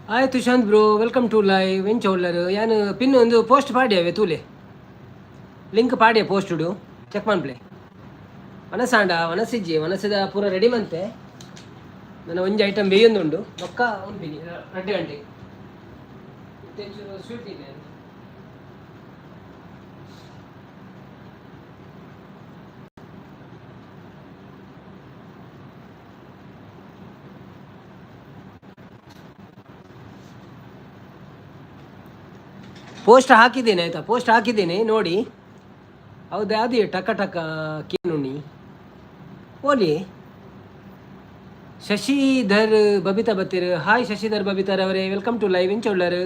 Hi Tushanth bro, welcome to live. ಎಂಚ ಉಲ್ಲರು? ಯಾನ್ pin ಒಂದು ಪೋಸ್ಟ್ ಪಾಡ್ಯವೆ, ತೂಲೆ. Link ಪಾಡ್ಯ ಪೋಸ್ಟುಡು, cheque ಮನ್ಪ್ಲೆ. ವನಸಾಂಡ ವನಸಿಜ್ಜಿ, ವನಸದ ಪೂರ ರೆಡಿ ಮಂತೆ. ನನ್ನ ಒಂಜಿ ಐಟಮ್ ಬೇಯೊಂದುಂಡು, ಬೊಕ್ಕ ಉನ್ಪಿನಿ 2 ಗಂಟೆ. ಸ್ವೀಟ್ ತಿನ್ನೆ. ಪೋಸ್ಟ್ ಹಾಕಿದ್ದೇನೆ, ಆಯ್ತಾ? ಪೋಸ್ಟ್ ಹಾಕಿದ್ದೇನೆ, ನೋಡಿ. ಹೌದಾ? ಅದೇ ಟಕ ಟಕ ಕೇನುಣಿ ಓಲಿ. ಶಶಿಧರ್ ಬಬಿತಾ ಬತ್ತೀರ್. ಹಾಯ್ ಶಶಿಧರ್ ಬಬಿತಾರ್ ಅವರೇ, welcome to live. ಎಂಚ ಉಳ್ಳಾರು?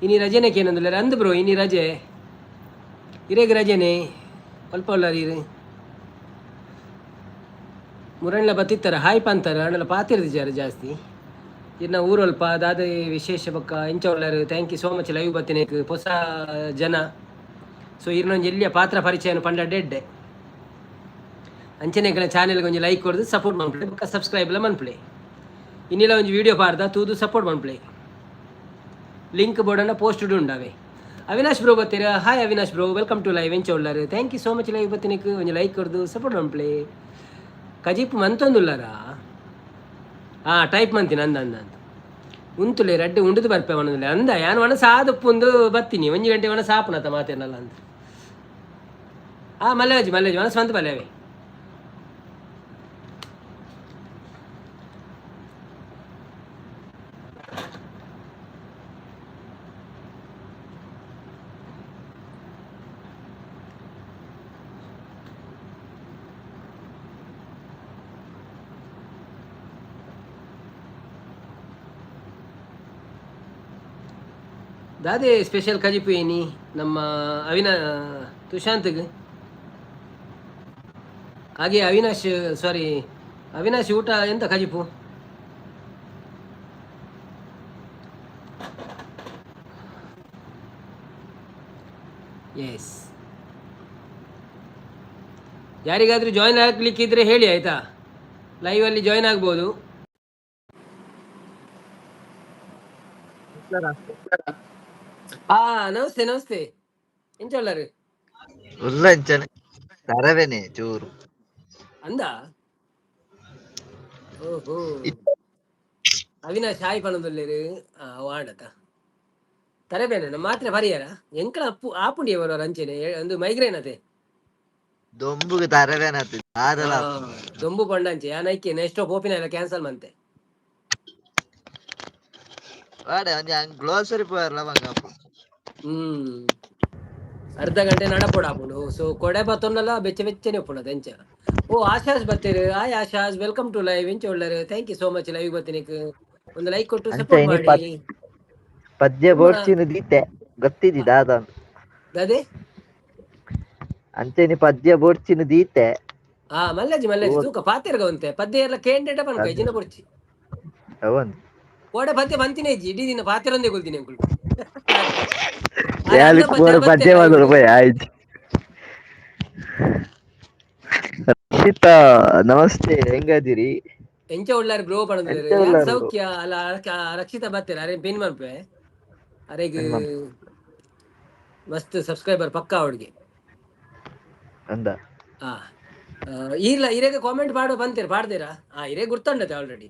ಇನಿ ರಜೆನೆ ಕೇನೊಂದುಲ್ಲಾರ. ಅಂದ್ ಬ್ರೋ, ಇನಿ ರಜೆ, ಇರೇಗ್ ರಜೆನೆ. ಅಲ್ಪ ಉಳ್ಳಾರ ಇರು? ಮುರಣ್ಲ ಬತ್ತಿತ್ತರ, ಹಾಯ್ ಪಂತಾರ. ಅಣ್ಣಲ ಪಾತಿರ್ದಿಜಾರ ಜಾಸ್ತಿ. ಇನ್ನ ಊರಲ್ಪ ದಾದ ವಿಶೇಷ ಬೊಕ್ಕ? ಎಂಚ ಉಳ್ಳಾರು? Thank you so much live ಬತ್ತಿನೇಕ್. ಹೊಸ ಜನ, ಸೊ ಇರ್ನೊಂಜಿ ಎಲ್ಲಿಯ ಪಾತ್ರ ಪರಿಚಯನ ಪಂಡ ಡೆಡ್ಡೆ. ಅಂಚನೆ ಚಾನೆಲ್ಗೆ ಒಂಜಿ ಲೈಕ್ ಕೊಡ್ದು ಸಪೋರ್ಟ್ ಮನ್ಪುಲೆ, ಬೊಕ್ಕ ಸಬ್ಸ್ಕ್ರೈಬ್ ಎಲ್ಲ ಮನ್ಪುಲೆ. ಇನ್ನಿಲ್ಲ ಒಂಜಿ ವಿಡಿಯೋ ಪಾಡ್ದ, ತೂದು ಸಪೋರ್ಟ್ ಮನ್ಪುಲೆ. ಲಿಂಕ್ ಬೋರ್ಡನ್ನ ಪೋಸ್ಟ್ ಉಂಡಾವೆ. ಅವಿನಾಶ್ ಬ್ರೋ ಬತ್ತೀರ. Hi Avinash bro, welcome to live. ಎಂಚ ಉಳ್ಳಾರು? Thank you so much live ಬತ್ತಿನಿಕ್. ಒಂಜಿ ಲೈಕ್ ಕೊಡ್ದು ಸಪೋರ್ಟ್ ಮನ್ಪುಲೆ. ಕಜಿಪ್ ಮಂತೊಂದುಲ್ಲಾರಾ? ಹಾಂ, ಟೈಪ್ ಮಂತೀನಿ. ಅಂದ ಅಂದ ಅಂದ ಉಂತುಲೆ, ರಡ್ಡೆ ಉಂಡುದು ಬರ್ಪೆ ಒಣದುಲೆ ಅಂದ. ಯಾನ್ ಒಣ ಸಾದಪ್ಪುಂದು ಬತ್ತೀನಿ. 1 ಗಂಟೆ ಒಣ ಸಾಪುನತ ಮಾತೇನಲ್ಲ ಅಂತ. ಹಾಂ, ಮಲ್ಲೇಜ್ ಮಲ್ಲೇಜ್ ಒಣ ಸ್ವಂತ ಮಲ್ಲೇವೆ. ದಾದೆ ಸ್ಪೆಷಲ್ ಕಜಿಪು ಏನಿ ನಮ್ಮ ಅವಿನಾ ತುಶಾಂತ್ಗೆ? ಹಾಗೆ ಅವಿನಾಶ್, ಸಾರಿ ಅವಿನಾಶ್, ಊಟ ಎಂತ ಕಜಿಪು? ಎಸ್, ಯಾರಿಗಾದ್ರೂ ಜಾಯಿನ್ ಆಗ್ಲಿಕ್ಕಿದ್ರೆ ಹೇಳಿ, ಆಯ್ತಾ? ಲೈವ್ ಅಲ್ಲಿ ಜಾಯಿನ್ ಆಗ್ಬೋದು. ಹಾ, ನಮಸ್ತೆ ನಮಸ್ತೆ. ಎಂಚ ಉಳ್ಳಾರು? ಉಲ್ಲ, ಇಂಚನೆ ತರವೇನೆ ಚೂರು. ಅಂದ. ಓಹೋ, ಅವಿನಾಶ್ ಹಾಯ್ ಪನೊಂದುಲ್ಲೆರ್. ವಾಂಡತ ತರಬೇನೆ ನಮ್ಮ ಮಾತ್ರೆ ಪರಿಯಾರ ಎಂಕಲ ಅಪ್ಪು ಆಪುಂಡಿ ಬರೋರು. ಅಂಚೆನೆ ಒಂದು ಮೈಗ್ರೇನ್ ಅತೆ. ದೊಂಬುಗೆ ತರವೇನೆ ಆತು ದಾದಲ. ದೊಂಬು ಪಂಡಂಚೆ ಯಾನ್ ಐಕೆ ನೆಕ್ಸ್ಟ್ ಪೋಪಿನ ಎಲ್ಲ ಕ್ಯಾನ್ಸಲ್ ಮಂತೆ. ವಾಡೆ ಒಂಜಿ ಹಂಗ್ ಗ್ಲೋಸರಿ ಪೋಯರ್ಲ ಮಂಗಪ್ಪ. ಅರ್ಧ ಗಂಟೆ ನಡಪೊಡು ಆಪುಂಡು. ಸೊ ಕೊಡೆ ಬತ್ತೊಂಡಲ ಬೆಚ್ಚ ಬೆಚ್ಚನೆ ಉಪ್ಪುಂಡು ಎಂಚ. ಓ, Asha's ಬತ್ತೀರು. Hi Asha's, welcome to live. ಎಂಚ ಉಳ್ಳಾರು? Thank you so much live ಬತ್ತಿನಿಕ್. ಒಂದು ಲೈಕ್ ಕೊಟ್ಟು ಅಂಚ ಸಪೋರ್ಟ್ ಇನಿ ಮಾಡಿ. ಪದ್ಯ ಬೋಡ್ಚಿನ ದೀತೆ ಗೊತ್ತಿದ್ದಿ ದಾದ. ದಾದೆ? ಅಂಚೆ ಇನಿ ಪದ್ಯ ಬೋಡ್ಚಿನ ದೀತೆ. ಹಾ, ಮಲ್ಲಜಿ ಮಲ್ಲಜಿ. ತೂಕ ಪಾತೆರ್ಗ ಒಂತೆ ಪದ್ಯ ಎಲ್ಲ ಕೇಂಡೇಟ ಪನ್ಕ ಇಜಿನ ಬೊಡ್ಚಿ. ಅವನ್ ಕೋಡೆ ಪದ್ಯ ಬಂತಿನೇ ಇಜ್ಜಿ, ಇಡೀ ದಿನ ಪಾತೆರೊಂದೇ ಕೊಲ್ತೀನಿ ಅಂಕುಲು. ಯಾಲಿ ಕೋಡೆ ಪದ್ಯ ಬಂದ್ರು ಪೋಯ್ ಆಯ್ತು. ರಕ್ಷಿತಾ, ನಮಸ್ತೆ, ಹೆಂಗದಿರಿ? ಎಂಚ ಉಳ್ಳಾರಿ ಬ್ರೋ ಪಣಂದ್ರೆ? ಎಂಚ ಉಳ್ಳಾರ್? ಸೌಖ್ಯ ಅಲ್ಲ? ರಕ್ಷಿತಾ ಬತ್ತೆರ್, ಅರೆ ಪಿನ್ ಮನ್ಪೆ. ಅರೆಗ್ ಮಸ್ತ್ ಸಬ್ಸ್ಕ್ರೈಬರ್ ಪಕ್ಕ ಅವಳಿಗೆ. ಅಂದ. ಹಾ, ಇಲ್ಲ, ಇರೆಗ್ ಕಾಮೆಂಟ್ ಪಾಡು ಬಂತೀರ, ಪಾಡ್ತೀರಾ? ಹಾ, ಇರೇ ಗುರ್ತುಂಡತೆ ಆಲ್ರೆಡಿ.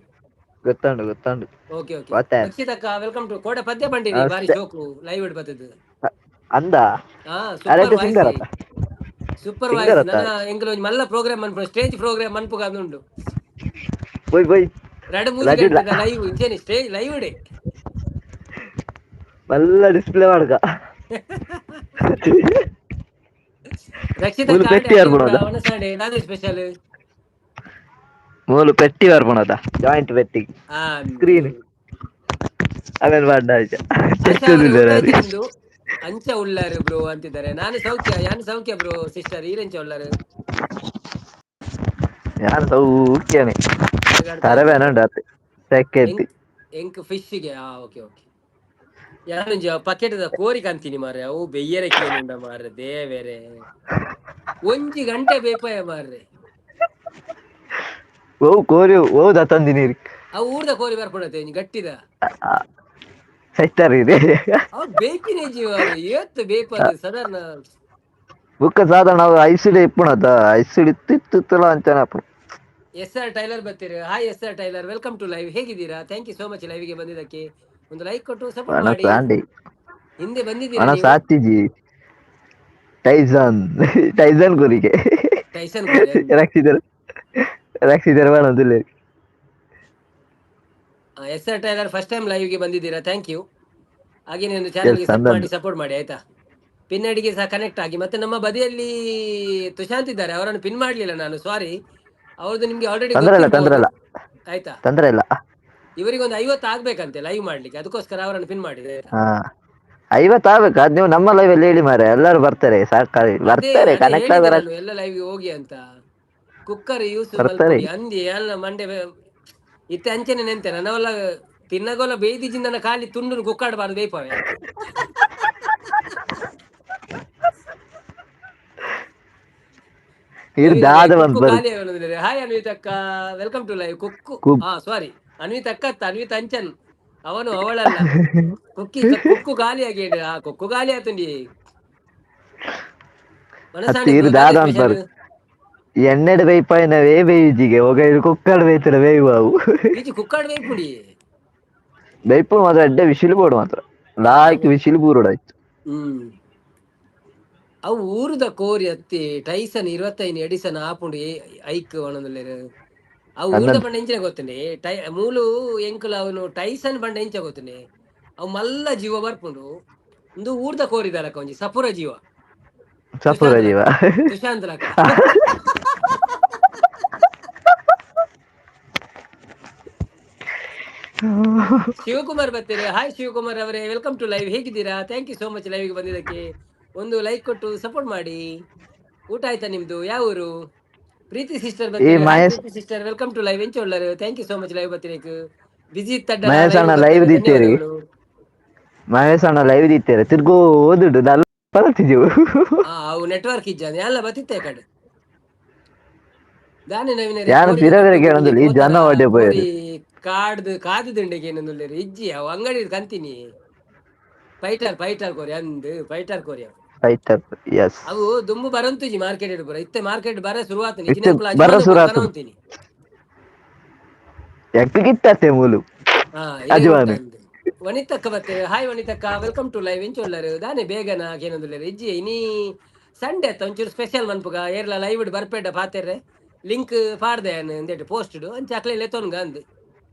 ಗೊತ್ತುಂಡು ಗೊತ್ತುಂಡು. Okay okay. ಗೊತ್ತೆ. ರಕ್ಷಿತಕ್ಕ, welcome to. ಕೋಡೆ ಪದ್ಯ ಬಂಡಿನಿ, ಬಾರಿ ಶೋಕು ಲೈವ್ ಇಡ್ ಬತ್ತದು. ಅಂದ. ಹಾ. ಅರೆಟ್ ಸೂಪರ್. Singer voice. ಅತ್ತ? ಸೂಪರ್. Singer voice. ಅತ್ತ? ನನ್ನ ಎಂಕಲ್ ಒಂಜಿ ಮಲ್ಲ ಪ್ರೋಗ್ರಾಮ್ ಮನ್ಪು, ಸ್ಟೇಜ್ ಪ್ರೋಗ್ರಾಮ್ ಮನ್ಪುಗ ಉಂಡು. Boy boy. 2-3 ರಜೆ ಇಲ್ಲ. ಗಂಟೆದ ಲೈವ್ ಇಂಚೆನೆ ಸ್ಟೇಜ್ ಲೈವ್ ಇಡೆ. ಮಲ್ಲ ಡಿಸ್ಪ್ಲೇ ಮಾಡ್ಕ. ರಕ್ಷಿತ. ಮೂಲು ಪೆಟ್ಟಿ ಬರ್ಪುನದ? ವನಸಾಂಡೆ ದಾದ ಸ್ಪೆಷಲ್? ಮೂಲು ಪೆಟ್ಟಿ ಬರ್ಪುನದ, ಜಾಯಿಂಟ್ ಪೆಟ್ಟಿ. ಸ್ಕ್ರೀನ್ ಅವೇನ್ ಪಾಡ್ಡ. ಅಂಚ ಉಳ್ಳಾರು ಬ್ರೋ ಅಂತಿದ್ದಾರೆ. ನಾನು ಸೌಖ್ಯ, ಯಾನು ಸೌಖ್ಯ ಬ್ರೋ. ಸಿಸ್ಟರ್, ಈರೆಂಚ ಉಳ್ಳಾರು? ಯಾನ್ ಸೌಖ್ಯನೆ, ತರವೇನ ಉಂಡು ಅತ್ತೆ ಸೆಕೆ. ಎಂಕ್ ಫಿಶ್ಗೆ. ಆ, ಓಕೆ ಓಕೆ. ಯಾನೊಂಜಿ ಪಕೆಟ್ದ ಕೋರಿ ಕಂತೀನಿ ಮಾರ್ರೆ, ಅವು ಬೆಯ್ಯರೆ ಕೇನುಂಡ ಮಾರ್ರೆ. ದೇವೆರೆ, 1 ಗಂಟೆ ಬೇಪಾಯ ಮಾರ್ರೆ. ಓ ಕೋರಿ, ಓ ದತ್ತಂದಿ ನೀರು? ಅವು ಊರ್ದ ಕೋರಿ ಬರ್ಪುಂಡತೆ, ಒಂಜಿ ಗಟ್ಟಿದ. ಸೈತಾರ್ ಇದೆ. ಅವ್ ಬೇಪಿನೇ ಜೀವ, ಏತ್ ಬೇಪದು ಸಾಧಾರಣ. ಬುಕ್ಕ ಸಾಧಾರಣ ಅವು ಐಸಿಡಿ ಇಪ್ಪುಣತ ಐಸಿಡಿ ಇತ್ತು ಅಂಚನೆ ಅಪ್ಪು. ಎಸ್ ಆರ್ ಟೈಲರ್ ಬರ್ತೀರಿ. Hi S R tailor, welcome to live. ಹೇಗಿದ್ದೀರಾ? Thank you so much ಲೈವ್ಗೆ ಬಂದಿದ್ದಕ್ಕೆ. ಒಂದು ಲೈಕ್ ಕೊಟ್ಟು ಸಪೋರ್ಟ್ ಮಾಡಿ. ಹಿಂದೆ ಬಂದಿದ್ದೀರಾ ನೀವು? ಸಾತಿಜಿ ಟೈಸನ್ ಟೈಸನ್ ಗುರಿಗೆ. ಟೈಸನ್. ರಕ್ಷಿತರು ರಕ್ಷಿತರು ಬೇಡ. S R tailor first time ಲೈವ್ಗೆ ಬಂದಿದ್ದೀರಾ, thank you. ಹಾಗೆ ಒಂದು ಚಾನಲ್ಗೆ ಸಬ್ ಮಾಡಿ ಸಪೋರ್ಟ್ ಮಾಡಿ ಆಯ್ತಾ. ಪಿನ್ ಐಡಿಗೆ ಸಹ ಕನೆಕ್ಟ್ ಆಗಿ. ಮತ್ತೆ ನಮ್ಮ ಬದಿಯಲ್ಲಿ ತುಶಾಂತ್ ಇದ್ದಾರೆ, ಅವರನ್ನು ಪಿನ್ ಮಾಡ್ಲಿಲ್ಲ ನಾನು, ಸಾರಿ. ಅವ್ರದ್ದು ನಿಮ್ಗೆ ಆಲ್ರೆಡಿ ತೊಂದ್ರೆ ಇಲ್ಲ, ತೊಂದ್ರೆ ಇಲ್ಲ. ಆಯ್ತಾ? ತೊಂದ್ರೆ ಇಲ್ಲ. ಇವರಿಗೆ ಒಂದು 50 ಆಗ್ಬೇಕಂತೆ ಲೈವ್ ಮಾಡ್ಲಿಕ್ಕೆ, ಅದಕ್ಕೋಸ್ಕರ ಅವರನ್ನು ಪಿನ್ ಮಾಡಿದೆ. 50 ಆಗ್ಬೇಕು. ಅದ್ ನೀವು ನಮ್ಮ ಲೈವ್ ಅಲ್ಲಿ ಹೇಳಿ ಮಾರೆ, ಎಲ್ಲರೂ ಬರ್ತಾರೆ, ಸಾಕಾಗಿ ಬರ್ತಾರೆ, ಕನೆಕ್ಟ್ ಆಗ ಎಲ್ಲ ಲೈವ್ ಹೋಗಿ ಅಂತ. ಕುಕ್ಕರ್ ಯೂಸ್ ಬರ್ತಾರೆ. ಅಂದಿ ಎಲ್ಲ ಮಂಡೆ ಇತ್ತೆ ಅಂಚನೆ ನೆಂತೆ ನನ್ನವಲ್ಲ ತಿನ್ನಗೋಲ ಬೇಯ್ದಿಜಿಂದನ ಖಾಲಿ ತುಂಡು ಕುಕ್ಕಾಡಬಾರ್ದು ಬೇಯ್ಪವೆ. ಹಾಯ್ ಅನ್ವಿತ್ ಅಕ್ಕ, welcome to live. Cook, ಹಾ ಸಾರಿ, ಅನ್ವಿತ್ ಅಕ್ಕ ಅತ್ತ ಅನ್ವಿತ್ ಅಂಚನ್, ಅವನು ಅವಳಲ್ಲ. ಕುಕ್ಕಿ ಕುಕ್ಕು ಖಾಲಿ ಆಗಿ, ಆ ಕುಕ್ಕು ಖಾಲಿ ಆತುಂಡಿ. ಎಣ್ಣೆಡ್ ಬೇಯ್ಪಾಯಿನವೇ ಬೇಯಿಜಿಗೆ ಒಗ ಕುಕ್ಕಡ್ ಬೇಯ್ತಡ ಬೇಯುವ. ಕುಕ್ಕಾಡ್ ಬೇಯ್ಪುಡಿ. ಬೇಯ್ಪು ಮಾತ್ರ ಎಡ್ಡೆ ವಿಶಿಲ್ ಬೋಡು ಮಾತ್ರ ಲಾಯ್ಕ್ ವಿಶಿಲ್ ಬೂರೋಡಾಯ್ತು. ಅವು ಊರುದ ಕೋರಿ ಅತ್ತಿ ಟೈಸನ್ 25 ಎಡಿಸನ್ ಆಪುಂಡು ಐಕ್ ಒಣಂದುಲ್ಲೆರ್. ಅವು ಊರುದ ಬಂಡ ಎಂಚಿನ ಗೊತ್ತುಂಡೆ ಟೈ ಮೂಲು ಎಂಕುಲು ಅವನು ಟೈಸನ್ ಬಂಡ ಎಂಚ ಗೊತ್ತುಂಡೆ ಅವು ಮಲ್ಲ ಜೀವ ಬರ್ಪುಂಡು. ಉಂದು ಊರ್ದ ಕೋರಿದಲಕ ಒಂಜಿ ಸಪುರ ಜೀವ. ಸಪುರ ಜೀವ. ಸುಶಾಂತ್ ಲಕ. ಶಿವಕುಮಾರ್ ಬರ್ತೀರಿ. ಹಾಯ್ ಶಿವಕುಮಾರ್ ಅವರೇ, welcome to live. ಹೇಗಿದ್ದೀರಾ? Thank you so much ಲೈವ್ಗೆ ಬಂದಿದ್ದಕ್ಕೆ. ಒಂದು ಲೈಕ್ ಕೊಟ್ಟು ಸಪೋರ್ಟ್ ಮಾಡಿ. ಊಟ ಆಯ್ತಾ ನಿಮ್ದು? ಯಾವ ಊರು? ಪ್ರೀತಿ ಸಿಸ್ಟರ್ ಬರ್ತೀರಿ. Preethi sister, welcome to live. ಎಂಚ ಉಳ್ಳರು? Thank you so much live ಬರ್ತೀರಿ. ಬಿಜಿ ತಡ್ಡ ಮಹೇಶ್ ಅಣ್ಣ ಲೈವ್ ದೀತೇರಿ, ಮಹೇಶ್ ಅಣ್ಣ ಲೈವ್ ದೀತೇರಿ ತಿರ್ಗೋ ಓದುಡು ನಲ್ಲ ಬರುತ್ತಿದ್ದೆವು. ಅವು ನೆಟ್ವರ್ಕ್ ಇಜ್ಜ ಎಲ್ಲ ಬತ್ತಿತ್ತೆ ಕಡೆ ದಾನಿ ನವೀನ. ಯಾರು ಪಿರವರೆಗೆ ಹೇಳಂದಿಲ್ಲ, ಈ ಜನ ಒಡ್ಡೆ ಪೋಯೆರ್. ಕಾಡ್ದು ಕಾದುದುಂಡೆಗೆ ಏನೊಂದುಲ್ಲೆರ್ ಇಜ್ಜಿ ಅವು ಅಂಗಡಿ ಕಂತೀನಿ ಫೈಟರ್ ಫೈಟರ್ ಕೋರಿ ಅಂದ್ ಫೈಟರ್ ಕೋರಿ ಅವು. ಫೈಟರ್ ಎಸ್. ಅವು ದುಂಬು ಬರಂತುಜಿ ಮಾರ್ಕೆಟ್ ಪೂರ ಇತ್ತೆ ಮಾರ್ಕೆಟ್ ಬರ ಶುರುವಾತನಿ. ಇತ್ತೆ ಬರ ಶುರುವಾತು. ಎಕ್ಕಿಗಿತ್ತತ್ತೆ ಮೂಲು. ಅಜ್ವಾನ್. ವನಿತಕ್ಕ ಬರ್ತೇವೆ. ಹಾಯ್ ವನಿತಕ್ಕ, welcome to live. ಎಂಚ ಉಳ್ಳರು? ದಾನೆ ಬೇಗನ ಏನೊಂದುಲ್ಲೆರ್ ಇಜ್ಜಿ. ಇನಿ ಸಂಡೆ ಅತ್ತ ಒಂಚೂರು ಸ್ಪೆಷಲ್ ಮನ್ಪುಗ. ಏರ್ಲ ಲೈವ್ ಬರ್ಪೇಡ ಪಾತೆರ್ರೆ ಲಿಂಕ್ ಪಾಡ್ದೆ ಅಂದೇಟು ಪೋಸ್ಟ್ ಅಂಚ ಅಕ್ಲೆ ಲೆತ್ತೊನ್ಗ ಅಂದ್.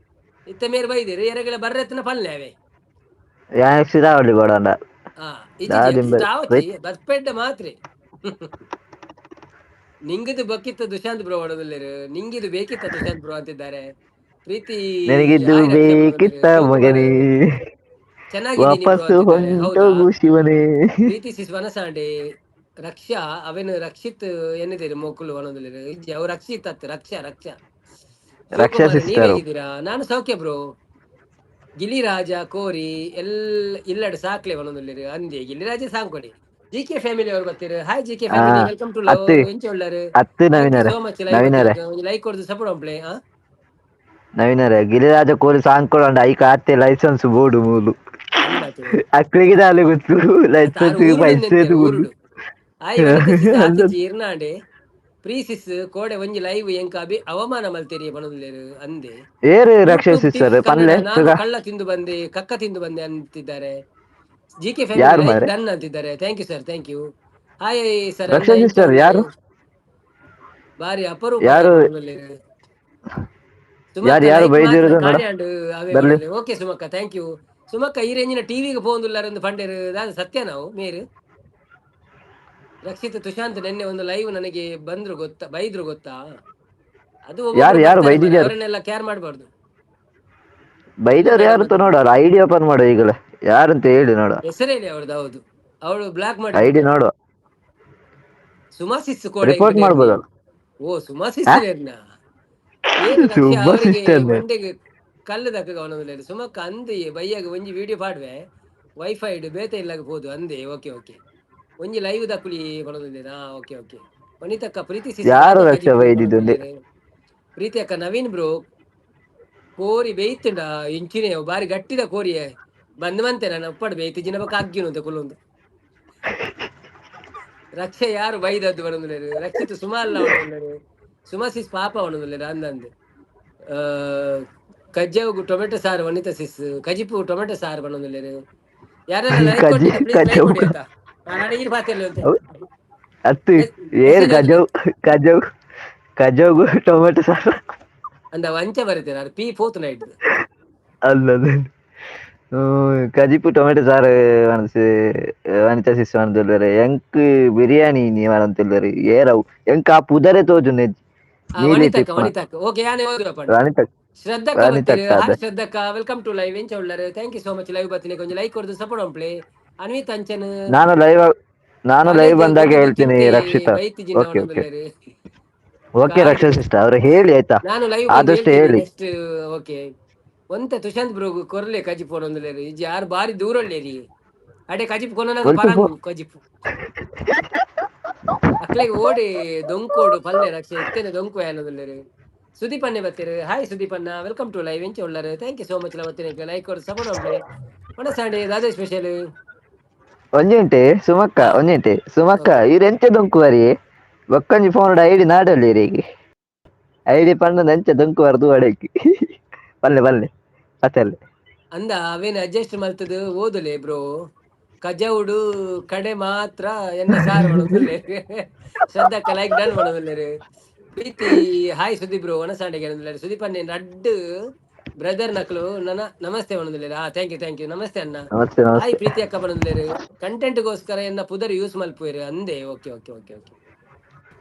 ಇತ್ತೆ ಮೇರ್ ಬೈದಿರು ಎರೆಗಳ ಬರ್ರೆತ್ತನ ಪಲ್ಲೆ ಅವೇ. ಯಾನ್ ಸಿರಾವಳಿ ಬೋಡಂಡ. ಬರ್ಪೆಡ್ಡ ಮಾತ್ರೆ. ನಿಂಗಿದು ಬಕ್ಕಿತ್ತ ದುಶಾಂತ್ ಬ್ರೋ ಒಡದಲ್ಲಿರು, ನಿಂಗಿದು ಬೇಕಿತ್ತ ದುಶಾಂತ್ ಬ್ರೋ ಅಂತಿದ್ದಾರೆ. ಪ್ರೀತಿ ನಿನಗಿದ್ದು ಬೇಕಿತ್ತ ಮಗನೇ, ಚೆನ್ನಾಗಿದ್ದೀನಿ ಬ್ರೋ ವಾಪಸ್ಸು ಅಂತಿದ್ದಾರೆ. ಹೌದಾ? ಹೊಂಟೋಗು ಶಿವನೇ. ಪ್ರೀತಿ ಸಿಸ್ ವನಸಾಂಡೆ ರಕ್ಷಾ ಅವೇನು ರಕ್ಷಿತ್ ಎನ್ನಿದ್ದೀರಿ ಮೋಕುಲು ಒಣದಲ್ಲಿರು ಇಜ್ಜಿ ಅವು ರಕ್ಷಿತ್ ಅತ್ ರಕ್ಷಾ ರಕ್ಷಾ. ರಕ್ಷಾ ಶಿವಕುಮಾರ್ ನೀವ್ ಸಿಸ್ಟರ್. ಹೇಗಿದ್ದೀರಾ? ನಾನು ಸೌಖ್ಯ ಬ್ರೋ. ಗಿಲಿರಾಜ ಕೋರಿ ಎಲ್ ಇಲ್ಲಡ್ ಸಾಕ್ಲೆ ಒಣದಲ್ಲಿರು ಅಂದೆ ಗಿಲಿರಾಜ ಸಾಂಕೊಡಿ. ಜಿ ಕೆ ಫ್ಯಾಮಿಲಿ ಅವರು ಬರ್ತೀರಿ. Hi G K family, welcome to love. ಅತ್ತೆ ಎಂಚ ಉಳ್ಳರು? ಅತ್ತೆ thank you ನವೀನರೇ ಸೋ ಮಚ್ ಲೈವ್ ನವೀನರೇ ಒಂಜಿ ಲೈಕ್ ಕೊಡ್ದು ಸಪೋರ್ಟ್ ಮಲ್ಪುಲೆ. ನವೀನರೇ ಗಿರಿರಾಜ ಕೋರಿ ಸಾಂಕೊಡಂಡ ಐಕ್ ಆತೆ ಲೈಸೆನ್ಸ್ ಬೋಡು ಮೂಲು. ಅಂದಾತೆ. ಅಕ್ಳಿಗೆ ದಾಲೆ ಗೊತ್ತು ಅತ್ತ ಆರು ಲೈಸೆನ್ಸ್ ಊರುಡು ಪೈಸೆ ನೆಂತೆರ್ ಮೂಲು. ಊರುಡು. ಹಾಯ್ ವನಿತಾ ಸಿಸ್ ಆತಿಜಿ ಇರ್ನಾಂಡೆ ಪ್ರೀಸಿಸ್ ಕೋಡೆ ಒಂಜಿ ಲೈವ್ ಎಂಕ ಅಭಿ ಅವಮಾನ ಮಲ್ತೆರಿ ಪನೊಂದುಲ್ಲೆರ್ ಅಂದೆ. ಏರು ರಕ್ಷಾ ಯೂಟ್ಯೂಬ್ ಸಿಸ್ಟರ್ ಟಿಪ್ಸ್ ಕನ್ನಡ ಪನ್ಲೆ ನಾನು ತುಗ. ಕಳ್ಳ ತಿಂದು ಬಂದೆ ಕಕ್ಕ ತಿಂದು ಬಂದೆ ಅಂತಿದ್ದಾರೆ. ಜಿ ಕೆ ಫ್ಯಾಮಿಲಿ ಯಾರು ಲೈಕ್ ಮಾರ್ರೆ? ಡನ್ ಅಂತಿದ್ದಾರೆ. Thank you sir, thank you. Hi sir Raksha ಅಣ್ಣ ಎಂಚ ಸಿಸ್ಟರ್ ಯಾರು? ಉಳ್ಳರು? ಬಾರಿ ಅಪರೂಪ ಯಾರು? ಪನೊಂದುಲ್ಲೆರ್. ಯಾರು ಸುಮಕ್ಕ ಯಾರು ಲೈಕ್ ಮಾತ್ರ ಬೈದಿರೋದು ನೋಡ ಖಾಲಿ ಆಂಡ್ ಅವೇ ಬರ್ಲಿ. ಪನೊಂದುಲ್ಲೆರ್. ಓಕೆ ಸುಮಕ್ಕ, thank you. ಸುಮಕ್ಕ ಈ ರೇಂಜಿನ ಟಿವಿಗೆ ಪೋವೊಂದುಲ್ಲಾರ್ ಅಂದ್ ಪಂಡೆರ್ ದಾದ ಸತ್ಯ ನಾವು ಮೇರ್? ರಕ್ಷಿತ್ ತುಶಾಂತ್ ನೆನ್ನೆ ಒಂದು ಲೈವ್ ನನಗೆ ಬಂದ್ರು ಗೊತ್ತಾ, ಬೈದ್ರು ಗೊತ್ತಾ? ಅದು ಯಾರು ಒಬ್ಬೊಬ್ರು ಯಾರು ಬರ್ತಾರೆ ಮಾರ್ರೆ, ಬೈದಿದ್ಯಾರು? ಅವರನ್ನೆಲ್ಲ ಕೇರ್ ಮಾಡಬಾರ್ದು. ಬೈದವ್ರು ಯಾರು ಅಂತ ನೋಡು, ಐಡಿ ಓಪನ್ ಮಾಡು ಈಗಲೇ, ಯಾರಂತ ಹೇಳಿ ನೋಡು. ಹೆಸರು ಹೇಳಿ ಅವ್ರದ್ದು. ಹೌದು, ಅವಳು ಬ್ಲಾಕ್ ಐಡಿ ಮಾಡಿರ್ತಾಳೆ. ನೋಡು. ಸುಮಾ ಸಿಸ್ ಕೋಡೆ ರಿಪೋರ್ಟ್ ಮಾಡ್ಬೋದಲ್ಲ. ಓ ಸುಮಾ ಸಿಸ್ಟರ್ ಏನು ರಕ್ಷಾ ಸುಮಾ ಅವರಿಗೆ ಸಿಸ್ಟರ್ ಮಂಡೆಗೆ ಕಲ್ಲು ದಕ್ಕ ಗವನದಲ್ಲಿ. ಸುಮಕ್ಕ ಅಂದೆ ಬೈಯಾಗ ಒಂಜಿ ವಿಡಿಯೋ ಪಾಡ್ವೆ ವೈಫೈ ಬೇತೆ ಇಲ್ಲಾಗ ಪೋದು ಅಂದೆ. ಓಕೆ ಓಕೆ, ಒಂಜಿ ಲೈವ್ ದಕ್ಕುಲಿ ಪನೊಂದುಲ್ಲೆರ್. ಹಾ ಓಕೆ ಓಕೆ. ವನಿತಕ್ಕ ಪ್ರೀತಿ ಸಿಸ್ ಯಾರು ರಕ್ಷಾ ಬೈದಿದ್ದು? ಪ್ರೀತಿ ಅಕ್ಕ ನವೀನ್ ಬ್ರೋ ಕೋರಿ ಬೇಯ್ತುಂಡ ಇಂಚಿನೆ ಬಾರಿ ಗಟ್ಟಿದ ಕೋರಿಯೇ. ಬಂದ್ ಮಂತೆ ನಾನು ಒಪ್ಪಡ್ ಬೇತಿ ಜಿನ ಬೊಕ್ಕ ಅಗ್ಗಿನು ಅಂತ ಕುಲ್ಲೊಂದು. ರಕ್ಷೆ ಯಾರು ಬೈದದ್ದು ಬರೊಂದುಲ್ಲೆರ್. ರಕ್ಷಿತ್ ಸುಮಾ ಅಲ್ಲ ಬರೊಂದುಲ್ಲೆರ್. ಸುಮಾ ಸಿಸ್ ಪಾಪ ಬರೊಂದುಲ್ಲೆರ್ ಅಂದಂದ್. ಕಜ್ಜೆವು ಟೊಮೆಟೊ ಸಾರು ವನಿತಾ ಸಿಸ್, ಕಜಿಪು ಟೊಮೆಟೊ ಸಾರು ಬರೊಂದುಲ್ಲೆರ್. ಯಾರೆಲ್ಲ ಲೈಕ್ ಕಜಿ ಕೊರ್ತಿರ ಪ್ಲೀಸ್ ಲೈಕ್ ಕಜವು ಕೊಡಿ ಆಯ್ತಾ. ನಾನು ಈರ್ ಪಾತೆರ್ಲೆ ಒಂತೆ. ಅತ್ತು ಏರ್ ಮೆಸೇಜ್ ಕಜವು ಕಜವು ಕಜವು ಟೊಮೆಟೊ ಸಾರು. ಅಂದ ಅಂಚ ಬರೀತೀರ ಪಿ ಫೋರ್ತ್ ನೈಟ್. ಅಲ್ಲ, ಕಜಿಪು ಟೊಮೆಟೊ ಸಾರು ಮನಸ್ಸು ವನಿತಾ ಸಿಸ್ ಪನೊಂದುಲ್ಲೆರ್. ಎಂಕ್ ಬಿರಿಯಾನಿ ಇನಿ ಪನೊಂದುಲ್ಲೆರ್. ಏರವು ಎಂಕ್ ಆ ಪುದರೇ ತೋಜುಂಡು ನೀಲಿಟ್ ವನಿತಕ್ಕ ಇಪ್ಪುನ. ವನಿತಕ್ಕ, ಓಕೆ, ಯಾನೆ ಓದುವ ಪಂಡ. ವನಿತಾ ಶ್ರದ್ಧಕ್ಕ ಬತ್ತೀರ್. ವನಿತಕ್ಕ ಹಾಯ್ ಅದ. ಶ್ರದ್ಧಕ್ಕ, welcome to live. ಎಂಚ ಉಳ್ಳರ್? Thank you so much live ಬತ್ತಿನ. ಕೊಂಚ ಲೈಕ್ ಕೊರ್ದು ಸಪೋರ್ಟ್ ಮನ್ಪುಲೆ. ಅನ್ವಿತ್ ಅಂಚನ್. ನಾನು ಲೈವ್ ಕಾಲೇಜ್ ಬಂದಾಗ ಗೊತ್ತುದು ಹೇಳ್ತೀನಿ ತಿಂತಿ ರಕ್ಷಿತಾ. ಬೈತಿಜಿನ ಓಕೆ ಓಕೆ. ಪನೊಂದುಲ್ಲೆರ್. ಓಕೆ. ಕಾಡ್ ರಕ್ಷಾ ಸಿಸ್ಟರ್ ಅವ್ರು ಹೇಳಿ ಆಯ್ತಾ? ನಾನು ಲೈವ್ ಬಂದು ಆದಷ್ಟು ಹೇಳ್ತೀನಿ ಹೇಳಿ. ನೆಕ್ಸ್ಟ್. ಓಕೆ, ಒಂತೆ ತುಷಾಂತ್ ಬ್ರೋಗು ಕೊರ್ಲೆ ಕಜಿಪು ಪನೊಂದುಲ್ಲೆರ್. ಇಜ್ಜಿ ಯಾರು ಬಾರಿ ದೂರ ಉಳ್ಳೇರಿ. ಅಡೆ ಕಜಿಪು ಕೊನನಗ ಒಲ್ಪ ಪರಂಗು ಕಜಿಪು. ಅಕ್ಲೆಗ್ ಓಡಿ ದೊಂಕೋಡು ಪಲ್ಲೆ ರಕ್ಷೆ ಇತ್ತೇನೆ ದೊಂಕು ಏನೊಂದುಲ್ಲೆರ್. ಸುದೀಪ್ ಅಣ್ಣೆ ಬತ್ತೀರ್. ಹಾಯ್ ಸುದೀಪ್ ಅಣ್ಣ, welcome to live. ಎಂಚ ಉಳ್ಳರ್? Thank you so much ಬತ್ತಿನ. ಲೈಕ್ ಕೊರ್ದು ಸಪೋರ್ಟ್ ಮನ್ಪುಲೆ. ಒಣಸಾಂಡೆ ದಾದೆ ಸ್ಪೆಷಲ್? ಒಂಜೆಂಟೆ ಸುಮಕ್ಕ, ಒಂಜೆಂಟೆ ಸುಮಕ್ಕ. ಓಕೆ. ಇರ್ ಎಂಚ ದೊಂಕುವರಿ? ಬೊಕ್ಕೊಂಜಿ ಫೋನ್ ಐಡಿ ನಾಡಲ್ಲಿ ಇರೆಗ್. ಐಡಿ ಪಂಡ ಎಂಚ ದೊಂಕುವರ್ ತೂವಡೆಕ್. ಪಲ್ಲೆ ಪಲ್ಲೆ ಅತ್ತಲ್ಲೆ. ಅಂದ ಅವೇನ್ ಅಡ್ಜಸ್ಟ್ ಮಲ್ತದು ಓದುಲೆ ಬ್ರೋ. ಕಜವುಡು ಕಡೆ ಮಾತ್ರ ಎನ್ನ ಸಾರು ಪನೊಂದುಲ್ಲೆರ್. ಶ್ರದ್ಧಕ್ಕ ಲೈಕ್ ಡನ್ ಪನೊಂದುಲ್ಲೆರ್. ಪ್ರೀತಿ ಹಾಯ್ ಸುದೀಪ್ ಬ್ರೋ, ಒಣಸಾಂಡೆಗೆ ಪನೊಂದುಲ್ಲೆರ್. ಸುದೀಪ್ ಅಣ್ಣೆ ರಡ್ಡ್ ಬ್ರದರ್ ನಕಲು ನನ್ನ ನಮಸ್ತೆ ಪನೊಂದುಲ್ಲೆರ್. ಹಾ, thank you, thank you. Namaste ಅಣ್ಣ. ನಮಸ್ತೆ. ಹಾಯ್. ನಮಸ್ತೆ. ಪ್ರೀತಿ ಅಕ್ಕ ಪನೊಂದುಲ್ಲೆರ್. ಕಂಟೆಂಟ್ ಗೋಸ್ಕರ ಎನ್ನ ಪುದರ್ ಯೂಸ್ ಮಲ್ಪುವೆರ್ ಅಂದೆ. Okay okay okay okay.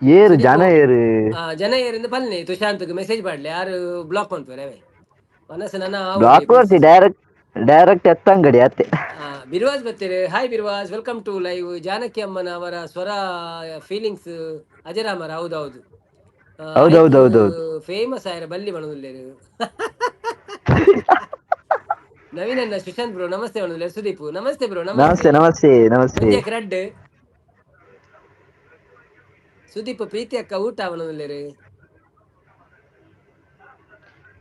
ಏರು ಸುದೀಪ್ ಜನ ಏರು? ಜನ ಏರಿಂದ ಪಲ್ನೆ ತುಶಾಂತ್ಗ್ ಮೆಸೇಜ್ ಪಾಡ್ಲೆ. ಯಾರು ಬ್ಲಾಕ್ ಮನ್ಪುವೆರ್ ಅವೆ ಮನಸ್ಸು ನನ್ನ. ಬ್ಲಾಕ್ ಕೊರ್ತಿ ಡೈರೆಕ್ಟ್ ಡೈರೆಕ್ಟ್ ಎತ್ತಂಗಡಿ ಅತ್ತೆ. ಬಿರ್ವಾಸ್ ಬತ್ತೀರ್. Hi Birwas, welcome to live. Janaki ಅಮ್ಮನ ಅವರ ಸ್ವರ ಫೀಲಿಂಗ್ಸ್ ಅಜರಾಮರ. ಹೌದೌದು. ಹೌದೌದೌದೌದು. ಫೇಮಸ್ ಆಯರ ಬಲ್ಲಿ ಪನೊಂದುಲ್ಲೆರ್. ನವೀನ್ ಅಣ್ಣ, ಸುಶಾಂತ್ ಬ್ರೋ ನಮಸ್ತೆ ಪನೊಂದುಲ್ಲೆರ್. ಸುದೀಪ್ ನಮಸ್ತೆ ಬ್ರೋ. ನಮಸ್ತೆ. ನಮಸ್ತೆ. ನಮಸ್ತೆ ನಮಸ್ತೆ. ಒಂಜೆಕ್ ರಡ್ಡ್ ಸುದೀಪ್. ಪ್ರೀತಿ ಅಕ್ಕ ಊಟ ಪನೊಂದುಲ್ಲೆರ್.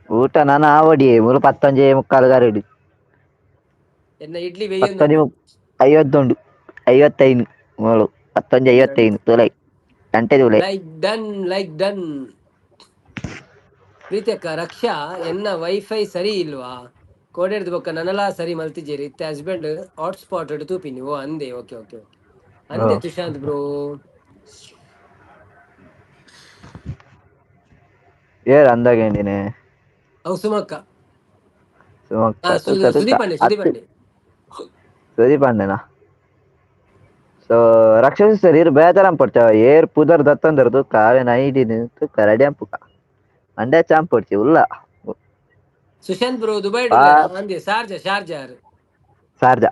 ಊಟ ನಾನು ಆವಡಿ ಮೂರು 10:45 ಗಾರೆಡು. ಎನ್ನ ಇಡ್ಲಿ. ಪತ್ತೊಂಜಿ ಬೇಯೊಂದುಂಡು. 51 55 ಮೂಳು 11:55 ತೂಲೈ ಗಂಟೆ ತೂಲೈ. Like done, like done. Preethi ಅಕ್ಕ, ರಕ್ಷಾ ಎನ್ನ ವೈಫೈ ಸರಿ ಇಲ್ವಾ? ಕೋಡೆರ್ದು ಬೊಕ್ಕ ನನಲಾ ಸರಿ ಮಲ್ತಿಜೇರಿ. ಇತ್ತೆ ಹಸ್ಬೆಂಡ್ ಹಾಟ್ಸ್ಪಾಟ್ ತೂಪಿನಿ. ಓ ಅಂದೆ, ಓಕೆ ಓಕೆ ಓಕೆ ಅಂದೆ. ತುಶಾಂತ್ ಬ್ರೋ. ಏರ್ ಅಂದಾಗೇಂದಿನಿ? ಅವು ಸುಮಕ್ಕ. ಸುಮಕ್ಕ. ತೂಕ ತೂಕ. ಸುದೀಪ್ ಅಣ್ಣೆ, ಸುದೀಪ್ ಅತ್ತು ಅಣ್ಣೆ. ಸುದೀಪ್ ಅಣ್ಣನಾ? ಸೊ ರಕ್ಷಾ ಸಿಸ್ಟರ್ ಇರ್ ಬೇಜಾರ್ ಪಡ್ಚ. ಏರ್ ಪುದರ್ ದತ್ತಂದರ್ ತೂಕ ಅವೇನ ಐಡಿನ ತೂಕ ರೆಡಿ ಅಂಪುಕ ಮಂಡ್ಯ ಚಾಂಪೊಡ್ಚಿ ಉಲ್ಲ. ಸುಶಾಂತ್ ಬ್ರೋ ದುಬೈ ಆ ಅಂದೆ, ಶಾರ್ಜಾ ಶಾರ್ಜಾ. ಸಾರ್ಜಾ.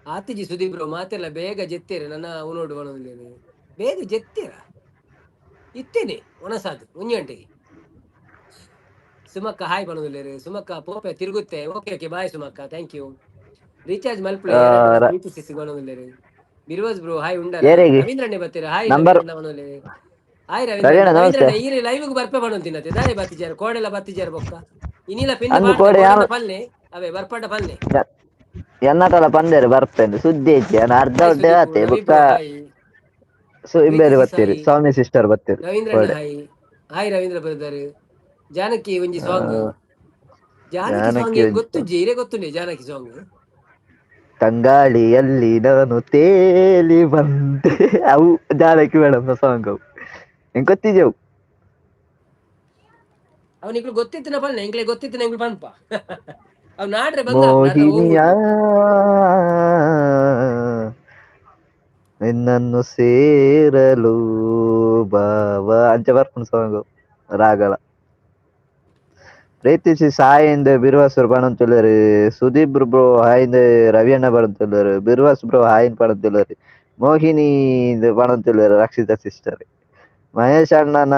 ಆತಿಜಿ ಸುದೀಪ್ ಬ್ರೋ ಮಾತೆಲ್ಲ ಬೇಗ ಜೆತ್ತೇರು ನನ್ನ ಉನೋಡು ಪನೊಂದುಲ್ಲೆರ್. ಬೇಗ ಜೆತ್ತೀರ ಇತ್ತೇನೆ ಒಣಸಾದ್ ಒಂಜಿ ಗಂಟೆಗೆ. ಸುಮಕ್ಕ ಹಾಯ್ ಪನೊಂದುಲ್ಲೆರ್. ಸುಮಕ್ಕ ಪೋಪೆ ತಿರುಗುತ್ತೆ. ಓಕೆ ಓಕೆ, ಬಾಯ್ ಸುಮಕ್ಕ, thank you. Recharge ಮಲ್ಪುಲೆ ಪ್ರೀತಿ ಸಿಸ್ ಪನೊಂದುಲ್ಲೆರ್. ಬಿರ್ವಾಸ್ ಬ್ರೋ ಹಾಯ್ ಉಂಡರ? ಏರೆಗ್? ರವೀಂದ್ರಣ್ಣೆ ಬತ್ತೀರ. ಹಾಯ್. ನಂಬರ್ ರವೀಂದ್ರಣ್ಣ ಪನೊಂದುಲ್ಲೆರ್. ಹಾಯ್ ರವೀಂದ್ರಣ್ಣ. ರವಿಯಣ್ಣ ನಮಸ್ತೆ. ರವೀಂದ್ರಣ್ಣ ಈರ್ ಲೈವ್ ಗ್ ಬರ್ಪೆ ಪನೊಂತಿನತೆ. ದಾಯೆ ಬತ್ತಿಜಾರ್? ಕೋಡೆಲ ಬತ್ತಿಜಾರ್ ಬೊಕ್ಕ ಇನಿಲ ಪಿನ್ ಅಂದು ಪಾಡ್ದೆ. ಕೋಡೆ ಕೋಡೆದ ಯಾನ್ ಪಲ್ಲೆ ಅವೇ ಬರ್ಪಂಡ ಪಲ್ಲೆ. ಎನ್ನಟಲ ಪಂದೇರು ಬರ್ಪೆಂದು ಸುದ್ದಿ ಇಜ್ಜಿ. ನಾನು ಅರ್ಧ ಹಾಯ್ ಉಡ್ಡೆ ಸುದೀಪ್ ಆತೆ ರವಿ ಬೊಕ್ಕ ಬ್ರೋ ಹಾಯ್. ಸೊ ಪ್ರೀತಿ ಇಂಬೇರು ಸಿಸ್ ಬತ್ತೀರು ಹಾಯ್. ಸೌಮ್ಯ ಸಿಸ್ಟರ್ ಬತ್ತೀರು. ರವೀಂದ್ರಣ್ಣ ಕೋಡೆ. Hi hi Ravindra brother. Janaki ಒಂಜಿ ಸಾಂಗ್. ಜಾನಕಿ ಸಾಂಗ್ ಜಾನಕಿ ಒಂಜಿ ಗೊತ್ತುಜ್ಜಿ. ಇರೆ ಗೊತ್ತುಂಡೆ ಜಾನಕಿ ಸಾಂಗ್? ತಂಗಾಳಿಯಲ್ಲಿ ನಾನು ತೇಲಿ ಬಂದೆ, ಅವು ಜಾನಕಿ ಮೇಡಮ್ ಸಾಂಗ್ ಅವು. ಎಂಕ್ ಗೊತ್ತಿಜವು. ಅವ್ ನಿಕ್ಲು ಗೊತ್ತಿತ್ತಿನ ಪಲ್ಲೆ. ಎಂಕ್ಲೆ ಗೊತ್ತಿತ್ತಿನ ಎಂಕ್ಲು ಪನ್ಪ. ಅವ್ ನಾಡ್ರೆ ಬಂಗ ಮೋಹಿನಿಯ ನಿನ್ನನ್ನು ಸೇರಲು ಬಾವ ಅಂಚ ಬರ್ಪುಂಡು ಸಾಂಗ್ ರಾಗಲ. ಪ್ರೀತಿಸಿ ಸಾಯಿಂದ ಬಿರ್ವಾಸರು ಪಣಂತುಲ್ಲರು. ಸುದೀಪ್ ಬ್ರೋ ಹಾಯಿಂದ ರವಿ ಅಣ್ಣ ಪಣಂತುಲ್ಲರು. ಬಿರ್ವಾಸ್ ಬ್ರೋ ಹಾಯಿನ್ ಪಣಂತುಲ್ಲರು. ಮೋಹಿನಿ ಪಣಂತುಲ್ಲರು ರಕ್ಷಿತಾ ಸಿಸ್ಟರ್. ಮಹೇಶ್ ಅಣ್ಣನ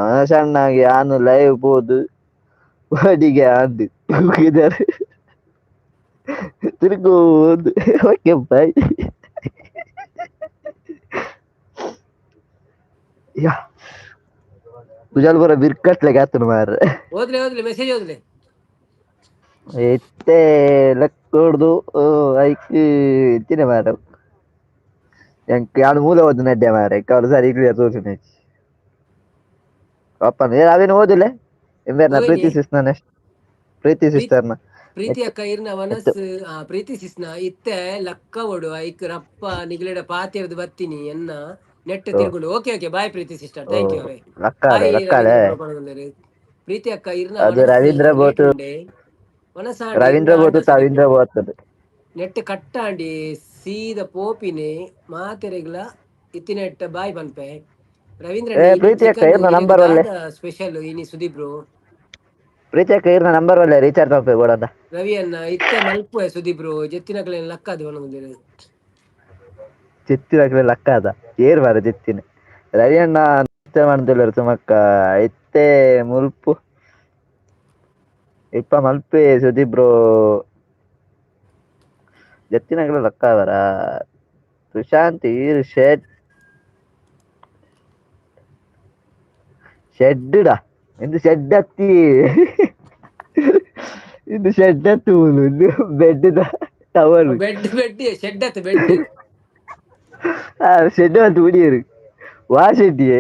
ಮಹೇಶ್ ಅಣ್ಣಗೆ ಯಾನು ಲೈವ್ ಪೋದು ಬಡಿಗೆ ಆಂಡ್ ತೂಕಿದಾರೆ ತಿರುಗೋದು. Okay bye. ಯಾ ಕುಜಾಲ್ ಬರ ಬಿರ್ಕಟ್ಲೆಗ್ ಆತುಂಡು ಮಾರ್ರೆ. ಓದ್ಲೆ ಓದ್ಲೆ, ಮೆಸೇಜ್ ಓದ್ಲೆ. ಇತ್ತೆ ಲೆಕ್ಕೊಡ್ದು ಐಕ್ ಇತ್ತಿನ ಮಾರ ಎಂಕ್ ಯಾನ್ ಮೂಲ ಓದು ನಡ್ಡೆ ಮಾರೆ ಕವಲು ಸರಿ ಕ್ಲಿಯರ್ ತೋಜುನೆ ಅಪ್ಪನ ಏ ಅವೇನು ಓದಿಲ್ಲ ಎಂಬೇರ್ನ ಓಯ್ನಿ. ಪ್ರೀತಿ ಸಿಸ್ನ ನೆಕ್ಸ್ಟ್ ಪ್ರೀತಿ ಸಿಸ್ಟರ್ನ. ಪ್ರೀತಿ ಅಕ್ಕ ಇರ್ನ ಮನಸ್ಸು ಪ್ರೀತಿ ಸಿಸ್ನ ಇತ್ತೆ ಲಕ್ಕ ಒಡು ಐಕ್ ರಪ್ಪ ನಿಗಲೆಡ ಪಾತೆರ್ದು ಬತ್ತೀನಿ ಎನ್ನ ನೆಟ್ ತಿರ್ಗುಂಡು. Okay okay, bye Preethi sister, thank you ಅವೇ. ಲಕ್ಕಾಲೆ ಹಾಯ್. ಲಕ್ಕಾಲೆ. ರವೀಂದ್ರ ಬ್ರೋ ಪಣೊಂದುಲ್ಲೆರ್. ಪ್ರೀತಿ ಅಕ್ಕ ಇರ್ನ ಅದು ಮನಸ್ಸು ರವೀಂದ್ರ ಲೇಟ್ ಬೋತು. ಉಂಡೆ ಮನಸಾಂಡ್ ರವೀಂದ್ರ ಇರ್ನ ಬೋತು ಆಂಡ ರವೀಂದ್ರ ಬೋತದು. ನೆಟ್ ಕಟ್ಟಾಂಡಿ ಸೀದ ಪೋಪಿನೆ ಮಾತೆರೆಗ್ಲ ಇತ್ತಿನೆಟ್ಟ ಬಾಯ್ ಪನ್ಪೆ ರವೀಂದ್ರ. ಏ, ಪ್ರೀತಿ ಅಕ್ಕ, ಇರ್ನ ನಂಬರ್ ಒಲ್ಲೆ. ಸ್ಪೆಷಲ್ ಇನಿ ಸುದೀಪ್ ಬ್ರೋ. ಪ್ರೀತಿ ಅಕ್ಕ, ಇರ್ನ ನಂಬರ್ ಒಲ್ಲೆ, ರೀಚಾರ್ಜ್ ಮಲ್ಪೆ ಬೋಡಂದ. ರವಿ ಅನ್ನ ಇತ್ತೆ ಮಲ್ಪುವೆ ಸುದೀಪ್ ಬ್ರೋ, ಜೆತ್ತಿನಕ್ಲೆನ್ ಲಕ್ಕಾದ್ ಪನೊಂದುಲ್ಲೆರ್. ಜೆತ್ತಿನಕ್ಲೆ ಲಕ್ಕಾದ ಏರ್ ಮಾರ ಜೆತ್ತಿನ. ರವಿ ಅಣ್ಣ ಮಂತುಲ್ಲೆರ್ ಸುಮಕ್ಕ ಇತ್ತೆ ಮುಲ್ಪು ಇಪ್ಪ ಮಲ್ಪೆ ಸುದೀಪ್ ಬ್ರೋ. ಜೆತ್ತಿನಕ್ಲೆ ಲಕ್ಕಾವರ ಸುಶಾಂತ್ ಈರ್ ಶೆಡ್ ಶೆಡ್ಡಾ ಇಂದು ಶೆಡ್ ಅತ್ತಿ, ಇಂದು ಶೆಡ್ ಅತ್ತು ಮೂಲು, ಇಂದು bed tower. Bed bed shed ಅತ್ ಬೆಡ್. ಶೆಡ್ ಅಂತ ಉಡಿಯರು ವಾ ಶೆಡ್ಡಿಯೇ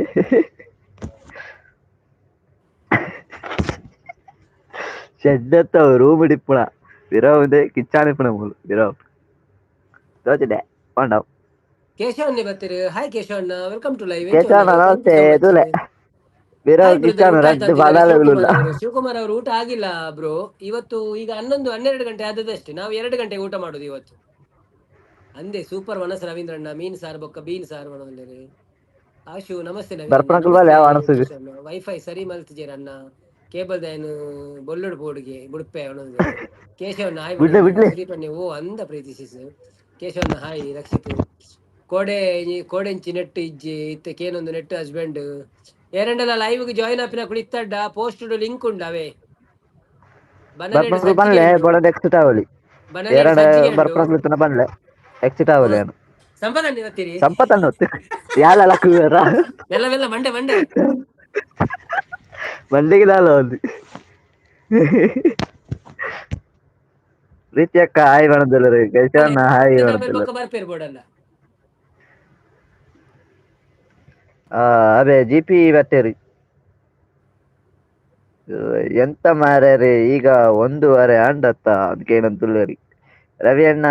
ಶೆಡ್ ಅತ್ತ ರೂಮ್ ಇಪ್ಪುಣ ವಿರವ್ ಕಿಚ್ಚಾಣ ಇಪ್ಪುಣ ಮೂಲು ವಿರವ್ ತೋಚಿದೆ ಪಂಡವ್. ಕೇಶವನ್ನೇ ಬರ್ತೀರಿ. ಹಾಯ್ ಕೇಶವಣ್ಣ, welcome to live. ಕೇಶವಣ್ಣ, ನಮಸ್ತೆ. ತೂಲೆ ವಿರವ್ ಕಿಚ್ಚಾಣ ರಡ್ಡ್ ಬಾಲಾಳುಗಳುಲ್ಲ. ಶಿವಕುಮಾರ್ ಅವರು ಊಟ ಆಗಿಲ್ಲ ಬ್ರೋ ಇವತ್ತು. ಈಗ 11 12 ಗಂಟೆ ಆದದಷ್ಟೇ, ನಾವು 2 ಗಂಟೆಗೆ ಊಟ ಮಾಡುದು ಇವತ್ತು ಅಂದೆ. ಸೂಪರ್ ವನಸ್ ರವೀಂದ್ರಣ್ಣ, ಮೀನ್ ಸಾರು ಬೊಕ್ಕ ಬೀನ್ ಸಾರು ಮಾಡೋದಿಲ್ಲ. ಆಶು ನಮಸ್ತೆ. ಬರ್ಪನಕುಲು ಬಾಲೆ ಯಾವ ಅನಸುಗು. ವೈಫೈ ಸರಿ ಮಲ್ತಿಜೇರ್ ಅಣ್ಣ, ಕೇಬಲ್ ದಯನು ಬೊಲ್ಲುಡು ಬೋರ್ಡ್ಗೆ ಬುಡ್ಪೆ ಅವನೊಂದು. ಕೇಶವಣ್ಣ ಹಾಯ್. ಬಿಡ್ಲೆ, ಬಿಡ್ಲೆ. ಸುದೀಪ್ ಅಣ್ಣೆ ಓ ಅಂದ ಪ್ರೀತಿ ಸಿಸ್. ಕೇಶವಣ್ಣ ಹಾಯ್. ರಕ್ಷಿತ್ ಕೋಡೆ ಕೋಡೆಂಚಿ ನೆಟ್ ಇಜ್ಜಿ ಇತ್ತೆ ಕೇನೊಂದು ನೆಟ್ ಹಸ್ಬೆಂಡ್ ಏರಂಡಲ ಲೈವ್ ಜಾಯಿನ್ ಆಪಿನ ಇತ್ತಡ್ಡ ಪೋಸ್ಟ್ ಲಿಂಕ್ ಉಂಡು ಅವೇ. ಬನಲೇಡ್ ಬರ್ಪನಕುಲು ಪನ್ಲೆ ಸಜ್ಜಿಗೆ ಉಂಡು. ಬೋಡ ಎಕ್ಸಿಟ್ ಆವಲಿ. ಬನಲೇಡ್ ಏರಡ ಸಜ್ಜಿಗೆ ಉಂಡು. ಬರ್ಪನಕುಲು ಇತ್ತನ ಪನ್ಲೆ, ಎಕ್ಸಿಟ್ ಆವಲಿ ಏನು. ಸಂಪದಣ್ಣಿ ಬರ್ತೀರಿ. ಸಂಪತ್ ಅಣ್ಣ ಯಾಲ ಲಕ್ಕುವೆರ. ಮೆಲ್ಲ ಮೆಲ್ಲ, ಮಂಡೆ ಮಂಡೆ. ಮಂಡಿಗೆ ದಾಲ ಒಂದು. ಪ್ರೀತಿ ಅಕ್ಕ ಹಾಯ್ ಪನೊಂದುಲ್ಲೆರ್. ಕೇಶವಣ್ಣ ಹಾಯ್ ಪನೊಂದುಲ್ಲೆರ್. ಬೊಕ್ಕ ಬರ್ಪೇರು ಬೋಡಲ್ಲ. ಅದೇ ಜಿ ಪಿ ಬತ್ತೇರಿ ಎಂತ ಮಾರ್ಯಾರಿ, ಈಗ ಒಂದೂವರೆ ಆಂಡತ್ತ ಅದಕ್ಕೇನಂತುಲ್ಲೆರಿ. ರವಿ ಅಣ್ಣ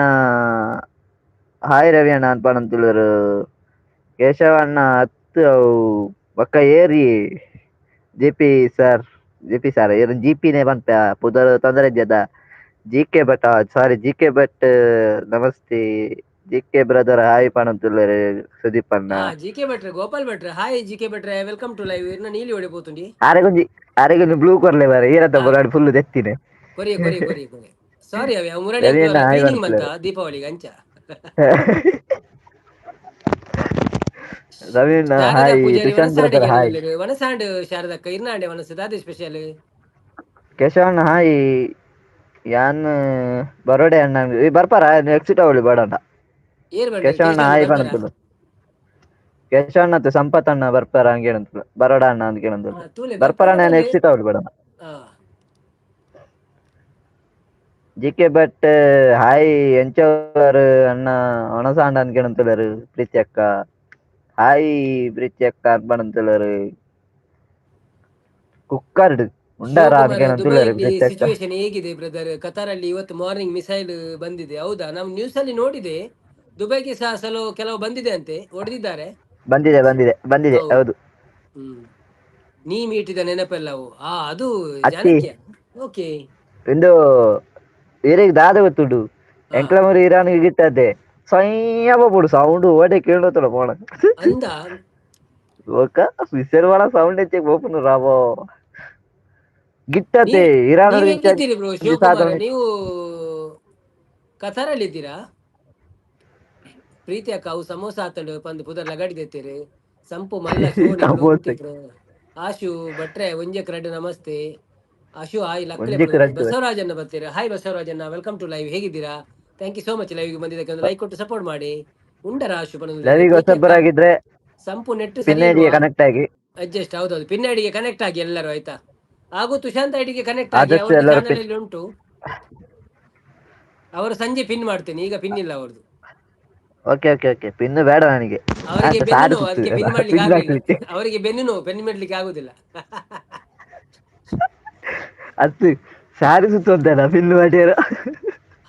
ಹಾಯ್, ರವಿ ಅಣ್ಣ ಅಂತ ಪನೊಂದುಲ್ಲೆರ್. ಕೇಶವಣ್ಣ ಅತ್ತು ಅವು ಬೊಕ್ಕ ಏರಿ G P sir, G P sir ಏರ್ ಜಿ ಪಿನೇ ಪನ್ಪೆ ಪುದರ್ ತೊಂದರೆ ಇಜ್ಜದ. G K Bhat, sorry G K Bhat ನಮಸ್ತೆ. ಜಿ ಕೆ ಬ್ರದರ್ ಹಾಯ್ ಪನೊಂದುಲ್ಲೆರ್ ಸುದೀಪ್ ಅಣ್ಣ. ಹಾ ಜಿ ಕೆ ಭಟ್ರೆ, ಗೋಪಾಲ್ ಭಟ್ರೆ ಹಾಯ್. ಜಿ ಕೆ ಭಟ್ರೆ, welcome to live. ಇರ್ನ ನೀಲಿ ಹೊಡೆ ಪೋತುಂಡಿ. ಆರೆಗೊಂಜಿ ಆರೆಗೊಂಜಿ ಬ್ಲೂ ಕೊರ್ಲೆ ಬಾರೆ ಈರತ್ತ ಬೊರಾಡ್ ಫುಲ್ ದೆತ್ತಿನೆ. ಕೊರಿಯ ಕೊರಿಯ ಕೊರಿಯ ಕೊರಿಯ, ಸಾರಿ ಅವೆ ಮುರಳಿ. ರವಿ ಅಣ್ಣ ಹಾಯ್ ಕ್ಲೀನಿಂಗ್ ಮಂತ ಪನೊಂದುಲ್ಲೆರ್. ದೀಪಾವಳಿಗೆ ಅಂಚ. ರವಿ ಅಣ್ಣ Sharada hi. Poojary Sushanth brother hi. ವನಸಾಂಡ್ ಶಾರದಕ್ಕ ಇರ್ನಾಂಡೆ ವನಸು ದಾದೆ ಸ್ಪೆಷಲ್? ಕೇಶವಣ್ಣ ಹಾಯ್. ಯಾನ್ ಬರೋಡೆ ಅಣ್ಣ ಈ ಬರ್ಪಾರ ಎಕ್ಸಿಟ್ ಅವಳಿ ಬೇಡಣ್ಣ. ಏರ್ ಬಂಡ್ರೆ? ಕೇಶವಣ್ಣ ಕೇಶವಣ್ಣ ಹಾಯ್ ಬರ್ಪಾರ? ಪನೊಂದುಲ್ಲೆರ್. ಕೇಶವಣ್ಣ ಅತ್ತೆ ಸಂಪತ್ ಅಣ್ಣ ಬರ್ಪಾರ ಹಂಗೇನಂತಲ್ಲ, ಬರೋಡ ಅಣ್ಣ ಅಂತ ಕೇಳಂತಲ್ಲ. ತೂಲೆ ಬರ್ಪಾರ ಬರ್ಪಾರ ನಾನು ಪನ್ಲೆ. ಎಕ್ಸಿಟ್ ಅವಳಿ ಬೇಡಣ್ಣ. G K Bhat hi. ಎಂಚವರ್ ಅಣ್ಣ ಒಣಸಾಂಡ ಅಂತ ಕೇಳಂತುಲ್ಲೆರ್. ಪ್ರೀತಿ ಅಕ್ಕ ಹಾಯ್, ಪ್ರೀತಿ ಅಕ್ಕ ಪನೊಂದುಲ್ಲೆರ್. ಕುಕ್ಕರ್ಡ್ ಉಂಡಾರ ಅಂತ ಶಿವಕುಮಾರ್ ಕೇಳಂತುಲ್ಲೆರ್ ದುಬೈಯಲ್ಲಿ ಪ್ರೀತಿ ಅಕ್ಕ. ಸಿಚುವೇಶನ್ ಹೇಗಿದೆ ಬ್ರದರ್? ಕತಾರ್ ಅಲ್ಲಿ ಇವತ್ತು ಮಾರ್ನಿಂಗ್ ಮಿಸೈಲ್ ಬಂದಿದೆ ಹೌದಾ? ನಾವು ನ್ಯೂಸ್ ಅಲ್ಲಿ ನೋಡಿದೆ, ದುಬೈಗೆ ಸಹ ಸಲ ಕೆಲವು ಬಂದಿದೆ ಅಂತೆ, ಹೊಡೆದಿದ್ದಾರೆ. ಬಂದಿದೆ ಬಂದಿದೆ ಬಂದಿದೆ. ಹೌದು. ಹೌದು. ನೀ ಮೀಟಿದ ನೆನಪೆಲ್ಲವು ಅದು ಅತ್ತಿ. ಜಾನಕ್ಯ ಓಕೆ. ಇಂದು ಇರೆಗ್ ದಾದ ಗೊತ್ತುಂಡು? ಎಂಕ್ಲ ಮುರಿ ಇರಾನ್ ಗಿಟ್ಟದೆ ಸೊಯ್ಯ ಪೋಪುಡು ಸೌಂಡ್ ಓಡೆ ಕೇಳೋತಲ್ಲ ಪೋಣ. ಅಂದ. ಒಕ್ಕ ಮಿಸೈಲ್ ವಾಳ ಸೌಂಡ್ ಹೆಚ್ಚೆ ಪೋಪುನು ರಾಬೋ ಗಿಟ್ಟತೆ ಇರಾನ್. ನೀವು ಎಲ್ಲಿದ್ದೀರಿ ಬ್ರೋ ಶಿವಕುಮಾರ್? ಸಾಧನೆ. ನೀವು ಕತಾರಲ್ಲಿ ಇದ್ದೀರಾ? ಪ್ರೀತಿ ಅಕ್ಕ ಅವು ಸಮೋಸ ಆತಂಡು ಪಂದ್ ಪುದರ್ ಲಗಡಿದೆತ್ತೀರಿ. ಸಂಪು ಮಲ್ಲ ಸಮೋಸೆ. ಆಶು ಭಟ್ರೆ ಒಂಜೆ ಕ್ರಡ್ ನಮಸ್ತೆ. ಆಶು ಹಾಯ್ ಲಕ್ಕಲೆ. ಒಂಜೆಕ್ ರಡ್ಡ್. ಬಸವರಾಜನ್ನ ಬರ್ತೀರಾ. ಹಾಯ್ ಬಸವರಾಜನ್ನ, welcome to live. ಹೇಗಿದ್ದೀರಾ? Thank you so much live ಬಂದಿದ್ದಕ್ಕೆ. ಒಂದು ಲೈಕ್ ಕೊಟ್ಟು ಸಪೋರ್ಟ್ ಮಾಡಿ. ಉಂಡರ ಆಶು? ಲೈವಿಗೆ ಹೊಸಬ್ಬರಾಗಿದ್ರೆ ಸಂಪು ನೆಟ್ ಪಿನ್ ಐಡಿಗೆ ಕನೆಕ್ಟ್ ಆಗಿ. ಅಡ್ಜಸ್ಟ್ ಹೌದೌದು, ಪಿನ್ ಐಡಿಗೆ ಕನೆಕ್ಟ್ ಆಗಿ ಎಲ್ಲರೂ ಆಯ್ತಾ? ಹಾಗೂ ತುಷಾಂತ್ ಐಡಿಗೆ ಕನೆಕ್ಟ್ ಆಗಿ. ಆದಷ್ಟು ಅವ್ರದ್ದು ಎಲ್ಲರೂ ಚಾನಲ್ ಅಲ್ಲಿ ಉಂಟು. ಅವರು ಸಂಜೆ ಪಿನ್ ಮಾಡ್ತೇನೆ, ಈಗ ಪಿನ್ ಇಲ್ಲ ಅವರದು. ಓಕೆ ಓಕೆ ಓಕೆ, ಪಿನ್ ಬೇಡ ನನಗೆ. ಅವರಿಗೆ ಆಯ್ತು, ಬೆನ್ನು ಸಾರಿ ನೋವು, ಸುತ್ತು ಅದಕ್ಕೆ ಪಿನ್ ಮಾಡ್ಲಿಕ್ಕೆ ಪಿನ್ ಆಗುದಿಲ್ಲ. ಹಾಕ್ಲಿಕ್ಕೆ. ಅವರಿಗೆ ಬೆನ್ನು ನೋವು, ಪಿನ್ ಮಾಡ್ಲಿಕ್ಕೆ ಆಗುದಿಲ್ಲ. ಅದು ಸಾರಿ ಸುತ್ತು ಅಂತಲ್ಲ ಪಿನ್ ಮಾಡ್ಯಾರ.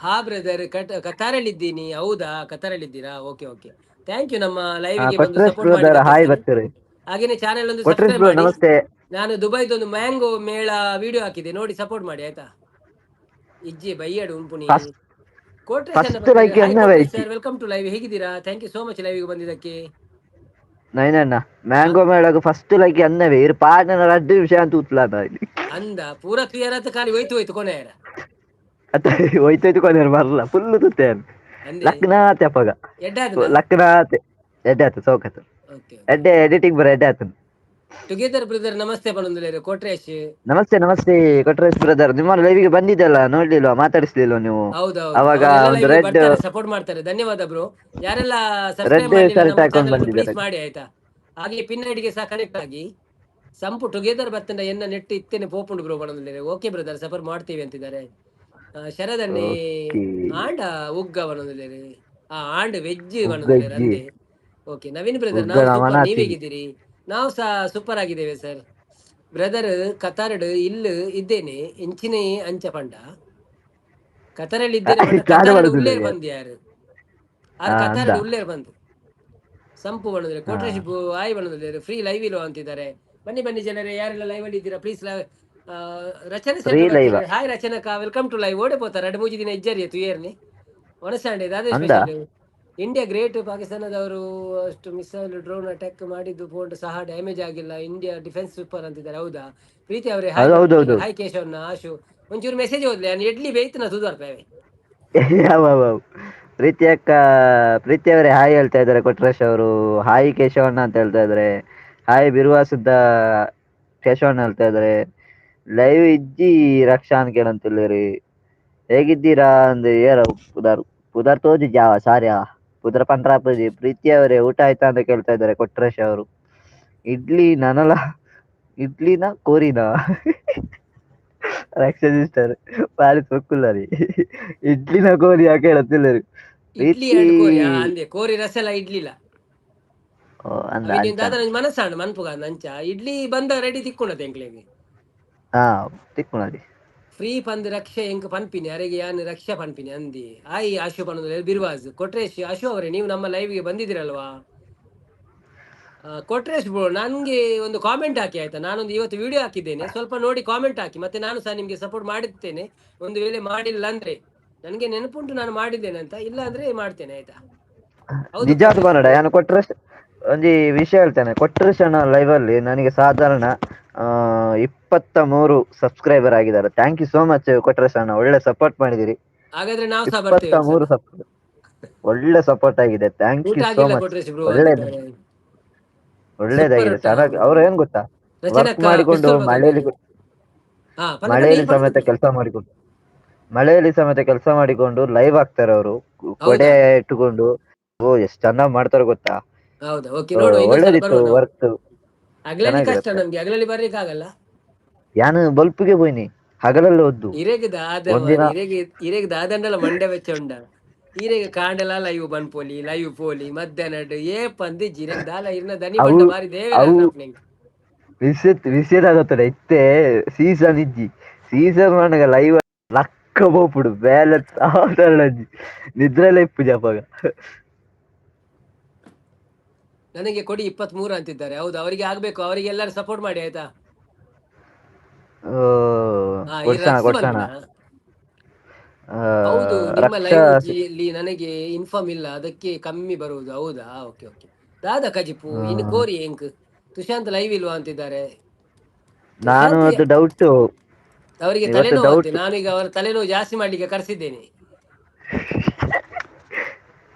ಹಾ ಬ್ರದರ್, ಕತಾರಲ್ಲಿದ್ದೀನಿ. ಹೌದಾ, ಕತಾರಲ್ಲಿದ್ದೀರಾ? ಓಕೆ ಓಕೆ, thank you ನಮ್ಮ ಲೈವ್ ಗೆ ಬಂದು ಕೊಟ್ರೇಶ್ ಸಪೋರ್ಟ್ ಬ್ರದರ್ ಮಾಡಿದ್ದಕ್ಕೆ ಹಾಯ್ ಸರ್. ಬರ್ತಾರೆ. ಹಾಗೇನೆ ಚಾನೆಲ್ ಒಂದು ಕೊಟ್ರೇಶ್ ಸಬ್ಸ್ಕ್ರೈಬ್ ಬ್ರೋ ಮಾಡಿ. ನಮಸ್ತೆ. ನಾನು ದುಬೈದೊಂದು ಮ್ಯಾಂಗೋ ಮೇಳ ವಿಡಿಯೋ ಹಾಕಿದೆ ನೋಡಿ, ಸಪೋರ್ಟ್ ಮಾಡಿ ಆಯ್ತಾ. ಇಜ್ಜಿ ಬೈಯಡು ಉಂಪುನಿ. ಫಸ್ಟ್ ಕೋಟ್ರೇಶ್ ಫಸ್ಟ್ ಲೈಕ್ ಅನ್ನವೇ ಐತಿ. Sir, welcome to live. ಹೇಗಿದ್ದೀರಾ? Thank you so much live ಗೆ ಬಂದಿದ್ದಕ್ಕೆ. ನೈನಣ್ಣ, ಮ್ಯಾಂಗೋ ಮೇಳಗ ಫಸ್ಟ್ ಲೈಕ್ ಅನ್ನವೇ ಇರು ಪಾಡ್ನ ರಡ್ಡು ವಿಷಯ ಅಂತ ಉತ್ಲಾದ. ಅಂದ ಪೂರ ಕ್ಲಿಯರ್ ಆತ, ಖಾಲಿ ಹೋಯ್ತು ಹೋಯ್ತು ಕೊನೆಯರ. ಅತ್ತ ಹೋಯ್ತು ಕೊನೆ ಬರಲ್ಲ, ಫುಲ್ ತುತ್ತೆ. ಅಂದೆ ಲಕ್ನಾತೆ ಅಪ್ಪಗ. ಎಡ್ಡಾದ. ಲಕ್ನಾತೆ ಎಡ್ಡೆ ಆತು ಸೌಕತ್ತು. ಓಕೆ. ಎಡ್ಡೆ ಎಡಿಟಿಂಗ್ ಬರ ಎಡ್ಡೆ ಆತು. ಟುಗೆದರ್ ಬ್ರದರ್ ನಮಸ್ತೆ ಪನೊಂದುಲ್ಲೆರ್ ಕೋಟ್ರೇಶ್. ನಮಸ್ತೆ ನಮಸ್ತೆ ಕೊಟ್ರೇಶ್ ಬ್ರದರ್, ನಿಮ್ಮ ಲೈವಿಗೆ ಬಂದಿದ್ದಲ್ಲ, ನೋಡ್ಲಿಲ್ವಾ, ಮಾತಾಡಿಸ್ಲಿಲ್ವಾ ನೀವು? ಹೌದೌದು. ಅವಾಗ ಒಂದು ರೆಡ್ ಬರ್ತಾರೆ, ಸಪೋರ್ಟ್ ಮಾಡ್ತಾರೆ. ಧನ್ಯವಾದ ಬ್ರೋ. ಯಾರೆಲ್ಲ ಸಬ್ಸ್ಕ್ರೈಬ್ ರೆಡ್ ಮಾಡಿಲ್ಲ ಶರ್ಟ್ ನಮ್ಮ ಹಾಕೊಂಡ್ ಚಾನೆಲ್, ಬಂದಿದ್ದಾರೆ. ಪ್ಲೀಸ್ ಮಾಡಿ ಆಯ್ತಾ. ಹಾಗೆ ಪಿನ್ ಐಡಿಗೆ ಸಹ ಕನೆಕ್ಟ್ ಆಗಿ. ಸಂಪು ಟುಗೆದರ್ ಬತ್ತಂಡ ಎನ್ನ ನೆಟ್ ಇತ್ತೇನೆ ಪೋಪುಂಡು ಬ್ರೋ ಪನೊಂದುಲ್ಲೆರ್. ಓಕೆ ಬ್ರದರ್, ಸಪೋರ್ಟ್ ಮಾಡ್ತೀವಿ ಅಂತಿದ್ದಾರೆ. ಶರದನ್ನೇ ಓಕೆ. ಆಂಡ ಉಗ್ಗ ಪನೊಂದುಲ್ಲೆರ್. ಆ ಆಂಡ್ ವೆಜ್ ಉಗ್ಗ ಪನೊಂದುಲ್ಲೆರ್. ಇಜ್ಜಿ. ಅಂದೆ ಓಕೆ. ನವೀನ್ ಬ್ರದರ್, ಉಗ್ಗ ನಾವು ಸೂಪರ್, ನಮನಾತಿ. ನೀವ್ ಹೇಗಿದ್ದೀರಿ? ನಾವು ಸಹ ಸೂಪರ್ ಆಗಿದ್ದೇವೆ ಸರ್. ಬ್ರದರ್, ಕತಾರ್ಡ್ ಇಲ್ಲು ಇದ್ದೇನೆ, ಇಂಚಿನೇ ಅಂಚ ಪಂಡ ಕತಾರಲ್ಲಿ ಇದ್ದೇನೆ ಪಂಡ. ದಾದ ಕತಾರ್ಡ್ ಪಡೋದಿಲ್ಲ ಉಲ್ಲೇರ್ ಯಾರು. ಬಂದು ಯಾರು ಆರ್ ಹಾ ಕತಾರ್ಡ್ ಅಂದ ಉಲ್ಲೇರ್ ಬಂದು ಸಂಪು ಬಣ್ಣದ್ರೆ. ಕೋಟ್ರೇಶ್ ಆಯ್ ಬಣ್ಣದಲ್ಲಿ ಫ್ರೀ ಲೈವ್ ಇಲ್ವಾ ಅಂತಿದ್ದಾರೆ. ಬನ್ನಿ ಬನ್ನಿ ಜನರೇ, ಯಾರೆಲ್ಲ ಲೈವ್ ಅಲ್ಲಿ ಇದ್ದೀರಾ ಪ್ಲೀಸ್. ರಚನೆ ಫ್ರೀ ಲೈವ್. ಹಾಯ್ ರಚನಕ, welcome to live. ಓಡೆ ಪೋತಾರೆ? 2 3 ದಿನ ಇಜ್ಜರಿ ತುಯೇರ್ನಿ ಒಣಸಾಂಡೆ ದಾದೆ? ಅಂದ ಸ್ಪೆಷಲ್ ಇಂಡಿಯಾ ಗ್ರೇಟ್. ಪಾಕಿಸ್ತಾನದವರು ಅಷ್ಟು ಮಿಸೈಲ್ ಡ್ರೋನ್ ಅಟ್ಯಾಕ್ ಮಾಡಿದ್ದು ಫೋನ್ ಸಹ ಡ್ಯಾಮೇಜ್ ಆಗಿಲ್ಲ. ಇಂಡಿಯಾ ಡಿಫೆನ್ಸ್ ಸೂಪರ್ ಅಂತಿದ್ದಾರೆ. ಹೌದಾ ಪ್ರೀತಿ ಅವರೇ? ಹಾಯ್. ಹೌದು ಹೌದು ಹೌದು. ಹಾಯ್ ಕೇಶವನ್ನ ಆಶು. ಒಂಚೂರು ಮೆಸೇಜ್ ಓದ್ಲಿ, ನಾನು ಇಡ್ಲಿ ಬೇಯ್ತನ ತುದಾರ್ಪೇವೆ. ಯಾವ ಪ್ರೀತಿ ಅಕ್ಕ, ಪ್ರೀತಿ ಅವರೇ ಹಾಯ್ ಹೇಳ್ತಾ ಇದ್ದಾರೆ. ಕೊಟ್ರೇಶ್ ಅವರು ಹಾಯ್ ಕೇಶವಣ್ಣ ಅಂತ ಹೇಳ್ತಾ ಇದ್ದಾರೆ. ಹಾಯ್ ಬಿರುವಾಸುದ್ದ ಕೇಶವಣ್ಣ ಹೇಳ್ತಾ ಇದ್ದಾರೆ. ಲೈವ್ ಇಜ್ಜಿ ರಕ್ಷಾನ್ ಕೇಳಂತಿಲ್ಲರಿ. ಹೇಗಿದ್ದೀರಾ ಅಂದ್ ಏರ ಪುದಾರ್ ಪುದಾರ್ ತೋಜಿ ಜಾವ ಸಾರ್ಯಾ ಪುದರ್ ಪಂಡ್ರಾಪುಜಿ. ಪ್ರೀತಿ ಅವರೇ ಊಟ ಆಯ್ತಾ ಅಂತ ಕೇಳ್ತಾ ಇದ್ದಾರೆ ಕೊಟ್ರೇಶ್ ಅವರು. ಇಡ್ಲಿ ನನಲ ಇಡ್ಲಿನ ಕೋರಿನ ರಕ್ಷಾ ಸಿಸ್ಟರ್ ಬಾರಿ ಸೊಕ್ಕುಲ್ಲರಿ. ಇಡ್ಲಿನ ಕೋರಿ ಯಾಕೆ ಹೇಳತ್ತಿಲ್ಲರಿ? ಇಡ್ಲಿ ಪ್ರೀತಿ ಅಂಡ್ ಕೋರಿ ಅಂದೆ, ಕೋರಿ ರಸಲ ಇಡ್ಲಿಲ್ಲ. ಓ, ಅಂದ ಅವಿನಿ ಅಂಚ ದಾದ ಮನಸ್ಸಾಂಡ್ ಮನ್ಪುಗ ಅಂಚ ಇಡ್ಲಿ ಬಂದ ರೆಡಿ ತಿಕ್ಕೊಂಡದ ಎಂಕ್ಲೆಗ್. ಹಾ ತಿಕ್ಕುಣದಿ. ಫ್ರೀ ಪಂದ್ ರಕ್ಷೆ ಎಂಕ್ ಪನ್ಪಿನಿ ಅರೆಗೆ ಯಾನ್ ರಕ್ಷಾ ಪನ್ಪಿನಿ ಅಂದಿ. ಆಯ್ ಆಶು ಪನೊಂದು ಬಿರ್ವಾಜ್ ಕೊಟ್ರೇಶ್. ಅಶು ಅವರೇ, ನೀವು ನಮ್ಮ ಲೈವ್ಗೆ ಬಂದಿದ್ದೀರಲ್ವಾ? ಕೊಟ್ರೇಶ್ ಬ್ರೋ, ನನ್ಗೆ ಒಂದು ಕಾಮೆಂಟ್ ಹಾಕಿ ಆಯ್ತಾ. ನಾನೊಂದು ಇವತ್ತು ವಿಡಿಯೋ ಹಾಕಿದ್ದೇನೆ, ಸ್ವಲ್ಪ ನೋಡಿ ಕಾಮೆಂಟ್ ಹಾಕಿ. ಮತ್ತೆ ನಾನು ಸಹ ನಿಮಗೆ ಸಪೋರ್ಟ್ ಮಾಡಿರ್ತೇನೆ. ಒಂದು ವೇಳೆ ಮಾಡಿಲ್ಲ ಅಂದ್ರೆ, ನನಗೆ ನೆನಪುಂಟು ನಾನು ಮಾಡಿದ್ದೇನೆ ಅಂತ, ಇಲ್ಲ ಅಂದ್ರೆ ಮಾಡ್ತೇನೆ ಆಯ್ತಾ. ಹೌದು ನಿಜಾದ ಕೊಟ್ರೇಶ್ ಬನ್ನಡ ಬ್ರೋ. ನಾನು ಕೊಟ್ರೇಶ್ ಒಂಜಿ ವಿಷಯ ಹೇಳ್ತೇನೆ. ಕೊಟ್ರೇಶ್ ಅಣ್ಣ ಲೈವ್ ಅಲ್ಲಿ ನನಗೆ ಸಾಧಾರಣ 23 ಸಬ್ಸ್ಕ್ರೈಬರ್ ಆಗಿದ್ದಾರೆ. Thank you so much Kotresh ಅಣ್ಣ, ಒಳ್ಳೆ ಸಪೋರ್ಟ್ ಮಾಡಿದಿರಿ. ಹಾಗಾದ್ರೆ ನಾವು ಸಹ ಬರ್ತೇವೆ 23 ಒಂದ್ಸಲ. ಒಳ್ಳೆ ಸಪೋರ್ಟ್ ಆಗಿದೆ, thank ಊಟ you so ಆಗಿಲ್ಲ ಮಚ್. ಕೊಟ್ರೇಶ್ ಬ್ರೋ ಒಳ್ಳೆ ಅಂತಿದ್ದಾರೆ. ಒಳ್ಳೇದಾಗಿದೆ. ಸೂಪರ್. ಚೆನ್ನಾಗಿ ಅವ್ರು ಏನ್ ಗೊತ್ತಾ, ವರ್ಕ್ ರಚನಕ್ಕ ಮಾಡಿಕೊಂಡು ಪಿಸ್ತೂಲ್ ಮಳೆಯಲ್ಲಿ ಬಂದಿದ್ದಾರೆ. ಹಾ ಪನ್ನ ಪನ್ನ ಮಳೆಯಲ್ಲಿ ಏನ್ ಸಮೇತ ಪಡ್ತದೆ? ಕೆಲಸ ಮಾಡಿಕೊಂಡು, ಮಳೆಯಲ್ಲಿ ಸಮೇತ ಕೆಲಸ ಮಾಡಿಕೊಂಡು ಲೈವ್ ಆಗ್ತಾರೆ ಅವರು ಕೊಡೆ ಹೌದಾ? ಇಟ್ಟುಕೊಂಡು. ಓ, ಎಷ್ಟ್ ಚೆನ್ನಾಗ್ ಮಾಡ್ತಾರೆ ಗೊತ್ತಾ? ಹೌದಾ? ಓಕೆ, ನೋಡುವ, ಇನ್ನೊಂದ್ಸಲ ಒಳ್ಳೇದಿತ್ತು ಬರುವ ನಾವು. ವರ್ಕ್. ಹಗಲಲ್ಲಿ ಕಷ್ಟ. ಚೆನ್ನಾಗಿರುತ್ತೆ. ನಮ್ಗೆ ಹಗಲಲ್ಲಿ ಬರ್ಲಿಕ್ಕೆ ಆಗಲ್ಲ. ಯಾನು ಬಲ್ಪ್ಗೆ ಪೋಯಿನಿ ಹಗಲಲ್ಲಿ ಒದ್ದು ಇರೆಗ್ ದಾದ ಒಂದಿನ. ಇರೆಗ್ ಇರೆಗ್ ದಾದಂಡಲ ಮಂಡೆ ಬೆಚ್ಚ ಉಂಡ. ಇರೆಗ್ ಕಾಂಡಲ ಲೈವ್ ಬನ್ಪೋಲಿ, ಲೈವ್ ಪೋಲಿ ಮಧ್ಯಾಹ್ನ ಏ ಪಂದ್ ಇರೆಗ್ ದಾಲ ಇರ್ನ ದನಿ ಅವು ಬಂಡ ಬಾರಿ ದೇವೆರ. ಅವು ನಿಂಗೆ ವಿಷಯ ವಿಷಯದಾಗತ್ತಡ ಇತ್ತೆ ಸೀಸನ್ ಇಜ್ಜಿ. ಸೀಸನ್ ಮಾಡಗ ಲೈವ್ ಲಕ್ಕ ಪೋಪುಡು ಬೇಲೆ ಸಾಧಾರಣ ನಿದ್ರೆಲ್ಲ ಇಪ್ಪುಜಿ ಅಪಗ. ನನಗೆ ಕೊಡಿ 23 ಅಂತಿದ್ದಾರೆ. ಹೌದು, ಅವರಿಗೆ ಆಗ್ಬೇಕು. ಅವರಿಗೆ ಎಲ್ಲರೂ ಸಪೋರ್ಟ್ ಮಾಡಿ ಆಯ್ತಾ. ಹಾ ಈ ಕೊಡ್ಸೋಣ ರಕ್ಸ್ ಕೊಡ್ಸೋಣ. ಬಂದ್ನಾ? ಹೌದು, ನಿಮ್ಮ ರಕ್ಷಾ ಲೈವ್ ಜಿಯಲ್ಲಿ ನನಗೆ ಇನ್ಫಾರ್ಮ್ ಇಲ್ಲ, ಅದಕ್ಕೆ ಕಮ್ಮಿ ಬರುವುದು. ಹೌದಾ? Okay okay. ದಾದ ಕಜಿಪು ಇನ್ನು ಕೋರಿ ಎಂಕ್. ತುಷಾಂತ್ ಲೈವ್ ಇಲ್ವಾ ಅಂತಿದ್ದಾರೆ. ನಾನು ತುಷಾಂತ್ ಅದು ಡೌಟ್. ಅವರಿಗೆ ಇವತ್ತು ತಲೆನೋವು ಡೌಟ್. ಅಂತೆ. ನಾನು ಈಗ ಅವರ ತಲೆನೋವು ಜಾಸ್ತಿ ಮಾಡ್ಲಿಕ್ಕೆ ಕರೆಸಿದ್ದೇನೆ.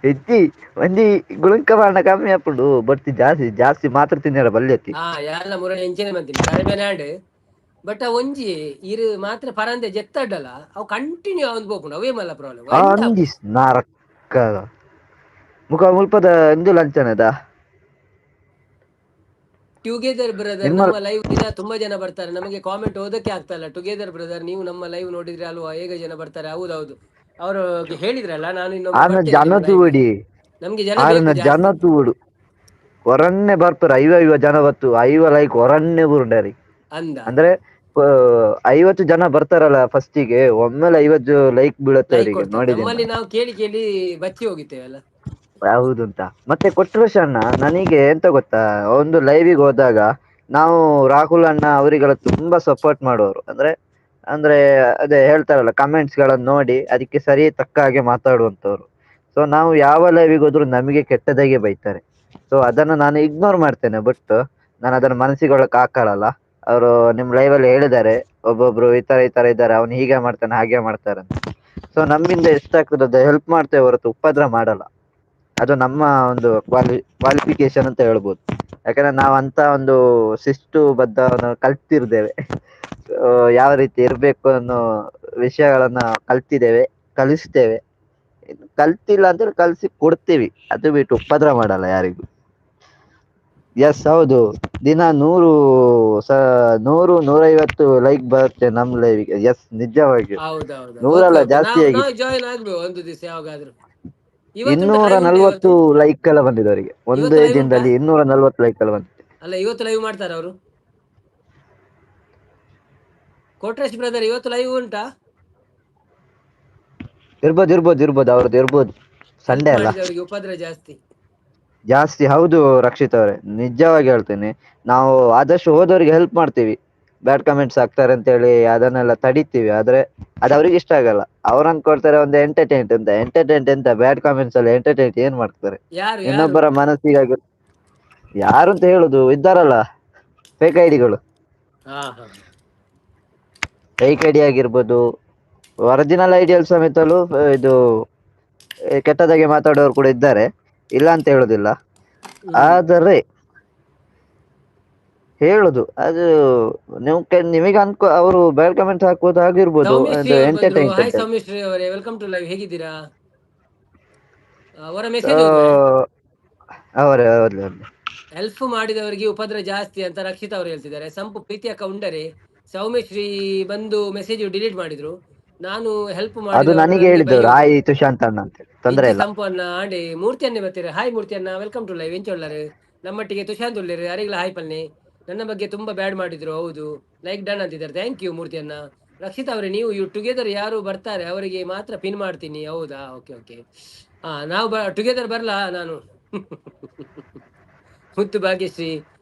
ಹೆಚ್ಚಿ ಒಂಜಿ ಗುಳುಂಕ ಬಾಂಡ ಕಮ್ಮಿ ಆಪುಂಡು, ಬಟ್ ಜಾಸ್ತಿ ಜಾಸ್ತಿ ಮಾತ್ರ ತಿನ್ನಿರ ಬಲ್ಯತಿ. ಹಾ, ಯಾರ್ಲ ಮುರಳಿ ಎಂಚನೆ ಮಂತೀನಿ ತಲೆಬೇನಾಡ್. ಬಟ್ ಒಂಜಿ ಇರು ಮಾತ್ರ ಪರಂದೆ ಜೆತ್ತಡ್ಡಲ್ಲ, ಅವು ಕಂಟಿನ್ಯೂ ಅವನ್ ಪೋಪುಂಡು. ಅವೇ ಮಲ್ಲ ಪ್ರಾಬ್ಲಮ್. ಎಂತ ಅಂಜಿ ನಾರಕ್ಕ ಮುಖ ಮುಲ್ಪದ ಇಂದು ಲಂಚನದ. ಟುಗೆದರ್ ಬ್ರದರ್, ನಿಮ್ಮ ನಮ್ಮ ಲೈವ್ ದಿನ ತುಂಬಾ ಜನ ಬರ್ತಾರೆ, ನಮಗೆ ಕಾಮೆಂಟ್ ಓದಕ್ಕೆ ಆಗ್ತಾ ಇಲ್ಲ. ಟುಗೆದರ್ ಬ್ರದರ್, ನೀವು ನಮ್ಮ ಲೈವ್ ನೋಡಿದ್ರೆ ಅಲ್ವಾ ಹೇಗೆ ಜನ ಬರ್ತಾರೆ. ಹೌದೌದು. ಅವರು ಹೇಳಿದ್ರಲ್ಲ, ನಾನು ಇನ್ನೊಮ್ಮೆ ಆರ್ನ ಬರ್ತೇನೆ ಜನ ನಿಮ್ಮ live ಗೆ. ತೂವಡಿ. ನಮ್ಗೆ ಜನ ಆರನ ಬೇಕು ಜನ ಜಾಸ್ತಿ. ತೂವಡು, ಒರನ್ನೆ ಬರ್ಪರ ಐವ ಐವ ಜನ ಬತ್ತು, ಐವ ಲೈಕ್ ಒರನ್ನೆ ಬುರುಂಡರಿ. ಅಂದ. ಅಂದ್ರೆ 50 ಜನ ಬರ್ತಾರಲ್ಲ ಫಸ್ಟಿಗೆ, ಒಮ್ಮೆಲೆ 50 ಲೈಕ್ ಬೀಳುತ್ತೆ ಲೈಕ್ ಅವರಿಗೆ. ಕೊಡ್ತಾರೆ. ನೋಡಿದ್ದೇನೆ. ನಮ್ಮಲ್ಲಿ ನಾವು ಕೇಳಿ ಕೇಳಿ ಬಚ್ಚಿ ಹೋಗಿದ್ದೇವಲ್ಲ. ಹೌದು ಅಂತ. ಮತ್ತೆ ಕೊಟ್ರೇಶ್ ಅಣ್ಣ, ನನಗೆ ಎಂತ ಗೊತ್ತಾ, ಒಂದು ಲೈವಿಗೆ ಹೋದಾಗ ನಾವು ರಾಹುಲ್ ಅಣ್ಣ ಅವರಿಗೆಲ್ಲ ತುಂಬಾ ಸಪೋರ್ಟ್ ಮಾಡೋರು. ಅಂದ್ರೆ ಅಂದ್ರೆ ಅದೇ ಹೇಳ್ತಾರಲ್ಲ, ಕಮೆಂಟ್ಸ್ ಗಳನ್ನ ನೋಡಿ ಅದಕ್ಕೆ ಸರಿ ತಕ್ಕ ಹಾಗೆ ಮಾತಾಡುವಂತವ್ರು. ಸೊ ನಾವು ಯಾವ ಲೈವಿಗೆ ಹೋದ್ರು ನಮಗೆ ಕೆಟ್ಟದಾಗೆ ಬೈತಾರೆ. ಸೊ ಅದನ್ನ ನಾನು ಇಗ್ನೋರ್ ಮಾಡ್ತೇನೆ, ಬಟ್ ನಾನು ಅದನ್ನ ಮನಸ್ಸಿಗೆ ಒಳಕ್ ಹಾಕಲ್ಲ. ಅವರು ನಿಮ್ ಲೈವ್ ಅಲ್ಲಿ ಹೇಳಿದ್ದಾರೆ, ಒಬ್ಬೊಬ್ರು ಈ ತರ ಈ ತರ ಇದ್ದಾರೆ, ಅವ್ನು ಹೀಗೆ ಮಾಡ್ತಾನೆ ಹಾಗೆ ಮಾಡ್ತಾರೆ ಅಂತ. ಸೊ ನಮ್ಮಿಂದ ಎಷ್ಟಾಗ್ತದೆ ಹೆಲ್ಪ್ ಮಾಡ್ತೇವೆ ಹೊರತು ಉಪದ್ರ ಮಾಡಲ್ಲ. ಅದು ನಮ್ಮ ಒಂದು ಕ್ವಾಲಿಫಿಕೇಶನ್ ಅಂತ ಹೇಳ್ಬೋದು. ಯಾಕಂದ್ರೆ ನಾವ್ ಅಂತ ಒಂದು ಶಿಸ್ತು ಬದ್ಧ ಕಲ್ತಿರ್ತೇವೆ. ಯಾವ ರೀತಿ ಇರ್ಬೇಕು ಅನ್ನೋ ವಿಷಯಗಳನ್ನ ಕಲ್ತಿದ್ದೇವೆ, ಕಲಿಸ್ತೇವೆ. ಕಲ್ತಿಲ್ಲ ಅಂದ್ರೆ ಕಲ್ಸಿ ಕೊಡ್ತೀವಿ, ಅದು ಬಿಟ್ಟು ಉಪದ್ರ ಮಾಡಲ್ಲ ಯಾರಿಗೂ. ಎಸ್ ಹೌದು, ದಿನ 100 100 150 ಲೈಕ್ ಬರುತ್ತೆ ನಮ್ ಲೈವ್ಗೆ. ಎಸ್ ನಿಜವಾಗಿ ಹೌದೌದು. ನೂರಲ್ಲ, ಓಕೆ, ಓಕೆ. ಜಾಸ್ತಿ ನಾವು ಆಗಿ ನಾವು ಜಾಯಿನ್ ಆಗ್ಬೇಕು ಒಂದು ದಿವಸ ಯಾವಾಗಾದ್ರೂ. ಇವತ್ತುಂಟಾ ಇನ್ನೂರ ಲೈವ್ ಉಂಟಾ ನಲ್ವತ್ತು ಇವತ್ತು? ಲೈಕ್ ಎಲ್ಲ ಬಂದಿದೆ ಅವರಿಗೆ ಒಂದೇ ಇವತ್ತು ಲೈವ್ ಉಂಟಾ? ದಿನದಲ್ಲಿ 240 ಲೈಕ್ ಎಲ್ಲ ಬಂದಿದೆ. ಅಲ್ಲ, ಇವತ್ತು ಲೈವ್ ಮಾಡ್ತಾರ ಅವರು? ಕೋಟ್ರೇಶ್ ಬ್ರದರ್ ಇವತ್ತು ಲೈವ್ ಉಂಟಾ? ಇರ್ಬೋದು ಇರ್ಬೋದು ಇರ್ಬೋದು, ಅವ್ರದ್ದು ಇರ್ಬೋದು. ಹೆಲ್ಪ್ ಸಂಡೇ ಅಲ್ಲ, ಮಾಡಿದವರಿಗೆ ಉಪದ್ರ ಜಾಸ್ತಿ. ಜಾಸ್ತಿ. ಹೌದು ರಕ್ಷಿತ್ ಅವರೇ, ನಿಜವಾಗಿ ಹೇಳ್ತೇನೆ, ನಾವು ಆದಷ್ಟು ಹೋದವರಿಗೆ ಹೆಲ್ಪ್ ಮಾಡ್ತೀವಿ. ಬ್ಯಾಡ್ ಕಮೆಂಟ್ಸ್ ಹಾಕ್ತಾರೆ ಅಂತ ಹೇಳಿ ಅದನ್ನೆಲ್ಲ ತಡಿತೀವಿ, ಆದ್ರೆ ಅದು ಅವ್ರಿಗೆ ಇಷ್ಟ ಆಗಲ್ಲ. ಅವ್ರು ಅನ್ಕೊಳ್ತಾರೆ ಒಂದು ಎಂಟರ್ಟೈನ್ಮೆಂಟ್ ಅಂತ. ಎಂಟರ್ಟೈನ್ಮೆಂಟ್ ಎಂತ, ಬ್ಯಾಡ್ ಕಾಮೆಂಟ್ಸ್ ಅಲ್ಲಿ ಎಂಟರ್ಟೈನ್ಮೆಂಟ್ ಏನ್ ಮಾಡ್ತಾರೆ? ಯಾರು ಯಾರು? ಇನ್ನೊಬ್ಬರ ಮನಸ್ಸಿಗಾಗಿ ಯಾರು ಅಂತ ಹೇಳುದು, ಇದ್ದಾರಲ್ಲ ಫೇಕ್ ಐಡಿಗಳು. ಹಾ ಹಾ. ಫೇಕ್ ಐಡಿ ಆಗಿರ್ಬೋದು, ಒರಿಜಿನಲ್ ಐಡಿಯಲ್ ಸಮೇತಲೂ ಇದು ಕೆಟ್ಟದಾಗೆ ಮಾತಾಡೋರು ಕೂಡ ಇದ್ದಾರೆ, ಇಲ್ಲ ಅಂತ ಹೇಳುದಿಲ್ಲ. ಆದರೆ ಹೇಳುದು ಅದು ನೀವು ನಿಮಗೆ ಅನ್ಕೋ, ಅವರು ಬ್ಯಾಡ್ ಕಮೆಂಟ್ ಹಾಕುವುದು ಆಗಿರ್ಬೋದು, ಸೌಮ್ಯಶ್ರೀ ಅದು ಅವರು ಬಂದ್ರು. ಎಂಟರ್ಟೈನ್ ಹಾಯ್ ಅಂತ. ಸೌಮ್ಯಶ್ರೀ ಅವರೇ, welcome to live. ಹೇಗಿದ್ದೀರಾ? ಅವರ ಮೆಸೇಜ್ ಹೋದ್ರೆ ಅವರೇ ಹೆಲ್ಪ್ ಮಾಡಿದವರಿಗೆ ಉಪದ್ರ ಜಾಸ್ತಿ ಅಂತ ರಕ್ಷಿತ್ ಅವರು ಹೇಳ್ತಿದ್ದಾರೆ. ಸಂಪು ಪ್ರೀತಿ ಅಕ್ಕ ಉಂಡರೆ. ಸೌಮ್ಯಶ್ರೀ ಬಂದು ಮೆಸೇಜ್ ಡಿಲೀಟ್ ಮಾಡಿದ್ರು. ನಾನು ಹೆಲ್ಪ್ ಅದು ಮಾಡಿದವರು ನನಗೆ ನನಗೆ ಹೇಳಿದ್ದವರು ಬೈಯೋದು. ಹಾಯ್ ತುಶಾಂತ್ ಅಣ್ಣ ಅಂತ ಹೇಳಿ, ತೊಂದ್ರೆ ಇಜ್ಜಿ ಇಲ್ಲ. ಸಂಪು ಅಣ್ಣ ಆಂಡೆ ಮೂರ್ತಿ ಅನ್ನೇ ಬರ್ತೀರ. ಹಾಯ್ ಮೂರ್ತಿ ಅಣ್ಣ, welcome to live. ಎಂಚೊಳ್ಳಾರು ನಮ್ಮಟ್ಟಿಗೆ ತುಶಾಂತ್ ಉಳ್ಳೇರು, ಯಾರಿಗೆಲ್ಲ ಹಾಯ್ ಪಲ್ನೆ. ನನ್ನ ಬಗ್ಗೆ ತುಂಬಾ ಬ್ಯಾಡ್ ಮಾಡಿದ್ರು. ಹೌದು, ಲೈಕ್ ಡನ್ ಅಂತಿದ್ದಾರೆ. Thank you ಮೂರ್ತಿ ಅಣ್ಣ. ರಕ್ಷಿತ್ ಅವರೇ, ನೀವು ಇವ್ ಟುಗೆದರ್ ಯಾರು ಬರ್ತಾರೆ ಅವರಿಗೆ ಮಾತ್ರ ಪಿನ್ ಮಾಡ್ತೀನಿ. ಹೌದಾ? Okay okay. ಹಾ, ನಾವು ಟುಗೆದರ್ ಬರ್ಲಾ ನಾನು? ಮುತ್ತು ಭಾಗ್ಯಶ್ರೀ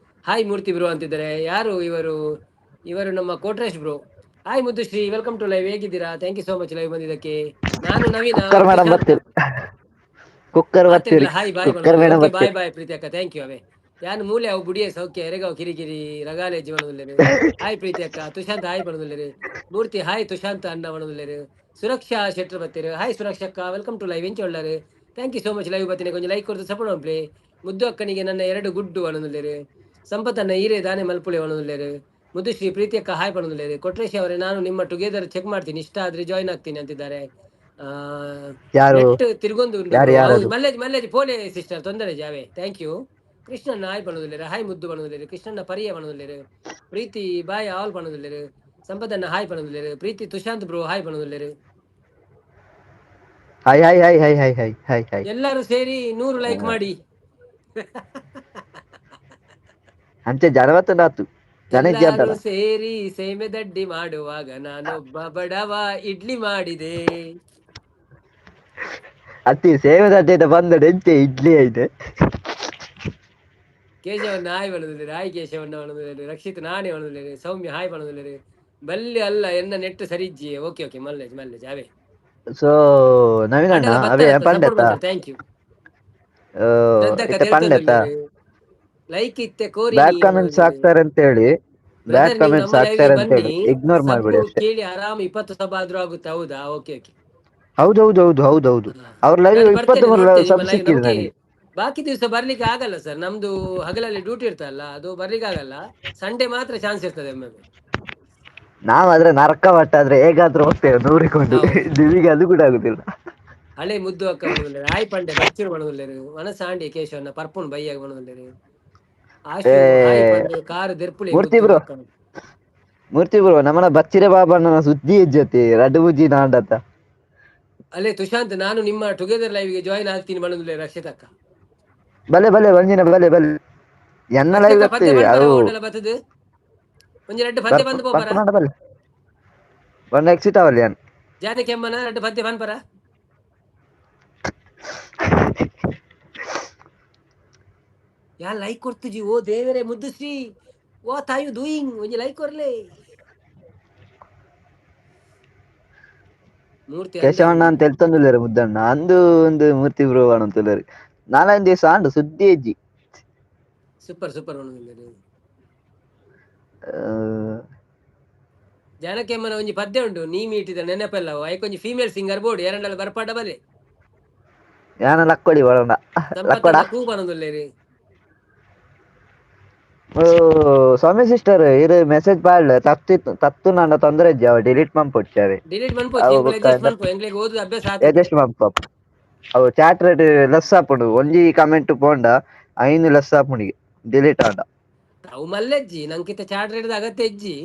ಹಾಯ್ ಮೂರ್ತಿ ಬ್ರೋ ಅಂತಿದ್ದಾರೆ. ಯಾರು ಇವರು? ಇವರು ನಮ್ಮ Kotresh bro. Hi Muddushree, welcome to live. ಹೇಗಿದ್ದೀರಾ? Thank you so much live ಬಂದಿದ್ದಕ್ಕೆ. ನಾನು ನವೀನ, ಕುಕ್ಕರ್ ಅವರು ಮೇಡಮ್ ತುಷಾಂತ. ಬರ್ತೀರಿ, ಕುಕ್ಕರ್ ಬರ್ತೀರಿ, ಮಾತಾಡಿಲ್ಲ. Hi bye cooker madam okay bye ಬರ್ತೀರಿ. ಬಾಯ್ ಪ್ರೀತಿ ಅಕ್ಕ, thank you. ಅವೇ ಯಾನು ಮೂಲೆ ಅವು ಬುಡಿಯ ಸೌಖ್ಯ ಎರೆಗಾವ್ ಕಿರಿಕಿರಿ ರಗಾಲೆ ಜೀವನದಲ್ಲೇರು. ಹಾಯ್ ಪ್ರೀತಿ ಅಕ್ಕ, ತುಷಾಂತ್ ಹಾಯ್ ಬಣದಲ್ಲೇರು. ಮೂರ್ತಿ ಹಾಯ್ ತುಷಾಂತ್ ಅಣ್ಣ ಬಣದಲ್ಲೇರು. ಸುರಕ್ಷಾ ಶೆಟ್ರ್ ಬತ್ತೀರು. ಹಾಯ್ ಸುರಕ್ಷಕ್ಕ, welcome to live. ಎಂಚೊಳ್ಳಾರು? Thank you so much live ಬತ್ತೀನಿ. ಕೊಂಚ ಲೈಕ್ ಕೊಡ್ತು ಸಪೋರ್ಟ್ ಮಾಡ್ಪ್ಲೆ. ಮುದ್ದು ಅಕ್ಕನಿಗೆ ನನ್ನ 2 ಗುಡ್ಡು ಅಣದಲ್ಲೇರು. ಸಂಪತ್ತನ್ನ ಈರೆ ದಾನೆ ಮಲ್ಪುಳೆ ಅಣದಲ್ಲೇರು. ಮುದ್ದುಶ್ರೀ ಪ್ರೀತಿ ಅಕ್ಕ ಹಾಯ್ ಬಣದಲ್ಲೇರು. ಕೊಟ್ರೇಶ್ ಅವರೇ, ನಾನು ನಿಮ್ಮ ಟುಗೆದರ್ ಚೆಕ್ ಮಾಡ್ತೀನಿ, ಇಷ್ಟ ಆದ್ರೆ ಜಾಯಿನ್ ಆಗ್ತೀನಿ ಅಂತಿದ್ದಾರೆ. ಯಾರು ನೆಟ್ ತಿರುಗೊಂದು ಉಂಟು ಯಾರು ಬ್ರೋ. ಯಾರದು? ಹೌದು, ಮಲ್ಲೇಜ್ ಮಲ್ಲೇಜ್ ಪೋಲೆ ಸಿಸ್ಟರ್, ತೊಂದರೆ ಜಾವೆ. Thank you. Krishnanna hi ಬಣದಲ್ಲೇರು. Hi ಮುದ್ದು ಬಣದಲ್ಲೇರು. ಕೃಷ್ಣಣ್ಣ ಪರಿಯ ಬಣದಲ್ಲೇರು. ಪ್ರೀತಿ ಬಾಯ್ ಆಲ್ ಬಣದಲ್ಲೇರು. ಸಂಪದಣ್ಣ ಹಾಯ್ ಬಣದಲ್ಲೇರು. ಪ್ರೀತಿ ತುಶಾಂತ್ ಬ್ರೋ ಹಾಯ್ ಬಣದಲ್ಲೇರು. Hi hi hi hi hi hi hi hi. ಎಲ್ಲರೂ ಸೇರಿ 100 ಲೈಕ್ ಮಾಡಿ. ಅಂಚೆ ಜನವತ್ತು ನಾತು ಜನ ಇದ್ದೆ ಎಲ್ಲರೂ ಅಂತಲ್ಲ. ಸೇರಿ ಸೇಮೆ ದಡ್ಡಿ ಮಾಡುವಾಗ ನಾನೊಬ್ಬ ಬಡವ ಇಡ್ಲಿ ಮಾಡಿದೆ. ಅತ್ತಿ ಸೇವೆ ಅಡ್ಡ ಬಂದ ಎಂಚೆ ಇಡ್ಲಿ ಐತೆ. ಕೇಶವಣ್ಣ ಹಾಯ್ ಬಣದಲ್ಲೇರು. ಹಾಯ್ ಕೇಶವಣ್ಣ ಬಣದಲ್ಲೇರು. ರಕ್ಷಿತ್ ನಾನೇ ಬಣದಲ್ಲೇರು. ಸೌಮ್ಯ ಹಾಯ್ ಬಣದಲ್ಲೇರು. ಬಲ್ಲಿ ಅಲ್ಲ ಎನ್ನ ನೆಟ್ ಸರಿಜ್ಜಿ. ಓಕೆ ಓಕೆ ಮಲ್ಲೇಜ್ ಮಲ್ಲೇಜ್ ಅವೇ. ಸೊ ನವೀನ್ ಅಣ್ಣ ಅಂಡಲ ಅವೇ ಬತ್ತಾರತ್ತ ಸಪೋರ್ಟ್ ಪಂಡೆತ ಮಾಡ್ತಾರೆ. Thank you. ಶ್ರದ್ಧಕ್ಕ ಇತ್ತೆ ಪಂಡೆತ ತೆಲ್ತೊಂದುಲ್ಲೇರು. ಲೈಕ್ ಇತ್ತೆ ಕೋರಿ ಬ್ಯಾಡ್ ಕಮೆಂಟ್ಸ್ ಬಣದಲ್ಲೇರು. ಹಾಕ್ತಾರೆ ಅಂತ ಹೇಳಿ, ಬ್ಯಾಡ್ ಬ್ರದರ್ ನೀವು ಕಮೆಂಟ್ಸ್ ನಮ್ಮ ಲೈವ್ಗೆ ಹಾಕ್ತಾರೆ ಅಂತ ಬನ್ನಿ, ಹೇಳಿ ಇಗ್ನೋರ್ ಸಬ್ಬು ಮಾಡ್ಬೇಡಿ ಅಷ್ಟೇ. ಕೇಳಿ ಆರಾಮ್ 20 ಸಬ್ ಆದ್ರೂ ಆಗುತ್ತೆ. ಹೌದಾ? Okay okay. ಹೌದೌದು ಹೌದು ಹೌದೌದು. ಅವ್ರ ಲೈವ್ ನಾನು ಇಪ್ಪತ್ತ್ ಬರ್ತೇನೆ, ಮೂರು ನೋಡ್ತೇನೆ ನಿಮ್ಮ ಸಬ್ ಲೈವ್. ಸಿಕ್ಕಿದೆ ನಮ್ಗೆ ನನಗೆ. ಬಾಕಿ ದಿವಸ ಬರ್ಲಿಕ್ಕೆ ಆಗಲ್ಲ ಸರ್, ನಮ್ದು ಹಗಲಲ್ಲಿ ಡ್ಯೂಟಿ ಇರ್ತಲ್ಲ, ಅದು ಬರ್ಲಿಕ್ಕೆ ಆಗಲ್ಲ. ಸಂಡೇ ಮಾತ್ರ ಚಾನ್ಸ್ ಇರ್ತದೆ ಒಮ್ಮೊಮ್ಮೆ. ನಾವಾದ್ರೆ ನರಕ ಆದ್ರೆ ಹೇಗಾದ್ರೂ ಹೋಗ್ತೇವೆ ನೂರಿಕೊಂಡು, ಹೌದು. ನಿಮಗೆ ಅದು ಕೂಡ ಆಗುದಿಲ್ಲ. ಹಳೆ ಮುದ್ದು ಅಕ್ಕ ಬಣದಲ್ಲೇರು. ಹಾಯ್ ಪಂಡೆ ಬಚ್ಚಿರು ಬಣದಲ್ಲೇರು. ಮನಸಾಂಡಿ ಕೇಶವನ್ನ ಪರ್ಪುನ್ ಬೈಯಾಗ ಬಣದಲ್ಲೇರು. ಏ ಆಶು ಹಾಯ್ ಪಂಡೆ ಕಾರು ದೆರ್ಪುಳಿ ಮೂರ್ತಿ ಮುದ್ದು ಬ್ರೋ, ಅಕ್ಕ. ಮೂರ್ತಿ ಬ್ರೋ, ನಮ್ಮನ ಬಚ್ಚಿರೆ ಬಾಬಣ್ಣನ ಸುದ್ದಿ ಜೊತೆ ರಡ್ಡು ಬುಜ್ಜಿ ನಾಂಡತ. ಅಲ್ಲೇ ತುಶಾಂತ್, ನಾನು ನಿಮ್ಮ ಟುಗೆದರ್ ಲೈವ್ಗೆ ಜಾಯಿನ್ ಆಗ್ತೀನಿ ಬಣ್ಣದುಲ್ಲೆ ರಕ್ಷಿತಕ್ಕ. ಬಲೆ ಬಲೆ ಒಂಜಿನ ಬಲೆ ಬಲೆ ಎನ್ನ ಲೈವ್. ರಕ್ಷಿತ ಪದ್ಯ ಪನ್ಪರ? ಅವು ಓಡಲ ಬತ್ತದು ಒಂಜಿ ರಡ್ಡ್ ಪದ್ಯ ಬಂದು ಪೋಪರ. ಬರ್ಪುನಾಂಡ ಬಲೆ, ಬಂಡ ಎಕ್ಸಿಟ್ ಅವಲ್ಲಿ ಯಾನ್. ಜಾನಕಿ ಅಮ್ಮನ ರಡ್ಡ್ ಪದ್ಯ ಪನ್ಪರ? Yeah like ಕೊಡ್ತುಜಿ? ಓ ದೇವರೇ, ಮುದ್ದುಶ್ರೀ, what are you doing? ಒಂಜಿ ಲೈಕ್ ಕೊರ್ಲೆ ಮೂರ್ತಿ. ಕೇಶವಣ್ಣ ಅಂತ ಎಲ್ತೊಂದುಲ್ಲೆರ್ ಮುದ್ದಣ್ಣ ಅಂದು ಒಂದು ಮೂರ್ತಿ ಬ್ರೋ ಪನೊಂದುಲ್ಲೆರ್. ನಾಲೈನ್ ದಿವಸ ಆಂಡ್ ಸುದ್ದಿ ಇಜ್ಜಿ. Super super. ಜಾನಕಿ ಅಮ್ಮನ ಒಂಜಿ ಪದ್ಯ ಉಂಡು, ನೀ ಮೀಟಿದ ನೆನಪೆಲ್ಲ. ಐಕೊಂಜಿ ಫೀಮೇಲ್ ಸಿಂಗರ್ ಬೋರ್ಡ್ ಎರಡಲ್ಲ ಬರ್ಪಾಡ ಬಲೆ. ಯಾನ ಲಕ್ಕೊಡಿ ಬರೋಣ ಲಕ್ಕೊಡ. ಸಂಪತ್ತನ್ನ ಕೂ ಪನೊಂದುಲ್ಲೆರ್. ಓ ಸ್ವಾಮಿ ಸಿಸ್ಟರ್, ಇರು ಮೆಸೇಜ್ ಪಾಡ್ಲೆ. ತತ್ತಿ ತತ್ತು ನಾಂಡ ತೊಂದರೆ ಇಜ್ಜಿ, ಅವ ಡಿಲೀಟ್ ಮನ್ಪೊಡ್ಚಿ ಅವೆ. ಡಿಲೀಟ್ ಮನ್ಪೊಚ್ಚಿ. ಅವು ಎಂಕುಲು ಬೊಕ್ಕ ಅಡ್ಜಸ್ಟ್ ಮನ್ಪು, ಎಂಕ್ಲೆಗ್ ಓದುದು ಅಭ್ಯಾಸ ಆತುಂಡು. ಅಡ್ಜಸ್ಟ್ ಮನ್ಪ. ಅವು ಚಾಟ್ ರೇಟ್ ಲೆಸ್ ಆಪುಂಡು. ಒಂಜಿ ಕಮೆಂಟ್ ಪೋಂಡ ಐನ್ ಲೆಸ್ ಆಪುಂಡು ಡಿಲೀಟ್ ಆಂಡ. ಅವು ಮಲ್ಲೆಜ್ಜಿ, ನಂಕಿತ ಚಾಟ್ ರೇಟ್ ಅಗತ್ಯ ಇಜ್ಜಿ.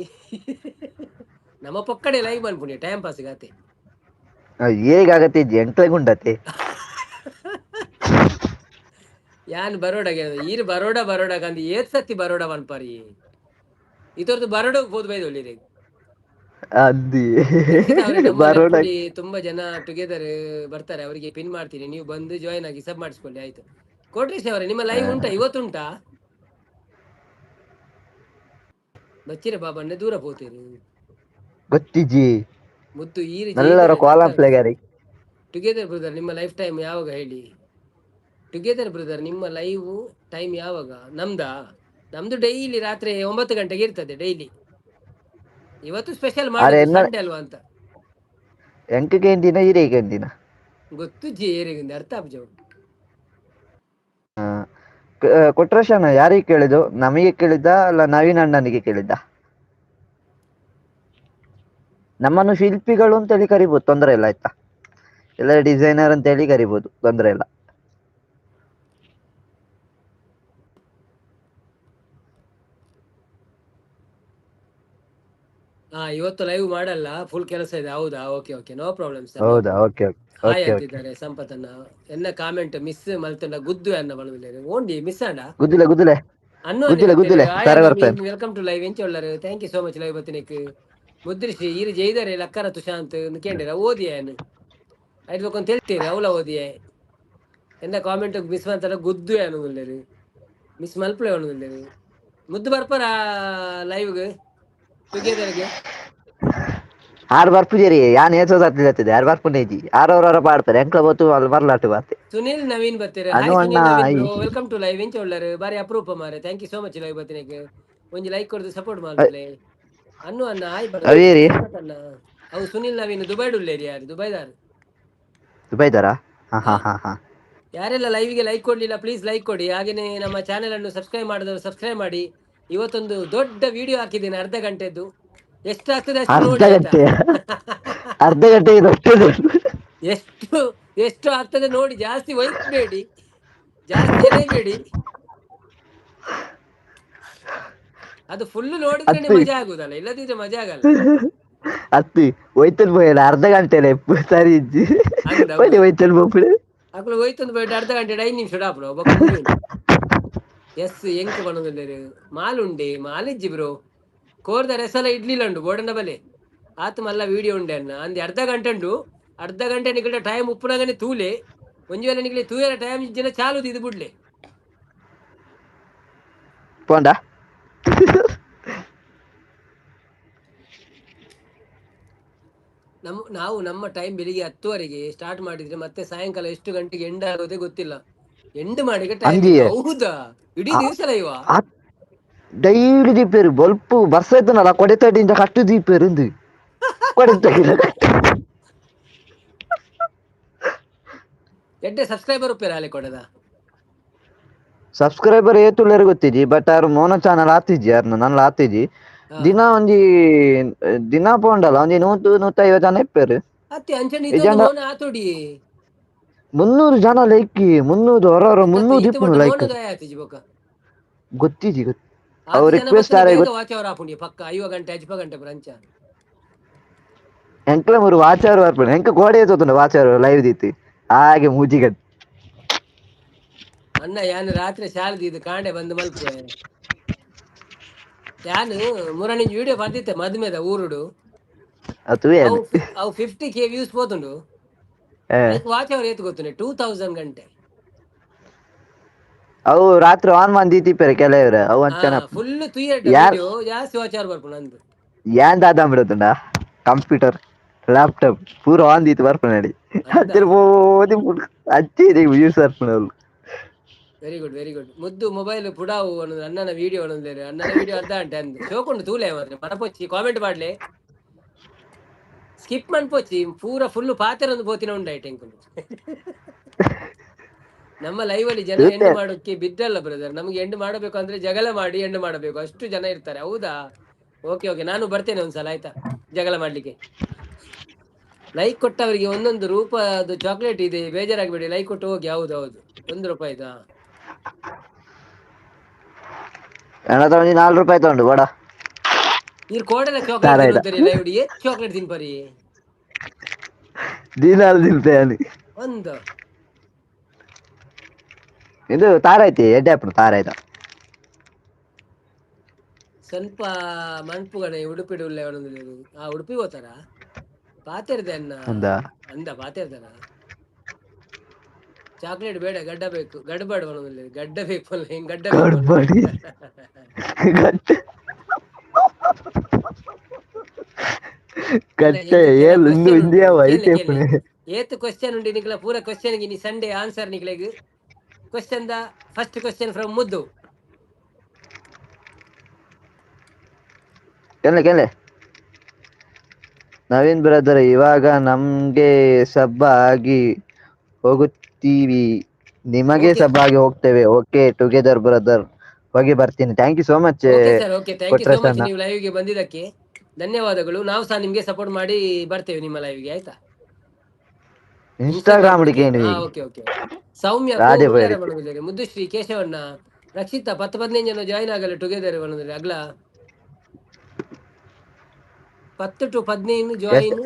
ನಮ್ಮ ಪೊಕ್ಕಡೆ ಲೈವ್ ಮನ್ಪುನಿ ಟೈಮ್ ಪಾಸ್ ಗಾತೆ. ಏಗ್ ಆಗತ್ತೆ ಇಜ್ಜಿ, ಎಂಕ್ಲೆಗ್ ಉಂಡತೆ. ಯಾನ್ ಬರೋಡಗೆ ಈರ್ ಬರೋಡ ಬರೋಡ ಕಂದು ಏತ್ ಸತಿ ಬರೋಡ ಪನ್ಪರಿ? ಇತೊರ್ದು ಬರೋಡಗ್ ಪೋದು ಬೈದೊಲ್ಲಿರಿ. ಅಂದಿ. ರಕ್ಷಿತಾ ಅವರೇ, ನಮ್ಮ ಬರೋಡ. ಲೆಪ್ಪುಡಿ ತುಂಬಾ ಜನ ಟುಗೆದರ್ ಬರ್ತಾರೆ, ಅವರಿಗೆ ಪಿನ್ ಮಾಡ್ತೀನಿ, ನೀವು ಬಂದು ಜಾಯಿನ್ ಆಗಿ ಸಬ್ ಮಾಡಿಸ್ಕೊಳ್ಳಿ, ಆಯ್ತು. ಕೋಟ್ರೇಶ್ ಅವರೇ, ನಿಮ್ಮ ಲೈವ್ ಉಂಟಾ ಇವತ್ತುಂಟಾ? ಬಚ್ಚಿರ ಬಾಬಣ್ಣ ದೂರ ಪೋತೀರಿ. ಗೊತ್ತಿಜ್ಜಿ. ಮುದ್ದು ಈರ್. ನಲ್ಲರ ಕೋಲಂ ಪ್ಲೇಗಾರಿ. ಟುಗೆದರ್ ಬ್ರದರ್, ನಿಮ್ಮ ಲೈಫ್ ಟೈಮ್ ಯಾವಾಗ ಹೇಳಿ. ಟುಗೆದರ್ ಬ್ರದರ್, ನಿಮ್ಮ ಲೈವ್ ಟೈಮ್ ಯಾವಾಗ? ನಮ್ದಾ? ನಮ್ದು ಡೈಲಿ ರಾತ್ರಿ 9 ಗಂಟೆಗೆ ಇರ್ತದೆ ಡೈಲಿ. ಇವತ್ತು ಸ್ಪೆಷಲ್ ಅರೆ ಮಾಡಿ ಎನ್ನ ಸಂಡೆ ಅಲ್ವಾ ಅಂತ. ಎಂಕ್ ಕೇಂದಿನ ಈರೇ ಕೇಂದಿನ. ಗೊತ್ತು ಜಿ ಏರಿಗಿಂದ ಅರ್ಥ ಆಪುಜವು. ಕೊಟ್ರೇಶಣ್ಣ ಯಾರಿಗೆ ಕೇಳಿದ್ದು? ನಮಗೆ ಕೇಳಿದ್ದ ಅಲ್ಲ ನವೀನ್ ಅಣ್ಣನಿಗೆ ಕೇಳಿದ್ದ? ನಮ್ಮನ್ನು ಶಿಲ್ಪಿಗಳು ಅಂತ ಹೇಳಿ ಕರಿಬೋದು, ತೊಂದರೆ ಇಲ್ಲ ಆಯ್ತಾ. ಎಲ್ಲ ಡಿಸೈನರ್ ಅಂತ ಹೇಳಿ ಕರಿಬೋದು, ತೊಂದರೆ ಇಲ್ಲ. ಹಾ, ಇವತ್ತು ಲೈವ್ ಮಾಡಲ್ಲ, ಫುಲ್ ಕೆಲಸ ಇದೆ. ಹೌದಾ? Okay okay, no problem sir. ಹೌದಾ? Okay okay. Hi okay okay. ಅಂತಿದ್ದಾರೆ ಸಂಪತನ್ನ. ಎನ್ನ ಕಾಮೆಂಟ್ ಮಿಸ್ ಮಲ್ತಂಡ ಗುದ್ದು ಅನ್ನ ಬಣವಿಲ್ಲ ಓಂಡಿ ಮಿಸ್ ಆಂಡ. ಗುದ್ದುಲೆ ಗುದ್ದುಲೆ. ಅನ್ನು. ಗುದ್ದುಲೆ ಗುದ್ದುಲೆ ತರೆ ಬರ್ತೇನೆ. Welcome to live. ಎಂಚ ಉಳ್ಳರು? Thank you so much live ಬತ್ತಿನಿಕ್. ಮುದ್ರಿಸಿ ಈರು ಜೈದರೆ ಲಕ್ಕರ ತುಶಾಂತ್ ಕೇಂದ್ರ ಓದಿಯ ಐದು ಅಂತ ಹೇಳ್ತೀರಿ ಅವಲ ಓದಿಯೇ. ಎನ್ನ ಕಾಮೆಂಟ್ ಮಿಸ್ ಮಾಡ್ತಾರ ಗುದ್ದು ಅನ್ನೋದಿಲ್ಲ, ಮಿಸ್ ಮಲ್ಪಲೆ ಅನ್ನೋದಿಲ್ಲ. ಮುದ್ದು ಬರ್ಪರ ಲೈವ್ಗೆ ಟುಗೆದರ್ಗೆ? ಆರು ಬರ್ಪುಜೇರಿ ಯಾನ್ ಏಸೋ ಸತ್ತಿದೆ. ಯಾರು ಬರ್ಪುನೇಜಿ, ಆರವರ ಪಾಡ್ತಾರೆ. ಎಂಕ್ಲ ಬೋತು ಅಲ್ಲಿ ಬರ್ಲಾಟು ಬಾತೆ. ಸುನಿಲ್ ನವೀನ್ ಬರ್ತೀರ. ಅನು ಹಾಯ್. ಅಣ್ಣ. Sunil Naveen bro, welcome to live. ಎಂಚ ಉಳ್ಳರು? ಬಾರಿ ಅಪರೂಪ ಮಾರೆ. Thank you so much live ಬತ್ತಿನಕ್ಕೆ. ಒಂಜಿ ಲೈಕ್ ಕೊಡ್ದು ಸಪೋರ್ಟ್ ಮಾಡ್ಲೆ. ಅನ್ನು ಅಣ್ಣ ಹಾಯ್. ಅವೇರಿ. ಅಣ್ಣ, ಅವು ಸುನಿಲ್ ನವೀನ್ ದುಬೈಡ್ ಉಳ್ಳೇರಿ. ಯಾರು ದುಬೈದಾರು? ದುಬೈದಾರಾ? ಹಾ ಹಾ ಹಾ ಹಾ. ಯಾರೆಲ್ಲ ಲೈವ್ಗೆ ಲೈಕ್ ಕೊಡ್ಲಿಲ್ಲ, ಪ್ಲೀಸ್ ಲೈಕ್ ಕೊಡಿ. ಹಾಗೆಯೇ ನಮ್ಮ ಚಾನೆಲ್ ಅನ್ನು ಸಬ್ಸ್ಕ್ರೈಬ್ ಮಾಡಿದವರು ಸಬ್ಸ್ಕ್ರೈಬ್ ಮಾಡಿ. ಇವತ್ತೊಂದು ದೊಡ್ಡ ವಿಡಿಯೋ ಹಾಕಿದ್ದೇನೆ, ಅರ್ಧ ಗಂಟೆದ್ದು. ಎಷ್ಟು ಆಗ್ತದೆ ಅಷ್ಟು ಅರ್ಧ ನೋಡಿ ಆಯ್ತಾ? ಗಂಟೆ, ಅರ್ಧ ಗಂಟೆಗೆ ದೊಡ್ಡದು. ಎಷ್ಟು ಎಷ್ಟು ಆಗ್ತದೆ ನೋಡಿ. ಜಾಸ್ತಿ ವಹಿಸ್ಬೇಡಿ, ಜಾಸ್ತಿ ಎಳೆಯಬೇಡಿ. ಅದು ಫುಲ್ ನೋಡಿದ್ರೆ ಅತ್ತೆ. ಮಜಾ ಆಗುದಲ್ಲ, ಇಲ್ಲದಿದ್ರೆ ಮಜಾ ಆಗಲ್ಲ. ಅತ್ತಿ ಒಯ್ತಲ್ ಪೋಯಲ್ಲ, ಅರ್ಧ ಗಂಟೆ ಸರಿ ಇಜ್ಜಿ. ಅಂದ. ಒಯ್ತೆ ಒಯ್ತಲ್ ಪೋಪುಡು. ಅಕುಲು ಹೋಯ್ತಂದು போயிட்டு ಅರ್ಧ ಗಂಟೆ 5 ನಿಮಿಷ ಡಾಪುಡು. ಎಸ್ ಎಂಕ್ ಪನೊಂದುಲ್ಲೆರ್ ಮಾಲ್ ಉಂಡೆ ಮಾಲಿಜ್ಜಿ ಬ್ರೋ. ಕೋರ್ದ ರೆಸಲ ಇಡ್ಲಿಲ್ಲ ಉಂಡು ಬೋಡಂಡ ಬಲೆ ಆತು ಮಲ್ಲ ವಿಡಿಯೋ ಉಂಡೆ ಅನ್ನ ಅಂದೆ. ಅರ್ಧ ಗಂಟೆ ಉಂಡು. ಅರ್ಧ ಗಂಟೆ ನಿಕಲ್ಡ ಟೈಮ್ ಉಪ್ಪುನಗನೆ ತೂಲೆ. ಒಂಜಿ ವೇಳೆ ನಿಕಲೆ ತೂಯರ ಟೈಮ್ ಇಜ್ಜಿನ ಚಾಲು ಇದು ಬುಡ್ಲೆ. ಪೋಂಡ. ನಾವು ನಮ್ಮ ಟೈಮ್ ಬೆಳಿಗ್ಗೆ 10:30ಗೆ ಸ್ಟಾರ್ಟ್ ಮಾಡಿದ್ರೆ ಮತ್ತೆ ಸಾಯಂಕಾಲ ಎಷ್ಟು ಗಂಟೆಗೆ ಎಂಡ್ ಆಗೋದೇ ಗೊತ್ತಿಲ್ಲ. ಎಂಡ್ ಮಾಡಿಗೆ ಟೈಮ್. ಅಂದಿಯೇ. ಹೌದಾ? ಇಡೀ ದಿವಸ ಲೈವಾ? ಡೈಲಿ ದೀಪೇರು ಬೊಲ್ಪು ಬರ್ಸ ಇದ್ದನಲ್ಲ, ಕೊಡೆತಡಿಂದ ಕಟ್ಟು ದೀಪೇರು ಇಂದು ಕೊಡೆತಡಿಂದ. ಎಡ್ಡೆ ಸಬ್ಸ್ಕ್ರೈಬರ್ ಉಪ್ಪೇರ ಅಲೆ ಕೊಡದ. Subscriber ಏತುಲ್ಲೆರ್ ಗೊತ್ತಿಜಿ, but R Mon channel ಆತಿಜಿ, ಯಾರ್ನ ನನ್ಲ ಆತಿಜಿ. ದಿನ ಒಂಜಿ ದಿನ ಪೋಂಡಲ ಒಂಜಿ 100 150 ಜನ ಇಪ್ಪೇರು. ಅತ್ತೆ ಅಂಚನೆ. ಇಜ್ಜಂಡ ಇದೊಂದು ಮೋನ ಆತೋಡಿ. 300 ಜನ ಲೈಕ್, 300 ಹೊರ ಹೊರ 300 ಇಪ್ಪುನು ಲೈಕ್. ಆತಿಜಿ ಬೊಕ್ಕ. ಗೊತ್ತಿಜಿ, ಗೊತ್ತು. ಅವು ರಿಕ್ವೆಸ್ಟ್ ಆರೆ ವಾಚ್ ಅವರ್ ಆಪುಂಡಿ ಪಕ್ಕ ಐವ ಗಂಟೆ ಅಜ್ಪ ಗಂಟೆ ಬ್ರಂಚ. ಎಂಕ್ಲ ಮೂರು ವಾಚಾರು ಬರ್ಪುಂಡು ಎಂಕ್ ಕೋಡೆ ತೋತುಂಡು ವಾಚಾರು ಲೈವ್ ದೀತಿ ಹಾಗೆ ಮೂಜಿಗಡ್. ಅಣ್ಣ ಯಾನ್ ರಾತ್ರಿ ಶಾಲೆ ಇದು ಕಾಂಡೆ ಬಂದು ಮಲ್ಪುವೆ. ಯಾನ್ ಮುರಣಿಂಜಿ ವಿಡಿಯೋ ಬರ್ದಿತ್ತೆ ಮದ್ಮೆದ ಊರುಡು. ಅತುವೆ. ಅವು ಅವು 50K views ಪೋತುಂಡು. ಐಕ್ ವಾಚ್ ಅವರ್ ಏತ್ ಗೊತ್ತುಂಡೆ? 2000 ಗಂಟೆ. ಅವು ರಾತ್ರಿ ಆನ್ ಮಂದಿ ದೀತಿಪ್ಪೆರೆ ಕೆಲವ್ರೆ ಅವು ಅಂಚನ. ಫುಲ್ ತುಯ್ಯೆರ್ಡ ಯಾರ್ ವಿಡಿಯೋ ಜಾಸ್ತಿ ವಾಚ್ ಅವರ್ ಬರ್ಪುಂಡು ಅಂದು. ಯಾನ್ ದಾದ ಬಿಡುತ್ತುಂಡ ಕಂಪ್ಯೂಟರ್ ಲ್ಯಾಪ್ಟಾಪ್ ಪೂರ ಆನ್ ದೀತ್ ಬರ್ಪುನಡಿ. ಅಂದ. ಅಂಚನೆ ಪೋದಿ ಅಚ್ಚೆ ವ್ಯೂಸ್ ಬರ್ಪುಂಡು ಅವ್ಲು. Very good, very good. ಮುದ್ದು ಮೊಬೈಲ್ ಪುಡಾವು ಅನ್ನೋದು ಅಣ್ಣನ ವಿಡಿಯೋ ಅನ್ನೋದು, ಅಣ್ಣನ ವಿಡಿಯೋ ಅರ್ಧ ಗಂಟೆ ಅಂದು ಶೋಕುಂಡು ತೂಲೆ ಮಾತ್ರ ಮನಪೊಚ್ಚಿ ಕಾಮೆಂಟ್ ಮಾಡ್ಲೆ, ಸ್ಕಿಪ್ ಮನ್ಪೊಚ್ಚಿ, ಪೂರ ಫುಲ್ ಪಾತೆರೊಂದು ಪೋತಿನ ಉಂಡಾಯ್ತು ಎಂಕುಲು. ನಮ್ಮ ಲೈವ್ ಅಲ್ಲಿ ಜನ ಎಂಡ್ ತೂತೆ. ಮಾಡೋಕೆ ಬಿದ್ದಲ್ಲ ಬ್ರದರ್. ನಮ್ಗೆ ಎಂಡ್ ಮಾಡಬೇಕು ಅಂದ್ರೆ ಜಗಳ ಮಾಡಿ ಎಂಡ್ ಮಾಡಬೇಕು, ಅಷ್ಟು ಜನ ಇರ್ತಾರೆ. ಹೌದಾ? ಓಕೆ ಓಕೆ, ನಾನು ಬರ್ತೇನೆ ಒಂದ್ಸಲ ಆಯ್ತಾ ಜಗಳ ಮಾಡ್ಲಿಕ್ಕೆ. ಲೈಕ್ ಕೊಟ್ಟವರಿಗೆ ಒಂದೊಂದು ರೂಪದ ಚಾಕ್ಲೇಟ್ ಇದೆ, ಬೇಜಾರಾಗಬೇಡಿ, ಲೈಕ್ ಕೊಟ್ಟು ಹೋಗಿ. ಹೌದು ಹೌದು, 1 ರೂಪಾಯಿದಾ? ನನ್ನ ಹತ್ರ ಒಂಜಿ 4 ರೂಪಾಯಿ ತಗೊಂಡು ಬೋಡ. ನೀರ್ ಕೋಡೆಲ ಚಾಕ್ಲೇಟ್ ತಾರಾಯ್ದ. ತಿನ್ನುತ್ತೀರಿ ಲೈವ್? ಏತ್ ಚಾಕ್ಲೇಟ್ ತಿನ್ಪರಿ? ದಿನಾಲು ತಿನ್ಪೆ ಯಾನ್. ಒಂದು ಇದು ತಾರಾಯ್ತಿ ಎಡ್ಡೆ ಆಪುಂಡು ತಾರಾಯ್ದ. ಸ್ವಲ್ಪ ಮನ್ಪುಗಣೆ ಉಡುಪಿಡು ಉಳ್ಳೆ. ಆ ಉಡುಪಿ ಹೋತಾರ ಪಾತೆರ್ದೆ ಅನ್ನ. ಅಂದ. ಅಂದ ಪಾತೆರ್ದನ. ಚಾಕ್ಲೇಟ್ ಬೇಡ, ಗಡ್ಡ ಬೇಕು, ಗಡ್ಬಡ್ ಅನ್ನೋದಿಲ್ಲ, ಗಡ್ಡ ಬೇಕು ಅಲ್ಲ, ಹೆಂಗ್ ಗಡ್ಡ ಬೇಕು. ಗಡ್ಬಡಿ ಗಟ್ಟೆ ಗಟ್ಟೆ ಏಲ್ ಇಂದು ಇಂಡಿಯಾ ವೈಟ್. ಏತ್ ಕ್ವಶನ್ ಉಂಡು ನಿಕ್ಲ ಪೂರ ಕ್ವಶನ್ ಗೆ ನೀ ಸಂಡೇ ಆನ್ಸರ್ ನಿಕ್ಲೆಗ್. Question, the first question from ಮುದ್ದು. ಕೇಳಿ ಕೇಳಿ ನವೀನ್ ಬ್ರದರ್, ಇವಾಗ ನಮ್ಗೆ ಸಬ್ ಆಗಿ ಹೋಗುತ್ತೀವಿ, ನಿಮಗೆ Okay. ಸಬ್ ಆಗಿ ಹೋಗ್ತೇವೆ. ಓಕೆ ಟುಗೆದರ್ ಬ್ರದರ್, ಹೋಗಿ ಬರ್ತೀನಿ. Thank you so much. Okay sir, okay, thank you so Kotresh much. ಅಣ್ಣ. ನೀವು ಲೈವ್ ಗೆ ಬಂದಿದ್ದಕ್ಕೆ ಧನ್ಯವಾದಗಳು. ನಾವು ಸಹ ನಿಮ್ಗೆ ಸಪೋರ್ಟ್ ಮಾಡಿ ಬರ್ತೇವೆ ನಿಮ್ಮ ಲೈವ್ ಗೆ, ಆಯ್ತಾ? ಇನ್ಸ್ಟಾಗ್ರಾಮ್ ಹುಡುಕೇನಿ. ಓಕೆ ಓಕೆ ಸೌಮ್ಯ ರಾಧೆ ಕೋ ಬೈರಿ. ಬಂದಿದ್ದಾರೆ. ಮುದ್ದುಶ್ರೀ ಕೇಶವಣ್ಣ, ರಕ್ಷಿತಾ, 10 15 ಜನ ಜಾಯಿನ್ ಆಗಲ್ಲ ಟುಗೆದರ್ ಬಂದಿದ್ದಾರೆ. ಅಗ್ಲ 10 ಟು 15 ಜಾಯಿನ್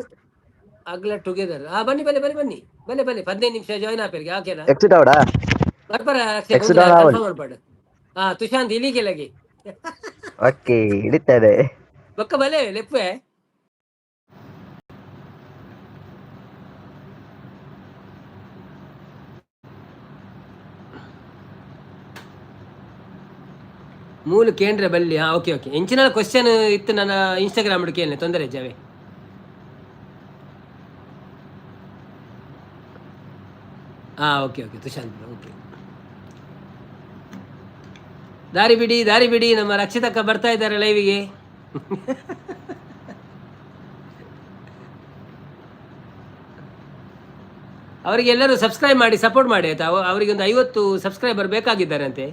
ಅಗ್ಲ ಟುಗೆದರ್. ಹಾ, ಬನ್ನಿ, ಬನ್ನಿ ಬನ್ನಿ ಬನ್ನಿ, ಬನ್ನಿ ಬನ್ನಿ. 15 ನಿಮಿಷ ಜಾಯಿನ್ ಆಪೇರಿಗೆ ಓಕೆನಾ? ಎಕ್ಸಿಟ್ ಅವಡ. ಬರ್ಪರ? Exit on ಆವಡ್. ಕನ್ಫರ್ಮ್ ಮಾಡ್ಪಾಡು. ಹಾ ತುಶಾಂತ್ ಇಲಿಗೆಲಗಿ. ಓಕೆ, ಹಿಡಿತದೆ. ಬೊಕ್ಕ ಬಲೆ ಲೆಪ್ಪೆ. ಮೂಲು ಕೇಂದ್ರ ಬಲ್ಲಿ. ಹಾ ಓಕೆ ಓಕೆ. ಎಂಚಿನ ಕ್ವಶನ್ ಇತ್ತು ನನ್ನ ಇನ್ಸ್ಟಾಗ್ರಾಮ್ ಕೇಳನೆ, ತೊಂದರೆ ಜಾವೆ. ಹಾ ಓಕೆ ಓಕೆ ತುಶಾಂತ್, ಓಕೆ. ದಾರಿ ಬಿಡಿ, ದಾರಿ ಬಿಡಿ, ನಮ್ಮ ರಕ್ಷಿತಕ್ಕ ಬರ್ತಾ ಇದ್ದಾರೆ ಲೈವಿಗೆ. ಅವರಿಗೆ ಎಲ್ಲರೂ ಸಬ್ಸ್ಕ್ರೈಬ್ ಮಾಡಿ ಸಪೋರ್ಟ್ ಮಾಡಿ ಆಯ್ತಾ? ಅವರಿಗೆ ಒಂದು 50 ಸಬ್ಸ್ಕ್ರೈಬರ್ ಬೇಕಾಗಿದ್ದಾರೆ ಅಂತೆ.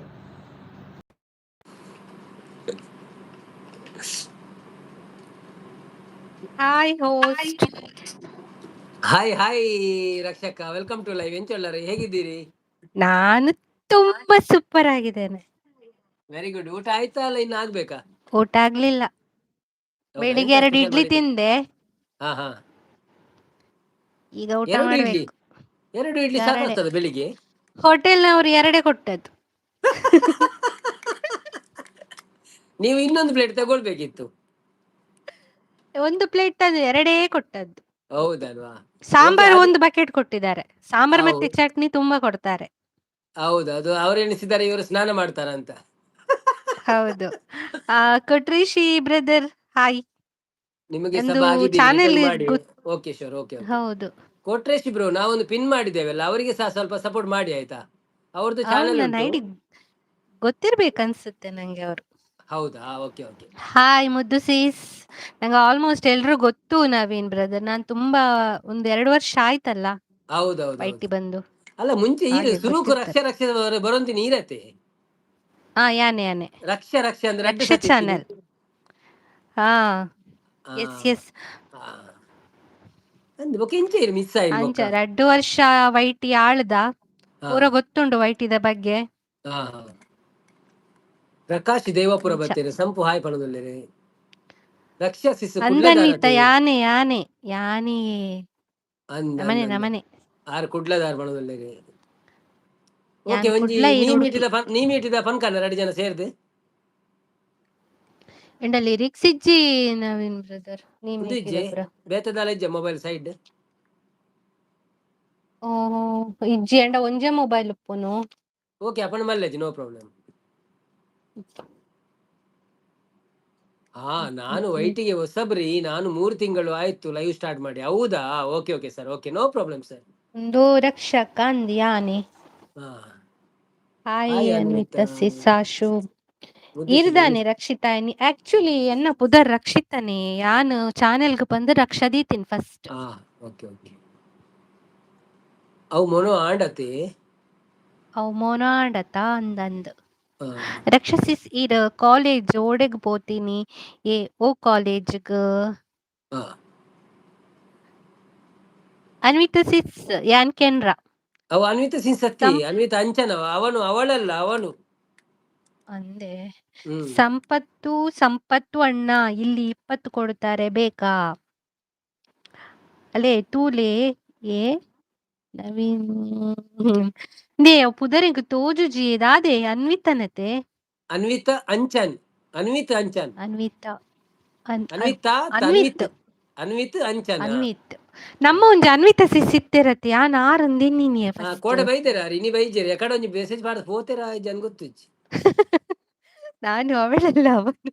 Hi host. Hi hi ರಕ್ಷಕ, welcome to live. ಎಂಚೊಳ್ಳಾರೆ, ಹೇಗಿದ್ದೀರಿ? ನಾನು ತುಂಬಾ ಸೂಪರ್ ಆಗಿದ್ದೇನೆ. Very good. ಊಟ ಆಯ್ತಾ ಅಲ್ಲ ಇನ್ನು ಆಗ್ಬೇಕಾ? ಊಟ ಆಗ್ಲಿಲ್ಲ. ಹೌದಾ? ಬೆಳಿಗ್ಗೆ ಎಂತ 2 ಸ್ಪೆಷಲ್ ಇಡ್ಲಿ ಮಾಡಿದ್ದು? ತಿಂದೆ. ಹಾ ಹಾ ಈಗ ಊಟ 2 ಇಡ್ಲಿ? ಮಾಡ್ಬೇಕು. 2 ಇಡ್ಲಿ ಎರಡೇ. ಸಾಕಾಗ್ತದೆ ಬೆಳಿಗ್ಗೆ? ಹೋಟೆಲ್ನವರು ಎರಡೇ ಕೊಟ್ಟದ್ದು. ನೀವು ಇನ್ನೊಂದು ಪ್ಲೇಟ್ ತಗೊಳ್ಬೇಕಿತ್ತು. ಒಂದು ಪ್ಲೇಟ್ ತಂದು ಎರಡೇ ಕೊಟ್ಟದ್ದು. ಹೌದಲ್ವಾ? ಓಕೆ. ಸಾಂಬಾರು ಅದು ಒಂದು ಬಕೆಟ್ ಕೊಟ್ಟಿದ್ದಾರೆ. ಸಾಂಬಾರ್ ಮತ್ತೆ ಹೌದು. ಚಟ್ನಿ ತುಂಬಾ ಕೊಡ್ತಾರೆ. ಹೌದು, ಅದು ಅವ್ರು ಎಣಿಸಿದ್ದಾರೆ ಇವರು ಸ್ನಾನ ಮಾಡ್ತಾರ ಅಂತ. ಹೌದು. ಆ ಕೊಟ್ರೇಶಿ ಬ್ರದರ್, ಹಾಯ್. ನಿಮಗೆ ನಂದು ಸಭಾ ಆಗಿದ್ದೀನಿ ಚಾನೆಲ್ ರಿಟರ್ನ್ ಮಾಡಿ. Okay sure, okay okay. ಹೌದು. ಕೊಟ್ರೇಶ್ ಬ್ರೋ, ನಾವೊಂದು ಪಿನ್ ಮಾಡಿದ್ದೇವೆಲ್ಲ, ಅವರಿಗೆ ಸಹ ಸ್ವಲ್ಪ ಸಪೋರ್ಟ್ ಮಾಡಿ ಆಯ್ತಾ? ಅವ್ರದ್ದು ಅವ್ರು ಚಾನೆಲ್ ನನ್ನ ಉಂಟು. ಐಡಿ ಗೊತ್ತಿರ್ಬೇಕನ್ಸುತ್ತೆ ನಂಗೆ ಅವರು. ಹೌದಾ? Okay okay. ಹಾಯ್ ಮುದ್ದು ಸೀಸ್. ನಂಗೆ ಆಲ್ಮೋಸ್ಟ್ ಎಲ್ರು ಗೊತ್ತು ನವೀನ್ ಬ್ರದರ್. ನಾನು ತುಂಬಾ ಒಂದ್ 2 ವರ್ಷ ಆಯ್ತಲ್ಲ ಹೌದೌದು. ವೈಟಿ ಬಂದು. ಅಲ್ಲ, ಮುಂಚೆ ಈ ಹಾಗೆ ಸುರುಕು ರಕ್ಷ ಗೊತ್ತಿರ್ತಾರೆ. ರಕ್ಷ ಬರೋಂತೀನಿ ನೀರತ್ತೆ. ಹಾ ಯಾನೆ ಯಾನೆ. ರಕ್ಷ ರಕ್ಷ ಅಂದ್ರೆ ರಡ್ಡು ರಕ್ಷ ಸತಿ ಇತ್ತೀನಿ. ಚಾನೆಲ್. ಹಾ ಆ, ಎಸ್ ಎಸ್. ಆ. ಅಂದ್ ಬೊಕ ಎಂಚ ಮಿಸ್ ಆಯ್ತು ಅಂಚ ಬೊಕ. 2 ವರ್ಷ ವೈಟಿ ಆಳ್ದ. ಹಾ. ಪೂರ ಗೊತ್ತುಂಟು ವೈಟಿದ ಬಗ್ಗೆ. ಹಾ ಹಾ. ಪ್ರಕಾಶ್ ದೇವಾಪುರ ಅಂಚ. ಬರ್ತೇನೆ, ಸಂಪು ಹಾಯ್ ಪಣದಲ್ಲೇನೆ. ರಕ್ಷಾ ಸಿಸ್ ಅಂದನ್ವಿತ ಕುಡ್ಲದಾರತೆ. ಯಾನೆ ಯಾನೆ ಯಾನೆಯೇ. ಅಂದ್ ನಮನೆ ಅಂದ್ ಅಂದ್. ನಮನೆ. ಆರ್ ಕುಡ್ಲದಾರ್ ಪಣದಲ್ಲೆರ್. ಓಕೆ, ಯಾನ್ ಒಂಜಿ ಕುಡ್ಲ ನೀ ಇರು ಉಡುಪಿ. ಮೀಟಿದ ಪನ್, ನೀ ಮೀಟಿದ ಪನ್ಕನ ರಡ್ಡ್ ಜನ ಸೇರ್ದ್. ಎಂಡ ಲಿರಿಕ್ಸ್ ಇಜ್ಜಿ ನವೀನ್ ಬ್ರದರ್, ನೀ ಉಂದು ಮೀಟಿದ ಇಜ್ಜಿ ಪುರ. ಬೇತೆ ದಾಲ ಇಜ್ಜ ಮೊಬೈಲ್ ಸೈಡ್? ಓ, ಇಜ್ಜಿ, ಅಂಡ ಒಂಜೇ ಮೊಬೈಲ್ ಉಪ್ಪುನು. ಓಕೆ, ಅಪನ ಮಲ್ಲೆಜಿ, ನೋ ಪ್ರಾಬ್ಲಮ್. ಹಾ, ನಾನು ವೈಟಿಗೆ ಹೊಸಬ್ರಿ, ನಾನು 3 ತಿಂಗಳು ಆಯ್ತು ಲೈವ್ ಸ್ಟಾರ್ಟ್ ಮಾಡಿ. ಹೌದಾ? Okay okay sir, okay, no problem sir. ಒಂದು ರಕ್ಷಕ ಅಂದ್ ಯಾನೆ. ಹಾ. Hi hi ಅನ್ವಿತ Anvita. ಸಿಸ್ ಆಶು. ಮುದ್ದು ಇರ್ದಾನೆ ರಕ್ಷಿತಾ. ಆಕ್ಚುಲಿ ಎನ್ನ ಪುದರ್ ರಕ್ಷಿತಾನೆ, ಯಾನ್ ಚಾನೆಲ್ಗ್ ಬಂದು ರಕ್ಷಾ ದೀತಿನ್ ಫಸ್ಟ್. ಹಾ, ಓಕೆ ಓಕೆ. ಅವು ಮೊನೊ ಆಂಡತಿ. ಅವು ಮೋನಾಂಡತ ಅಂದಂದ್. ಹಾ. ರಕ್ಷಸಿಸ್ ಈರ್ ಕಾಲೇಜ್ ಓಡೆಗ್ ಪೋತೀನಿ? ಏ ಓ ಕಾಲೇಜ್ಗ್? ಹಾ. ಅನ್ವಿತ ಸಿಸ್ ಯಾನ್ ಕೆನ್ರಾ. ಅವು ಅನ್ವಿತ ಸಿಂಗ್ ಸತ್ತಿ. ಸಂ ಅನ್ವಿತ ಅಂಚನವ, ಅವನು, ಅವಳಲ್ಲ, ಅವನು. ಅಂದೆ. ಹ್ಮ್. ಸಂಪತ್ತು ಸಂಪತ್ತು ಅಣ್ಣ, ಇಲ್ಲಿ 20 ಕೊಡ್ತಾರೆ ಬೇಕಾ? ಅಲೇ ತೂಲೆ. ಏ ನವೀನ್ ನೇ ಪುದರಿಂಗ್ ತೋಜುಜಿ ದಾದೆ ಅನ್ವಿತನತೆ? ಅನ್ವಿತ ಅಂಚನ್, ಅನ್ವಿತ್ ಅಂಚನ್. ಅನ್ವಿತ ಅನ್ ಅನ್ ಅನ್ವಿತಾ. ಅನ್ವಿತ್. ತನ್ವಿತ್, ಅನ್ವಿತ್ ಅಂಚನ್. ಅನ್ವಿತ್ ನಮ್ಮ ಒಂಜಿ ಅನ್ವಿತ ಸಿಸ್ ಇತ್ತೆರತ್ತೆ, ಯಾನ್ ಆರಂದಿನ್ನಿನಿಯೆ. ಹಾ. ಫಸ್ಟ್. ಕೋಡೆ ಬೈದೇರ ಇನಿ ಬೈಜೇರಿ, ಎಕಡೆ ಒಂಜಿ ಮೆಸೇಜ್ ಪಾಡ್ದ್ ಪೋತೇರಾ ಜನ್ ಗೊತ್ತುಜ್ಜಿ. ನಾನು ಅವಳಲ್ಲ, ಅವನು.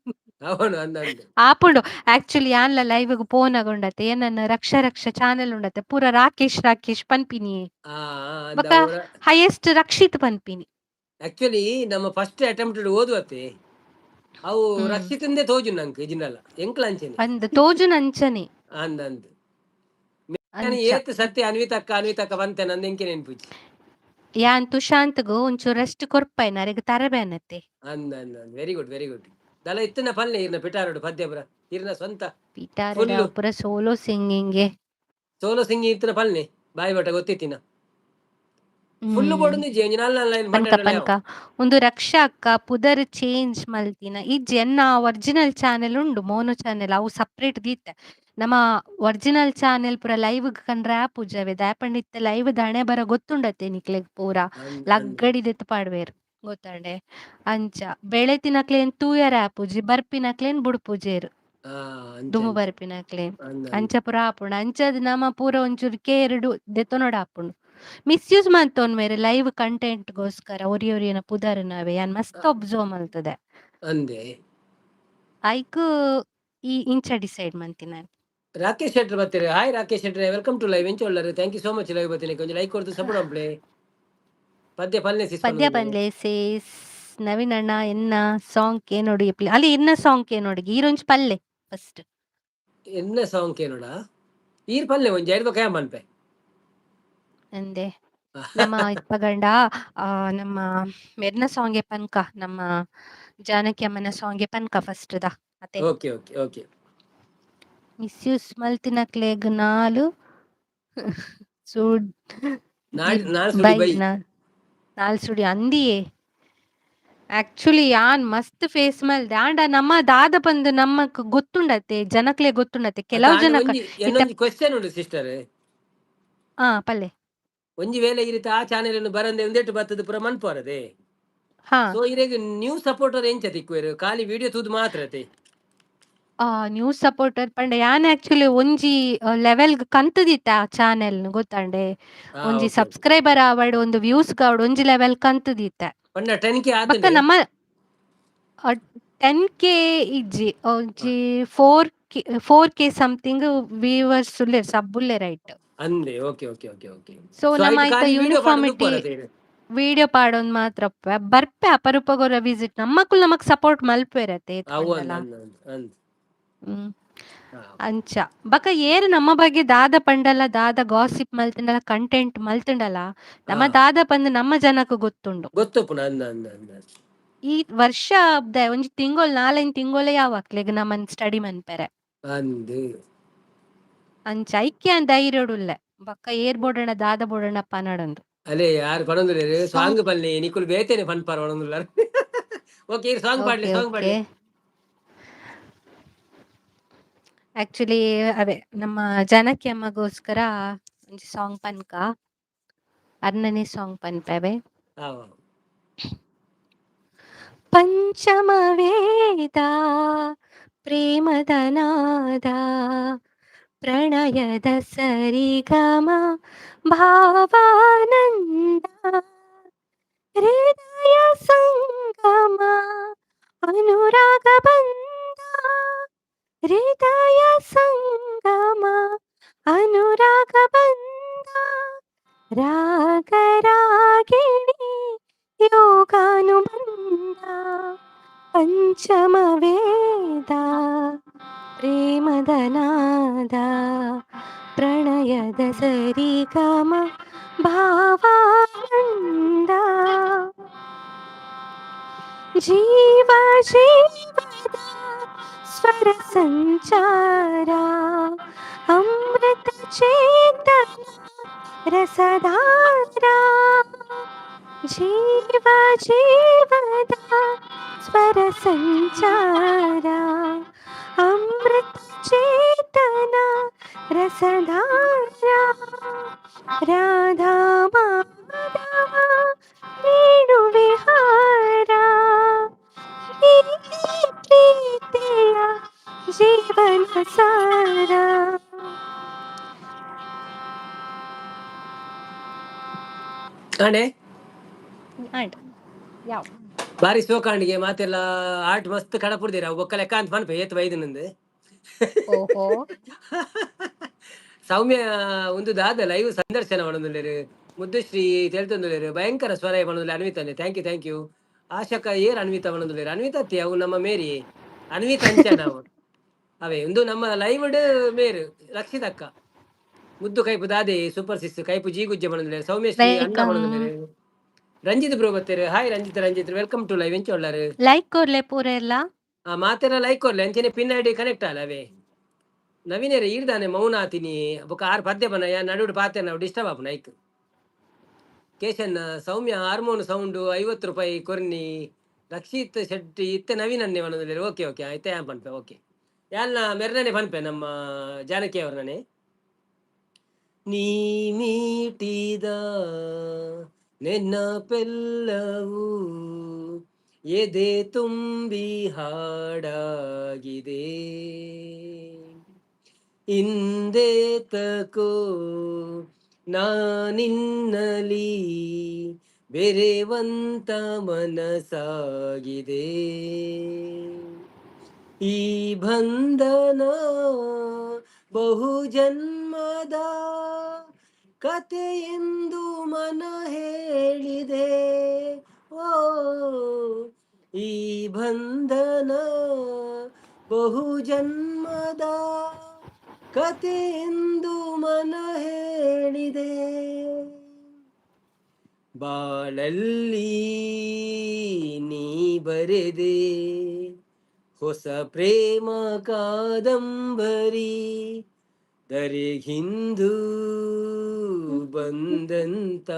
ಅವನು ಅಂದಂದು. ಆಪುಂಡು ಆಕ್ಚುಲಿ ಯಾನ್ಲ ಲೈವ್ ಗ್ ಪೋನಗ ಉಂಡತೆ ಏನನ್ನ ರಕ್ಷಾ ರಕ್ಷಾ ಚಾನೆಲ್ ಉಂಡತೆ ಪೂರ ರಾಕೇಶ್ ರಾಕೇಶ್ ಪನ್ಪಿನಿ. ಆ ಅಂದ. ಬೊಕ ಹೈಯೆಸ್ಟ್ ರಕ್ಷಿತ್ ಪನ್ಪಿನಿ. ಆಕ್ಚುಲಿ ನಮ್ಮ ಫಸ್ಟ್ ಅಟೆಂಪ್ಟ್ ಓದುವತ್ತೆ ಅವು. ರಕ್ಷಿತಂದೇ ತೋಜು ನಂಕ್ ಇಜಿನಲ್ಲ ಎಂಕ್ಲ ಅಂಚೆನೆ. ಅಂದ್ ತೋಜುನ ಅಂಚನೆ. ಅಂದಂದು ನಾನು ಅಂಚ. ಏತ್ ಸತ್ಯ ಅನ್ವಿತಕ್ಕ ಅನ್ವಿತಕ್ಕ ಬಂತೆ ನಂದು ಎಂಕೆ ನೆನ್ಪುಜಿ. ಯಾನ್ ತುಶಾಂತ್ಗ್ ಒಂಚೂರು ರೆಸ್ಟ್ ಕೊರ್ಪೈನ, ಅರೆಗ್ ತರಬೇನತೆ. ಅಂದ ಅಂದ, ವೆರಿ ಗುಡ್ ವೆರಿ ಗುಡ್. ದಲ ಇತ್ತಿನ ಪಲ್ಲೆ ಇರ್ನ ಪಿಟಾರೋಡು ಪದ್ಯಪುರ ಇರ್ನ ಸ್ವಂತ. ಪಿಟಾರಡ ಫುಲ್ಲು. ಪುರ ಸೋಲೋ ಸಿಂಗಿಂಗ್. ಸೋಲೋ ಸಿಂಗಿಂಗ್ ಇತ್ತಿನ ಪಲ್ನೆ ಬಾಯಿ ಬಟ ಗೊತ್ತಿತ್ತಿನ ಫುಲ್. ಬೋಡು ಒಂಜಿ ನಾಲ್ ನಾಲ್ ಲೈನ್. ಪನ್ಕ ಪನ್ಕ. ಒಂದು ರಕ್ಷಾ ಅಕ್ಕ ಪುದರ್ ಚೇಂಜ್ ಮಲ್ತಿನ? ಇಜ್ಜಿ, ಎನ್ನ ಒರಿಜಿನಲ್ ಚಾನೆಲ್ ಉಂಡು, ಮೋನೋ ಚಾನೆಲ್, ಅವು ಸಪ್ರೇಟ್ ದೀತೆ. ನಮ್ಮ ಒರಿಜಿನಲ್ ಚಾನೆಲ್ ಪೂರ ಲೈವ್ ಕಂಡ್ರೆ ಆಪುಜವೆ ದಾಯೆ ಇತ್ತೆ ಲೈವ್ ದಾಣೆ ಬರ ಗೊತ್ತುಂಡತೆ ನಿಕ್ಲೆಗ್ ಪೂರ ಲಗ್ಗಡಿ ದೆತ್ತ್ ಪಾಡ್ವೇರ್ ಗೊತ್ತಂಡೆ. ಅಂಚ ಬೆಳೆತಿನಕ್ಲೇನ್ ತೂಯರೆ ಆಪುಜಿ, ಬರ್ಪಿನಕ್ಲೇನ್ ಬುಡ್ಪುಜೆರ್ ದುಂಬು ಬರ್ಪಿನಕ್ಲೇನ್. ಅಂಚ ಪೂರ ಆಪುಂಡು. ಅಂಚದ್ ನಮ ಪೂರ ಒಂಚೂರು ಕೇರ್ಡ್ ದೆತ್ತೊನೊಡು ಆಪುಂಡು. ಮಿಸ್ಯೂಸ್ ಮಲ್ತೊನ್ವೆರ್ ಲೈವ್ ಕಂಟೆಂಟ್ ಗೋಸ್ಕರ ಒರಿ ಒರಿಯನ ಪುದರ್ನವೆ, ಯಾನ್ ಮಸ್ತ್ ಒಬ್ಸರ್ವ್ ಮಲ್ತದೆ. ಅಂದೆ. ಐಕ್ ಈ ಇಂಚ ಡಿಸೈಡ್ ಮಂತಿನ. ರಾಕೇಶ್ ಶೆಟ್ರ್ ಬರ್ತೀರಿ. ಹಾಯ್ ರಾಕೇಶ್ ಶೆಟ್ರೆ, welcome to live. ಎಂಚ ಉಳ್ಳರು? Thank you so much live ಬರ್ತೀನಿ. ಕೊಂಚ ಲೈಕ್ ಕೊಡ್ತು ಸಪೋರ್ಟ್ ಮಲ್ಪಲೆ. ಪದ್ಯ ಪಲ್ಲೆ ಸಿಸ್. ಪದ್ಯ ಪನ್ಲೆ ಸೇಸ್. ನವೀನ್ ಅಣ್ಣ ಎನ್ನ ಸಾಂಗ್ ಕೇನೋಡು ಅಲ್ಲಿ, ಎನ್ನ ಸಾಂಗ್ ಕೇನೋಡು, ಈರೊಂಜಿ ಪಲ್ಲೆ ಫಸ್ಟ್. ಎನ್ನ ಸಾಂಗ್ ಕೇನೋಡ? ಈರ್ ಪಲ್ಲೆ ಒಂಜಿ ಐದು ಕಯ ಮನ್ಪೆ. ಅಂದೆ, ನಮ್ಮ ಇಪ್ಪಗಂಡ ನಮ್ಮ ಮೆರ್ನ ಸಾಂಗ್ ಪನ್ಕ, ನಮ್ಮ ಜಾನಕಿ ಅಮ್ಮನ ಸಾಂಗ್ ಪನ್ಕ ಫಸ್ಟ್ the ಅತೆ. Okay okay okay. ಮಿಸ್ಯೂಸ್ ಮಲ್ತಿನಕ್ಲೆಗ್ ನಾಲು ಸುಡ್ ನಾಲ್ ಸುಡಿ ಬೈ. ಬೈ. ನಾಲ್ ಸುಡಿ ಅಂದಿಯೇ. ಆಕ್ಚುಲಿ ಯಾನ್ ಮಸ್ತ್ ಫೇಸ್ ಮಲ್ದೆ, ಆಂಡ ನಮ್ಮ ದಾದ ಬಂದು ನಮ್ಮಕ್ ಗೊತ್ತುಂಡತೆ, ಜನಕ್ಲೆ ಗೊತ್ತುಂಡತೆ ಕೆಲವು ಜನಕ. ಒಂಜಿ ಎನ್ನೊಂಜಿ ಕ್ವೆಶ್ಚನ್ ಉಂಡು ಸಿಸ್ಟರ್. ಹಾ, ಪಲ್ಲೆ. ಒಂಜಿ ವೇಳೆ ಈ ರೀತಿ ಆ ಚಾನೆಲ್ ಅನ್ನು ಬರಂದೆ ಒಂದೆಟ್ಟು ಬತ್ತದ ಪುರ ಮನ್ಪೋರದೆ. ಹಾ. ಸೊ ಇರೆಗ್ ನ್ಯೂ ಸಪೋರ್ಟರ್ ಎಂಚ ತಿಕ್ಕುವೆರು? ಖಾಲಿ ವಿಡಿಯೋ ತೂದು ಮಾತ್ರ ಅತೆ? ಆ ನ್ಯೂಸ್ ಸಪೋರ್ಟರ್ ಪಂಡ ಯಾನ್ ಆಕ್ಚುಲಿ ಒಂಜಿ ಲೆವೆಲ್ ಕಂತುದಿತ್ತ ಆ ಚಾನೆಲ್ ಗೊತ್ತಂಡೆ. ಒಂಜಿ ಓಕೆ ಓಕೆ. ಸಬ್ಸ್ಕ್ರೈಬರ್ ಆವಡ್, ಒಂದು ವ್ಯೂಸ್ ಆವಡ್, ಒಂಜಿ ಲೆವೆಲ್ ಕಂತುದಿತ್ತ. ಪಂಡ 10K ಬೊಕ್ಕ ಆತುಂಡೆ? ನಮ್ಮ 10K ಇಜ್ಜಿ, ಒಂಜಿ 4K something viewers ಉಲ್ಲೆರ್, ಸಬ್ ಉಲ್ಲೆರ್ ಐಟ್. ಅಂದೆ, okay okay okay okay. So so ನಮ್ಮ ಐಟ್ ಐತ ಖಾಲಿ ವಿಡಿಯೋ ಪಾಡೊಂದು ಯೂನಿಫಾರ್ಮಿಟಿ ಉಪ್ಪರತೆ? ವಿಡಿಯೋ ಪಾಡೊಂದು ಮಾತ್ರ ಬರ್ಪೆ, ಅಪರೂಪಗೊರ ವಿಸಿಟ್. ನಮ್ಮಕ್ಕುಲು ನಮಕ್ ಸಪೋರ್ಟ್ ಮಲ್ಪೆರತೆ ಏತ್ ಅವು ಪಂಡಲ. ಅಂದ್ ಅಂದ್ ಅಂದ್. ಅಂಚ ಬೊಕ ಏರ್ ನಮ್ಮ ಬಗ್ಗೆ ದಾದ ಪಂಡಲ, ದಾದ ಗಾಸಿಪ್ ಮಲ್ತಂಡಲ, ಕಂಟೆಂಟ್ ಮಲ್ತಂಡಲ, ನಮ್ಮ ದಾದ ಪಂದ್ ನಮ್ಮ ಜನಕ್ ಗೊತ್ತುಂಡು. ಗೊತ್ತುಪ್ಪುನ ಅಂದ್ ಅಂದ್ ಅಂದ್. ಈ ವರ್ಷ ಒಂಜಿ ತಿಂಗೊಲ್ ನಾಲೈನ್ ತಿಂಗೊಲೇ ಯಾವ್ ಅಕ್ಲೆಗ್ ನಮನ್ ಸ್ಟಡಿ ಮನ್ಪೆರೆ. ಅಂದ್. ಅಂಚ ಐಕೆ ಯಾನ್ ಧೈರ್ಯೊಡುಲ್ಲೆ, ಬೊಕ್ಕ ಏರ್ ಬೋಡಣ ದಾದ ಬೋಡಣ ಪನಡಂದು. ಅಲೇ ಯಾರು ಪನೊಂದುಲ್ಲೆರ್ ಸಾಂಗ್ ಪನ್ಲೆ, ನಿಕುಲು ಬೇತೆನೆ ಪನ್ಪಾರ್ ಪನೊಂದುಲ್ಲಾರ್. ಓಕೆ, ಈರ್ ಸಾಂಗ್ ಪಾಡ್ಲೆ. ಓಕೆ. Song okay. ಪಾಡ್ಲೆ. ಆಕ್ಚುಲಿ ಅವೇ ನಮ್ಮ ಜಾನಕಿ ಅಮ್ಮಗೋಸ್ಕರ ಒಂಜಿ ಸಾಂಗ್ ಪನ್ಕ, ಅರ್ನನೆ ಸಾಂಗ್ ಪನ್ಪೆವೆ. ಆವ್. ಪಂಚಮ ವೇದ ಪ್ರೇಮದ ನಾದ ಪ್ರಣಯದ ಸರಿಗಮ ಭಾವಾನಂದ ಹೃದಯ ಸಂಗಮ ಅನುರಾಗ ಬಂಧ, ಹೃದಯ ಸಂಗಮ ಅನುರಾಗ ಬಂಧ, ರಾಗ ರಾಗಿಣಿ ಯೋಗಾನುಬಂಧ, ಪಂಚಮ ವೇದ ಪ್ರೇಮದ ನಾದ ಪ್ರಣಯದ ಸರಿಗಮ ಭಾವಾನಂದ, ಜೀವ ಜೀವದ ಸ್ವರ ಸಂಚಾರ ಅಮೃತ ಚೇತನ ರಸಧಾರಾ, ಜೀವ ಜೀವದ ಸ್ವರ ಸಂಚಾರ ಅಮೃತ ಚೇತನ ರಸಧಾರಾ, ರಾಧಾ ಮಾಧವ ವೇಣು ವಿಹಾರ, ಪ್ರೀತಿಯ ಜೀವನ ಸಾರ. ಆಂಡೆ. ಆಂಡ್ ಯಾವ್ ಬಾರಿ ಸೋಕಾಂಡಿಗೆ ಮಾತೆಲ್ಲ ಆರ್ಟ್ ಮಸ್ತ್ ಕಡಪುಡ್ದಿರ ಬೊಕ್ಕ ಲೆಕ್ಕ ಅಂತ ಪನ್ಪೆ ಏತ್ ವೈದಿನಂದು. ಓಹೋ. ಸೌಮ್ಯ ಒಂದು ದಾದ ಲೈವ್ ಸಂದರ್ಶನ ಪಣೊಂದುಲ್ಲೆರ್, ಮುದ್ದುಶ್ರೀ ತೆಲ್ತೊಂದುಲ್ಲೆರ್, ಭಯಂಕರ ಸ್ವರ ಪಣೊಂದುಲ್ಲೆ ಅನ್ವಿತನೆ. Thank you thank you. ಆಶಕ ಏರ್ ಅನ್ವಿತ ಪಣೊಂದುಲ್ಲೆರ್, ಅನ್ವಿತ ಅತ್ತಿ ಅವು ನಮ್ಮ ಮೇರಿ ಅನ್ವಿತ ಅಂಚನ ಅವು ಅವೇ ಒಂದು ನಮ್ಮ ಲೈವ್ ಮೇರು ರಕ್ಷಿತಕ್ಕ. ಮುದ್ದು ಕೈಪು ದಾದೆ ಸೂಪರ್ ಸಿಸ್ ಕೈಪು ಜೀಗುಜ್ಜೆ ಪಣೊಂದುಲ್ಲೆರ್, ಸೌಮ್ಯಶ್ರೀ ಅಣ್ಣ welcome. ಪಣೊಂದುಲ್ಲೆರ್, ರಂಜಿತ್ ಬ್ರೋ ಬತ್ತೆರ್. Hi Ranjith, Ranjith welcome to live. ಎಂಚ ಉಳ್ಳಾರ್? ಲೈಕ್ ಕೊರ್ಲೆ ಪೂರೆಲ್ಲ. ಆ ಮಾತೆರ ಲೈಕ್ ಕೊರ್ಲೆ, ಅಂಚನೆ ಪಿನ್ ಐಡಿ ಕನೆಕ್ಟ್ ಆಲ ಅವೇ. ನವೀನರೇ ಈರ್ದಾನೆ ಮೌನ ಆತಿನಿ ಬೊಕ ಆರ್ ಪದ್ಯ ಪನ ಯಾನ್ ನಡುಡು ಪಾತೆ ನಾವು ಡಿಸ್ಟರ್ಬ್ ಆಪುನ ಐಕ್. ಕೇಶನ್ ಸೌಮ್ಯ ಹಾರ್ಮೋನ್ ಸೌಂಡು 50 ರೂಪಾಯಿ ಕೊರ್ನಿ. ರಕ್ಷಿತ್ ಶೆಟ್ಟಿ ಇತ್ತೆ ನವೀನ್ ಅನ್ನೆ ಪನೊಂದುಲ್ಲೆರ್. ಓಕೆ ಓಕೆ ಇತ್ತೆ ಯಾನ್ ಪನ್ಪೆ. ಓಕೆ ಯಾನ್ನ ಮೆರ್ನನೆ ಪನ್ಪೆ ನಮ್ಮ ಜಾನಕಿ ಅವ್ರನೇ. ನೀ ಮೀಟಿದ ನೆನಪೆಲ್ಲವೂ ಎದೆ ತುಂಬಿ ಹಾಡಾಗಿದೆ, ಇಂದೇತಕೋ ನಾನಿನ್ನಲಿ ಬೆರೆವಂತ ಮನಸಾಗಿದೆ, ಈ ಬಂಧನ ಬಹು ಜನ್ಮದ ಕಥೆಯೆಂದು ಮನ ಹೇಳಿದೆ, ಓ ಈ ಬಂಧನ ಬಹು ಜನ್ಮದ ಕಥೆಯೆಂದು ಮನ ಹೇಳಿದೆ, ಬಾಳಲ್ಲಿ ನೀ ಬರೆದೆ ಹೊಸ ಪ್ರೇಮ ಕಾದಂಬರಿ, ದರೆಗಿಂದು ಬಂದಂತ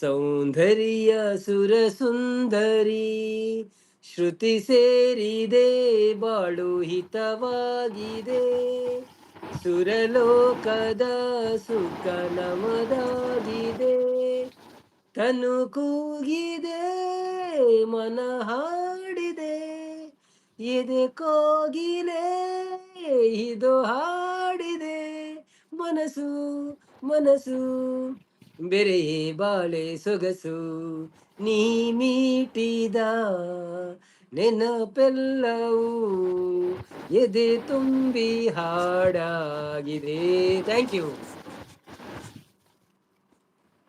ಸೌಂದರ್ಯ ಸುರ ಸುಂದರಿ, ಶ್ರುತಿ ಸೇರಿದೆ ಬಾಳು ಹಿತವಾಗಿದೆ, ಸುರಲೋಕದ ಸುಖ ನಮದಾಗಿದೆ, ತನು ಕೂಗಿದೆ ಮನ ಹಾಡಿದೆ, ಎದೆ ಕೋಗಿಲೆ ಇದು ಹಾಡಿದೆ, ಮನಸ್ಸು ಮನಸ್ಸು ಬೆರೆಯೇ ಬಾಳೆ ಸೊಗಸು, ನೀ ಮೀಟಿದ ನೆನಪೆಲ್ಲವೂ ಎದೆ ತುಂಬಿ ಹಾಡಾಗಿದೆ. Thank you.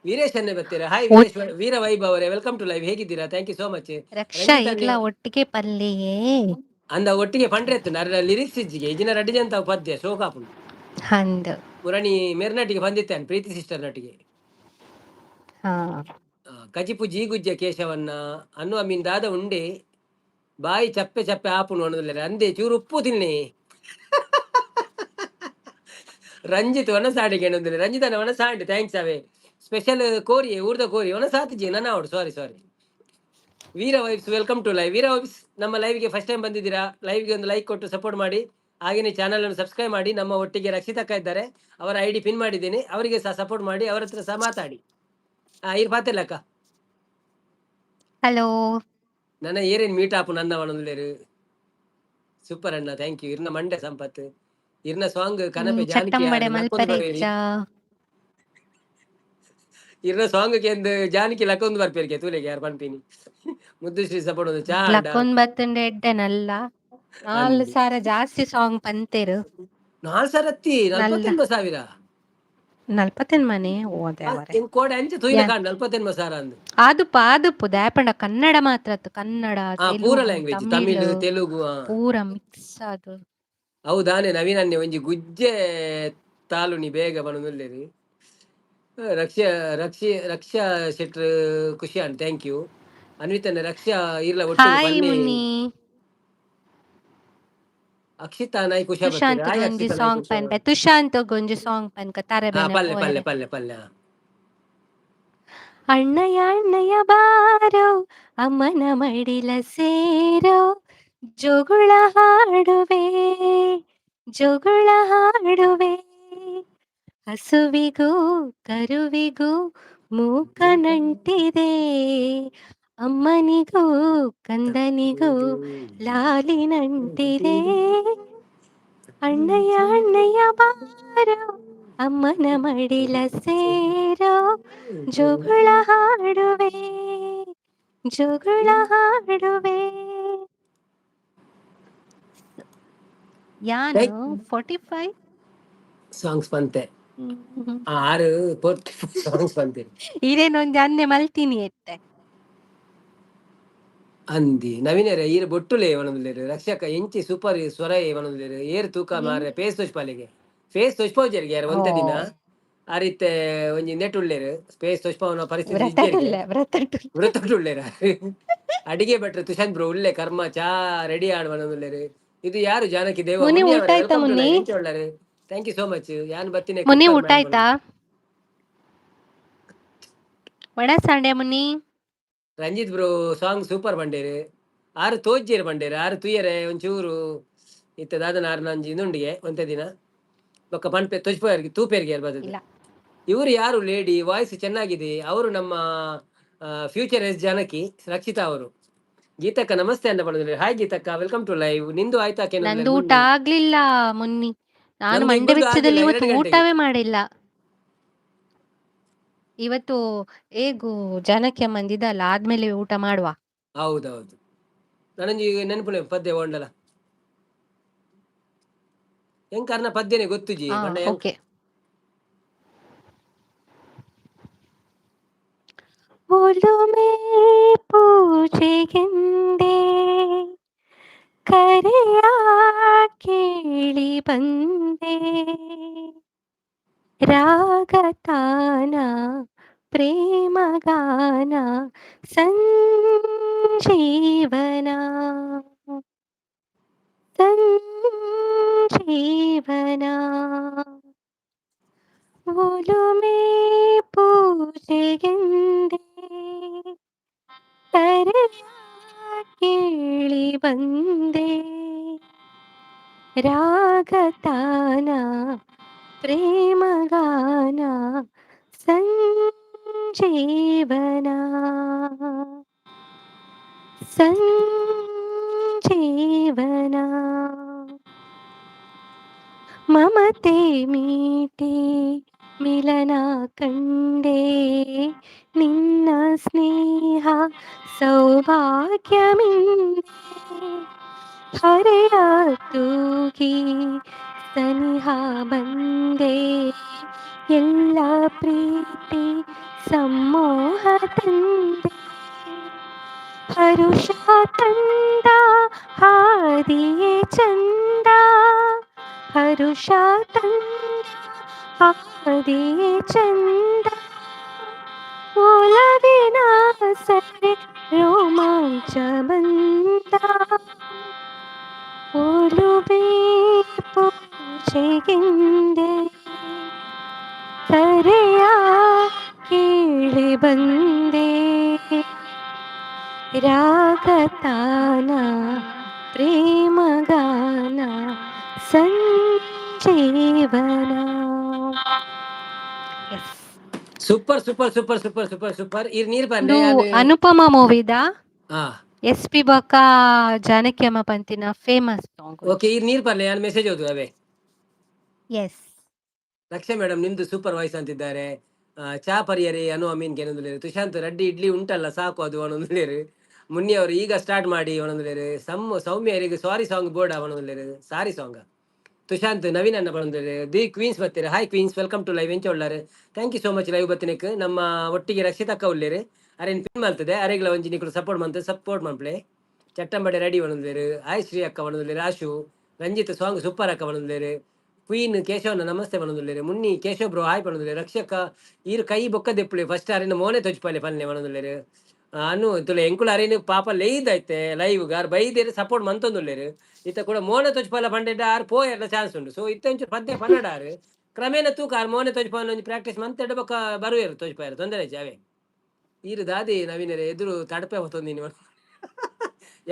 Veeresh ಅನ್ನೇ ಬರ್ತೀರಾ? ಹಾಯ್ ವೀರೇಶ್, ವೀರ ವೈಭವ್ ಅವರೇ, welcome to live. ಹೇಗಿದ್ದೀರಾ? Thank you so much. Raksha Ranjit ಇರ್ಲ ಒಟ್ಟಿಗೆ ಪಲ್ಲಿಯೇ. ಅಂದ ಒಟ್ಟಿಗೆ ಪಂಡ್ರೆ ಎತ್ತು ನರ ಲಿರಿಕ್ಸ್ ಇಜ್ಜಿಗೆ ಇಜಿನ ರಡ್ಡಿ ಜನ ಪದ್ಯ ಶೋಕಾಪುಂಡು. ಹಂದ್. ಮುರಣಿ ಮೇರ್ನಾಟಿಗೆ ಬಂದಿತ್ತೇನೆ ಪ್ರೀತಿ ಸಿಸ್ಟರ್ ನಟಿಗೆ. ಹಾ. ಕಜಿಪು ಜೀಗುಜ್ಜ ಕೇಶವನ್ನ ಅನ್ನುವ ಮೀನ್ ದಾದ ಉಂಡೆ ಬಾಯಿ ಚಪ್ಪೆ ಚಪ್ಪೆ ಆಪುಣು ಅನ್ನೋದಿಲ್ಲ ಅಂದೆ ಚೂರು ಉಪ್ಪು ತಿನ್ನಿ. ರಂಜಿತ್ ಒಣ ಸಾಡಿಗೆ ಅನ್ನೊಂದಿಲ್ಲ, ರಂಜಿತ್ ಅನ್ನ ಒಣ ಸಾಂಡ್ thanks ಅವೇ. ಸ್ಪೆಷಲ್ ಕೋರಿ ಊರ್ದ ಕೋರಿ ಒಣ ಸಾತಿಜಿ ನನ್ನ ಅವಡು sorry sorry. Veera vibes welcome to live. Veera vibes ನಮ್ಮ ಲೈವ್ಗೆ ಫಸ್ಟ್ ಟೈಮ್ ಬಂದಿದ್ದೀರಾ, ಲೈವ್ಗೆ ಒಂದು ಲೈಕ್ ಕೊಟ್ಟು ಸಪೋರ್ಟ್ ಮಾಡಿ. ಹಾಗೆಯೇ ಚಾನಲ್ ಅನ್ನು ಸಬ್ಸ್ಕ್ರೈಬ್ ಮಾಡಿ. ನಮ್ಮ ಒಟ್ಟಿಗೆ ರಕ್ಷಿತಕ್ಕ ಇದ್ದಾರೆ, ಅವರ ಐಡಿ ಪಿನ್ ಮಾಡಿದ್ದೇನೆ, ಅವರಿಗೆ ಸಹ ಸಪೋರ್ಟ್ ಮಾಡಿ, ಅವರ ಹತ್ರ ಸಹ ಮಾತಾಡಿ. ಇರ್ ಪಾತಿಲ್ಲಕ್ಕ. ಹಲೋ. ನನ್ನ ಏರೇನ್ ಮೀಟ್ ಆಪು ನನ್ನ ಒಣಂದುಲೇರು. ಸೂಪರ್ ಅಣ್ಣ, thank you. ಇರ್ನ ಮಂಡೆ ಸಂಪತ್ ಇರ್ನ ಸಾಂಗ್ ಕನಪೆ ಜಾನಕಿ. ಚಟ್ಟಂಬಡೆ ಮಲ್ಪರೆ ಇಜ್ಜಾ? ಇರ್ನ ಸಾಂಗ್ ಕೇಂದ್ ಜಾನಕಿ ಲಕ್ಕೊಂದು ಬರ್ಪೇರಿಗೆ ತೂಲೆಗೆ ಯಾರು ಪನ್ಪಿನಿ. ಮುದ್ದುಶ್ರೀ ಸಪೋರ್ಟ್ ಒಂದು ಚಾ ಅಂಡ. ಲಕ್ಕೊಂದ್ ಬತ್ತಂಡ ಎಡ್ಡೆನಲ್ಲ, 4000 ಜಾಸ್ತಿ ಸಾಂಗ್ ಪಂತೇರು. 4000 ಅತ್ತಿ, 49,000. ನಲ್ಪತ್ತೆನ್ಮನೆ, ಓ ದೇವರೇ. ಕೋಡೆ ಅಂಚೆ ತೂಯಿನ ಕಾಂಡ್ 49,000 ಅಂದ್. ಆದುಪ್ಪ ಆದುಪ್ಪು ದಾಯಪಂಡ ಕನ್ನಡ ಮಾತ್ರ ಅತ್ತು, ಕನ್ನಡ, ಪೂರ ತೆಲುಗು, ಲ್ಯಾಂಗ್ವೇಜ್, ತಮಿಳ್, ತಮಿಳ್ ತೆಲುಗು. ಪೂರ ಮಿಕ್ಸ್ ಅದು. ಹೌದಾನೆ ನವೀನ್ ಅನ್ನೆ ಒಂಜಿ ಗುಜ್ಜೆ ತಾಲುನಿ ಬೇಗ ಬನೊಂದುಲ್ಲೆರ್. ರಕ್ಷಾ ರಕ್ಷಿ ರಕ್ಷಾ ಶೆಟ್ರ್ ಖುಷಿ ಆಂಡ್, thank you. ಅನ್ವಿತನ ರಕ್ಷಾ ಇರ್ಲ ಒಟ್ಟುಗು ಹಾಯ್ ಪನ್ನೆ. ಮುನ್ನಿ. ಅಕ್ಷಿತಾ ನಾಯಿ ಖುಷಿ ಬರ್ತೀರಿ. ತುಶಾಂತ್ ಹಾಯ್ ಒಂಜಿ ಅಕ್ಷಿತಾ ನಾಯಿ ಸಾಂಗ್ ಖುಷಿ. ಪನ್ಪೆ, ತುಶಾಂತ್ ಒಂಜಿ ಸಾಂಗ್ ಪನ್ಕ ತಾರೆ ಬೇನೆ ಪಲ್ಲೆ ಪಲ್ಲೆ ಪೋಯೆರೆ. ಪಲ್ಲೆ ಪಲ್ಲೆ. ಅಣ್ಣಯ್ಯ ಅಣ್ಣಯ್ಯ ಬಾರೋ, ಅಮ್ಮನ ಮಡಿಲ ಸೇರೋ, ಜೋಗುಳ ಹಾಡುವೆ ಜೋಗುಳ ಹಾಡುವೆ, ಹಸುವಿಗೂ ಕರುವಿಗೂ ಮೂಕನಂಟಿದೆ, ಅಮ್ಮನಿಗೂ ಕಂದನಿಗೂ ಲಾಲಿನಂಟಿದೆ, ಅಣ್ಣಯ್ಯ ಅಣ್ಣಯ್ಯ ಬಾರೋ, ಅಮ್ಮನ ಮಡಿಲ ಸೇರೋ, ಜೋಗುಳ ಹಾಡುವೆ ಜೋಗುಳ ಹಾಡುವೆ. ಯಾನು 45 ಸಾಂಗ್ಸ್ ಪಂತೆ. ಆರು ಸಾಂಗ್ಸ್ ಪಂತೆ. ಇರೇನೊಂಜಿ ಅನ್ನೆ ಮಲ್ತೀನಿ ಎತ್ತೆ. ಅಂದಿ ನವೀನರೇ ಈರ್ ಬೊಟ್ಟುಲೆ ವನೊಂದುಲ್ಲೆರ್. ರಕ್ಷಕ ಎಂಚಿ ಸೂಪರ್ ಸ್ವರ ವನೊಂದುಲ್ಲೆರ್. ಏರ್ ತೂಕ ಮಾರ್ರೆ ಫೇಸ್ ತೋಜ್ಪಾಲೆಗೆ, ಫೇಸ್ ತೋಜ್ಪಾವುಜೆರ್ಗೆ ಯಾರ್ ಒಂತೆ ದಿನ ಆರಿತ್ತೆ ಒಂಜಿ ನೆಟ್ ಉಲ್ಲೆರ್, ಫೇಸ್ ತೋಜ್ಪಾವುನ ಪರಿಸ್ಥಿತಿ ಇಜ್ಜೆರ್ಗೆ. ವ್ರತಟುಲ್ಲೆ ವ್ರತಟುಲ್ಲೆ. ವೃತಟುಲ್ಲೆರ್. ಅಡಿಗೆ ಭಟ್ರು ತುಷಾಂತ್ ಬ್ರೋ ಉಲ್ಲೆ, ಕರ್ಮ ಚಾ ರೆಡಿ ಆಡ್ ವನೊಂದುಲ್ಲೆರ್. ಇದು ಯಾರು ಜಾನಕಿ ದೇವ ಮುನಿ ಮುನ್ನಿ ಊಟ ಅವರೇ ಆಯ್ತಾ welcome to Muni? Live. ಎಂಚ Ullal? Thank you so much. ಯಾನ್ ಬತ್ತಿನ ಮುನಿ ಕುಕ್ಕರ್ ಊಟ ಮ್ಯಾನ್. ಆಯ್ತಾ? ವಡ ಸಾಂಡೆ ಮುನಿ. ರಂಜಿತ್ ಬ್ರೋ ಸಾಂಗ್ ಸೂಪರ್ ಬಂಡೇರು. ಆರು ತೋಜ್ಜೇರು ಬಂಡೇರು, ಆರು ತುಯ್ಯರೆ ಒಂಚೂರು ಇತ್ತೆ ದಾದನ ಆರು ನಂಜಿ ಇಂದುಂಡಿಗೆ ಒಂತೆ ದಿನ ಬೊಕ್ಕ ಪನ್ಪೆ ತೊಜ್ಪೋಯರ್ಗೆ ತೂಪೇರಿಗೆ ಬದದು. ಇಲ್ಲ. ಇವರು ಯಾರು ಲೇಡಿ ವಾಯ್ಸ್ ಚೆನ್ನಾಗಿದೆ? ಅವರು ನಮ್ಮ ಫ್ಯೂಚರ್ ಎಸ್ ಜಾನಕಿ ರಕ್ಷಿತಾ ಅವರು. ಗೀತಕ್ಕ ನಮಸ್ತೆ ಅನ್ನ ಪಡೆದ್ರೆ. ಹಾಯ್ ಗೀತಕ್ಕ, welcome to live. ನಿಂದು ಆಯ್ತಾ? ನಂದು ಊಟ ಆಗ್ಲಿಲ್ಲ ಮುನ್ನಿ, ನಾನು ನಮ್ದು ಮಂಡೆ ಇಬ್ಬರದ್ದು ಬೆಚ್ಚದಲ್ಲಿ ಆಗಿಲ್ಲ, ಇವತ್ತು 2 ಗಂಟೆಗೆ. ಊಟವೇ ಮಾಡಿಲ್ಲ ಇವತ್ತು. ಹೇಗೂ ಜಾನಕಿ ಅಮ್ಮಂದಿದಲ್ಲ, ಆದ್ಮೇಲೆ ಊಟ ಮಾಡುವ. ಹೌದೌದು, ನನಂಜಿ ನೆನಪುಲೆ ಪದ್ಯ ಓಂಡಲ ಎಂಕರ್ನ ಪದ್ಯನೆ ಗೊತ್ತುಜಿ ಪಂಡ. ಓಕೆ. ಒಲುಮೆ ಪೂಜೆಗೆಂದೇ ಕರೆಯ ಕೇಳಿ ಬಂದೆ, ರಾಗತಾನ ಪ್ರೇಮಗಾನ ಸಂಜೀವನ ಸಂಜೀವನ, ಒಲುಮೆ ಪೂಜೆಗೆಂದೇ ಕರೆಯ ಕೇಳಿ ಬಂದೆ, ರಾಗತಾನ ಪ್ರೇಮಗಾನ ಸಂಜೀವನ ಸಂಜೀವನ, ಮಮತೆ ಮೀಟಿ ಮಿಲನ ಕಂಡೆ, ನಿನ್ನ ಸ್ನೇಹ ಸೌಭಾಗ್ಯಮಿಂದೆ, ಹರೆಯ ತೂಗಿ ಸನಿಹ ಬಂದೆ, ಎಲ್ಲ ಪ್ರೀತಿ ಸಮ್ಮೋಹ ತಂದೆ, ಹರುಷ ತಂದ ಹಾದಿಯೇ ಚಂದ, ಹರುಷ ತಂದ ಹಾದಿಯೇ ಚಂದ, ಒಲವಿನ ಸರೆ ರೋಮಾಂಚ ಬಂದ, ಒಲುಮೆ ಪೂಜೆಗೆಂದೇ ಕರೆಯ ಕೇಳಿ ಬಂದೆ, ರಾಗತಾನ ಪ್ರೇಮಗಾನ. ದೇವನ. S. Super super super super super super. ಇರ್ ನೀರ್ ಉಂದು ಪನ್ಲೆ ಯಾನ್. ಅನುಪಮ ಮೂವಿದ ಹಾ. ಎಸ್ ಪಿ ಬೊಕ್ಕ ಜಾನಕಿ ಅಮ್ಮ ಪಂತಿನ ಫೇಮಸ್ ಸಾಂಗ್. ಓಕೆ, ಇರ್ ನೀರ್ ಪನ್ಲೆ, ಯಾನ್ ಮೆಸೇಜ್ ಓದು ಅವೇ. ಎಸ್. ರಕ್ಷಾ ಮೇಡಮ್, ನಿಮ್ದು ಸೂಪರ್ ವಾಯ್ಸ್ ಅಂತಿದ್ದಾರೆ. ಚಾ ಪರಿಯರಿ ಅನು ಅಮೀನ್ ಕೆನೊಂದುಲ್ಲೆರ್. ತುಶಾಂತ್ ರಡ್ಡಿ ಇಡ್ಲಿ ಉಂಟಲ್ಲ ಸಾಕು ಅದು ಒನೊಂದುಲ್ಲೆರ್. ಮುನ್ನಿ ಅವರು ಈಗ ಸ್ಟಾರ್ಟ್ ಮಾಡಿ ಒನೊಂದುಲ್ಲೆರ್. ಸಮ್ ಸೌಮ್ಯರಿಗೆ ಸಾರಿ ಸಾಂಗ್ ಬೋರ್ಡ್ ಒನೊಂದುಲ್ಲೆರ್, ಸಾರಿ ಸಾಂಗ್. ತುಶಾಂತ್ ನವೀನ್ ಅನ್ನ ಪನೊಂದುಲ್ಲೆರ್. The Queens ಬತ್ತೆರ್. Hi Queens, welcome to live. ಎಂಚ Ullal? Thank you so much live ಬತ್ತಿನಕ್. ನಮ್ಮ ಒಟ್ಟಿಗೆ ರಕ್ಷಿತಕ್ಕ ಉಲ್ಲೆರ್. ಅರೆನ್ ಪಿನ್ ಮಲ್ತದೆ. ಅರೆಗ್ಲ ಒಂಜಿ ನಿಕುಲು ಸಪೋರ್ಟ್ ಮಂತ್ ಸಪೋರ್ಟ್ ಮನ್ಪುಲೆ. ಚಟ್ಟಂಬಡೆ ರೆಡಿ ಒನೊಂದುಲ್ಲೆರ್. ಹಾಯ್ ಶ್ರೀ ಅಕ್ಕ ಒನೊಂದುಲ್ಲೆರ್. ಆಶು ರಂಜಿತ್ ಸಾಂಗ್ ಸೂಪರ್ ಅಕ್ಕ ಒನೊಂದುಲ್ಲೆರ್. ಕ್ವೀನ್ ಕೇಶವನ ನಮಸ್ತೆ ಪನೊಂದುಲ್ಲೆರ್. ಮುನ್ನಿ ಕೇಶವ್ ಬ್ರೋ ಹಾಯ್ ಪನೊಂದುಲ್ಲೆರ್. ರಕ್ಷಕ ಈರ್ ಕೈ ಬೊಕ್ಕ ದೆಪ್ಪುಲೆ, ಫಸ್ಟ್ ಅರೆನ ಮೋನೆ ತೊಜ್ಪಾಲೆ ಪನ್ಲೆ ಪನೊಂದುಲ್ಲೆರ್. ಅನು ತುಲೆ ಎಂಕುಲು ಅರೇನು ಪಾಪ ಲೆಯ್ದೈತೆ ಲೈವ್ ಆರ್ ಬೈದೇರ್, ಸಪೋರ್ಟ್ ಮಂತೊಂದುಲ್ಲೆರ್. ಇತ್ತ ಕೂಡ ಮೋನೆ ತೊಜ್ಪಾಲ ಪಂಡೆಡ ಆರ್ ಪೋಯೆರ್ನ ಚಾನ್ಸ್ ಉಂಡು. ಸೊ ಇತ್ತ ಒಂಚೂರು ಪದ್ಯ ಪನ್ನಡ ಆರ್ ಕ್ರಮೇಣ ತೂಕ ಆರ್ ಮೋನೆ ತೊಜ್ಪಾಲ ಒಂಜಿ ಪ್ರಾಕ್ಟೀಸ್ ಮಂತೆಡ ಬೊಕ್ಕ ಬರುವೆರ್, ತೊಜ್ಪಾಯೆರ್, ತೊಂದರೆ ಇಜ್ಜಿ ಅವೇ. ಈರ್ ದಾದಿ ನವೀನರೆ ಎದುರು ತಡಪೆ ಹೊತ್ತೊಂದಿನಿ.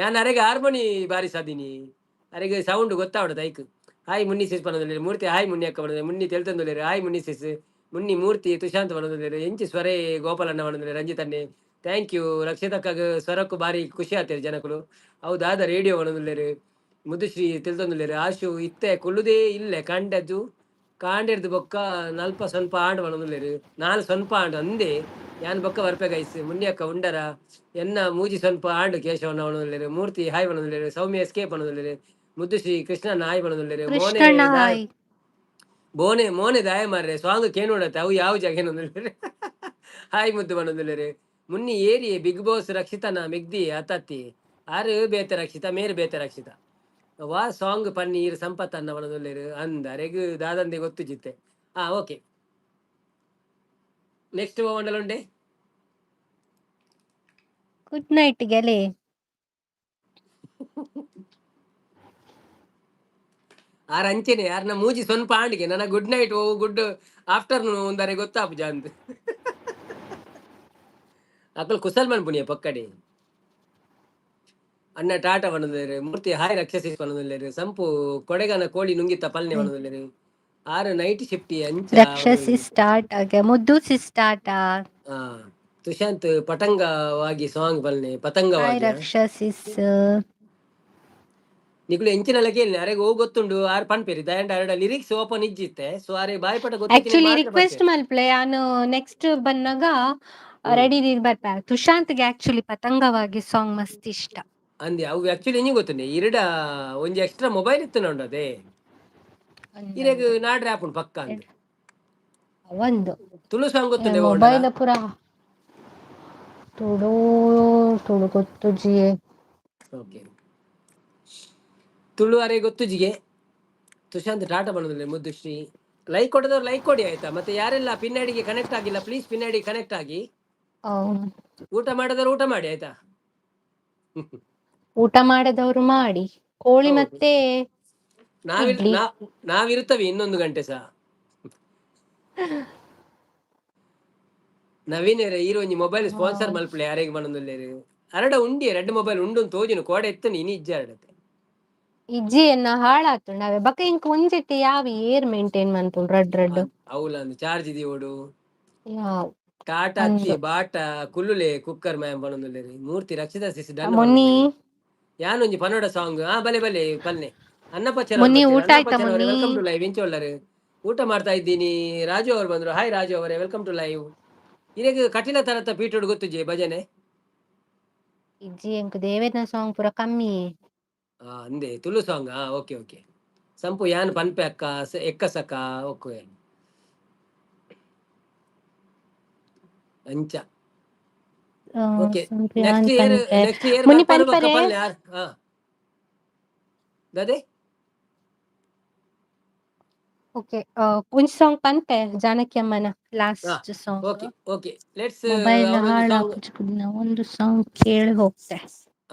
ಯಾನ್ ಅರೆಗೆ ಹಾರ್ಮೋನಿ ಬಾರಿಸಾದಿನಿ, ಅರೆಗೆ ಸೌಂಡ್ ಗೊತ್ತಾವಡ ದೈಕ್. ಹಾಯ್ ಮುನ್ನಿ ಸಿಸ್ ಪನೊಂದುಲ್ಲೆರ್. ಮೂರ್ತಿ ಹಾಯ್ ಮುನ್ನಿ ಅಕ್ಕ ಪನೊಂದುಲ್ಲೆರ್. ಮುನ್ನಿ ತೆಲ್ತೊಂದುಲ್ಲೆರ್. Hi Munni sis. ಮುನ್ನಿ ಮೂರ್ತಿ ತುಶಾಂತ್ ಪನೊಂದುಲ್ಲೆರ್. ಎಂಚಿ ಸ್ವರೇ ಗೋಪಾಲಣ್ಣ ಪನೊಂದುಲ್ಲೆರ್. ರಂಜಿತ್ ಅಣ್ಣೆ thank you. ರಕ್ಷಿತಕ್ಕಗ್ ಸ್ವರಕ್ಕು ಬಾರಿ ಖುಷಿ ಆತೇರ್ ಜನಕುಲು. ಹೌದಾದ ರೇಡಿಯೋ ಪನೊಂದುಲ್ಲೆರ್. ಮುದುಶ್ರೀ ತೆಲ್ತೊಂದುಲ್ಲೆರ್. ಆಶು ಇತ್ತೆ ಕುಲ್ಲುದೇ ಇಲ್ಲೆ ಕಂಡದ್ದು ಕಾಂಡೆರ್ದು ಬೊಕ್ಕ ನಲ್ಪ ಸ್ವಲ್ಪ ಆಂಡ್ ಪನೊಂದುಲ್ಲೆರ್. ನಾಲ್ ಸ್ವಲ್ಪ ಆಂಡ್ ಅಂದೆ ಯಾನ್ ಬೊಕ್ಕ ಬರ್ಪೆ ಗೈಸ್. ಮುನ್ನಿ ಅಕ್ಕ ಉಂಡರ? ಎನ್ನ ಮೂಜಿ ಸ್ವಲ್ಪ ಆಂಡ್ ಕೇಶವಣ್ಣ ಪನೊಂದುಲ್ಲೆರ್. ಮೂರ್ತಿ ಹಾಯ್ ಪನೊಂದುಲ್ಲೆರ್. ಸೌಮ್ಯ ಎಸ್ಕೇಪ್ ಪನೊಂದುಲ್ಲೆರ್. ಮುದ್ದುಶ್ರೀ ಕೃಷ್ಣಣ್ಣ ಹಾಯ್ ಪನೊಂದುಲ್ಲೆರ್. ಮೋನೆ ಕೃಷ್ಣಣ್ಣ ದಾಯ ಹಾಯ್. ಬೋನೆ ಮೋನೆ ದಾಯ ಮಾರ್ರೆ ಸಾಂಗ್ ಕೇನೋಡತ್ತೆ ಅವು ಯಾವ ಜಾಗ ಏನೊಂದುಲ್ಲೆರ್. ಹಾಯ್ ಮುದ್ದು ಪನೊಂದುಲ್ಲೆರ್. ಮುನ್ನಿ ಏರಿಯೆ ಬಿಗ್ ಬಾಸ್ ರಕ್ಷಿತನ ಮೆಗ್ದಿ ಅತತ್ತಿ ಆರು ಬೇತೆ ರಕ್ಷಿತ ಮೇರು ಬೇತೆ ರಕ್ಷಿತ ವಾ ಸಾಂಗ್ ಪನ್ನೀರ್ ಸಂಪತ್ ಅನ್ನ ಪನೊಂದುಲ್ಲೆರ್. ಅಂದ ಅರೆಗ್ ದಾದಂದೆ ಗೊತ್ತು ಜಿತ್ತೆ. ಹಾ ಓಕೆ, ನೆಕ್ಸ್ಟ್ ಮಂಡಲ ಉಂಡೆ. Good night ಗೆಲೆ. ಆರ್ ಅಂಚೆನೆ ಆರ್ನ ಮೂಜಿ ಸೊನ್ಪ ಆಂಡಿಗೆ ನನ್ನ ಗುಡ್ ನೈಟ್ ಓ ಗುಡ್ ಆಫ್ಟರ್ನೂನ್ ಒಂದರೆ ಗೊತ್ತಾಪುಜ ಅಂದ್. ಅಕಲ್ ಕುಸಲ್ ಮನ್ಪುನಿಯ ಪಕ್ಕಡಿ. ಅಣ್ಣ ಟಾಟಾ ಪನೊಂದುಲ್ಲೆರ್. ಮೂರ್ತಿ ಹಾಯ್ ರಕ್ಷಸಿಸ್ ಪನೊಂದುಲ್ಲೆರ್. ಸಂಪು ಕೊಡೆಗನ ಕೋಳಿ ನುಂಗಿತ್ತ ಪಲ್ನೆ ಪನೊಂದುಲ್ಲೆರ್. ಆರು ನೈಟ್ ಶಿಫ್ಟಿ ಅಂಚ. ರಕ್ಷಸಿ ಸ್ಟಾರ್ಟ್ ಆಗ ಮುದ್ದು ಸ್ಟಾರ್ಟ್. ಆ ತುಶಾಂತ್ ಪಟಂಗವಾಗಿ ಸಾಂಗ್ ಪಲ್ನೆ ಹಾಯ್ ಪತಂಗವಾಗಿ. ರಕ್ಷಸಿಸ್. ನಿಕುಲು ಎಂಚಿನಲ್ಲ ಕೇಳಿ ಅರೆಗ್ ಓ ಗೊತ್ತುಂಡು ಆರ್ ಪನ್ಪೇರಿ ದಯಂಡ ಅರೆಡ ಲಿರಿಕ್ಸ್ ಓಪನ್ ಇಜ್ಜಿತ್ತೆ. ಸೊ ಅರೆ ಬಾಯ್ಪಟ ಗೊತ್ತಿತ್ತಿನ ಆಕ್ಚುಲಿ ಮಾತ್ರ ರಿಕ್ವೆಸ್ಟ್ ಪನ್ಪೇರ್. ಮಲ್ಪ್ಲೆ, ಯಾನು ನೆಕ್ಸ್ಟ್ ಬನ್ನಾಗ ರೆಡಿ ಬರ್ಪೆ. ತುಶಾಂತ್ಗೆ ಆಕ್ಚುಲಿ ಪತಂಗವಾಗಿ ಸಾಂಗ್ ಮಸ್ತ್ ಇಷ್ಟ. ಅಂದೆ ಅವು ಆಕ್ಚುಲಿ ಎಂಜಿ ಗೊತ್ತುಂಡೆ ಇರಡ ಒಂಜಿ ಎಕ್ಸ್ಟ್ರಾ ಮೊಬೈಲ್ ಇತ್ತು ನೋಡು ಅದೇ ಇರೆಗ್ ಅಂದಂದು ನಾಡ್ರೆ ಆಪುಂಡು ಪಕ್ಕ ಅಂದ್. ಒಂದು ತುಳು ಸಾಂಗ್ ಗೊತ್ತುಂಡೆ ಓಂಡಲ? ಮೊಬೈಲ್ ಪೂರ ತುಳು ತುಳು ಗೊತ್ತುಜಿಯೇ. ಓಕೆ, ತುಳು ಅರೆ ಗೊತ್ತುಜಿಗೆ. ತುಶಾಂತ್ ಟಾಟಾ ಪನೊಂದುಲ್ಲೆ. ಮುದ್ದುಶ್ರೀ ಲೈಕ್ ಕೊಡದವ್ರು ಲೈಕ್ ಕೊಡಿ ಆಯ್ತಾ. ಮತ್ತೆ ಯಾರೆಲ್ಲ ಪಿನ್ ಐಡಿಗೆ ಕನೆಕ್ಟ್ ಆಗಿಲ್ಲ ಪ್ಲೀಸ್ ಪಿನ್ ಐಡಿ ಕನೆಕ್ಟ್ ಆಗಿ. ಊಟ ಮಾಡದವ್ರು ಊಟ ಮಾಡಿ ಆಯ್ತಾ. ಊಟ ಮಾಡದವರು ಮಾಡಿ. ಕೋಳಿ ಹೌದು. ಮತ್ತೆ ನಾವಿರ್ ಇಡ್ಲಿ. ನಾವಿರ್ತವೆ ಇನ್ನೊಂದು ಗಂಟೆ ಸಹ. ನವೀನ್ ಈರ್ ಒಂಜಿ ಮೊಬೈಲ್ ಸ್ಪಾನ್ಸರ್ ಮಲ್ಪಲೆ ಯಾರೆಗ್ ಪನೊಂದುಲ್ಲೆರ್. ಅರಡ ಉಂಡಿ ರಡ್ಡ್ ಮೊಬೈಲ್ ಉಂಡು ತೋಜುನು ಕೋಡೆ ಎತ್ತುನು ಇನಿ ಇಜ್ಜ ಅರಡತೆ. ಇಜ್ಜಿ ಎನ್ನ ಹಾಳಾತುಂಡು ಅವೆ ಬಕ ಇಂಕ್ ಒಂಜೆಟ್ಟಿ ಯಾವ ಏರ್ ಮೇಂಟೈನ್ ಮನ್ಪುಂಡು ರಡ್ ರಡ್. ಅವ್ಲ ಅಂದ್ ಚಾರ್ಜ್ ದೀವೊಡು. ಯಾವ್ ಟಾಟಾ ಅತ್ತಿ ಅಂದು. ಬಾಟ ಕುಲ್ಲುಲೆ ಕುಕ್ಕರ್ ಮ್ಯಾಮ್ ಪನೊಂದುಲ್ಲೆರ್. ಮೂರ್ತಿ ರಕ್ಷಿತಾ ಸಿಸ್ ಡನ್ ಮೊನ್ನಿ ಪನೊಂದುಲ್ಲೆರ್. ಯಾನ್ ಒಂಜಿ ಪನೋಡ ಸಾಂಗ್ ಆ ಬಲೆ ಬಲೆ ಪಲ್ನೆ. ಅನ್ನಪಚ್ಚರ್ ಅವರು ಮೊನ್ನಿ ಬತ್ತೆರ್. ಊಟ ಆಯ್ತಾ ಅನ್ನಪಚ್ಚರ್ ಅವರೇ ಮೊನ್ನಿ? Welcome to live. ಎಂಚ ಉಲ್ಲರ್? ಊಟ ಮಾಡ್ತಾ ಇದ್ದೀನಿ. ರಾಜು ಅವರು ಬಂದ್ರು. ಹಾಯ್ ರಾಜು ಅವರೇ, welcome to live. ಇರೆಗ್ ಕಟಿಲ ತರತ ಪೀಠೋಡು ಗೊತ್ತುಜೆ ಭಜನೆ? ಇಜ್ಜಿ ಎಂಕ್ ದೇವೆರ್ನ ಸಾಂಗ್ ಪೂರ ಕಮ್ಮಿ. ಆ ಅಂದೆ ತುಳು ಸಾಂಗ್. ಆ ಓಕೆ ಓಕೆ. ಸಂಪು ಯಾನ್ ಪನ್ಪೆ ಅಕ್ಕ ಎಕ್ಕ ಸಕ ಓಕೆ ಅಂಚ. ಓಕೆ ಯಾನ್ ನೆಕ್ಸ್ಟ್ ಇಯರ್ ಪನ್ಪೆ ನೆಕ್ಸ್ಟ್ ಇಯರ್ ಮುನ್ನಿ ಬರ್ಪರ್ ಬೊಕ್ಕ ಪನ್ಪರೆ. ಪಲ್ಲೆ ಯಾರ್ ಹಾ ದಾದೆ. ಓಕೆ ಒಂಜಿ ಸಾಂಗ್ ಪನ್ಪೆ ಜಾನಕಿ ಅಮ್ಮನ ಹಾ last song. Okay okay let's mobile ಅವರೊಂದು ಸಾಂಗ್. ಹಾಳಾಪುಜಿ ಒಂದು ಸಾಂಗ್ ಕೇಳಿ ಹೋಗ್ತೆ.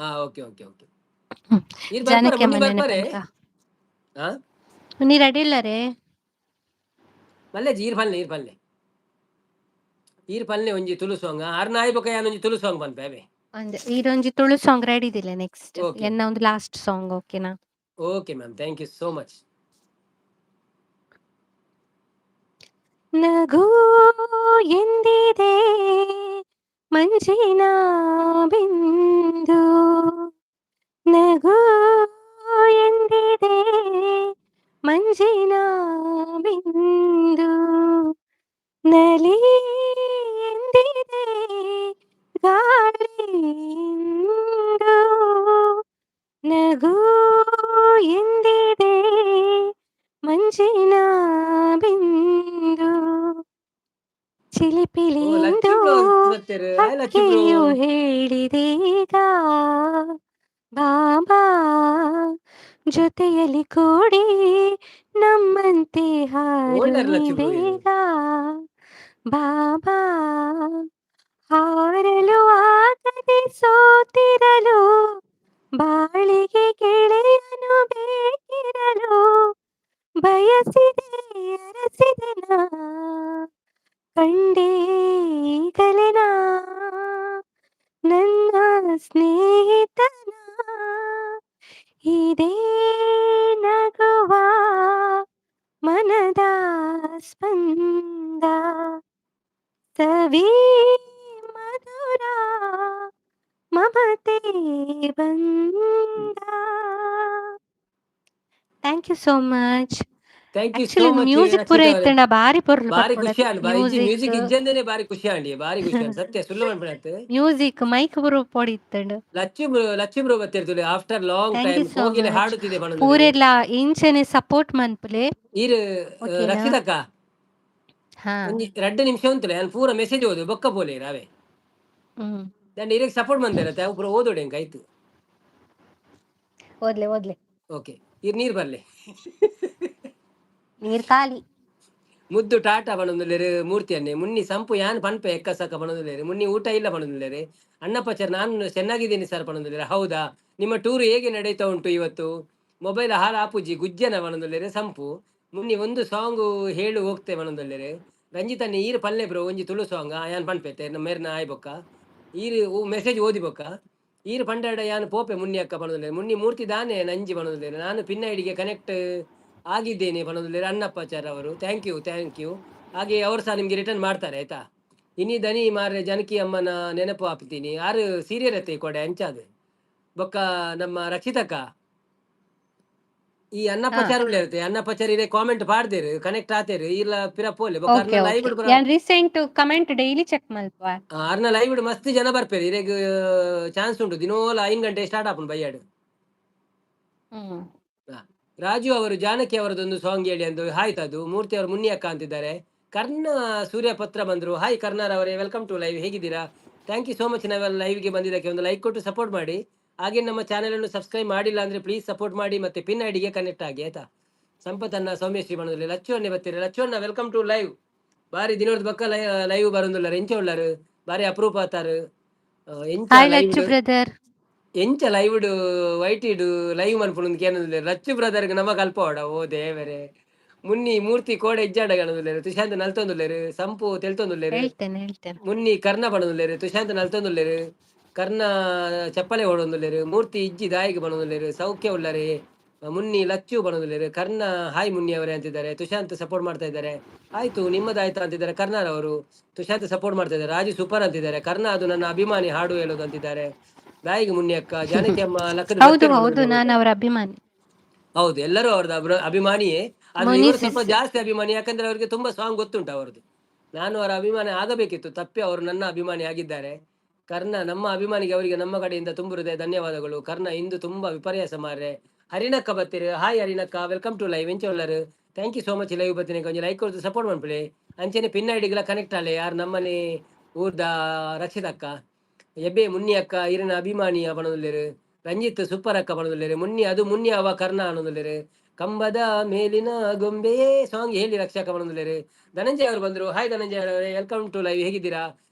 ಹಾ ಓಕೆ ಓಕೆ ಓಕೆ. ಹ್ಮ್. ಈರ್ ಬರ್ಪರ ಜಾನಕಿ ಮುನ್ನಿ ಅಮ್ಮ ಬರ್ಪರೆ? ನೆನಪಂತ. ಹಾ ಮುನ್ನಿ ರೆಡಿ ಇಲ್ಲರೇ? ಮಲ್ಲೆಜಿ ಈರ್ ಪಲ್ಲೆ ಈರ್ ಪಲ್ಲೆ ಈರ್ ಪಲ್ಲೆ ಒಂಜಿ ತುಳು ಸಾಂಗ್ ಆರ್ ನಾಯಿ ಬೊಕ್ಕ ಯಾನ್ ಒಂಜಿ ತುಳು ಸಾಂಗ್ ಪನ್ಪೆ ಅವೇ. ಅಂದೆ ಈರೊಂಜಿ ತುಳು ಸಾಂಗ್ ರೆಡಿ ಇದಿಲ್ಲ ನೆಕ್ಸ್ಟ್. ಓಕೆ ಎನ್ನ ಒಂದು ಲಾಸ್ಟ್ ಸಾಂಗ್ ಓಕೆನಾ? Okay ma'am, thank you so much. ನಗು ಎಂದಿದೆ ಮಂಜಿನ ಬಿಂದು, ನಗು ಎಂದಿದೆ ಮಂಜಿನ ಬಿಂದು, ನಲಿ ಎಂದಿದೆ ಗಾಳಿ ಇಂದು, ನಗು ಎಂದಿದೆ ಮಂಜಿನ ಬಿಂದು, ಓ ಲಚ್ಚು ಚಿಲಿಪಿಲಿಂದು ಬ್ರೋ ಬತ್ತೆರ್. Hi Lachchu bro. ಹಕ್ಕಿಯು ಹೇಳಿದೀಗ, ಬಾಬಾ ಜೊತೆಯಲ್ಲಿ ಕೂಡಿ ನಮ್ಮಂತೆ ಹಾರು ಓಲ್ಡರ್ ನೀ ಲಚ್ಚು ಬ್ರೋ ಇದು. ಬೇಗ, ಬಾಬಾ ಹಾರಲು ಆಗದೆ ಸೋತಿರಲು, ಬಾಳಿಗೆ ಗೆಳೆಯನು ಬೇಕಿರಲು, ಬಯಸಿದೆ ಅರಸಿದೆ ನಾ, ಕಂಡೆ ಈಗಲೇ ನಾ ನನ್ನ ಸ್ನೇಹಿತನ, ಇದೇ ನಗುವ ಮನದ ಸ್ಪಂದ, ಸವಿ ಮಧುರ ಮಮತೆ ಬಂದ. Thank you so much. Thank you so actually much music ಪೂರ ರಕ್ಷಿತಾ ಅವರೇ. ಇತ್ತ್ಂಡ ಬಾರಿ ಪೊರ್ಲು ಬಾರಿ ಬರ್ಪುಂಡು ಖುಷಿ ಆಂಡ್ ಬಾರಿ ಇಜ್ಜಿ ಮ್ಯೂಸಿಕ್. ಮ್ಯೂಸಿಕ್ ಇಜ್ಜಂದೆನೆ ಬಾರಿ ಖುಷಿ ಆಂಡ್ ಬಾರಿ ಖುಷಿ ಆಂಡ್ ಸತ್ಯ ಸುಳ್ಳು ಪನ್ಪುನತ್. ಮ್ಯೂಸಿಕ್ ಮೈಕ್ ಪೂರ ಪೊಡಿತ್ತ್ಂಡ್. ಲಚ್ಚು ಬ್ರೋ, ಲಚ್ಚು ಬ್ರೋ ಬತ್ತೆರ್ after long thank you time. So ಕೋಗಿಲೆ ಮಚ್. ಹಾಡುತ್ತಿದೆ ಪನೊಂದುಲ್ಲೆರ್. ಪೂರೆರ್ಲ ಇಂಚನೆ ಸಪೋರ್ಟ್ ಮನ್ಪುಲೆ. ಈರ್ ಓಕೆನಾ? ರಕ್ಷಿತಕ್ಕ ಹಾ. ಒಂಜಿ ರಡ್ಡ್ ನಿಮಿಷ ಉಂತುಲೆ, ಯಾನ್ ಪೂರ ಮೆಸೇಜ್ ಓದು ಬೊಕ್ಕ ಪೋಲೆ ಅವೇ. ದಂಡ ಇರೆಗ್ ಸಪೋರ್ಟ್ ಮಂದೆರತೆ ಅವು ಪೂರ ಓದೋಡು ಎಂಕ್ ಆಯ್ತು. ಓದ್ಲೆ ಓದ್ಲೆ. ಓಕೆ, ಈರ್ ನೀರ್ ಬರ್ಲೆ. ನೀರ್ ಖಾಲಿ. ಮುದ್ದು ಟಾಟಾ ಪನೊಂದುಲ್ಲೆರ್ ಮೂರ್ತಿ ಅನ್ನೆ. ಮುನ್ನಿ ಸಂಪು ಯಾನ್ ಪನ್ಪೆ ಎಕ್ಕ ಸಕ್ಕ ಪನೊಂದುಲ್ಲೆರ್. ಮುನ್ನಿ ಊಟ ಇಲ್ಲ ಪನೊಂದುಲ್ಲೆರ್. ಅಣ್ಣಪ್ಪಾಚಾರ್ ನಾನು ಚೆನ್ನಾಗಿದ್ದೀನಿ ಸರ್ ಪನೊಂದುಲ್ಲೆರ್. ಹೌದಾ, ನಿಮ್ಮ ಟೂರ್ ಹೇಗೆ ನಡೀತಾ ಉಂಟು ಇವತ್ತು? ಮೊಬೈಲ್ ಹಾಳು ಆಪುಜಿ ಗುಜ್ಜನ ಪನೊಂದುಲ್ಲೆರ್ ಸಂಪು. ಮುನ್ನಿ ಒಂದು ಸಾಂಗ್ ಹೇಳು ಹೋಗ್ತೆ ಪನೊಂದುಲ್ಲೆರ್. ರಂಜಿತ್ ಅಣ್ಣೆ ಈರ್ ಪಲ್ಲೆ ಬ್ರೋ ಒಂಜಿ ತುಳು ಸಾಂಗ್ ಯಾನ್ ಪನ್ಪೆತೆ ಮೇರ್ನ ಆಯ್ ಬೊಕ್ಕ ಈರ್ ಮೆಸೇಜ್ ಓದಿ ಬೊಕ್ಕ ಈರ್ ಪಂಡಾಡ ಯಾನ್ ಪೋಪೆ ಮುನ್ನಿ ಅಕ್ಕ ಪನೊಂದುಲ್ಲೆರ್. ಮುನ್ನಿ ಮೂರ್ತಿ ದಾನೆ ನಂಜಿ ಪನೊಂದುಲ್ಲೆರ್. ನಾನು ಪಿನ್ ಐಡಿಗೆ ಕನೆಕ್ಟ್ ಆಗಿದ್ದೇನೆ ಪನೊಂದುಲ್ಲೆರ್ ಅಣ್ಣಪ್ಪಾಚಾರ್ ಅವರು. Thank you, thank you. ಹಾಗೆ ಅವರು ಸಹ ನಿಮಗೆ ರಿಟರ್ನ್ ಮಾಡ್ತಾರೆ ಆಯ್ತಾ. ಇನಿ ದನಿ ಮಾರ್ರೆ ಜಾನಕಿ ಅಮ್ಮನ ನೆನಪು ಆಪ್ತೀನಿ ಆರು ಸೀರಿಯಲ್ ಅತ್ತೆ ಕೊಡೆ ಅಂಚಾದ. ಬೊಕ್ಕ ನಮ್ಮ ರಕ್ಷಿತಕ್ಕ ಈ ಹಾ. ಅಣ್ಣಪ್ಪಾಚಾರ್ ಇರುತ್ತೆ, ಅಣ್ಣಪ್ಪಾಚಾರ್ ಇರೇ ಕಾಮೆಂಟ್ ಪಾಡ್ದೇರು, ಕನೆಕ್ಟ್ ಆತೇರು ಇಲ್ಲ ಪಿರ ಪೋಲೆ ಬೊಕ್ಕ ಓಕೆ ಅರ್ನ ಲೈವ್ ಓಕೆ, ಯಾನ್ ರೀಸೆಂಟ್ ಕಮೆಂಟ್ ಡೈಲಿ ಚೆಕ್ ಮಲ್ಪುವ. ಅರ್ನ ಲೈವ್ ಮಸ್ತ್ ಜನ ಬರ್ಪೇರು, ಇರೆಗ್ ಚಾನ್ಸ್ ಉಂಟು. ದಿನೋಲ 5 ಗಂಟೆ ಸ್ಟಾರ್ಟ್ ಆಪುಂಡು ಬಯ್ಯಾಡು. ರಾಜು ಅವರು ಜಾನಕಿ ಅವರದೊಂದು ಸಾಂಗ್ ಹೇಳಿ ಅಂದು ಆಯ್ತು. ಅದು ಮೂರ್ತಿ ಅವರು ಮುನ್ನಿ ಅಕ್ಕ ಅಂತಿದ್ದಾರೆ. ಕರ್ಣ ಸೂರ್ಯಪತ್ರ ಬಂದ್ರು. ಹಾಯ್ ಕರ್ನಾರ್ ಅವರೇ, welcome to live. ಹೇಗಿದ್ದೀರಾ? Thank you so much. ನಾವೆಲ್ಲ ಲೈವ್ಗೆ ಬಂದಿದ್ದಕ್ಕೆ ಒಂದು ಲೈಕ್ ಕೊಟ್ಟು ಸಪೋರ್ಟ್ ಮಾಡಿ. ಹಾಗೆ ನಮ್ಮ ಚಾನೆಲ್ ಅನ್ನು ಸಬ್ಸ್ಕ್ರೈಬ್ ಮಾಡಿಲ್ಲ ಅಂದ್ರೆ ಪ್ಲೀಸ್ ಸಪೋರ್ಟ್ ಮಾಡಿ ಮತ್ತೆ ಪಿನ್ ಐಡಿಗೆ ಕನೆಕ್ಟ್ ಆಗಿ ಆಯ್ತಾ. ಸಂಪತ್ತನ್ನ ಸೌಮ್ಯಶ್ರೀ ಬಣ್ಣದಲ್ಲಿ ಲಚ್ಚು ಅನ್ನೆ ಬರ್ತೀರಿ. ಲಚ್ಚು ಅಣ್ಣ welcome to live. ಬಾರಿ ದಿನದ ಬಕ್ಕ ಲೈವ್ ಬರೋದಿಲ್ಲ, ಎಂಚ ಉಳ್ಳಾರು ಬಾರಿ ಅಪರೂಪ ಆತಾರು. ಎಂಚ ಹಾಯ್ ಲೈವ್ ಲಚ್ಚು ಬ್ರದರ್. ಎಂಚ ಲೈವ್ ವೈಟಿಡ್ ಲೈವ್ ಮನ್ಪುಂಡು ಕೇನೊಂದುಲ್ಲೆರ್. ಲಚ್ಚು ಬ್ರದರ್ಗ್ ನಮ ಕಲ್ಪವಡ ಓ ದೇವರೇ. ಮುನ್ನಿ ಮೂರ್ತಿ ಕೋಡೆ ಇಜ್ಜಾಂಡ ಕಾಣೊಂದುಲ್ಲೆರ್. ತುಶಾಂತ್ ನಲ್ತೊಂದುಲ್ಲೆರ್, ಸಂಪು ತೆಲ್ತೊಂದುಲ್ಲೆರ್. ಹೇಳ್ತೇನೆ ಹೇಳ್ತೇನೆ. ಮುನ್ನಿ ಕರ್ಣ ಪನೊಂದುಲ್ಲೆರ್, ತುಶಾಂತ್ ನಲ್ತೊಂದುಲ್ಲೆರ್, ಕರ್ಣ ಚಪ್ಪಲೆ ಓಡೊಂದುಲ್ಲೆರ್, ಮೂರ್ತಿ ಇಜ್ಜಿ ದಾಯಿಗ್ ಪನೊಂದುಲ್ಲೆರ್, ಸೌಖ್ಯ ಉಳ್ಳಾರೆ ಮುನ್ನಿ ಲಚ್ಚು ಪನೊಂದುಲ್ಲೆರ್, ಕರ್ಣ ಹಾಯ್ ಮುನ್ನಿ ಅವರೇ ಅಂತಿದ್ದಾರೆ. ತುಶಾಂತ್ ಸಪೋರ್ಟ್ ಮಾಡ್ತಾ ಇದ್ದಾರೆ. ಆಯ್ತು ನಿಮ್ಮದಾಯ್ತಾ ಅಂತಿದ್ದಾರೆ ಕರ್ಣಾರ್ ಅವರು. ತುಶಾಂತ್ ಸಪೋರ್ಟ್ ಮಾಡ್ತಾ ಇದ್ದಾರೆ. ರಾಜು ಸೂಪರ್ ಅಂತಿದ್ದಾರೆ. ಕರ್ಣ ಅದು ನನ್ನ ಅಭಿಮಾನಿ ಹಾಡು ಹೇಳೋದು ಅಂತಿದ್ದಾರೆ. ದಾಯಿಗೆ ಮುನ್ನಿ ಅಕ್ಕ ಜಾನಕಿ ಅಮ್ಮ ಲಕ್ಕದ ಹೌದು ಬತ್ತೆರ್ ಹೌದು, ಪನೊಂದುಲ್ಲೆರ್. ನಾನು ಅವರ ಅಭಿಮಾನಿ. ಹೌದು, ಎಲ್ಲರೂ ಅವ್ರದ್ದು ಅಭಿಮಾನಿಯೇ. ಆದ್ರೆ ಮುನಿ ಇವರು ಸ್ವಲ್ಪ ಸಿಸ್. ಜಾಸ್ತಿ ಅಭಿಮಾನಿ, ಯಾಕಂದ್ರೆ ಅವರಿಗೆ ತುಂಬಾ ಸಾಂಗ್ ಗೊತ್ತುಂಟು ಅವರದ್ದು. ನಾನು ಅವರ ಅಭಿಮಾನಿ ಆಗಬೇಕಿತ್ತು, ತಪ್ಪಿ ಅವರು ನನ್ನ ಅಭಿಮಾನಿ ಆಗಿದ್ದಾರೆ. ಕರ್ಣ ನಮ್ಮ ಅಭಿಮಾನಿಗೆ ಅವರಿಗೆ ನಮ್ಮ ಕಡೆಯಿಂದ ತುಂಬ ಹೃದಯ ಧನ್ಯವಾದಗಳು. ಕರ್ಣ ಇಂದು ತುಂಬಾ ವಿಪರ್ಯಾಸ ಮಾರ್ರೆ. ಹರಿಣಕ್ಕ ಬತ್ತೀರಿ. ಹಾಯ್ ಹರಿಣಕ್ಕ, welcome to live. ಎಂಚ ಉಲ್ಲರು? Thank you so much. Live ಬತ್ತೀನಿ ಕೊಂಚ ಲೈಕ್ ಕೊಡ್ತು ಸಪೋರ್ಟ್ ಮನ್ಪುಲೆ. ಅಂಚನೆ ಪಿನ್ ಐಡಿಗೆಲ್ಲ ಕನೆಕ್ಟ್ ಆಲೆ. ಯಾರು ನಮ್ಮನೆ ಊರ್ದ ರಕ್ಷಿತಕ್ಕ ಎಬ್ಬೆ ಮುನ್ನಿ ಅಕ್ಕ ಇರನ ಅಭಿಮಾನಿಯ ಪನೊಂದುಲ್ಲೆರ್. ರಂಜಿತ್ ಸೂಪರ್ ಅಕ್ಕ ಪನೊಂದುಲ್ಲೆರ್. ಮುನ್ನಿ ಅದು ಮುನ್ನಿ ಅವ ಕರ್ಣ ಅನ್ನೊಂದುಲ್ಲೆರ್. ಕಂಬದ ಮೇಲಿನ ಗೊಂಬೆಯೇ ಸಾಂಗ್ ಹೇಳಿ ರಕ್ಷಕ ಪನೊಂದುಲ್ಲೆರ್. ಧನಂಜಯ ಅವರು ಬಂದ್ರು. ಹಾಯ್ ಧನಂಜಯ ಅವರೇ, welcome to live. ಹೇಗಿದ್ದೀರಾ?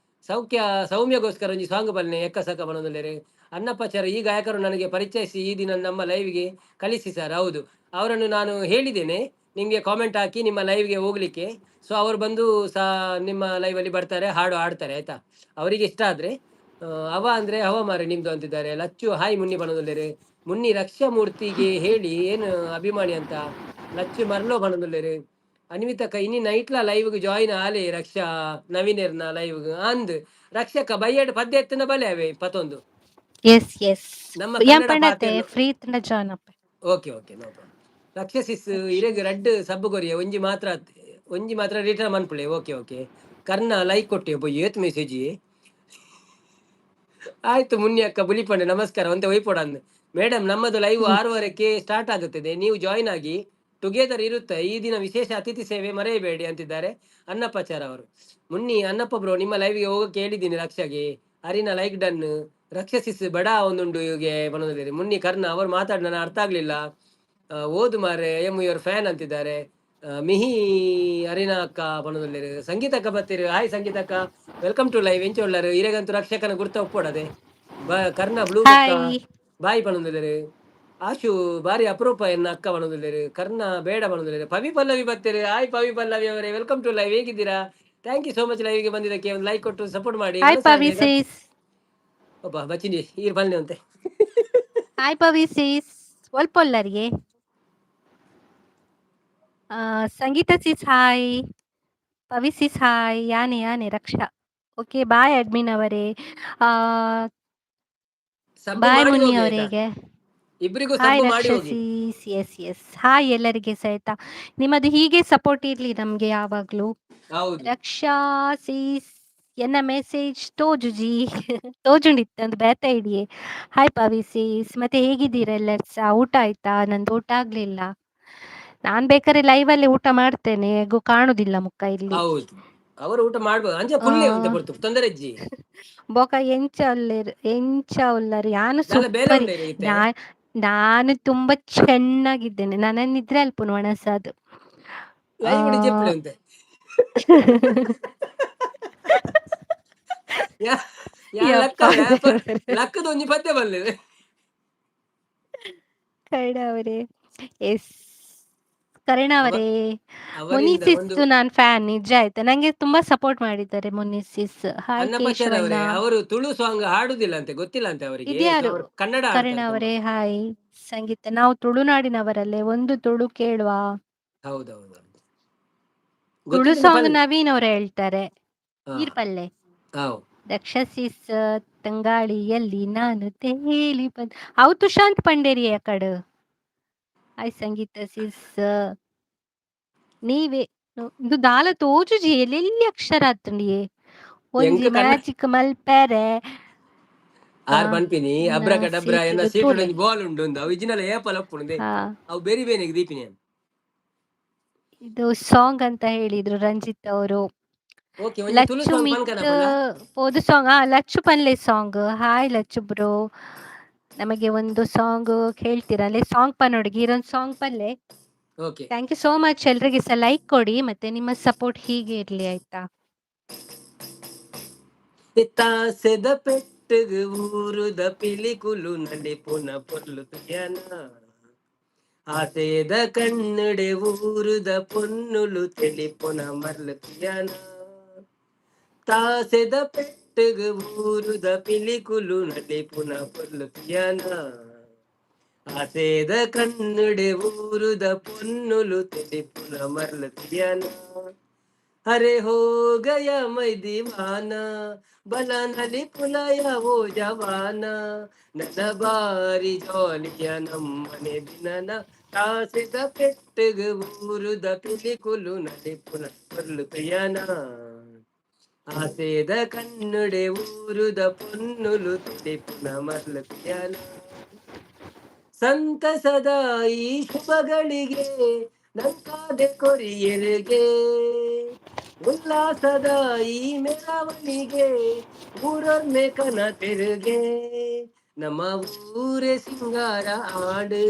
ಸೌಖ್ಯ ಸೌಮ್ಯಗೋಸ್ಕರ ಒಂಜಿ ಸಾಂಗ್ ಬಲ್ನೆ ಎಕ್ಕ ಸಕ್ಕ ಪನೊಂದುಲ್ಲೆರ್. ಅಣ್ಣಪ್ಪಾಚಾರ ಈ ಗಾಯಕರು ನನಗೆ ಪರಿಚಯಿಸಿ ಈ ದಿನ ನಮ್ಮ ಲೈವ್ಗೆ ಕಳಿಸಿ ಸರ್. ಹೌದು, ಅವರನ್ನು ನಾನು ಹೇಳಿದ್ದೇನೆ ನಿಮಗೆ ಕಾಮೆಂಟ್ ಹಾಕಿ ನಿಮ್ಮ ಲೈವ್ಗೆ ಹೋಗ್ಲಿಕ್ಕೆ. ಸೊ ಅವರು ಬಂದು ಸಹ ನಿಮ್ಮ ಲೈವಲ್ಲಿ ಬರ್ತಾರೆ, ಹಾಡು ಹಾಡ್ತಾರೆ ಆಯ್ತಾ, ಅವರಿಗೆ ಇಷ್ಟ ಆದ್ರೆ. ಅವ ಅಂದ್ರೆ ಹವ ಮಾರೆ ನಿಮ್ದು ಅಂತಿದ್ದಾರೆ. ಲಚ್ಚು ಹಾಯ್ ಮುನ್ನಿ ಬಣದುಲ್ಲೇರು. ಮುನ್ನಿ ರಕ್ಷಾ ಮೂರ್ತಿಗೆ ಹೇಳಿ ಏನು ಅಭಿಮಾನಿ ಅಂತ. ಲಚ್ಚು ಮರ್ಲೋ ಬಣದುಲ್ಲೇರು. ಅನ್ವಿತಕ್ಕ, ಇನಿ ನೈಟ್ಲ ಲೈವ್ಗೆ ಜಾಯಿನ್ ಆಲೆ ರಕ್ಷಾ ನವೀನೆರ್ನ ಲೈವ್ಗ್ ಅಂದ್. ರಕ್ಷಕ ಬೈಯಡ್ ಪದ್ಯ ಎತ್ತನ ಬಲೆ ಅವೆ ಪತೊಂದು. ಎಸ್ ಎಸ್ ನಮ್ಮ ಯಾನ್ ಕನ್ನಡ ಪಂಡತೆ ಪಾತೆರ್ನ. ಫ್ರೀ ಇತ್ತಂಡ ಜಾಯಿನ್ ಆಪೆ. Okay okay, no problem. ರಕ್ಷಸಿಸ್ ಇರೆಗ್ ರಡ್ಡ್ ಸಬ್ ಕೊರಿಯ, ಒಂಜಿ ಮಾತ್ರ, ಒಂಜಿ ಮಾತ್ರ ರಿಟರ್ನ್ ಮನ್ಪುಲೆ. Okay okay. ಕರ್ಣ ಲೈಕ್ ಕೊಟ್ಟೆ ಒಬ್ಬ, ಏತ್ ಮೆಸೇಜ್ ಆಯ್ತು. ಮುನ್ನಿ ಅಕ್ಕ ಬುಲಿಪಂಡೆ ನಮಸ್ಕಾರ ಒಂತೆ ಒಯ್ಪೊಡ ಅಂದ್. ಮೇಡಮ್, ನಮ್ಮದು ಲೈವ್ 6:30ಕ್ಕೆ ಸ್ಟಾರ್ಟ್ ಆಗುತ್ತದೆ, ನೀವು ಜಾಯಿನ್ ಆಗಿ, ಟುಗೆದರ್ ಇರುತ್ತೆ. ಈ ದಿನ ವಿಶೇಷ ಅತಿಥಿ ಸೇವೆ ಮರೆಯಬೇಡಿ ಅಂತಿದ್ದಾರೆ ಅನ್ನಪ್ಪಾಚಾರ್ ಅವರು. ಮುನ್ನಿ ಅನ್ನಪ್ಪ ಬ್ರೋ, ನಿಮ್ಮ ಲೈವ್ಗೆ ಹೋಗಕ್ಕೆ ಹೇಳಿದ್ದೀನಿ ರಕ್ಷಾಗೆ. ಅರಿನ ಲೈಕ್ ಡನ್. ರಕ್ಷಸಿಸ್ ಬಡ ಒಂದುಂಡು ಇವ್ಗೆ ಬನ್ನೊಂದಿದ್ದಾರೆ. ಮುನ್ನಿ ಕರ್ಣ ಅವರು ಮಾತಾಡಿ ನಾನು ಅರ್ಥ ಆಗ್ಲಿಲ್ಲ. ಓದು ಮಾರೆ, I am your fan ಅಂತಿದ್ದಾರೆ. ಮಿಹಿ ಅರಿನಾ ಅಕ್ಕ ಪನೊಂದುಲ್ಲೆರ್. ಸಂಗೀತಕ್ಕ ಬತ್ತೆರ್. ಹಾಯ್ ಸಂಗೀತಕ್ಕ, welcome to live. ಎಂಚ ಉಳ್ಳಾರು? ಇರೆಗಂತೂ ರಕ್ಷಕನ ಗುರ್ತ ಒಪ್ಪೊಡದೆ ಬ ಕರ್ಣ ಬ್ಲೂ ಬೊಕ್ಕ ಹಾಯ್. ಬಾಯ್ ಪನೊಂದುಲ್ಲೆರ್. ಆಶು ಬಾರಿ ಅಪರೂಪ ಎನ್ನ ಅಕ್ಕ ಪನೊಂದುಲ್ಲೆರ್. ಕರ್ಣ ಬೇಡ ಪನೊಂದುಲ್ಲೆರ್. ಪವಿ ಪಲ್ಲವಿ ಬತ್ತೆರ್. ಹಾಯ್ ಪವಿ ಪಲ್ಲವಿ ಅವರೇ, welcome to live. ಹೇಗಿದ್ದೀರಾ? Thank you so much ಲೈವ್ಗೆ ಬಂದಿದ್ದಕ್ಕೆ. ಒಂದು ಲೈಕ್ ಕೊಟ್ಟು ಸಪೋರ್ಟ್ ಮಾಡಿ. Hi Pavi sis. ಒಬ್ಬ ಬಚ್ಚಿನಿ ಈರ್ ಬನ್ನಿ ಅಂತೆ. ಹಾಯ್ ಪವಿ ಸಿಸ್, ಒಲ್ಪೊಲ್ಲರಿಗೆ. Sangeeta sis hi, Pavi sis hi. ಯಾನೆ ಯಾನೆ ರಕ್ಷಾ. ಓಕೆ, ಬಾಯ್ ಅಡ್ಮಿನ್ ಅವರೇ. ಸಬ್ ಬಾಯ್ ಮಾಡಿ ಮುನ್ನಿ ಹೋಗಿ ಆಯ್ತಾ? ಅವರಿಗೆ. ಇಬ್ಬರಿಗೂ ಹಾಯ್ ಸಬ್ ಮಾಡಿ ಹೋಗಿ. ರಕ್ಷಸೀಸ್. ಎಸ್ ಎಸ್, ಹಾಯ್ ಎಲ್ಲರಿಗೆ ಸಹಿತ. ನಿಮ್ಮದು ಹೀಗೆ ಸಪೋರ್ಟ್ ಇರ್ಲಿ ನಮ್ಗೆ ಯಾವಾಗ್ಲೂ. ಹೌದು. ರಕ್ಷಾ ಸೀಸ್ ಎನ್ನ ಮೆಸೇಜ್ ತೋಜುಜಿ ತೋಜುಂಡಿತ್ತು ಒಂದು ಬೇತ ಇಡಿಯೇ. ಹಾಯ್ ಪವಿ ಸೀಸ್, ಮತ್ತೆ ಹೇಗಿದ್ದೀರಾ ಎಲ್ಲರೂ ಸಹ? ಊಟ ಆಯ್ತಾ? ನಂದು ಊಟ ಆಗ್ಲಿಲ್ಲ. ನಾನ್ ಬೇಕಾದ್ರೆ ಲೈವ್ ಅಲ್ಲಿ ಊಟ ಮಾಡ್ತೇನೆ, ಹೇಗೂ ಕಾಣುದಿಲ್ಲ ಮುಖ ಇಲ್ಲಿ. ಹೌದು, ಅವರು ಊಟ ಮಾಡ್ಬೋದು ಅಂಚ ಕುಲ್ಲೆ ಉಂಟೆ ಪೊರ್ತು ತೊಂದರೆ ಇಜ್ಜಿ. ಬೊಕ ಎಂಚ ಉಲ್ಲೆರ್? ಎಂಚ ಉಲ್ಲರ್? ಯಾನು ದಾಲ ಬೇಲೆ ಸೂಪರ್. ಉಂಡೇರಿ ಇತ್ತೆ? ನಾನು ತುಂಬಾ ಚೆನ್ನಾಗಿದ್ದೇನೆ. ನನ್ನ ನಿದ್ರೆ ಅಲ್ಪುನು ಒಣಸಾದು. ಲೈವ್ ಜೆಪ್ಪುಲೆ ಅಂತೆ. ಯಾ ಯಾ ಯಪ್ಪ ಲಕ್ಕ ದೇವರೇ. ಲಕ್ಕದ ಒಂಜಿ ಪದ್ಯ ಬಲ್ಲೆ. ಕರ್ಣ ಅವರೇ, ಎಸ್ ಕರ್ಣ ಅವ ಅವರೇ, ಅವರಿಂದ ಮುನಿ ಒಂದು ಸಿಸ್ದು ನಾನ್ ಫ್ಯಾನ್ ನಿಜ ಆಯ್ತಾ. ನಂಗೆ ತುಂಬಾ ಸಪೋರ್ಟ್ ಮಾಡಿದ್ದಾರೆ ಮುನಿ ಸಿಸ್. ಹಾಯ್ ಅನ್ನಪ್ಪಾಚಾರ್ ಕೇಶವಣ್ಣ. ಅವರೇ, ಅವರು ತುಳು ಸಾಂಗ್ ಹಾಡುದಿಲ್ಲ ಅಂತೆ, ಗೊತ್ತಿಲ್ಲ ಅಂತೆ ಅವರಿಗೆ. ಸೊ ಇದ್ಯಾರು? ಅವರು ಕನ್ನಡ ಕರ್ಣ ಹಾಡ್ತಾರೆ ತುಂಬಾ. ಅವರೇ ಹಾಯ್. ಸಂಗೀತ, ನಾವು ತುಳುನಾಡಿನವರಲ್ಲೇ, ಒಂದು ತುಳು ಕೇಳುವ. ಹೌದೌದು, ತುಳು ಗೊತ್ತಿದ್ರೆ ಸಾಂಗ್ ಪಲ್ಲೆ. ನವೀನ್ ಅವರು ಹೇಳ್ತಾರೆ. ಹಾ ಈರ್ ಪಲ್ಲೆ. ಹೌದು. ರಕ್ಷಸಿಸ್ ತಂಗಾಳಿಯಲ್ಲಿ ನಾನು ತೇಲಿ ಬಂದ್ ಅವು ತುಶಾಂತ್ ಪಂಡೇರಿಯ ಕಡು. ಹಾಯ್ ಸಂಗೀತ ಸಿಸ್. ನೀವೇ ಇದು ದಾಲ ತೋಜುಜಿ ಎಲ್ಲೆಲ್ಲಿ ಅಕ್ಷರ ಆತುಂಡಿಯೇ. ಒಂಜಿ ಎಂಕ್ ಕನ್ನ ಮ್ಯಾಜಿಕ್ ಮಲ್ಪೆರೆ. ಆರ್ ಪನ್ಪಿನಿ ಅಬ್ರಕ ಡಬ್ರ ಎನ್ನ ಸೀಟುಡು ಸೀಟುಡು ತೂಲೆ. ಒಂಜಿ ಬಾಲ್ ಉಂಡು ಉಂದು ಅವು ಇಜಿನಲ ಏಪಲ ಉಪ್ಪುಂಡು. ಹಾ. ಅವು ಬೇರಿ ಬೇನೆಗ್ ದೀಪಿನಿ. ಇದು ಸಾಂಗ್ ಅಂತ ಹೇಳಿದ್ರು ರಂಜಿತ್ ಅವರು. ಓಕೆ, ಒಂಜಿ ತುಳು ಲಚ್ಚು ಸಾಂಗ್ ಮಿತ್ ಪನ್ಕನಪುಂಡ. ಪೋದು ಸಾಂಗ್. ಆ ಲಚ್ಚು ಪನ್ಲೆ ಸಾಂಗ್. ಹಾಯ್ ಲಚ್ಚು ಬ್ರೋ, ನಮಗೆ ಒಂದು ಸಾಂಗ್ ಹೇಳ್ತೀರಾ? ಅಲ್ಲೇ ಸಾಂಗ್ ಪನ್ನೊಡುಗೆ ಇದೊಂದು ಸಾಂಗ್ ಪಲ್ಲೆ. Okay, thank you so much. ಎಲ್ರಿಗೆ ಸಹ ಲೈಕ್ ಕೊಡಿ, ಮತ್ತೆ ನಿಮ್ಮ ಸಪೋರ್ಟ್ ಹೀಗೆ ಇರ್ಲಿ ಆಯ್ತಾ. ತಾಸೆದ ಪೆಟ್ಟುಗು ಊರುದ ಪಿಲಿಕುಲು ನಲಿಪುನ ಪೊರ್ಲು ತುಯನ, ಆಸೆದ ಕಣ್ಣುಡೆ ಊರುದ ಪೊನ್ನುಲು ತೆಲಿಪುನ ಮರ್ಲು ತುಯನ. ತಾಸೆದ ಪೆಟ್ಟುಗು ಊರುದ ಪಿಲಿಕುಲು ನಲಿಪುನ ಪೊರ್ಲು ತುಯನ, ಆಸೆದ ಕಣ್ಣುಡೆ ಊರುದ ಪೊನ್ನುಲು ತೆಲಿಪುನ ಮರ್ಲು ತುಯನ. ಅರೆ ಹೋ ಗಯ ಮೈ ದಿವಾನ ಬಲ ನಲಿ ಪುಲಯ ಓ ಜವಾನ, ನನ್ನ ಬಾರಿ ಜಾಲಿಯ ನಮ್ಮನೆ ದಿನನ. ತಾಸೆದ ಪೆಟ್ಟುಗು ಊರುದ ಪಿಲಿಕುಲು ನಲಿಪುನ ಪೊರ್ಲು ತುಯನ, ಆಸೆದ ಕಣ್ಣುಡೆ ಊರುದ ಪೊನ್ನುಲು ತಿಳಿಪುನ ಮರ್ಲು ತುಯನ. ಸಂತಸದ ಈ ಶುಭಗಳಿಗೆ ನಂಕಾದೆ ಕೊರಿಯರಿಗೆ, ಉಲ್ಲಾಸದ ಈ ಮೆರವಣಿಗೆ ಊರೊಮ್ಮೆ ಕನ ತೆರುಗೆ. ನಮ್ಮ ಊರೇ ಸಿಂಗಾರ ಆಡು,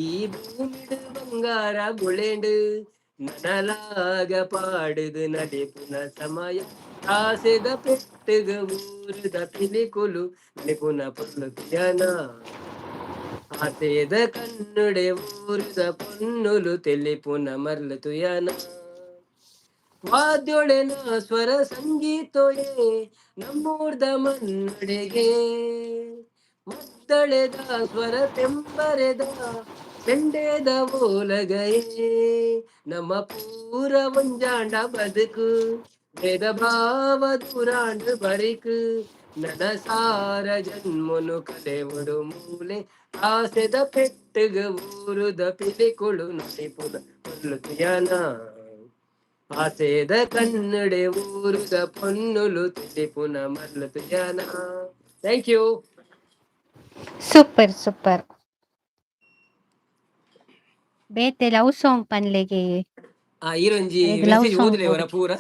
ಈ ಭೂಮಿಡು ಬಂಗಾರ ಬುಳೆಂಡು, ನನಲಾಗ ಪಾಡುದು ನಲಿಪುನ ಸಮಯ. ಆಸೆದ ಪೆಟ್ಟುಗ ಊರುದ ಪಿಲಿಕುಲು ನಲಿಪುನ ಪೊರ್ಲು ತುಯನ, ಆಸೆದ ಕಣ್ಣುಡೆ ಊರುದ ಪೊನ್ನುಲು ತೆಲಿಪುನ ಮರ್ಲು ತುಯನ. ವಾದ್ಯೊಳೆನ ಸ್ವರ ಸಂಗೀತೊಯೇ ನಮ್ಮೂರ್ದ ಮನ್ನಡೆಗೆ, ಮದ್ದಳೆದ ಸ್ವರ ತೆಂಬರೆದ ಬೆಂಡೆದ ಓಲಗಯೇ ನಮ್ಮ ಪೂರ ಒಂಜಾಂಡ ಬದುಕು ಭೇದ ಭಾವ ದೂರಾಂಡ ಬರಿಕು ನನ ಸಾರ ಜನ್ಮನು ಕಲೆವಡು ಮೂಲೆ ಆಸೆದ ಪೆಟ್ಟುಗ ಊರುದ ಪಿಲಿಕುಳು ನುಡಿಪುದ ಪೊಲ್ಲು ಆಸೆದ ಕನ್ನಡೆ ಊರುದ ಪೊನ್ನುಲು ತಿಳಿಪುನ ಮಲ್ಲು ತುಯನ. Thank you. Super super. ಬೇತೆ ಲವ್ ಸಾಂಗ್ ಪನ್ಲೆಗೆ. ಆ ಈರೊಂಜಿ ಅರೆಗ್ ಲವ್ ಮೆಸೇಜ್ ಸಾಂಗ್ ಓದುಲೆ ಅವರ ಬೋಡು. ಪೂರ.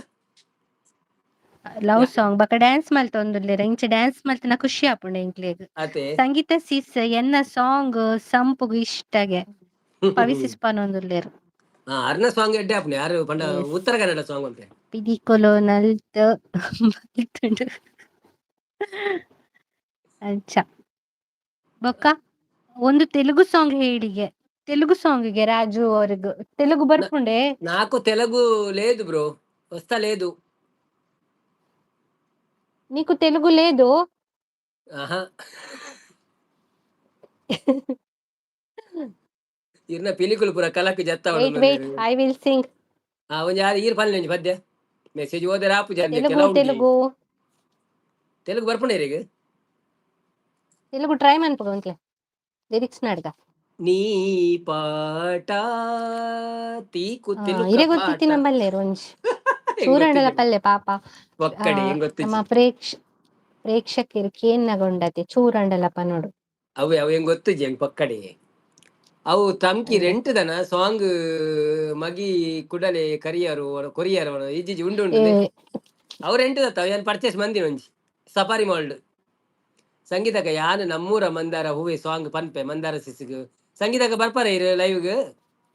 ಲವ್ ಸಾಂಗ್ ಬಕ ಡ್ಯಾನ್ಸ್ ಮಲ್ತೊಂದುಲ್ಲೆರ್, ಇಂಚ ಡ್ಯಾನ್ಸ್ ಮಲ್ತನ ಖುಷಿ ಆಪುಂಡು ಎಂಕ್ಲೆಗ್. ಅತೆ. ಸಂಗೀತ ಸಿಸ್ ಎನ್ನ ಸಾಂಗ್ ಸಂಪುಗು ಇಷ್ಟಗೆ ಪವಿಸಿಸ್ ಪನೊಂದುಲ್ಲೆರ್. ಆ ಅರ್ನ ಸಾಂಗ್ ಎಡ್ಡೆ ಆಪುಂಡು ಯಾರು ಪಂಡ. ಎಸ್. ಉತ್ತರ ಕನ್ನಡ ಸಾಂಗ್ ಅಂತೆ. ಪಿದಿಕೊಲು ನಲ್ತ್ ಮಲ್ತುಂಡು ಅಂಚ. ಬೊಕ್ಕ ಒಂದು ತೆಲುಗು ಸಾಂಗ್ ಹೇಳಿಗೆ, ತೆಲುಗು ಸಾಂಗ್ ಗೆ ರಾಜು ಅವ್ರಿಗ್ ತೆಲುಗು ಬರ್ಪುಂಡೆ? నాకు తెలుగు లేదు బ్రో, వస్తా లేదు. నీకు తెలుగు లేదు? ఆహా, ಇರ್ನ ಪಿಲಿಕುಲು ಪೂರ ಕಲಕ್ ಜತ್ತ. Wait wait, I will sing. ಆ ಒಂಜಿ ಆರು ಈರ್ ಪನ್ಲೆ ಒಂಜಿ ಪದ್ಯ. ಮೆಸೇಜ್ ಓದರೆ ಆಪುಜಿ ಅಂದೆ. ತೆಲುಗು. ಕೆಲವು ತೆಲುಗು. ತೆಲುಗು ಬರ್ಪುಂಡು ಇರೆಗ್? ತೆಲುಗು ಟ್ರೈ ಮನ್ಪುಗ ಒಂತ್ಲೆ ಲಿರಿಕ್ಸ್ ನಾಡ್ಗ. నీ పాట తీకు ತಿಲುಕ ಇರೆ ಪಾಟ. ಗೊತ್ತಿತ್ತಿನ ಬಲ್ಲೆರ್ ಒಂಜಿ ಚೂರಂಡಲ ಪಲ್ಲೆ ಪಾಪ. ಒಕ್ಕಡೆ ಏನ್ ನಮ್ಮ ಗೊತ್ತಿಜ್ಜಿ. ಪ್ರೇಕ್ಷಕರು ಕೇನ್ನಗೊಂಡತೆ ಚೂರಂಡಲ ಪನೊಡು. ಅವೆ ಅವು ಹೆಂಗ್ ಗೊತ್ತಿಜ್ಜಿ ಹೆಂಗ್ ಪಕ್ಕಡೆ. ಅವು ತಮ್ಕಿ ರೆಂಟ್ ದನ ಸಾಂಗ್ ಮಗಿ ಕುಡಲೆ ಕರಿಯರು ಕೊರಿಯರು ಇಜ್ಜಿಜಿ ಉಂಡು ಉಂಡು. ಅವು ರೆಂಟ್ ದತ್ತ ಏನ್ ಪರ್ಚೇಸ್ ಮಂದಿನ ಒಂಜಿ ಸಫಾರಿ ಮಾಲ್ಡ್. ಸಂಗೀತಕ ಯಾನ್ ನಮ್ಮೂರ ಮಂದಾರ ಹೂವೆ ಸಾಂಗ್ ಪನ್ಪೆ ಮಂದಾರ ಸಿಸ್ಗ್. ಸಂಗೀತಕ ಬರ್ಪಾರೆ ಇರು ಲೈವ್ಗ್?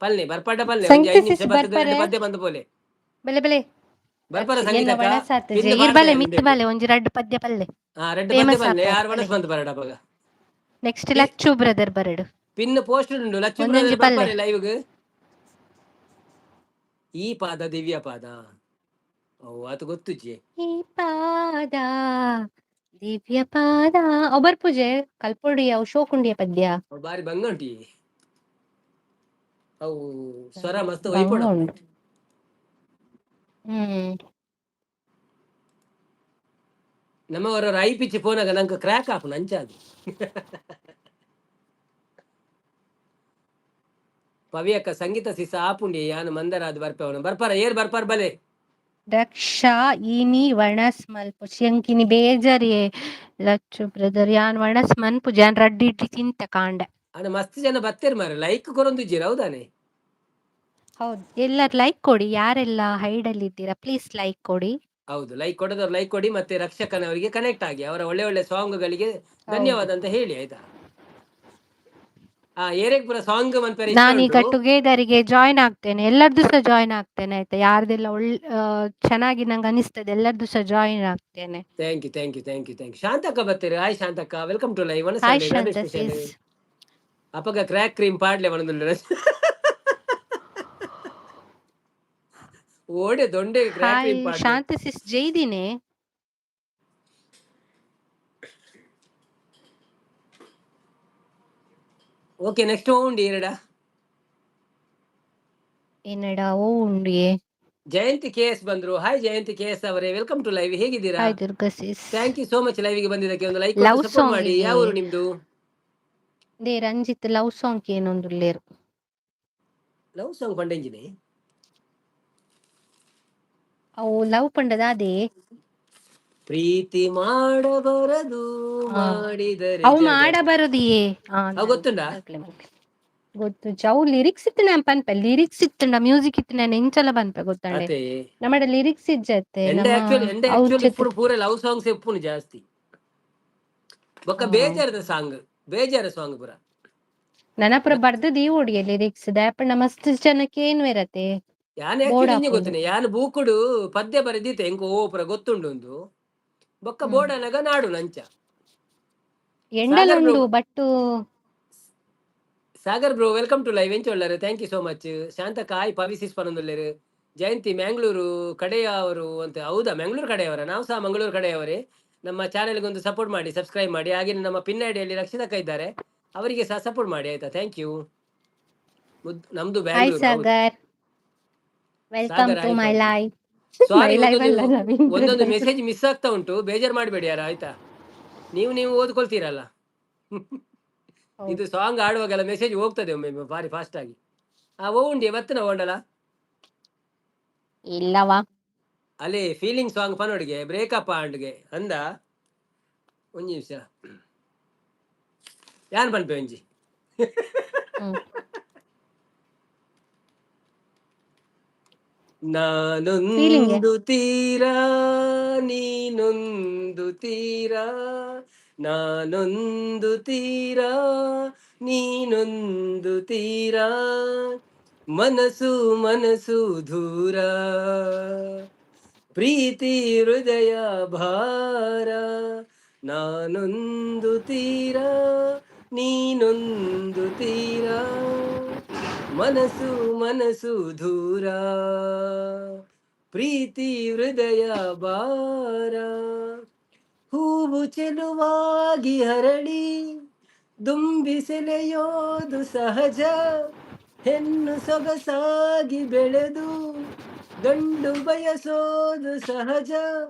ಪಲ್ನೆ ಬರ್ಪಾಟ ಪಲ್ನೆ ಒಂಜಿ ಸಂಗೀತ 5 ನಿಮಿಷ ಸಿಸ್ ಬರ್ತದೆ. ಬರ್ಪಾರೆ? ಎರಡು ಪದ್ಯ ಬಂದು ಪೋಲೆ. ಬೆಲೆ ಬೆಲೆ. ಬರ್ಪಾರ ಎನ್ನ ಸಂಗೀತಕ? ವಣಸಾತ್ ಪಿನ್ ಇರ್ ಬಲೆ ಪಾಡ್ದೆ ಮಿತ್ ಉಂದೆಕ್. ಬಲೆ ಒಂಜಿ ರಡ್ಡ್ ಪದ್ಯ ಪಲ್ಲೆ. ಆ ರಡ್ಡ್ ಪದ್ಯ ಫೇಮಸ್ ಪಲ್ಲೆ ಆಪೆರ್ ಯಾರ್ ಬಲೆ. ವಣಸ್ ಬಂದ್ ಬರಡ ಅಪಗ. ನೆಕ್ಸ್ಟ್ ಲಚ್ಚು ಬ್ರದರ್ ಬರಡು. ಪಿನ್ ಪೋಸ್ಟ್ ಉಂಡು ಲಚ್ಚು ಒಂದೊಂಜಿ ಬ್ರದರ್. ಪಲ್ಲೆ. ಬರ್ಪಾರೆ ಲೈವ್ಗ್? ಈ ಪಾದ ದಿವ್ಯ ಪಾದ ಓ ಅದು ಗೊತ್ತುಜ್ಜಿ. ಈ ಪಾದ ದಿವ್ಯ ಪಾದ ಅವು ಬರ್ಪುಜೆ ಕಲ್ಪೊಡಿ ಅವು ಶೋಕುಂಡಿಯ ಪದ್ಯ. ಅವು ಬಾರಿ ಬಂಗ ಉಂಟು. ಅವು ಸ್ವರ ಮಸ್ತ್ ಬಂಗ ಒಯ್ಪೊಡ. ಉಂಡು. ನಮ್ಮವರ I pitch ಪೋನಾಗ ನಂಗೆ ಕ್ರ್ಯಾಕ್ ಆಪುಂಡು ಅಂಚಾದು. ಪವಿಯಕ್ಕ ಸಂಗೀತ ಸಿಸ ಆಪುಂಡಿ ಯಾನ್ ಮಂದರಾದ್ ಬರ್ಪೆ. ಬರ್ಪಾರ ಏರ್ ಬರ್ಪಾರ ಬಲೆ. ರಕ್ಷಾ ಇನಿ ವಣಸ್ ಮಲ್ಪುಚಿ ಎಂಕಿನಿ ಬೇಜಾರಿಯೇ ಲಚ್ಚು ಬ್ರದರ್. ಯಾನ್ ವಣಸ್ ಮನ್ಪುಜಿ, ಯಾನ್ ರಡ್ಡ್ ಇಡ್ಲಿ ತಿಂತೆ ಕಾಂಡೆ. ಅಣ್ಣ ಮಸ್ತ್ ಜನ ಬತ್ತೇರ್ ಮಾರೆ, ಲೈಕ್ ಕೊರೊಂದಿಜ್ಜಿರ ಹೌದಾನೆ? ಹೌದು, ಎಲ್ಲರೂ ಲೈಕ್ ಕೊಡಿ. ಯಾರೆಲ್ಲ ಹೈಡ್ ಅಲ್ಲಿ ಇದ್ದೀರಾ ಪ್ಲೀಸ್ ಲೈಕ್ ಕೊಡಿ. ಹೌದು, ಲೈಕ್ ಕೊಡದವ್ರು ಲೈಕ್ ಕೊಡಿ. ಮತ್ತೆ ರಕ್ಷಕನವರಿಗೆ ಕನೆಕ್ಟ್ ಆಗಿ ಅವರ ಒಳ್ಳೆ ಒಳ್ಳೆ ಸಾಂಗ್ಗಳಿಗೆ ಧನ್ಯವಾದ ಅಂತ ಹೇಳಿ ಆಯ್ತಾ? ಆ ಏರೆಗ್ ಪೂರ ಸಾಂಗ್ ಮನ್ಪೆರೆ ಇಷ್ಟ ನಾನೀಗ ಉಂಟು. ಟುಗೆದರಿಗೆ ಜಾಯಿನ್ ಆಗ್ತೇನೆ, ಎಲ್ಲರದ್ದು ಸಹ ಜಾಯಿನ್ ಆಗ್ತೇನೆ ಆಯ್ತಾ? ಯಾರ್ದೆಲ್ಲ ಒಳ್ಳೆ ಚೆನ್ನಾಗಿ ನಂಗೆ ಅನಿಸ್ತದೆ ಎಲ್ಲರದ್ದು ಸಹ ಜಾಯಿನ್ ಆಗ್ತೇನೆ. Thank you, thank you, thank you, thank you. ಶಾಂತಕ್ಕ ಬರ್ತೀರಿ. ಹಾಯ್ ಶಾಂತಕ್ಕ, welcome to live. Hi Shanta sis. ಅಪಗ ಕ್ರ್ಯಾಕ್ ಕ್ರೀಮ್ ಪಾಡ್ಲೆ ಒಣದುಲ್ಲ ಓಡೆ ದೊಂಡೆ ಕ್ರ್ಯಾಕ್ ಹಾಯ್ ಕ್ರೀಮ್ ಪಾಡ್ಲೆ. ಶಾಂತ ಸಿಸ್, ಜೈದಿನೇ. ಓಕೆ, ನೆಕ್ಸ್ಟ್ ಉಂಡಿ ಎರಡ. ಏನಡ ಓ ಉಂಡಿಯೇ? ಜಯಂತಿ ಕೆ ಎಸ್ ಬಂದ್ರು. ಹಾಯ್ ಜಯಂತಿ ಕೆ ಎಸ್ ಅವರೇ, welcome to live. ಹೇಗಿದ್ದೀರಾ? Hi Durga sis. Thank you so much ಲೈವ್ಗೆ ಬಂದಿದ್ದಕ್ಕೆ. ಒಂದು ಲೈಕ್ ಲವ್ ಸಪೋರ್ಟ್ ಮಾಡಿ. ಸಾಂಗ್ ಯಾವ ಊರು ನಿಮ್ದು? They Ranjit love song ಏನೊಂದುಲ್ಲೇರು. ಲವ್ ಸಾಂಗ್ ಪಂಡೆಂಜಿನಿ. ಅವು ಲವ್ ಪಂಡದ ಅದೇ. ಪ್ರೀತಿ ಮಾಡಬಾರದು ಮಾಡಿದರೆ ಅವು ಜಗ ಮಾಡಬಾರದಿಯೇ. ಅವು ಗೊತ್ತುಂಡಾ? ಗೊತ್ತು ಅವು ಲಿರಿಕ್ಸ್ ಇತ್ತು ನಾನು ಪನ್ಪೆ. ಲಿರಿಕ್ಸ್ ಇತ್ತುಂಡ ಮ್ಯೂಸಿಕ್ ಇತ್ತು ನಾನು ಎಂಚಲ ಪನ್ಪೆ ಗೊತ್ತಂಡೆ. ಅತೆ. ನಮ್ಮಡ ಲಿರಿಕ್ಸ್ ಇಜ್ಜತ್ತೆ. ಎಂಡ ನಮ್ಮ ಆಕ್ಚುಲಿ ಎಂಡ ಅವು ಆಕ್ಚುಲಿ ಇಪ್ಪುಡು ಪೂರ ಲವ್ ಸಾಂಗ್ಸ್ ಇಪ್ಪುನು ಜಾಸ್ತಿ. ಬೊಕ್ಕ ಬೇಜಾರದ ಸಾಂಗ್, ಬೇಜಾರ ಸಾಂಗ್ ಪೂರ. ನನಪುರ ಬರ್ದು ದೀವೊಡಿಯೆ ಲಿರಿಕ್ಸ್ ದಾಯಪಂಡ ಮಸ್ತ್ ಜನಕ್ಕೆ ಏನು ಇರತ್ತೆ. ಯಾನ್ ಆಕ್ಚುಲಿ ಇಂಜೆ ಬೋಡಾಪುಂಡು. ಗೊತ್ತುಂಡೆ, ಯಾನ್ ಬೂಕುಡು ಪದ್ಯ ಬರೆದಿತ್ತೆ ಎಂಕ್ ಓ ಪೂರ ಗೊತ್ತುಂಡು ಒಂದು. ಬೊಕ್ಕ ಬೋಡನಗ ನಾಡು ನಂಚ. Sagar ಎಂಡಲುಂಡು bro but. Sagar bro, welcome to live. ಎಂಚ ಉಳ್ಳಾರು? Thank you so much. Shantakka hi, ಪವಿಸಿಸ್ ಪನೊಂದುಲ್ಲೆರ್. ಜಯಂತಿ ಮ್ಯಾಂಗ್ಳೂರು ಕಡೆಯವರು ಅಂತ. ಹೌದಾ, ಮ್ಯಾಂಗ್ಳೂರು ಕಡೆಯವರ? ನಾವು ಸಹ ಮಂಗಳೂರು ಕಡೆಯವರೇ. ನಮ್ಮ ಚಾನೆಲ್ಗೆ ಒಂದು ಸಪೋರ್ಟ್ ಮಾಡಿ, ಸಬ್ಸ್ಕ್ರೈಬ್ ಮಾಡಿ. ಹಾಗೆ ನಮ್ಮ ಪಿನ್ ಐಡಿಯಲ್ಲಿ ರಕ್ಷಿತಕ್ಕ ಇದ್ದಾರೆ, ಅವರಿಗೆ ಸಹ ಸಪೋರ್ಟ್ ಮಾಡಿ ಆಯ್ತಾ? Thank you. ನಮ್ದು ಹಾಯ್ ಬ್ಯಾಂಗ್ಳೂರ್, ಹೌದು. Sagar, welcome Sagar to hi my ಪಂಪೆ. ಲೈವ್. ಸಾರಿ, my live ಒಂದೊಂದು ಅಲ್ಲ, ನವೀನ್ ಒಂದೊಂದು ಬ್ರದರ್. ಮೆಸೇಜ್ ಮಿಸ್ ಆಗ್ತಾ ಉಂಟು, ಬೇಜಾರು ಮಾಡಬೇಡಿ ಯಾರ, ಆಯ್ತಾ? ನೀವು ನೀವು ಓದ್ಕೊಳ್ತೀರಲ್ಲ. ಹೌದು. ಇದು ಸಾಂಗ್ ಆಡುವಾಗೆಲ್ಲ ಮೆಸೇಜ್ ಹೋಗ್ತದೆ ಒಮ್ಮೆ ಭಾರಿ ಫಾಸ್ಟ್ ಆಗಿ. ಆ ಓ ಉಂಡಿ ಬತ್ತನ ಓಂಡಲ. ಇಲ್ಲವಾ. ಅಲ್ಲಿ ಫೀಲಿಂಗ್ ಸಾಂಗ್ ಪನೋಡಿಗೆ ಬ್ರೇಕಪ್ ಆಂಡ್ಗೆ ಅಂದ. ಒಂಜಿ ನಿಮಿಷ, ಯಾನ್ ಪನ್ಪೆ ಒಂಜಿ. ಫೀಲಿಂಗ್. ನಾನೊಂದು ತೀರಾ ನೀನೊಂದು ತೀರಾ, ನಾನೊಂದು ತೀರಾ ನೀನೊಂದು ತೀರಾ, ಮನಸ್ಸು ಮನಸ್ಸು ದೂರ, ಪ್ರೀತಿ ಹೃದಯ ಭಾರ. ನಾನೊಂದು ತೀರಾ ನೀನೊಂದು ತೀರಾ, ಮನಸ್ಸು ಮನಸ್ಸು ದೂರ, ಪ್ರೀತಿ ಹೃದಯ ಭಾರ. ಹೂವು ಚೆಲುವಾಗಿ ಹರಳಿ ದುಂಬಿಸೆಲೆಯೋದು ಸಹಜ, ಹೆಣ್ಣು ಸೊಗಸಾಗಿ ಬೆಳೆದು ಗಂಡು ಬಯಸೋದು ಸಹಜ.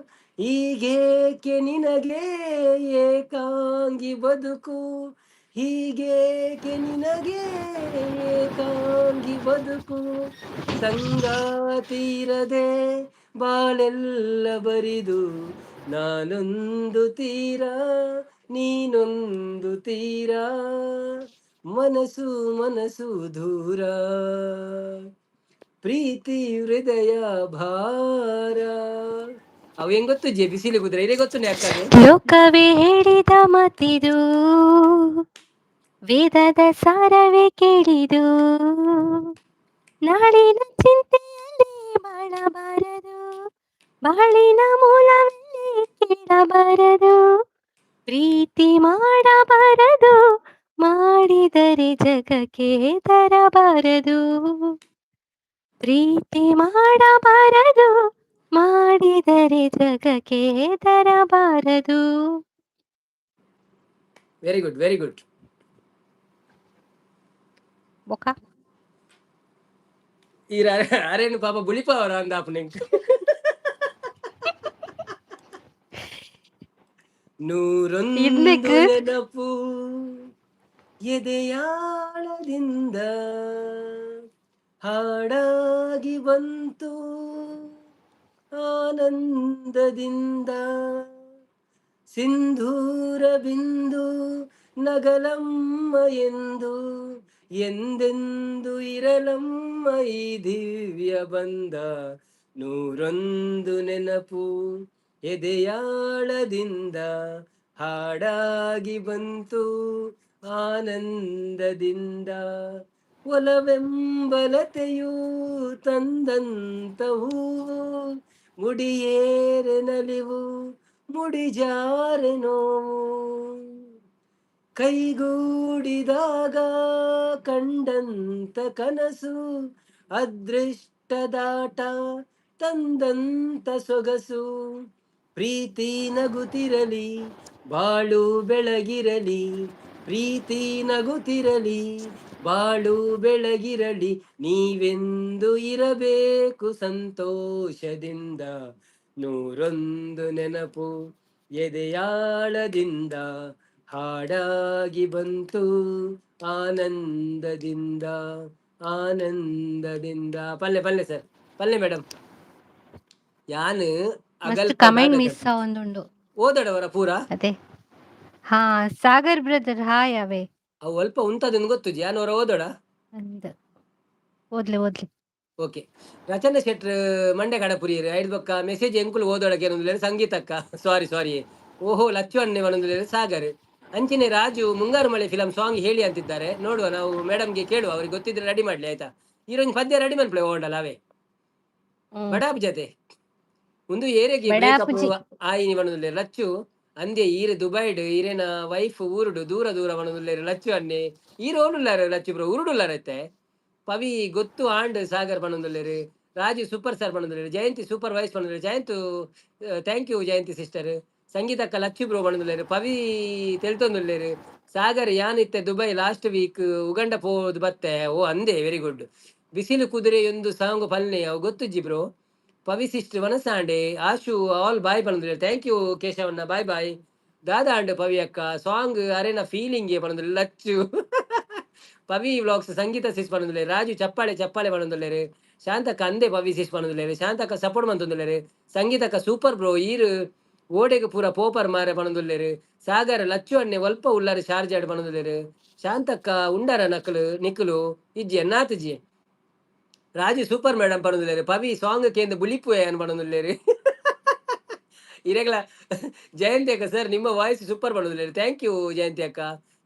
ಹೀಗೇಕೆ ನಿನಗೆ ಏಕಾಂಗಿ ಬದುಕು, ಹೀಗೇಕೆ ನಿನಗೆ ಏಕಾಂಗಿ ಬದುಕು, ಸಂಗಾತಿರದೆ ಬಾಳೆಲ್ಲ ಬರಿದು. ನಾನೊಂದು ತೀರಾ ನೀನೊಂದು ತೀರಾ, ಮನಸ್ಸು ಮನಸ್ಸು ದೂರ, ಪ್ರೀತಿ ಹೃದಯ ಭಾರ. ಅವು ಹೆಂಗ್ ಗೊತ್ತು ಜೆ ಬಿಸಿಲಿ ಕುದ್ರೆ ಇದೇ ಗೊತ್ತು ಯಾಕಾಗೆ. ಲೋಕವೇ ಹೇಳಿದ ಮತಿದು, ವೇದದ ಸಾರವೇ ಕೇಳಿದು, ನಾಳಿನ ಚಿಂತೆಯಲ್ಲಿ ಬಾಳಬಾರದು, ಬಾಳಿನ ಮೂಲವಲ್ಲೇ ಕೇಳಬಾರದು, ಪ್ರೀತಿ ಮಾಡಬಾರದು, ಮಾಡಿದರೆ ಜಗಕ್ಕೆ ತರಬಾರದು, ಪ್ರೀತಿ ಮಾಡಬಾರದು, ಮಾಡಿದರೆ ಜಗಕ್ಕೆ ತರಬಾರದು. Very good, very good. ಬೊಕ ಈ ಅರೇನು ಪಾಪ ಬುಳಿಪಾವರ ಅಂದಾಪು ನಿಂಗೆ. ನೂರೊಂದು ಇರ್ಲಿಕ್ ನೆನಪು ಎದೆಯಾಳದಿಂದ ಹಾಡಾಗಿ ಬಂತು ಆನಂದದಿಂದ, ಸಿಂಧೂರ ಬಿಂದು ನಗಲಮ್ಮ ಎಂದು ಎಂದೆಂದು ಇರಲಮ್ಮ ಈ ದಿವ್ಯ ಬಂದ. ನೂರೊಂದು ನೆನಪು ಎದೆಯಾಳದಿಂದ ಹಾಡಾಗಿ ಬಂತು ಆನಂದದಿಂದ, ಒಲವೆಂಬಲತೆಯು ತಂದಂತ ಹೂವು, ಮುಡಿಯೇರೆ ನಲಿವು ಮುಡಿಜಾರೆ ನೋವು, ಕೈಗೂಡಿದಾಗ ಕಂಡಂತ ಕನಸು, ಅದೃಷ್ಟದಾಟ ತಂದಂತ ಸೊಗಸು, ಪ್ರೀತಿ ನಗುತ್ತಿರಲಿ ಬಾಳು ಬೆಳಗಿರಲಿ, ಪ್ರೀತಿ ನಗುತ್ತಿರಲಿ ಬಾಳು ಬೆಳಗಿರಲಿ, ನೀವೆಂದು ಇರಬೇಕು ಸಂತೋಷದಿಂದ. ನೂರೊಂದು ನೆನಪು ಎದೆಯಾಳದಿಂದ ಹಾಡಾಗಿ ಬಂತು ಆನಂದದಿಂದ ಆನಂದದಿಂದ. ಪಲ್ಲೆ ಪಲ್ಲೆ ಸರ್, ಪಲ್ಲೆ ಮೇಡಮ್. ಯಾನ್ ಮಸ್ತ್ ಅಗಲ್ಪ ಕಮೆಂಟ್ ದಾದ ಮಿಸ್ ಆವೊಂದುಂಡು. ಓದಡವರ ಪೂರಾ. ಅದೇ ಹಾ, ಸಾಗರ್ ಬ್ರದರ್ ಹಾಯ್ ಅವೇ. ಅವು ಅಲ್ಪ ಉಂತದನ್ನು ಗೊತ್ತು, ಯಾನ್ ಅವರ ಓದೋಡ. ಅಂದ್ ಓದ್ಲೆ ಓದ್ಲೆ. ಓಕೆ, ರಚನಾ ಶೆಟ್ರ್ ಮಂಡೆ ಕಡಪುರಿಯರು ಐದು ಬೊಕ್ಕ ಮೆಸೇಜ್ ಎಂಕುಲು ಓದೋಡಕ್ಕೆ ಏನೊಂದು ಸಂಗೀತಕ್ಕ, ಸಾರಿ ಸಾರಿ. ಓಹೋ, ಲಚ್ಚು ಅಣ್ಣೆ ಒಂದೊಂದು ಸಾಗರ್ ಅಂಚಿನೆ ರಾಜು ಮುಂಗಾರು ಮಳೆ ಫಿಲಂ ಸಾಂಗ್ ಹೇಳಿ ಅಂತಿದ್ದಾರೆ. ನೋಡುವ, ನಾವು ಮೇಡಮ್ಗೆ ಕೇಳುವ, ಅವ್ರಿಗೆ ಗೊತ್ತಿದ್ರೆ ರೆಡಿ ಮಾಡ್ಲಿ, ಆಯ್ತಾ? ಈರೊಂದು ಪದ್ಯ ರೆಡಿ ಮನ್ಪ್ಲೆ ಓಂಡಲ್ಲ ಅವೇ. ಬಡಾಪ್ ಜೊತೆ ಒಂದು ಏರೆಗೆ ಬ್ರೇಕಪ್ ಬಡಾಪುಜಿ. ಆಯಿನಿ ಬಣದುಲ್ಲೆ ಲಚ್ಚು ಅಂದೆ. ಈರೆ ದುಬೈಡ್ ಈರೆನ ವೈಫ್ ಊರುಡು ದೂರ ದೂರ ಬಣದುಲ್ಲೇರು ಲಚ್ಚು ಅನ್ನೆ. ಈರು ಓಡುಲ್ಲಾರ ಲಚ್ಚು ಬ್ರೋ ಉರುಡುಲ್ಲಾರತ್ತೆ. ಪವಿ ಗೊತ್ತು ಆಂಡ್ ಸಾಗರ್ ಬಣದುಲ್ಲೇರು. ರಾಜು ಸೂಪರ್ ಸ್ಟಾರ್ ಬಣದುಲ್ಲೇರು. ಜಯಂತಿ ಸೂಪರ್ ವೈಸ್ ಬಣದುಲ್ಲೇರು. Jayantu thank you Jayanti sister. ಸಂಗೀತಕ್ಕ ಲಚ್ಚು ಬ್ರೋ ಬಣದುಲ್ಲೇರು. ಪವಿ ತೆಲ್ತೊಂದುಲ್ಲೇರು. ಸಾಗರ್, ಯಾನಿತ್ತೆ ದುಬೈ ಲಾಸ್ಟ್ ವೀಕ್ ಉಗಂಡ ಪೋದು ಬತ್ತೆ. ಓ ಅಂದೆ, ವೆರಿ ಗುಡ್. ಬಿಸಿಲು ಕುದುರೆಯೊಂದು ಸಾಂಗ್ ಪಲ್ನೆ, ಅವು ಗೊತ್ತುಜ್ಜಿ ಬ್ರೋ. ಪವಿ ಸಿಸ್ಟರ್ ವನಸಾಂಡೆ. ಆಶು ಆಲ್ ಬಾಯ್ ಪನೊಂದುಲ್ಲೆರ್. Thank you ಕೇಶವಣ್ಣ, ಬಾಯ್ ಬಾಯ್. ದಾದಾ ಅಂಡ್ ಪವಿ ಅಕ್ಕ ಸಾಂಗ್ ಅರೆನ ಫೀಲಿಂಗ್ ಪನೊಂದುಲ್ಲೆರ್. Lachchu Pavi vlogs Sangeeta sis ಪನೊಂದುಲ್ಲೆರ್. ರಾಜು ಚಪ್ಪಾಳೆ ಚಪ್ಪಾಳೆ ಪನೊಂದುಲ್ಲೆರ್. ಶಾಂತಕ್ಕ ಅಂದೆ ಪವಿ ಸಿಸ್ ಪನೊಂದುಲ್ಲೆರ್. ಶಾಂತಕ್ಕ ಸಪೋರ್ಟ್ ಮಂತೊಂದುಲ್ಲೆರ್. ಸಂಗೀತಕ್ಕ ಸೂಪರ್ ಬ್ರೋ, ಈರ್ ಓಡೆಗ್ ಪೂರ ಪೋಪರ್ ಮಾರೆ ಪನೊಂದುಲ್ಲೆರ್. ಸಾಗರ್ ಲಚ್ಚು ಅಣ್ಣೆ ಒಲ್ಪ ಉಲ್ಲರ್ ಶಾರ್ಜಾಡ್ ಪನೊಂದುಲ್ಲೆರ್. ಶಾಂತಕ್ಕ ಉಂಡರ ನಕಲು ನಿಕುಲು ಇಜ್ಜಿ ಎನ್ನಾತುಜಿ. ರಾಜು ಸೂಪರ್ ಮೇಡಮ್ ಪನೊಂದುಲ್ಲೆರ್. ಪವಿ ಸಾಂಗ್ ಕೇಂದ್ರ ಬುಲಿಪುವೆ ಅನ್ ಪನೊಂದುಲ್ಲೆರ್. ಇರೆಗ್ಲ ಜಯಂತಿ ಅಕ್ಕ ಸರ್ ನಿಮ್ಮ ವಾಯ್ಸ್ ಸೂಪರ್ ಪನೊಂದುಲ್ಲೆರ್. Thank you ಜಯಂತಿ ಅಕ್ಕ.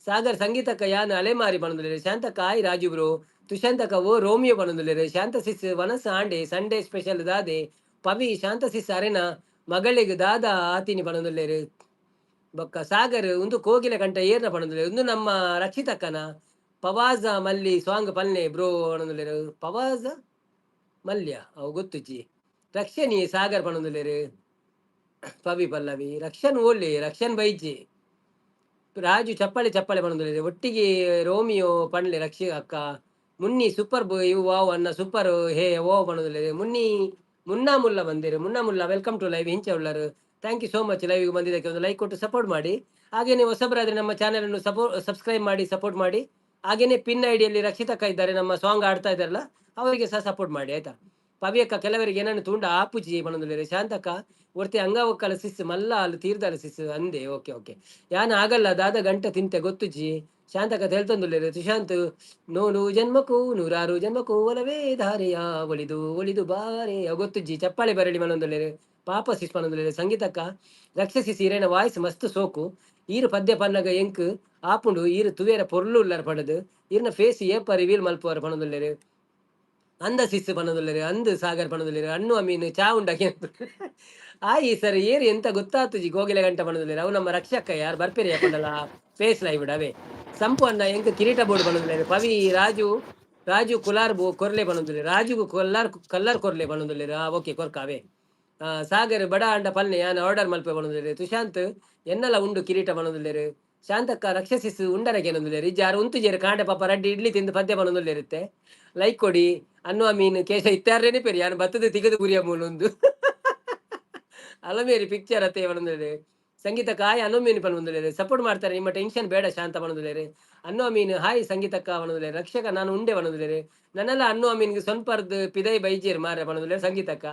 ಸಾಗರ್ ಸಂಗೀತಕ್ಕ ಯಾನ್ ಅಲೆಮಾರಿ ಪನೊಂದುಲ್ಲೆರ್. ಶಾಂತಕ್ಕ ಆಯ್ ರಾಜು ಬ್ರೋ. ತುಷಾಂತಕ್ಕ ಓ ರೋಮಿಯೋ ಪನೊಂದುಲ್ಲೆರ್. ಶಾಂತ ಸಿಸ್ ವನಸ್ ಆಂಡೆ ಸಂಡೇ ಸ್ಪೆಷಲ್ ದಾದೆ? ಪವಿ ಶಾಂತ ಸಿಸ್ ಅರೆನ ಮಗಳಿಗೆ ದಾದಾ ಆತಿನಿ ಪನೊಂದುಲ್ಲೆರ್. ಬೊಕ್ಕ ಸಾಗರ್ ಉಂದು ಕೋಗಿಲೆ ಕಂಠ ಏರ್ನ ಪನೊಂದುಲ್ಲೆರ್. ಉಂದು ನಮ್ಮ ರಕ್ಷಿತಕ್ಕನ. ಪವಾಜ ಮಲ್ಲಿ ಸಾಂಗ್ ಪಲ್ನೆ ಬ್ರೋ ಪನೊಂದುಲ್ಲೆರ್. ಪವಾಜ ಮಲ್ಯ ಅವು ಗೊತ್ತುಜ್ಜಿ. ರಕ್ಷಣಿ ಸಾಗರ್ ಪನೊಂದುಲ್ಲೆರ್. ಪವಿ ಪಲ್ಲವಿ ರಕ್ಷನ್ ಓಲ್ಲೆ ರಕ್ಷನ್ ಬೈಜಿ. ರಾಜು ಚಪ್ಪಾಳೆ ಚಪ್ಪಾಳೆ ಪನೊಂದುಲ್ಲೆರ್. ಒಟ್ಟಿಗೆ ರೋಮಿಯೋ ಪನ್ಲೆ ರಕ್ಷಿ ಅಕ್ಕ. ಮುನ್ನಿ ಸೂಪರ್ ಇವು ವಾವ್ ಅನ್ನ ಸೂಪರ್ ಹೇ ಓ ಪನೊಂದುಲ್ಲೆರ್. ಮುನ್ನಿ ಮುನ್ನಾ ಮುಲ್ಲ ಬಂದಿರು. ಮುನ್ನಾ ಮುಲ್ಲ, welcome to live. ಇಂಚ ಉಳ್ಳರು? Thank you so much. Live ಬಂದಿದ್ದಕ್ಕೆ ಒಂದು ಲೈಕ್ ಕೊಟ್ಟು ಸಪೋರ್ಟ್ ಮಾಡಿ. ಹಾಗೇನೆ ಹೊಸಬರಾದ್ರೆ ನಮ್ಮ ಚಾನೆಲ್ ಅನ್ನು ಸಬ್ಸ್ಕ್ರೈಬ್ ಮಾಡಿ, ಸಪೋರ್ಟ್ ಮಾಡಿ. ಹಾಗೇನೆ ಪಿನ್ ಐಡಿಯಲ್ಲಿ ರಕ್ಷಿತಕ್ಕ ಇದ್ದಾರೆ, ನಮ್ಮ ಸಾಂಗ್ ಆಡ್ತಾ ಇದ್ದಾರಲ್ಲ, ಅವರಿಗೆ ಸಹ ಸಪೋರ್ಟ್ ಮಾಡಿ, ಆಯ್ತಾ? ಪವಿಯಕ್ಕ ಕೆಲವರಿಗೆ ಏನನ್ನು ತೂಂಡ ಆಪುಜಿ ಪನೊಂದುಲ್ಲೆರ್. ಶಾಂತಕ್ಕ ಒರ್ತಿ ಅಂಗವಕ್ಕಲ ಸಿಸ್ ಮಲ್ಲ ಅಲ್ ತೀರ್ದಲ ಸಿಸ್ ಅಂದೆ. ಓಕೆ ಓಕೆ, ಯಾನ್ ಆಗಲ್ಲ ದಾದ ಗಂಟೆ ತಿಂತೆ ಗೊತ್ತುಜ್ಜಿ. ಶಾಂತಕ್ಕ ತೆಲ್ತೊಂದುಲ್ಲೆರ್. ಸುಶಾಂತ್ ನೂರು ಜನ್ಮಕ್ಕೂ ನೂರಾರು ಜನ್ಮಕ್ಕೂ ಒಲವೇ ಧಾರೆಯ ಒಲಿದು ಒಲಿದು ಬಾರೆ ಗೊತ್ತುಜ್ಜಿ. ಚಪ್ಪಾಳೆ ಬರಲಿ ಮನೊಂದುಲ್ಲೆರ್. ಪಾಪ ಸಿಸ್ ಪನೊಂದುಲ್ಲೆರ್. ಸಂಗೀತಕ್ಕ ರಕ್ಷಸಿ ಸೀರೆನ ವಾಯ್ಸ್ ಮಸ್ತ್ ಸೋಕು. ಈರು ಪದ್ಯ ಪನ್ನಗ ಎಂಕ್ ಆಪುಂಡು ಈರು ತುವೇರ ಪೊರ್ಲು ಉಲ್ಲರ್ ಪಡದು. ಈರ್ನ ಫೇಸ್ ಏಪ ರಿವೀಲ್ ಮಲ್ಪುವರ ಪನೊಂದುಲ್ಲೆರ್. ಅಂದ ಸಿಸ್ ಪನೊಂದುಲ್ಲೆರ್. ಅಂದ್ ಸಾಗರ್ ಪನೊಂದುಲ್ಲೆರ್. ಅಣ್ಣು ಅಮೀನ್ ಚಾ ಉಂಡಾಕಿ ಆಯಿ ಸರ್ ಏರು ಎಂತ ಗೊತ್ತಾತುಜಿ ಕೋಗಿಲೆ ಗಂಟ ಪನೊಂದುಲ್ಲೆರ್. ಅವು ನಮ್ಮ ರಕ್ಷಕ್ಕ ಯಾರು ಬರ್ಪೇರಿ ಪಂಡಲ ಫೇಸ್ ಲೈವ್ ಅವೇ. ಸಂಪು ಅಣ್ಣ ಎಂಕ್ ಕಿರೀಟ ಬೋರ್ಡ್ ಪನೊಂದುಲ್ಲೆರ್. ಪವಿ ರಾಜು ರಾಜು ಕುಲಾರ್ ಬೋ ಕೊರ್ಲೆ ಪನೊಂದುಲ್ಲೆರ್. ರಾಜುಗು ಕೊಲ್ಲಾರ್ ಕಲ್ಲರ್ ಕೊರ್ಲೆ ಪನೊಂದುಲ್ಲೆರ್. ಆ ಓಕೆ ಕೊರ್ಕಾವೆ. ಸಾಗರ್ ಬಡ ಅಂಡ ಪಲ್ನೆ ಯಾನ್ ಆರ್ಡರ್ ಮಲ್ಪೆ ಪನೊಂದುಲ್ಲೆರ್. ತುಶಾಂತ್ ಎನ್ನಲ ಉಂಡು ಕಿರೀಟ ಪನೊಂದುಲ್ಲೆರ್. ಶಾಂತಕ್ಕ ರಕ್ಷಸಿಸ್ ಉಂಡರಗೆ ಏನೊಂದುಲ್ಲೆರ್. ಇಜ್ಜಾರು ಉಂತುಜೇರು ಕಾಂಡೆ ಪಾಪ ರಡ್ಡಿ ಇಡ್ಲಿ ತಿಂದು ಪದ್ಯ ಪನೊಂದುಲ್ಲೆರುತ್ತೆ. ಲೈಕ್ ಕೊಡಿ. ಅನ್ನು ಅಮೀನ್ ಕೇಶ ಇತ್ತಾರೇನೆ ಪೆರಿ ಯಾನ್ ಬತ್ತದ ತಿಗದು ಗುರಿಯ ಮೂಲೊಂದು ಅಲಮೇರಿ ಪಿಕ್ಚರ್ ಅತ್ತೆ ಪನೊಂದುಲ್ಲೆರ್. ಸಂಗೀತ ಕಾಯ್ ಅನುಮೀನ್ ಪನೊಂದುಲ್ಲೆರ್. ಸಪೋರ್ಟ್ ಮಾಡ್ತಾರೆ, ನಿಮ್ಮ ಟೆನ್ಷನ್ ಬೇಡ ಶಾಂತ ಪನೊಂದುಲ್ಲೆರ್. ಅನ್ನು ಅಮೀನ್ ಹಾಯ್ ಸಂಗೀತಕ್ಕ ಪನೊಂದುಲ್ಲೆರ್. ರಕ್ಷಕ ನಾನು ಉಂಡೆ ಪನೊಂದುಲ್ಲೆರ್. ನನ್ನೆಲ್ಲ ಅನ್ನು ಅಮೀನ್ಗೆ ಸೊನ್ಪರ್ದ್ ಪಿದೈ ಬೈಜೇರ್ ಮಾರೆ ಪನೊಂದುಲ್ಲೆರ್. ಸಂಗೀತಕ್ಕ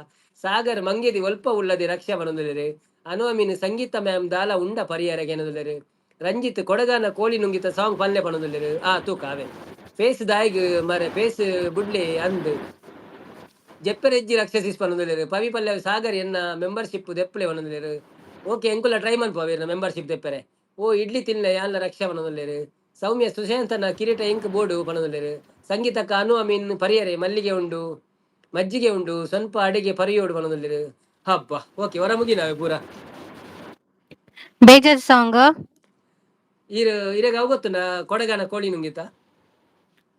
ಸಾಗರ್ ಮಂಗೆದಿ ಒಲ್ಪ ಉಳ್ಳದಿ ರಕ್ಷಾ ಪನೊಂದುಲ್ಲೆರ್. ಅನು ಅಮೀನ್ ಸಂಗೀತ ಮ್ಯಾಮ್ ದಾಲ ಉಂಡ ಪರಿಹಾರ ಏನೊಂದುಲ್ಲೆರ್. ರಂಜಿತ್ ಕೊಡಗಾನ ಕೋಳಿ ನುಂಗಿತ ಸಾಂಗ್ ಪಲ್ಲೆ ಪನೊಂದುಲ್ಲೆರ್. ಆ ತೂಕ ಅವೇ ಫೇಸ್ ದಾಯಿಗ್ ಮರೆ ಫೇಸ್ ಬುಡ್ಲೆ ಅಂದ್ ಜೆಪ್ಪರೆಜ್ಜಿ ರಕ್ಷಸಿಸ್ ಪನೊಂದುಲ್ಲೆರ್. ಪವಿ ಪಲ್ಯ ಸಾಗರ್ ಎನ್ನ ಮೆಂಬರ್ಶಿಪ್ ದೆಪ್ಪಲೆ ಪನೊಂದುಲ್ಲೆರ್. ಓಕೆ, ಎಂಕುಲ ಟ್ರೈ ಮನ್ಪು ಅವೇರ್ನ ಮೆಂಬರ್ಶಿಪ್ ದೆಪ್ಪರೆ. ಓ ಇಡ್ಲಿ ತಿನ್ಲೆ ಯಾನ್ಲ ರಕ್ಷಾ ಪನೊಂದುಲ್ಲೆರ್. ಸೌಮ್ಯ ಸುಶಾಂತನ ಕಿರೀಟ ಎಂಕ್ ಬೋಡು ಪನೊಂದುಲ್ಲೆರ್. ಸಂಗೀತಕ್ಕ ಅನು ಅಮೀನ್ ಪರಿಯರೆ ಮಲ್ಲಿಗೆ ಉಂಡು ಮಜ್ಜಿಗೆ ಉಂಡು ಸ್ವಲ್ಪ ಅಡಿಗೆ ಪರಿಯೋಡು ಪನೊಂದುಲ್ಲೆರ್. ಹಬ್ಬ ಓಕೆ ಹೊರ ಮುಗಿನಾವೆ ಪೂರ. ಬೇಜಾರ್ ಸಾಂಗ್. ಈರ್ ಇರೆಗ್ ಅವು ಗೊತ್ತುಂಡ ಕೊಡಗಾನ ಕೋಳಿ ನುಂಗಿತ?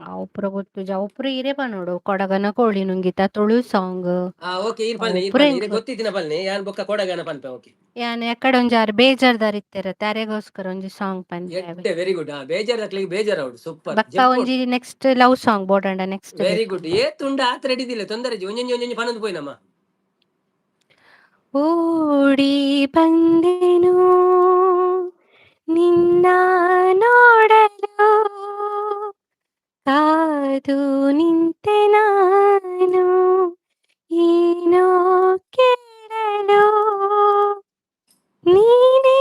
ಅವು ಪೂರ ಗೊತ್ತುಜಿ. ಅವು ಪೂರ ಇರೆ ಪನೊಡು ಕೊಡಗನ ಕೋಳಿ ನುಂಗಿತ ತುಳು ಸಾಂಗ್. ಆ ಓಕೆ, ಈರ್ ಅವು ಪನ್ನೆ ಈರ್ ಪೂರ ಪನ್ನೆ ಎಂಕ್ ಇರೆಗ್ ಗೊತ್ತಿತ್ತಿನ ಪನ್ನೆ, ಯಾನ್ ಬೊಕ್ಕ ಕೊಡಗಾನ ಪನ್ಪೆ, ಓಕೆ. ಯಾನ್ ಎಕಡೆ ಒಂಜಾರು ಬೇಜಾರ್ದಾರ್ ಇತ್ತೆರತ್ತೆ, ಅರೆಗೋಸ್ಕರ ಒಂಜಿ ಸಾಂಗ್ ಪನ್ಪೆ ಅವೆ. ಎಡ್ಡೆ, ವೆರಿ ಗುಡ್. ಆ ಬೇಜಾರ್ದಕ್ಲೆಗ್ ಬೇಜಾರ್ ಸೂಪರ್. ಬೊಕ್ಕ ಒಂಜಿ ನೆಕ್ಸ್ಟ್ ಲವ್ ಸಾಂಗ್ ಬೋಡಂಡ ನೆಕ್ಸ್ಟ್. Very good. ಏತ್ ಉಂಡು ಆತ್ ರೆಡಿ ದಿಲ್ಲ, ತೊಂದರೆ ಇಜ್ಜಿ. ಒಂಜೊಂಜಿ ಒಂಜೊಂಜಿ ಪನೊಂದು ಪೋಯಿನಮ್ಮ. ಓಡಿ ಬಂದೆನು ನಿನ್ನ ನೋಡಲು, ಕಾದು ನಿಂತೆ ನಾನು ಏನೋ ಕೇಳಲು. ನೀನೇ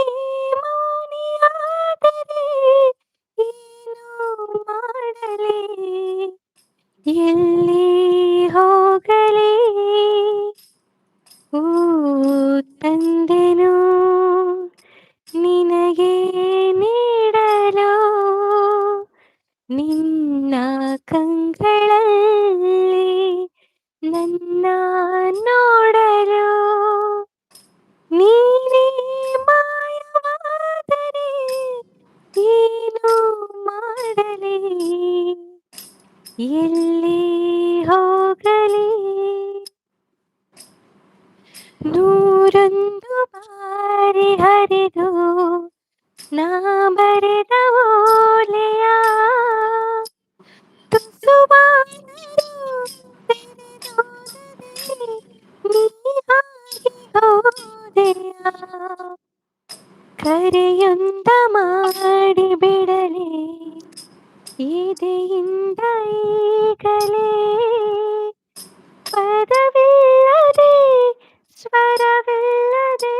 ಮೌನಿಯಾದರೆ ಏನು ಮಾಡಲಿ, ಎಲ್ಲಿ ಹೋಗಲಿ? ಹೂ ತಂದೆನು ನಿನಗೆ ನೀಡಲು, ನಿನ್ನ ಕಂಗಳಲ್ಲಿ ನನ್ನ ನೋಡಲು. ನೀನೇ ಮಾಯವಾದರೆ ಏನು ಮಾಡಲಿ, ಎಲ್ಲಿ ಹೋಗಲಿ? ನೂರೊಂದು ಬಾರಿ ಹರಿದು ನಾ ಬರೆದ. ಎದೆಯ ಕರೆಯೊಂದ ಮಾಡಿ ಬಿಡಲೇ ಎದೆಯಿಂದ ಈಗಲೇ ಪದವಿಲ್ಲದೆ ಸ್ವರವಿಲ್ಲದೆ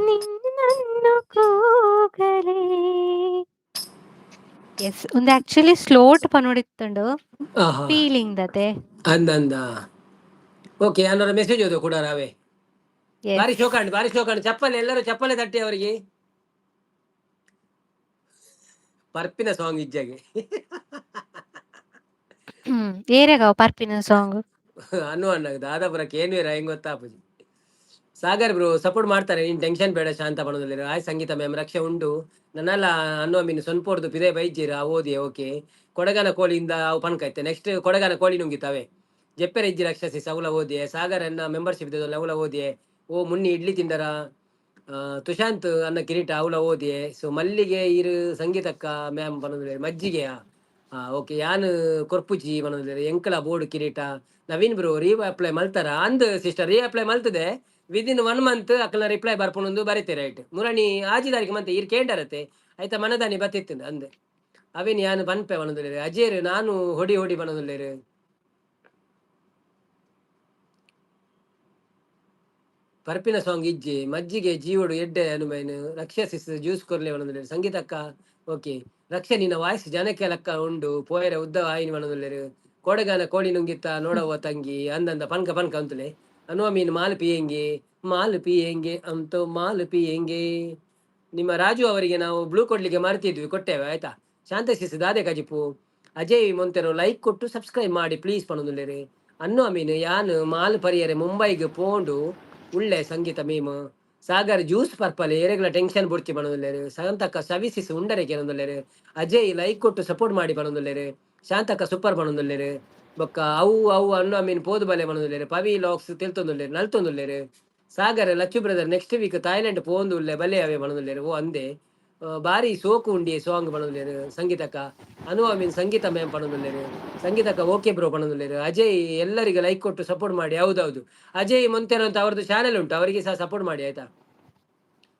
ನಿನ್ನನ್ನು ಕೂಗಲೇ. ಎಸ್, ಒಂದು ಆಕ್ಚುಲಿ ಸ್ಲೋಟ್ ಪನೊಡಿತ್ತುಂಡು. ಆಹಾ. ಫೀಲಿಂಗ್ ದತೆ. ಅಂದ ಅಂದ. ಓಕೆ, ಅನ್ನೋರ ಮೆಸೇಜ್ ಓದು ಕೂಡ ರಾವೆ. ಬಾರಿ ಎಸ್. ಶೋಕಾಂಡ್, ಬಾರಿ ಶೋಕಾಂಡ್. ಚಪ್ಪಲೆ, ಎಲ್ಲರೂ ಚಪ್ಪಲೆ ತಟ್ಟಿ ಅವರಿಗೆ. ಪರ್ಪಿನ ಸಾಂಗ್ ಇಜ್ಜಾಗೆ. ಏರೆಗಾವ್ ಪರ್ಪಿನ ಸಾಂಗ್? ಅನ್ನು ಅಣ್ಣ ದಾದಾಪುರ ಕೇನ್ವೇರ ಹೆಂಗ್ ಗೊತ್ತಾಪುಜಿ. ಸಾಗರ್ ಬ್ರೋ ಸಪೋರ್ಟ್ ಮಾಡ್ತಾರೆ, ನೀನ್ ಟೆನ್ಷನ್ ಬೇಡ ಶಾಂತ ಪಣೋದಿಲ್ಲ. ಆಯ್ ಸಂಗೀತ ಮ್ಯಾಮ್, ರಕ್ಷೆ ಉಂಡು ನನ್ನಲ್ಲ. ಅನ್ನೋ ಮೀನು ಸೊನ್ಪೋರ್ದು ಪಿದೆ ಬೈಜೀರ ಓದಿ. ಓಕೆ, ಕೊಡಗನ ಕೋಳಿಯಿಂದ ಅವು ಪನ್ಕೈತೆ. ನೆಕ್ಸ್ಟ್ ಕೊಡಗನ ಕೋಳಿ ನುಂಗಿತಾವೆ. ಜೆಪ್ಪೆರ ಇಜ್ಜಿ ರಕ್ಷಸಿ ಸೌಲ ಓದಿಯೆ. ಸಾಗರ್ ಅನ್ನ ಮೆಂಬರ್ಶಿಪ್ ಅವಲ ಓದಿಯೆ. ಓ ಮುನ್ನಿ ಇಡ್ಲಿ ತಿಂದರ ತುಶಾಂತ್ ಅನ್ನ ಕಿರೀಟ ಅವಲ ಓದಿಯೆ. ಸೊ ಮಲ್ಲಿಗೆ ಇರು ಸಂಗೀತಕ್ಕ ಮ್ಯಾಮ್ ಪನೊಂದುಲ್ಲೆರ್. ಮಜ್ಜಿಗೆಯಾ? ಓಕೆ, ಯಾನ್ ಕೊರ್ಪುಜಿ ಪನೊಂದುಲ್ಲೆರ್. ಎಂಕಲ ಬೋರ್ಡ್ ಕಿರೀಟ. ನವೀನ್ ಬ್ರೋ ರೀ ಅಪ್ಲೈ ಮಲ್ತಾರ ಅಂದ್ ಸಿಸ್ಟರ್, ರೀ ಅಪ್ಲೈ ಮಲ್ತದೆ. ವಿದಿನ್ ಒನ್ ಮಂತ್ ಅಕ್ಕನ ರಿಪ್ಲೈ ಬರ್ಪುನೊಂದು ಬರೀತೆ. ರೈಟ್ ಮುರಣಿ ಆಜಿ ತಾರೀಕು ಮಂತೆ ಈರ್ ಕೇಂಡರತೆ ಆಯ್ತಾ ಮನದಾನಿ ಬತ್ತಿತ್ತು ಅಂದ್ ಅವೇನ್ ಯಾನ್ ಪನ್ಪೆ ಪನೊಂದುಲ್ಲೆರ್. ಅಜೇರ್ ನಾನು ಹೊಡಿ ಹೊಡಿ ಪನೊಂದುಲ್ಲೆರ್. ಪರ್ಪಿನ ಸಾಂಗ್ ಇಜ್ಜಿ. ಮಜ್ಜಿಗೆ ಜೀವಡು ಎಡ್ಡೆ ಅನುಮೈನ್. ರಕ್ಷಸಿಸ್ ಜ್ಯೂಸ್ ಕೊರ್ಲೆ ಪನೊಂದುಲ್ಲೆರ್. ಸಂಗೀತಕ್ಕ ಓಕೆ. ರಕ್ಷೆ ನಿನ್ನ ವಾಯ್ಸ್ ಜನಕ್ಕೆ ಲಕ್ಕ ಉಂಡು ಪೋಯರೆ ಉದ್ದ ಆಯಿನಿ ಪನೊಂದುಲ್ಲೆರ್. ಕೋಡಗಾನ ಕೋಳಿ ನುಂಗಿತ್ತ ನೋಡವ್ವ ತಂಗಿ ಅಂದಂದ ಪನ್ಕ ಪನ್ಕ ಅಂತಲೇ. ಅನುವ ಮೀನು ಮಾಲ್ ಪಿಯೆಂಗೆ ಮಾಲ್ ಪಿಯೆಂಗೆ ಅಂತೋ ಮಾಲ್ ಪಿಯೆಂಗೆ. ನಿಮ್ಮ ರಾಜು ಅವರಿಗೆ ನಾವು ಬ್ಲೂ ಕೊಡ್ಲಿಕ್ಕೆ ಮರ್ತಿದ್ವಿ, ಕೊಟ್ಟೇವೆ ಆಯ್ತಾ. ಶಾಂತಸಿಸ್ ದಾದೆ ಕಜಿಪು. ಅಜಯ್ ಮೊಂತೆರೋ ಲೈಕ್ ಕೊಟ್ಟು ಸಬ್ಸ್ಕ್ರೈಬ್ ಮಾಡಿ ಪ್ಲೀಸ್ ಪನೊಂದುಲ್ಲೆರ್. ಅನ್ನು ಅಮೀನ್ ಯಾನ್ ಮಾಲ್ ಪರಿಯರೆ ಮುಂಬೈಗೆ ಪೋಂಡು ಉಳ್ಳೆ ಸಂಗೀತ ಮೀಮ್. ಸಾಗರ್ ಜ್ಯೂಸ್ ಪರ್ಪಲೆ ಏರೆಗ್ಲ ಟೆನ್ಷನ್ ಬುಡ್ಚಿ ಪನೊಂದುಲ್ಲೆರ್. ಸಂತಕ್ಕ ಸವಿಸಿಸ್ ಉಂಡರೆ ಕೇನೊಂದುಲ್ಲೆರ್. ಅಜಯ್ ಲೈಕ್ ಕೊಟ್ಟು ಸಪೋರ್ಟ್ ಮಾಡಿ ಪನೊಂದುಲ್ಲೆರ್. ಶಾಂತಕ್ಕ ಸೂಪರ್ ಪನೊಂದುಲ್ಲೆರ್. ಬೊಕ್ಕ ಅವು ಅವು ಅನ್ನು ಅಮೀನ್ ಪೋದು ಬಲೆ ಪನೊಂದುಲ್ಲೆರ್. ಪವಿ ಲಾಕ್ಸ್ ತೆಲ್ತೊಂದುಲ್ಲೆರ್, ನಲ್ತೊಂದುಲ್ಲೆರ್. Sagar Lachchu brother next week Thailand ಪೋಂದು ಉಲ್ಲೆ ಬಲೆ ಅವೇ ಪನೊಂದುಲ್ಲೆರ್. ಓ ಅಂದೆ ಬಾರಿ ಸೋಕು ಉಂಡಿ ಸಾಂಗ್ ಪನೊಂದುಲ್ಲೆರ್. ಸಂಗೀತಕ್ಕ ಅನು ಅಮೀನ್ ಸಂಗೀತ ಮ್ಯಾಮ್ ಪನೊಂದುಲ್ಲೆರ್. ಸಂಗೀತಕ್ಕ ಓಕೆ ಬ್ರೋ ಪನೊಂದುಲ್ಲೆರ್. ಅಜಯ್ ಎಲ್ಲರಿಗೆ ಲೈಕ್ ಕೊಟ್ಟು ಸಪೋರ್ಟ್ ಮಾಡಿ. ಹೌದೌದು, ಅಜಯ್ ಮೊಂತೆರೋ ಅಂತ ಅವರದ್ದು ಚಾನೆಲ್ ಉಂಟು, ಅವರಿಗೆ ಸಹ ಸಪೋರ್ಟ್ ಮಾಡಿ ಆಯ್ತಾ.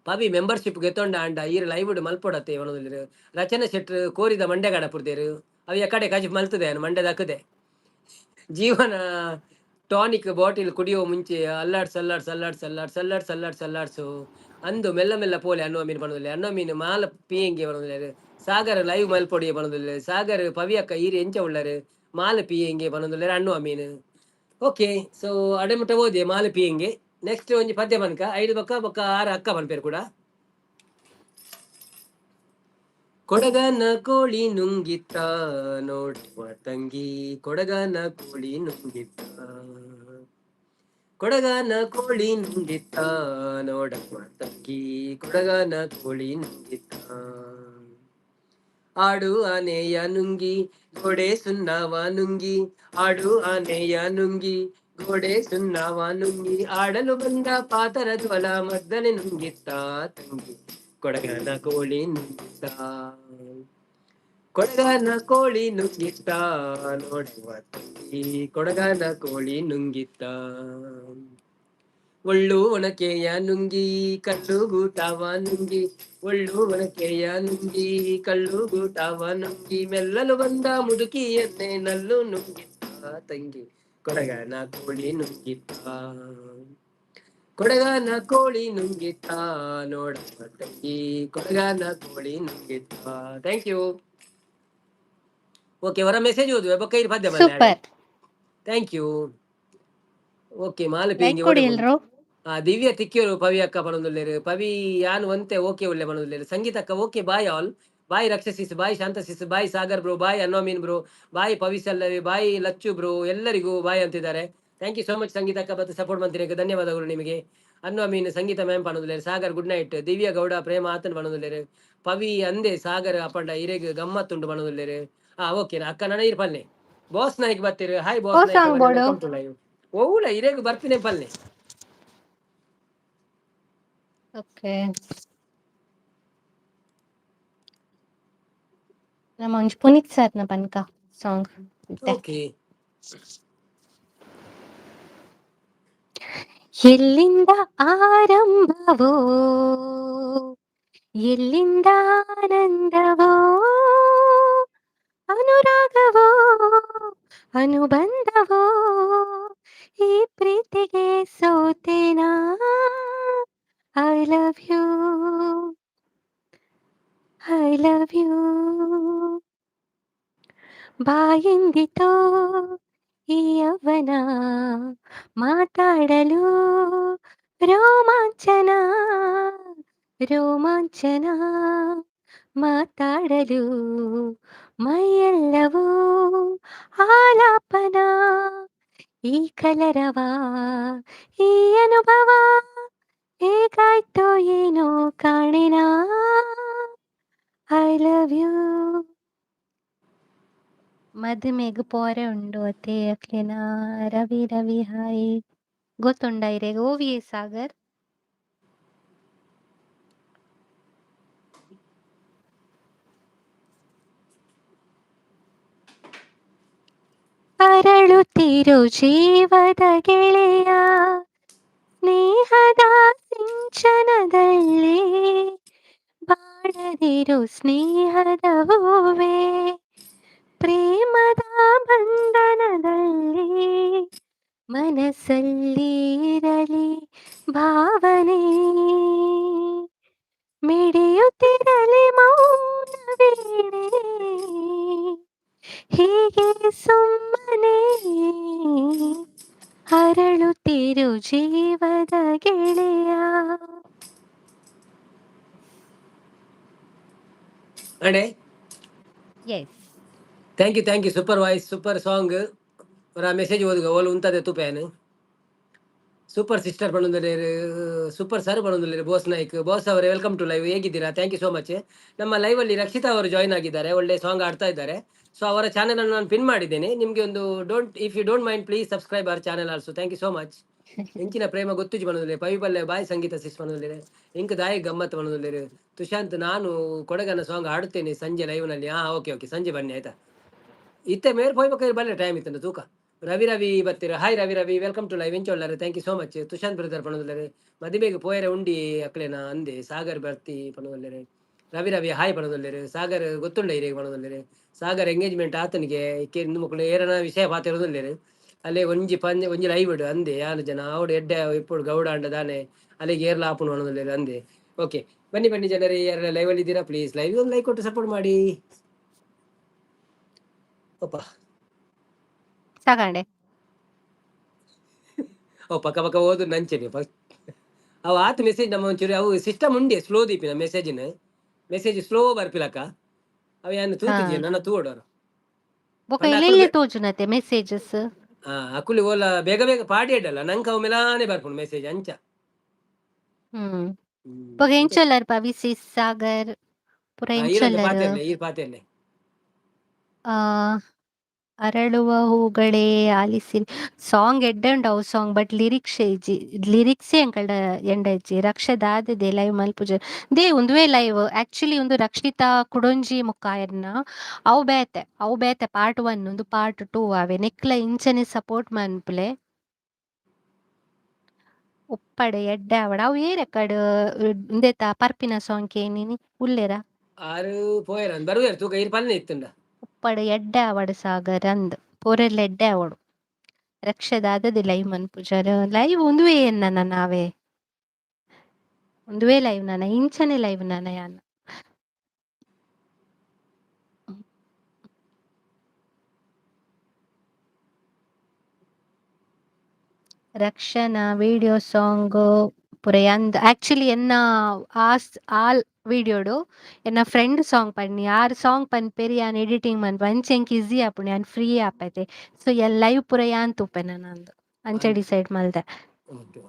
ಪವಿ ಮೆಂಬರ್ಶಿಪ್ ಗೆತ್ತೊಂಡ ಅಂಡ ಈರ್ ಲೈವ್ ಮಲ್ಪೊಡತ್ತೆ ಪನೊಂದುಲ್ಲೆರ್. ರಚನೆ ಶೆಟ್ರು ಕೋರಿದ ಮಂಡ್ಯಗಾಡ ಪುರ್ದೇರು ಅವು ಕಡೆ ಕಜಿ ಮಲ್ತದೆ ಮಂಡ್ಯದ ಹಾಕದೆ. ಜೀವನ ಟಾನಿಕ್ ಬಾಟಿಲ್ ಕುಡಿಯುವ ಮುಂಚೆ ಅಲ್ಲಾಡ್ಸ್ ಅಲ್ಲಾಡ್ಸ್ ಅಲ್ಲಾಡ್ಸ್ ಅಲ್ಲಾಡ್ಸ್ ಅಲ್ಲಾಡ್ಸ್ ಅಲ್ಲಾಡ್ಸ್ ಅಲ್ಲಾಡ್ಸು ಅಂದು ಮೆಲ್ಲ ಮೆಲ್ಲ ಪೋಲೆ ಅನ್ನುವ ಮೀನು ಪನೊಂದುಲ್ಲೆ. ಅನ್ನೋ ಮೀನು ಮಾಲ ಪಿಯೆಂಗೆ ಪನೊಂದುಲ್ಲೆರ್. ಸಾಗರ್ ಲೈವ್ ಮಲ್ಪೊಡಿಯೆ ಪನೊಂದುಲ್ಲೆರ್. ಸಾಗರ್ ಪವಿಯಕ್ಕ ಈರ್ ಎಂಚ ಉಳ್ಳರು ಮಾಲ ಪಿಯೆಂಗೆ ಪನೊಂದುಲ್ಲೆರ್ ಅನ್ನುವ ಮೀನು. ಓಕೆ, ಸೊ ಅಡೆಮುಟ್ಟ ಓದಿ ಮಾಲ ಪಿಯೆಂಗೆ. ನೆಕ್ಸ್ಟ್ ಒಂಜಿ ಪದ್ಯ ಪನ್ಕ ಐದು ಬೊಕ್ಕ ಬೊಕ್ಕ ಆರು ಅಕ್ಕ ಪನ್ಪೇರು ಕೂಡ. ಕೊಡಗನ ಕೋಳಿ ನುಂಗಿತ್ತ ನೋಡುವ ತಂಗಿ, ಕೊಡಗನ ಕೋಳಿ ನುಂಗಿತ್ತ, ಕೊಡಗನ ಕೋಳಿ ನುಂಗಿತ್ತ ನೋಡವ್ವ ತಂಗಿ, ಕೊಡಗನ ಕೋಳಿ ನುಂಗಿತ್ತ. ಆಡು ಆನೆಯ ನುಂಗಿ ಗೋಡೆ ಸುಣ್ಣವ ನುಂಗಿ, ಆಡು ಆನೆಯ ನುಂಗಿ ಗೋಡೆ ಸುಣ್ಣವ ನುಂಗಿ, ಆಡಲು ಬಂದ ಪಾತರ ಜ್ವಲ ಮದ್ದನೆ ನುಂಗಿತ್ತ ತಂಗಿ, ಕೊಡಗನ ಕೋಳಿ ನುಂಗಿತ್ತ, ಕೊಡಗನ ಕೋಳಿ ನುಂಗಿತ್ತ ನೋಡುವ ತಂಗಿ, ಕೊಡಗನ ಕೋಳಿ ನುಂಗಿತ್ತ. ಒಳ್ಳು ಒಣಕೆಯ ನುಂಗಿ ಕಲ್ಲು ಗೂಟವ ನುಂಗಿ, ಒಳ್ಳು ಒಣಕೆಯ ನುಂಗಿ ಕಲ್ಲು ಗೂಟವ ನುಂಗಿ, ಮೆಲ್ಲಲು ಬಂದ ಮುದುಕಿಯನ್ನೇ ನಲ್ಲು ನುಂಗಿತ್ತ ತಂಗಿ, ಕೊಡಗನ ಕೋಳಿ ನುಂಗಿತ್ತ, ಕೊಡಗನ ಕೋಳಿ ನುಂಗಿತ್ತ ನೋಡವ್ವ ತಂಗಿ, ಕೊಡಗನ ಕೋಳಿ ನುಂಗಿತ್ತ. Thank you. Okay, ಹೊರ ಮೆಸೇಜ್ ಓದುವೆ ಬೊಕ್ಕ ಇರ್ ಪದ್ಯ ಬಲ್ಲೆ. ಸೂಪರ್. Thank you. Okay, ಮಾಲ್ ಲೈಕ್ ಪಿಂಗಿ. ಕೊಡಿ ಎಲ್ರು. ಆ ದಿವ್ಯ ತಿಕ್ಕಿಯರು ಪವಿ ಅಕ್ಕ ಪನೊಂದುಲ್ಲೆರ್. ಪವಿ ಯಾನ್ ಒಂತೆ ಓಕೆ ಉಲ್ಲೆ ಪನೊಂದುಲ್ಲೆರ್. ಸಂಗೀತಕ್ಕ ಓಕೆ, ಬಾಯ್ ಆಲ್, ಬಾಯ್ ರಕ್ಷಸಿಸ್, ಬಾಯ್ ಶಾಂತಸಿಸ್, ಬಾಯ್ ಸಾಗರ್ ಬ್ರೋ, ಬಾಯ್ ಅನ್ನೋಮೀನ್ ಬ್ರೋ, ಬಾಯ್ ಪವಿ ಸಲ್ಲವಿ, ಬಾಯ್ ಲಚ್ಚು ಬ್ರೋ, ಎಲ್ಲರಿಗೂ ಬಾಯ್ ಅಂತಿದ್ದಾರೆ. Thank you so much ಸಂಗೀತಕ್ಕ, ಮತ್ತು ಸಪೋರ್ಟ್ ಮಾಡ್ತೀನಿ, ಧನ್ಯವಾದಗಳು ನಿಮಗೆ. ಅನ್ನು ಅಮೀನ್ ಸಂಗೀತ ಮ್ಯಾಮ್ ಪನೊಂದುಲ್ಲೆರ್. Sagar good night. ದಿವ್ಯ ಗೌಡ ಪ್ರೇಮ ಆತನ್ ಪನೊಂದುಲ್ಲೆರ್. ಪವಿ ಅಂದೆ ಸಾಗರ್ ಅಪಂಡ ಇರೆಗ್ ಗಮ್ಮತ್ತುಂಡು ಪನೊಂದುಲ್ಲೆರ್. ಆ ಓಕೆ ಅಕ್ಕ, ನನ ಇರ್ ಪಲ್ಲೆ. ಬಾಸ್ ನಾಯ್ಕ್ ಬತ್ತೀರು, ಹಾಯ್ ಓ ಬಾಸ್ ನಾಯ್ಕ್. ಸಾಂಗ್ ಬೋಡು. Welcome to live. ಓಲ ಇರೆಗ್ ಬರ್ಪಿನೆ ಪಲ್ಲೆ. ಓಕೆ, ನಮ್ಮ ಒಂಜಿ ಪುನೀತ್ ಸರ್ನ ಪನ್ಕ ಸಾಂಗ್ ಇತ್ತೆ. ಓಕೆ. ಎಲ್ಲಿಂದ ಆರಂಭವೋ, ಎಲ್ಲಿಂದ ಆನಂದವೋ, ಅನುರಾಗವೋ ಅನುಬಂಧವೋ, ಈ ಪ್ರೀತಿಗೆ ಸೋತೆನಾ. I love you, I love you. ಬಾಯೆಂದಿತೋ ಈ ಯೌವನ, ಮಾತಾಡಲು ರೋಮಾಂಚನ, ರೋಮಾಂಚನ, ಮಾತಾಡಲು ಮೈಯೆಲ್ಲವೂ ಆಲಾಪನ. ಈ ಕಲರವ, ಈ ಅನುಭವ ಹೇಗಾಯ್ತೋ ಏನೋ ಕಾಣೆನಾ. I love you. ಮದುಮೆಗ್ ಪೋರೆ ಉಂಡು ಅತೆ ಅಕ್ಲೆನ. ರವಿ ರವಿ ಹಾಯ್. ಗೊತ್ತುಂಡ ಇರೆಗ್ ಓವಿಯೇ ಸಾಗರ್? ಅರಳುತ್ತಿರು ಜೀವದ ಗೆಳೆಯ, ಸ್ನೇಹದ ಸಿಂಚನದಲ್ಲಿ ಬಾಡದಿರು ಸ್ನೇಹದ ಹೂವೇ, ಪ್ರೇಮದ ಬಂಧನದಲ್ಲಿ ಮನಸ್ಸಲ್ಲಿ ಇರಲಿ ಭಾವನೆ, ಮಿಡಿಯುತ್ತಿರಲಿ ಮೌನ ವೀಣೆ, ಹೀಗೆ ಸುಮ್ಮನೆ ಅರಳುತ್ತಿರು ಜೀವದ ಗೆಳೆಯ. ಅಡೆ. Yes. Thank you, thank you. Super voice, super song. ಅವರ ಮೆಸೇಜ್ ಓದುಗ ಓಲ್ ಉಂತದೆ ತುಪೇನು. ಸೂಪರ್ ಸಿಸ್ಟರ್ ಪಣೊಂದುಲ್ಲೆರ್, ಸೂಪರ್ ಸರ್ ಪಣೊಂದುಲ್ಲೆರ್. ಬೋಸ್ ನಾಯ್ಕ್ ಬೋಸ್ ಅವರೇ, welcome to live. ಹೇಗಿದ್ದೀರಾ? Thank you so much. ನಮ್ಮ ಲೈವ್ ಅಲ್ಲಿ ರಕ್ಷಿತಾ ಅವರು ಜಾಯ್ನ್ ಆಗಿದ್ದಾರೆ, ಒಳ್ಳೆ ಸಾಂಗ್ ಆಡ್ತಾ ಇದ್ದಾರೆ. ಸೊ ಅವರ ಚಾನೆಲ್ ಅನ್ನು ನಾನು ಪಿನ್ ಮಾಡಿದ್ದೇನೆ ನಿಮಗೆ ಒಂದು. Don't, if you don't mind, please subscribe our channel also. Thank you so much. ಎಂಚಿನ ಪ್ರೇಮ ಗೊತ್ತುಜಿ ಪಣೊಂದುಲ್ಲೆ. ಪವಿ ಪಲ್ಲೆ ಬಾಯ್. ಸಂಗೀತ ಸಿಸ್ ಪಣೊಂದುಲ್ಲೆರ್. ಇಂಕ್ ದಾಯಿ ಗಮ್ಮತ್ ಪಣೊಂದುಲ್ಲೆರ್. ತುಶಾಂತ್, ನಾನು ಕೊಡಗನ ಸಾಂಗ್ ಹಾಡುತ್ತೇನೆ ಸಂಜೆ ಲೈವ್ ನಲ್ಲಿ. ಹಾ, ಓಕೆ ಓಕೆ, ಸಂಜೆ ಬನ್ನಿ ಆಯ್ತಾ. ಇತ್ತೆ ಮೇರ್ ಪೋಯ್ಬೇಕು ಬಲ್ಲೆ, ಟೈಮ್ ಇತ್ತಂಡ ತೂಕ. ರವಿ ರವಿ ಬತ್ತೀರ. Hi Ravi Ravi, welcome to live. ಎಂಚೊಲ್ಲಾರೆ? Thank you so much. Tushanth brother ಪಣೊಂದುಲ್ಲೆರ್. ಮದಿಮೆಗ್ ಪೋಯರೆ ಉಂಡಿ ಅಕ್ಲೆನ ಅಂದೆ. ಸಾಗರ್ ಬರ್ತಿ ಪಣೊಂದುಲ್ಲೆರ್. ರವಿ ರವಿ ಹಾಯ್ ಪಣೊಂದುಲ್ಲೆರ್. ಸಾಗರ್ ಗೊತ್ತುಂಡ ಇರೆಗ್ ಪಣೊಂದುಲ್ಲೆರ್. ಸಾಗರ್ ಎಂಗೇಜ್ಮೆಂಟ್ ಆತನಿಗೆ ಇಂದು ಮೊಕುಲು ಏರನ ವಿಷಯ ಪಾತೆರೊಂದುಲ್ಲೆರ್. ಅಲ್ಲೇ ಒಂಜಿ ಪಂಜ ಒಂಜಿ ಲೈವ್ ಅಂದೆ ಯಾನ್ ಜನ ಅವಡು ಎಡ್ಡೆ ಇಪ್ಪುಡು ಗೌಡ ಅಂಡ ದಾನೆ ಅಲ್ಲಿಗೆ ಏರ್ಲ ಆಪುಂಡು ಪಣೊಂದುಲ್ಲೆರ್ ಅಂದೆ. ಓಕೆ, ಬನ್ನಿ ಬನ್ನಿ ಜನರೇ, ಯಾರೆಲ್ಲ ಲೈವ್ ಅಲ್ಲಿ ಇದ್ದೀರಾ, ಪ್ಲೀಸ್ ಲೈವ್ ಒಂದು ಲೈಕ್ ಕೊಟ್ಟು ಸಪೋರ್ಟ್ ಮಾಡಿ. ಒಪ್ಪ. ಸಾಕಂಡೆ. ಓ, ಪಕ್ಕ ಪಕ್ಕ ಓದು ನಂಚೆನೆ ಫಸ್ಟ್. ಅವು ಆತ ಮೆಸೇಜ್ ನಮ್ಮ ಒಂಚೂರು ಅವು ಸಿಸ್ಟಮ್ ಉಂಡೆ ಸ್ಲೋ ದೀಪಿನ ಮೆಸೇಜಿನ, ಮೆಸೇಜ್ ಸ್ಲೋ ಬರ್ಪಿಲಕ್ಕ. ಅವು ಯಾನ್ ತೂತಿಜಿ ನನ್ನ ತೂಡೋರು. ಬೊಕ ಪಂಡ ಎಲ್ಲೆಲ್ಲಿ ತೋಜುನತೆ ಮೆಸೇಜಸ್? ಆ ಅಕುಲಿ ಓಲ ಬೇಗ ಬೇಗ ಪಾಡಿ ಅಡ್ಡಲ್ಲ, ನಂಗೆ ಅವು ಮೆಲಾನೆ ಬರ್ಪುಂಡು ಮೆಸೇಜ್ ಅಂಚ. ಬೊಕ ಎಂಚೊಲ್ಲರ್ ಪವಿ ಸಿಸ್, ಸಾಗರ್ ಪುರ ಎಂಚೊಲ್ಲರ್? ಪಾತೆರ್ಲೆ, ಈರ್ ಪಾತೆರ್ಲೆ. ಆ ಅರಳುವ ಹೂಗಳೇ ಆಲಿಸಿರಿ ಸಾಂಗ್ ಎಡ್ಡೆ ಉಂಡು ಅವು ಸಾಂಗ್, ಬಟ್ ಲಿರಿಕ್ಸ್ ಇಜ್ಜಿ, ಲಿರಿಕ್ಸೇ ಅಂಕಲ್ಡ ಎಂಡ ಇಜ್ಜಿ. ರಕ್ಷದಾದದೆ ಲೈವ್ ಮಲ್ಪುಜ they ಉಂದುವೇ ಲೈವ್. ಆಕ್ಚುಲಿ ಒಂದು ರಕ್ಷಿತಾ ಕುಡೊಂಜಿ ಮುಕ್ಕಾಯರ್ನ ಅವು ಬೇತೆ, ಅವು ಬೇತೆ. ಪಾರ್ಟ್ 1 ಒಂದು, ಪಾರ್ಟ್ 2 ಅವೆ. ನೆಕ್ಲ ಇಂಚನೆ ಸಪೋರ್ಟ್ ಮನ್ಪುಲೆ. ಉಪ್ಪಡೆ ಎಡ್ಡೆ ಆವಡ. ಅವು ಏರೆಕಡ್ ಉಂದೆತ ಪರ್ಪಿನ ಸಾಂಗ್ ಕೇನಿನಿ ಉಲ್ಲೆರ? ಆರು ಪೋಯೆರ್ ಬರುವೆರ್ ತೂಕ, ಈರ್ ಪನ್ನೆ ಇತ್ತುಂಡ. ಉಪ್ಪಡ್ ಎಡ್ಡೆ ಆವಡ್ ಸಾಗರ್ ಅಂದ್. ಪೂರೆರ್ಲ ಎಡ್ಡೆ ಆವೊಡು. ರಕ್ಷದಾದದೆ ಲೈವ್ ಮನ್ಪುಜಾರ್? ಲೈವ್ ಉಂದುವೇ ಎನ್ನ ನಾವೇ ಉಂದುವೇ ಲೈವ್ ನನ, ಇಂಚನೆ ಲೈವ್ ನನ ಯಾನ್. ರಕ್ಷಣಾ ವಿಡಿಯೋ ಸಾಂಗ್ ಪುರ ಅಂದ್. ಆಕ್ಚುಲಿ ಎನ್ನ ಆಸ್ ಆಲ್ ವಿಡಿಯೋಡು ಎನ್ನ ಫ್ರೆಂಡ್ ಸಾಂಗ್ ಪನ್ನಿ. ಆರ್ ಸಾಂಗ್ ಪನ್ಪೆರ್, ಯಾನ್ ಎಡಿಟಿಂಗ್ ಮನ್ಪ. ಅಂಚ ಎಂಕ್ ಈಸಿ ಆಪುಂಡು, ಯಾನ್ ಫ್ರೀ ಆಪೈತೆ. ಸೊ ಎನ್ ಲೈವ್ ಪುರ ಯಾನ್ ತೂಪೆ ನಂದು ಅಂಚ ಡಿಸೈಡ್ ಮಲ್ದೆ. ಓಕೆ,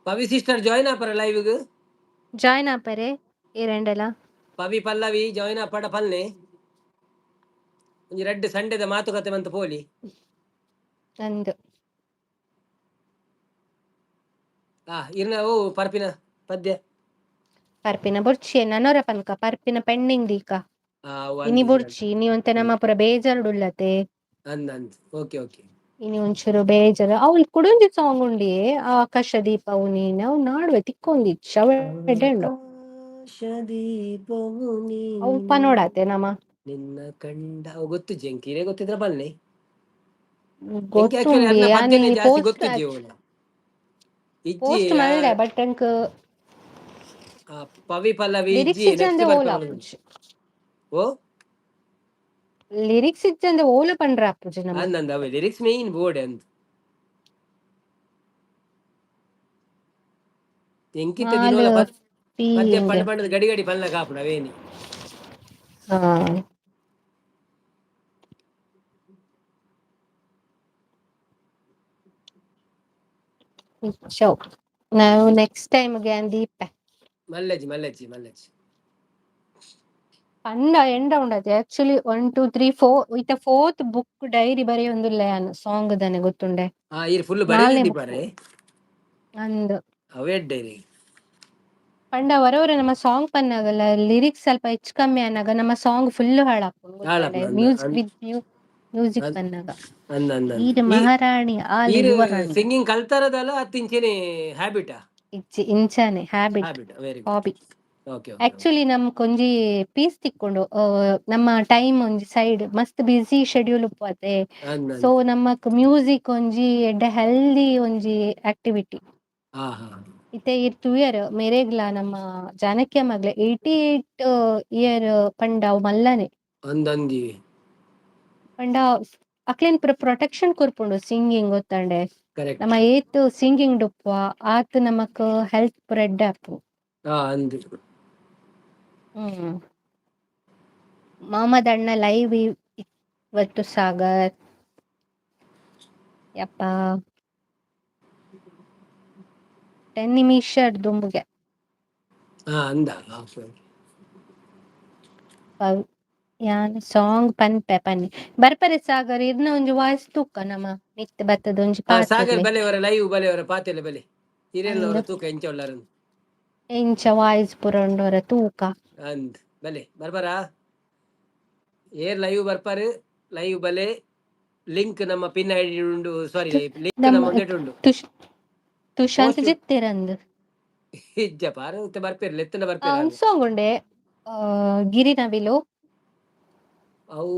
ಪವಿ ಸಿಸ್ಟರ್ ಜಾಯ್ನ್ ಆಪರ ಲೈವ್ಗ್? ಜಾಯ್ನ್ ಆಪರೆ ಏರೆಂಡಲ. ಪವಿ ಪಲ್ಲವಿ ಜಾಯ್ನ್ ಆಪಡ ಪಲ್ನೆ. ಒಂಜಿ ರಡ್ಡ್ ಸಂಡೆದ ಮಾತುಕತೆ ಮಂತ ಪೋಲಿ. ಅಂದ್. ಆ ಇರ್ನ ಓ ಪರ್ಪಿನ ಪದ್ಯ. ಪರ್ಪಿನ ಬೊರ್ಚಿ, ನನೊರ ಪನ್ಕ, ಪರ್ಪಿನ ಪೆಂಡಿಂಗ್ ದೀಕ. ಆ ಇನಿ ಬೊರ್ಚಿ, ಇನಿ ಒಂತೆ ನಮ್ಮ ಪುರ ಬೇಜಾರುಡುಲ್ಲತೆ. ಅಂದ್ ಅಂದ್, ಓಕೆ ಓಕೆ. ಇನಿ ಒಂಚೂರು ಬೇಜಾರು. ಅವ್ಲು ಕುಡೊಂಜಿ ಸಾಂಗ್ ಉಂಡಿಯೇ, ಆಕಾಶ ದೀಪ ನೀನೆ ಅವು ನಾಡುವೆ ತಿಕ್ಕೊಂದಿಚ್ಚ ಅವು ಎಡ್ಡೆ ಉಂಡು. ಆಕಾಶ ದೀಪವು ಅವು ನೀನೆ ಪನೋಡಾತೆ ನಮ. ನಿನ್ನ ಕಂಡ ಅವು ಗೊತ್ತುಜ್ಜಿ ಎಂಕ್, ಇರೆ ಗೊತ್ತಿದ್ರ ಬಲ್ಲೆ. ಎಂಕ್ ಆಕ್ಚುಲಿ ಗೊತ್ತುಂಡಿ ಅರ್ನ ಯಾನ್ ಪದ್ಯನೇ ಇನಿ ಜಾಸ್ತಿ ಪೋಸ್ಟ್ ಗೊತ್ತುಜ್ಜಿ ಓಲ ಇಜ್ಜಿ. ಪೋಸ್ಟ್ ಮಲ್ದೆ ಬಟ್ ಎಂಕ್ ಪವಿ ಪಲ್ಲವಿ ಲಿರಿಕ್ಸ್ ಇಜ್ಜಿ, ನೆಕ್ಸ್ಟ್ ಇಜ್ಜಂದೆ ಓಲ ಬರ್ಪೆ. ಆಪುಜಿ. ಓ. ಲಿರಿಕ್ಸ್ ಇಜ್ಜಂದೆ ಓಲ ಪಂಡ್ರೆ ಆಪುಜಿ ನಮಕ್. ಅಂದಂದ, ಅವೆ ಲಿರಿಕ್ಸ್ ಮೇನ್ ಬೋರ್ಡ್ ಅಂದ್. ಎಂಕಿತ್ತ ಮಾಲ್ ದಿನೋಲ ಪಿ ಪದ್ಯ ಇಂದ್. ಪಂಡ ಪಂಡದ ಗಡಿ ಗಡಿ ಪನ್ಲ ಕಾಪುಣ ಅವೇನಿ. ಹಾ. ಶೋ ನಾವು ನೆಕ್ಸ್ಟ್ ಟೈಮ್ ಗೆ ದೀಪೆ. ಮಲ್ಲಜ್ಜಿ ಮಲ್ಲಜ್ಜಿ ಮಲ್ಲಜ್ಜಿ. ಪಂಡ ಎಂಡ ಉಂಡತೆ ಆಕ್ಚುಲಿ 1 2 3 4 ಇತ್ತ ಫೋರ್ತ್ ಬುಕ್ ಡೈರಿ ಬರೆಯೊಂದುಲ್ಲೆ ಯಾನ್ ಸಾಂಗ್ ದಾನೆ ಗೊತ್ತುಂಡೆ. ಹಾ, ಈರ್ ಫುಲ್ ನಾಲ್ನೇ ಬರೆದಿದ್ದಿ ಬುಕ್ ಪಾರೆ. ಅಂದ್. ಅವೇ ಡೈರಿ. ಪಂಡ ವರವರ ನಮ್ಮ ಸಾಂಗ್ ಪನ್ನಾಗಲ್ಲ ಲಿರಿಕ್ಸ್ ಸ್ವಲ್ಪ ಹೆಚ್ಚು ಕಮ್ಮಿ ಆನಾಗ ನಮ್ಮ ಸಾಂಗ್ ಫುಲ್ ಹಾಳಾಪುಂಡು ಗೊತ್ತುಂಡೆ. ಹಾಳಾಪುನ ಅಂದ ಮ್ಯೂಸಿಕ್ ಅಂದ್. ವಿತ್ ಮ್ಯೂಸಿಕ್ ಅಂದ್ ಪನ್ನಾಗ. ಅಂದ ಅಂದ ಅಂದ್. ಈರ್ ಈ ಮಹಾರಾಣಿ ಆಲ್ ಈರ್ ಯುವರಾಣಿ. ಸಿಂಗಿಂಗ್ ಕಲ್ತಾರದಲ್ಲ ಅತ್ತಿಂಚೆನೆ ಹ್ಯಾಬಿಟಾ? ಇಜ್ಜಿ, ಇಂಚಾನೆ habit. Habit, very good. Hobby. Okay okay okay. Actually ನಮ್ಕೊಂಜಿ ಪೀಸ್ ತಿಕ್ಕೊಂಡು, ನಮ್ಮ ಟೈಮ್ ಒಂಜಿ ಸೈಡ್ ಮಸ್ತ್ ಬ್ಯುಸಿ ಶೆಡ್ಯೂಲ್ ಉಪ್ಪುವತೆ. ಅಂದ್ ಸೊ ಅಂದ್. ನಮಕ್ ಮ್ಯೂಸಿಕ್ ಒಂಜಿ ಎಡ್ಡೆ ಹೆಲ್ದಿ ಒಂಜಿ ಆಕ್ಟಿವಿಟಿ. ಹಾ ಹಾ. ಇತ್ತೆ ಈರ್ ತೂಯರ್ ಮೇರೆಗ್ಲಾ ನಮ್ಮ ಜಾನಕಿ ಮಗ್ಲೆ 88 ಇಯರ್ ಪಂಡ ಅವು ಮಲ್ಲನೆ. ಅಂದಂದಿ. ಪಂಡ ಅಕ್ಲೆನ್ ಪೂರ ಪ್ರೊಟೆಕ್ಷನ್ ಕೊರ್ಪುಂಡು ಸಿಂಗಿಂಗ್ ಗೊತ್ತಂಡೆ. ಕರೆಕ್ಟ್. ನಮ್ಮ ಏತ್ ಸಿಂಗಿಂಗ್ ಡುಪ್ಪುವ ಆತ್ ನಮಕ್ ಹೆಲ್ತ್ ಪೂರ ಎಡ್ಡೆ ಆಪುಂಡು. ಹಾ, ಅಂದ್. ಹ್ಮ್. ಮಾಮದಣ್ಣ ಲೈವ್ ಇವತ್ತು ಸಾಗರ್. ಯಪ್ಪ 10 ನಿಮಿಷ ದುಂಬುಗೆ. ಹಾ, ಅಂದ ಓಕೆ. ಯಾನ್ ಸಾಂಗ್ ಪನ್ಪೆ ಪನ್ನಿ ಬರ್ಪರೆ ಸಾಗರ್, ಇರ್ನ ಒಂಜಿ ವಾಯ್ಸ್ ತೂಕ ನಮ ಮಿತ್ತ್ ಬತ್ತದ ಒಂಜಿ ಹಾ ಸಾಗರ್ ಪಾತೆರ್ಲೆ. ಬಲೆ ಅವರ ಲೈವ್, ಬಲೆ ಅವರ ಪಾತೆರ್ಲೆ ಬಲೆ. ಹಿರಿಯಲ್ಲ ಅಂದ್ ಅವರ ತೂಕ ಎಂಚ ಉಳ್ಳಾರಂದ್. ಎಂಚ ವಾಯ್ಸ್ ಪೂರ ಉಂಡು ತೂಕ. ಅಂದ್, ಬಲೆ ಬರ್ಬಾರಾ? ಏರ್ ಲೈವ್ ಬರ್ಪಾರು ಲೈವ್ ಬಲೆ. ಲಿಂಕ್ ನಮ್ಮ ಪಿನ್ ಐಡಿ ಉಂಡು, ಸಾರಿ ಲಿಂಕ್ ನಮ್ಮ ನಮ್ಮ ಒಂದೆಟ್ ಉಂಡು. ತುಷ್ ತುಷಾಂತ್ ಪೋಸ್ಟ್ ಜಿತ್ತೇರಂದ್. ಇಜ್ಜ ಪಾರ ಬರ್ಪೇರು ಲೆತ್ತನ ಬರ್ಪೇರು. ಒಂದ್ ಸಾಂಗ್ ಉಂಡೆ ಗಿರಿ ನವಿಲು. ಅವು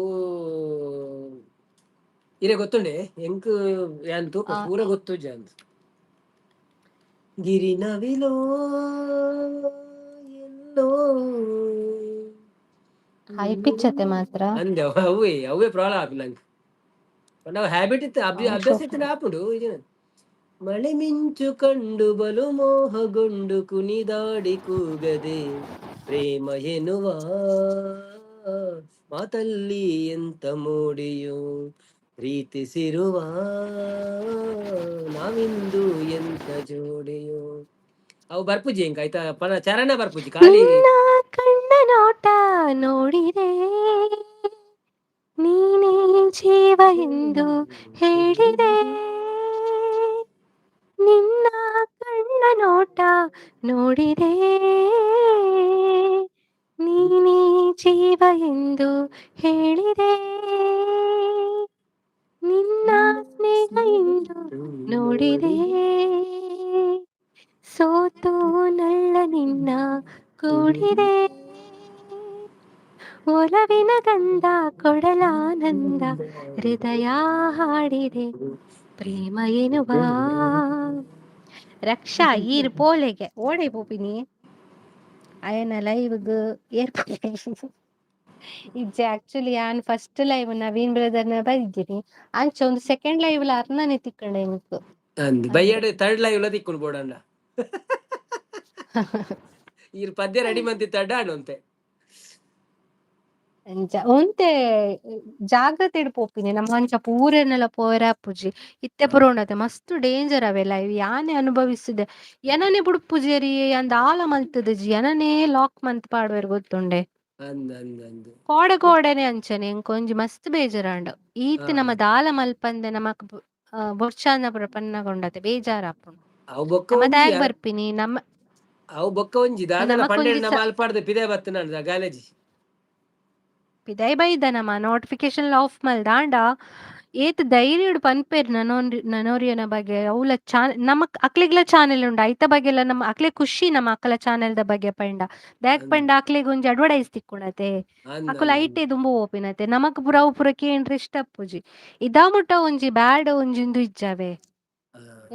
ಇರೆ ಗೊತ್ತುಂಡೆ ಎಂಕ್, ಯಾನ್ ತೂಕ ಪೂರ ಗೊತ್ತುಜ್ಜ ಅಂದ್. ಗಿರಿ ನವಿಲೋ ಎಲ್ಲೋ ಹೈ ಪಿಚ್ ಅತೆ ಮಾತ್ರ. ಅಂದೆ, ಅವೇ ಅವೇ ಪ್ರಾಬ್ಲಮ್ ಆಪಿ ನಂಗೆ. ನಾವು ಹ್ಯಾಬಿಟ್ ಇತ್ತು, ಅಭ್ಯಾಸ ಇತ್ತು, ಆಪುಂಡು. ಮಳೆ ಮಿಂಚು ಕಂಡು ಬಲು ಮೋಹಗೊಂಡು ಕುಣಿದಾಡಿ ಕೂಗದೆ ಪ್ರೇಮ ಎನ್ನುವ ಮಾತಲ್ಲಿ ಎಂತ ಮೋಡಿಯೋ, ಪ್ರೀತಿಸಿರುವ ನಾವಿಂದು ಎಂತ ಜೋಡಿಯೋ. ಅವು ಬರ್ಪುಜಿ ಎಂಕ್ ಆಯ್ತಾ, ಪನ ಚರಣ ಬರ್ಪುಜಿ ಖಾಲಿ. ನಿನ್ನ ಕಣ್ಣ ನೋಟ ನೋಡಿದೆ ನೀನೇ ಜೀವ ಎಂದು ಹೇಳಿದೆ. ನಿನ್ನ ಕಣ್ಣ ನೋಟ ನೋಡಿದೆ ನೀನೇ ಜೀವ ಎಂದು ಹೇಳಿದೆ. ನಿನ್ನ ಸ್ನೇಹ ಎಂದು ನೋಡಿದೆ ಸೋತು ನಳ್ಳ ನಿನ್ನ ಕೂಡಿದೆ. ಒಲವಿನ ಗಂಧ ಕೊಡಲಾನಂದ ಹೃದಯ ಹಾಡಿದೆ ಪ್ರೇಮ ಎನ್ನುವ. ರಕ್ಷಾ ಈರ್ ಪೋಲೆಗೆ ಓಡೆ ಪೋಪಿನಿ ಅಯನ ಲೈವ್ಗ್ ಏರ್ ಇಜ್ಜೆ. ಆಕ್ಚುಲಿ ಯಾನ್ ಫಸ್ಟ್ ಲೈವ್ ನವೀನ್ ಬ್ರದರ್ ನ ಬೈದಿನಿ, ಅಂಚ ಒಂದು ಸೆಕೆಂಡ್ ಲೈವ್ ಲ ಅರ್ನನೆ ತಿಕ್ಕಂಡೆ ಎಂಕ್. ಅಂದ್. ಅಂದ್. ಬಯ್ಯಡ್ ಥರ್ಡ್ ಲೈವ್ ಲ ತಿಕ್ಕುಂಡು ಬೋಡಂಡ. ಈರ್ ಪದ್ಯ ರೆಡಿ ಮಂತಿತ್ತ ಅಡ್ಡಾಡು ಅಂತೆ. ಅಂಚ ಒಂತೆ ಜಾಗ್ರತೆಡ್ ಪೋಪಿನಿ ನಮ್ಮ, ಅಂಚ ಪೂರೆನೆಲ ಪೋಯೆರೆ ಆಪುಜಿ. ಇತ್ತೆ ಪೂರ ಉಂಡತೆ ಮಸ್ತ್ ಡೇಂಜರ್ ಅವೆಲ್ಲ. ಇವ್ ಯಾನೆ ಅನುಭವಿಸಿದೆ, ಎನನೆ ಬುಡ್ಪುಜೆರಿ ಯಾನ್ ದಾಲ ಮಲ್ತುದುಜಿ, ಎನನೇ ಲಾಕ್ ಮಂತ್ ಪಾಡುವೆರ್ ಗೊತ್ತುಂಡೆ. ಅಂದ್ ಅಂದ್ ಅಂದ್. ಕೋಡೆ ಕೋಡೆನೆ ಅಂಚನೆ ಎಂಕ್ ಒಂಜಿ ಮಸ್ತ್ ಬೇಜಾರಾಂಡ್. ಈತ್ ನಮ್ಮ ದಾಲ ಮಲ್ಪಂದೆ ನಮಕ್ ಬೊರ್ಚಾಂದ ಪೂರ ಪನ್ನಗ ಉಂಡತೆ ಬೇಜಾರಾಪುಂಡು. ಅವು ಬೊಕ್ಕ ನಮ್ಮ ಒಂಜಿ ದಾಯೆಗ್ ಬರ್ಪಿನಿ ನಮ್ಮ ಅವು ಬೊಕ್ಕ ಒಂಜಿ ದಾದನ ನಮಕೊಂಜಿ ಪಂಡೆಡ್ ನಮ್ಮ ಅಲ್ಪಾಡ್ದು ಪಿದೆ ಬತ್ತನ ಗಾಲೇಜಿ. ಪಿದೈ ಬೈದ ನಮ್ಮ ನೋಟಿಫಿಕೇಶನ್ ಆಫ್ ಮಲ್ದಾಂಡ ಏತ್ ಧೈರ್ಯಡ್ ಪನ್ಪೆರ್ ನನೊರಿಯನ ಬಗ್ಗೆ ಅವ್ಲ ನಮಕ್ ಅಕ್ಲೆಗ್ಲ ಚಾನೆಲ್ ಉಂಡು ಐತ ಬಗ್ಗೆಲ ನಮ್ಮ ಅಕ್ಲೆ ಖುಷಿ ನಮ್ಮ ಅಕ್ಕಲ ಚಾನೆಲ್ ದ ಬಗ್ಗೆ ಪಂಡ ದಾಯೆಗ್ ಪಂಡ ಅಕ್ಲೆಗ್ ಒಂಜಿ ಅಡ್ವರ್ಟೈಸ್ ತಿಕ್ಕುಣತೆ ಅಕುಲು ಐಟೆ ದುಂಬು ಓಪಿನತೆ ನಮಕ್ ಪುರ ಅವು ಪುರ ಕೇಂಡ್ರೆ ಇಷ್ಟ ಅಪ್ಪುಜಿ ಇದಾ ಮುಟ್ಟ ಒಂಜಿ ಬ್ಯಾಡ್ ಒಂಜಿ ಇಂದು ಇಜ್ಜಾವೆ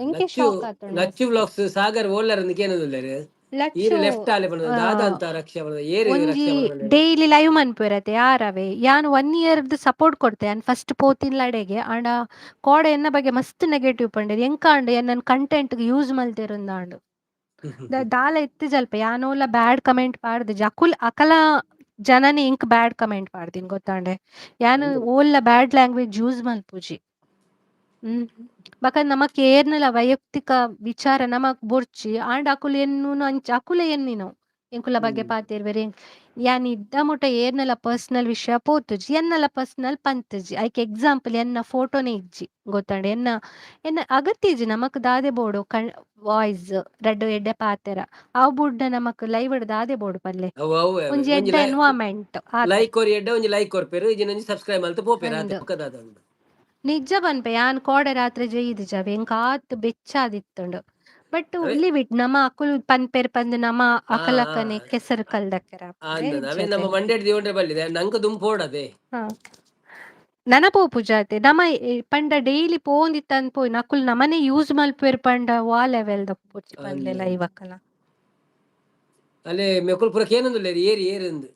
ಎಂಕೆ ಲಚ್ಚು ಶಾಕ್ ಆತುಂಡು ಲಚ್ಚು ವ್ಲಾಗ್ಸ್ ಸಾಗರ್ ಓಲ್ಲರ್ ಕೇನದುಲ್ಲೆರ್ ಈರ್ ಲಚ್ಚು ಲೆಫ್ಟ್ ಆಲೆ ಪಂಡ ದಾದ ಅಂತ ರಕ್ಷಾ ಪಂಡ ಏರ್ ಒಂಜಿ ರಕ್ಷಾ ಪಂಡ ಡೈಲಿ ಲೈವ್ ಮನ್ಪುವೆರತೆ ಯಾರವೆ ಯಾನ್ 1 ಇಯರ್ ಸಪೋರ್ಟ್ ಕೊಡ್ತೆ ಯಾನ್ ಫಸ್ಟ್ ಪೋತಿನ್ಲಡೆಗೆ ಆಂಡ ಕೋಡೆ ಎನ್ನ ಬಗ್ಗೆ ಮಸ್ತ್ ನೆಗೆಟಿವ್ ಪಂಡೆರ್ ಎಂಕಾಂಡ್ ಎನ್ನನ್ ಕಂಟೆಂಟ್ ಯೂಸ್ ಮಲ್ತೆರುಂದಾಂಡ್ ದಾಲ ಇತ್ತು ಜಲ್ಪ ಯಾನೋಲ ಬ್ಯಾಡ್ ಕಮೆಂಟ್ ಪಾಡ್ದಿಜಿ ಅಕುಲ್ ಅಕಲ ಜನನೇ ಎಂಕ್ ಬ್ಯಾಡ್ ಕಮೆಂಟ್ ಪಾಡ್ದಿನಿ ಗೊತ್ತಾಂಡೆ ಯಾನ್ ಓಲ್ಲ ಬ್ಯಾಡ್ ಲ್ಯಾಂಗ್ವೇಜ್ ಯೂಸ್ ಮಲ್ಪುಜಿ. ಬಕ ನಮಕ್ ಏರ್ನಲ ವೈಯಕ್ತಿಕ ವಿಚಾರ ನಮಕ್ ಬೊರ್ಚಿ ಆಂಡ ಅಕುಲು ಎನ್ನುನು ಅಂಚ ಅಕುಲೆ ಎನ್ನಿನವು ಎಂಕುಲ ಬಗ್ಗೆ ಪಾತೆರ್ವೆರ್ ಯಾನ್ ಇದ್ದ ಮುಟ ಏರ್ನಲ ಪರ್ಸನಲ್ ವಿಷಯ ಪೋತುಜಿ ಎನ್ನಲ ಪರ್ಸನಲ್ ಪಂತುಜಿ ಐಕ್ ಎಕ್ಸಾಂಪಲ್ ಎನ್ನ ಫೋಟೋನೇ ಇಜ್ಜಿ ಗೊತ್ತಾಂಡ ಎನ್ನ ಎನ್ನ ಅಗತ್ಯ ಇಜ್ಜಿ ನಮಕ್ ದಾದೆ ಬೋಡು ವಾಯ್ಸ್ ರಡ್ಡ್ ಎಡ್ಡೆ ಪಾತೆರ ಅವು ಬುಡ್ಡ ನಮಕ್ ಲೈವ್ ಡ್ ದಾದೆ ಬೋಡು ಪಲ್ಲೆ ಅವು ಅವು ಒಂಜಿ ಒಂಜಿ ಎಡ್ಡೆ ಎನ್ವೈರ್ನ್ಮೆಂಟ್ ಆತೆ. ಲೈಕ್ ಕೊರಿ ಎಡ್ಡೆ ಒಂಜಿ ಲೈಕ್ ಕೊರ್ಪೆರ್ ಇಜ್ಜಿಂಡ ಒಂಜಿ ಸಬ್ಸ್ಕ್ರೈಬ್ ಮಲ್ತ್ ಪೋಪೆರ್ ಆತೆ ಅಂದ್ ಬೊಕ್ಕ ದಾದ ಉಂಡು. ನಿಜ ಪನ್ಪೆ ಯಾನ್ ಕೋಡೆ ರಾತ್ರೆ ಜೈದಿಜವೆ ಎಂಕ್ ಆತ್ ಬೆಚ್ಚಾದಿತ್ತುಂಡು ಬಟ್ ಅವೇ ಲೀವ್ it ನಮ ಅಕುಲು ಪನ್ಪೆರ್ ಪಂದ್ ನಮ ಆ ಅಕಲಕನೆ ಕೆಸರು ಕಲ್ದಕ್ಕೆರ ಅಂದ ಅವೇ ನಮ್ಮ ಮಂಡೆಡ್ ದಿವಂಡ್ರೆ ಬಲ್ಲಿದೆ ನಂಕ ದುಂಬು ಪೋಡದೆ. ನನ ಪೋಪುಜಾತೆ ನಮ ಪಂಡ ಡೈಲಿ ಪೋಂದಿತ್ತಂದ್ ಪೋಯಿ ನಕುಲು ನಮನೆ ಯೂಸ್ ಮಲ್ಪುವೆರ್ ಪಂಡ ವಾ ಲೆವೆಲ್ ದ ಪೊರ್ಚಿ ಪನ್ಲೆ ಅಂದ್ ಲೈವ್ ಅಕಲ. ಅಲ್ಲೇ ಮೆಕುಲ್ ಪೂರ ಕೇನೊಂದುಲ್ಲೆರ್ ಏರಿ ಏರಿಂದ್.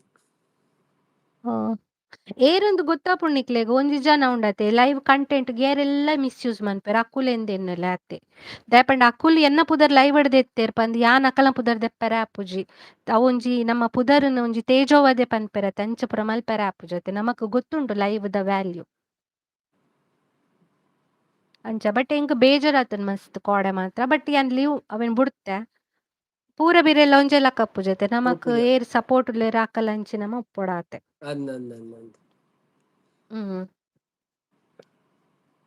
ಏರುಂದು ಗೊತ್ತಾಪುಂಡು ನಿಕ್ಲೆಗ್ ಒಂಜಿ ಜನ ಉಂಡತೆ ಲೈವ್ ಕಂಟೆಂಟ್ ಏರೆಲ್ಲ ಮಿಸ್ಯೂಸ್ ಮನ್ಪೆರ್ ಅಕುಲೆಂದ್ ಎನ್ನುಲೆ ಅತೆ ದಾಯೆ ಪಂಡ ಅಕುಲು ಎನ್ನ ಪುದರ್ ಲೈವ್ ಡ್ ದೆತ್ತೆರ್ ಪಂದ್ ಯಾನ್ ಅಕಲ್ನ ಪುದರ್ ದೆಪ್ಪೆರೆ ಆಪುಜಿ ಅವೊಂಜಿ ನಮ್ಮ ಪುದರ್ನ್ ಒಂಜಿ ತೇಜೋವಧೆ ಪನ್ಪೆರತೆ ಅಂಚ ಪೂರ ಮಲ್ಪೆರೆ ಆಪುಜಿ ಅತೆ ನಮಕ್ ಗೊತ್ತುಂಡು ಲೈವ್ ದ ವ್ಯಾಲ್ಯೂ ಅಂಚ ಬಟ್ ಎಂಕ್ ಬೇಜಾರಾತುಂಡು ಮಸ್ತ್ ಕೋಡೆ ಮಾತ್ರ ಬಟ್ ಯಾನ್ ಲೀವ್ ಅವೆನ್ ಬುಡ್ತೆ ಪೂರ ಬಿರೆಲ್ಲ ಒಂಜೆ ಲಕ್ಕ ಅಪ್ಪುಜತೆ ನಮಕ್ ಉಪ್ಪುಜ ಏರ್ ಸಪೋರ್ಟ್ ಉಲ್ಲೆರ್ ಅಕಲ್ ಅಂಚಿ ನಮ ಉಪ್ಪೊಡಾತೆ. ಅಂದ್ ಅಂದ್ ಅಂದ್ ಅಂದ್.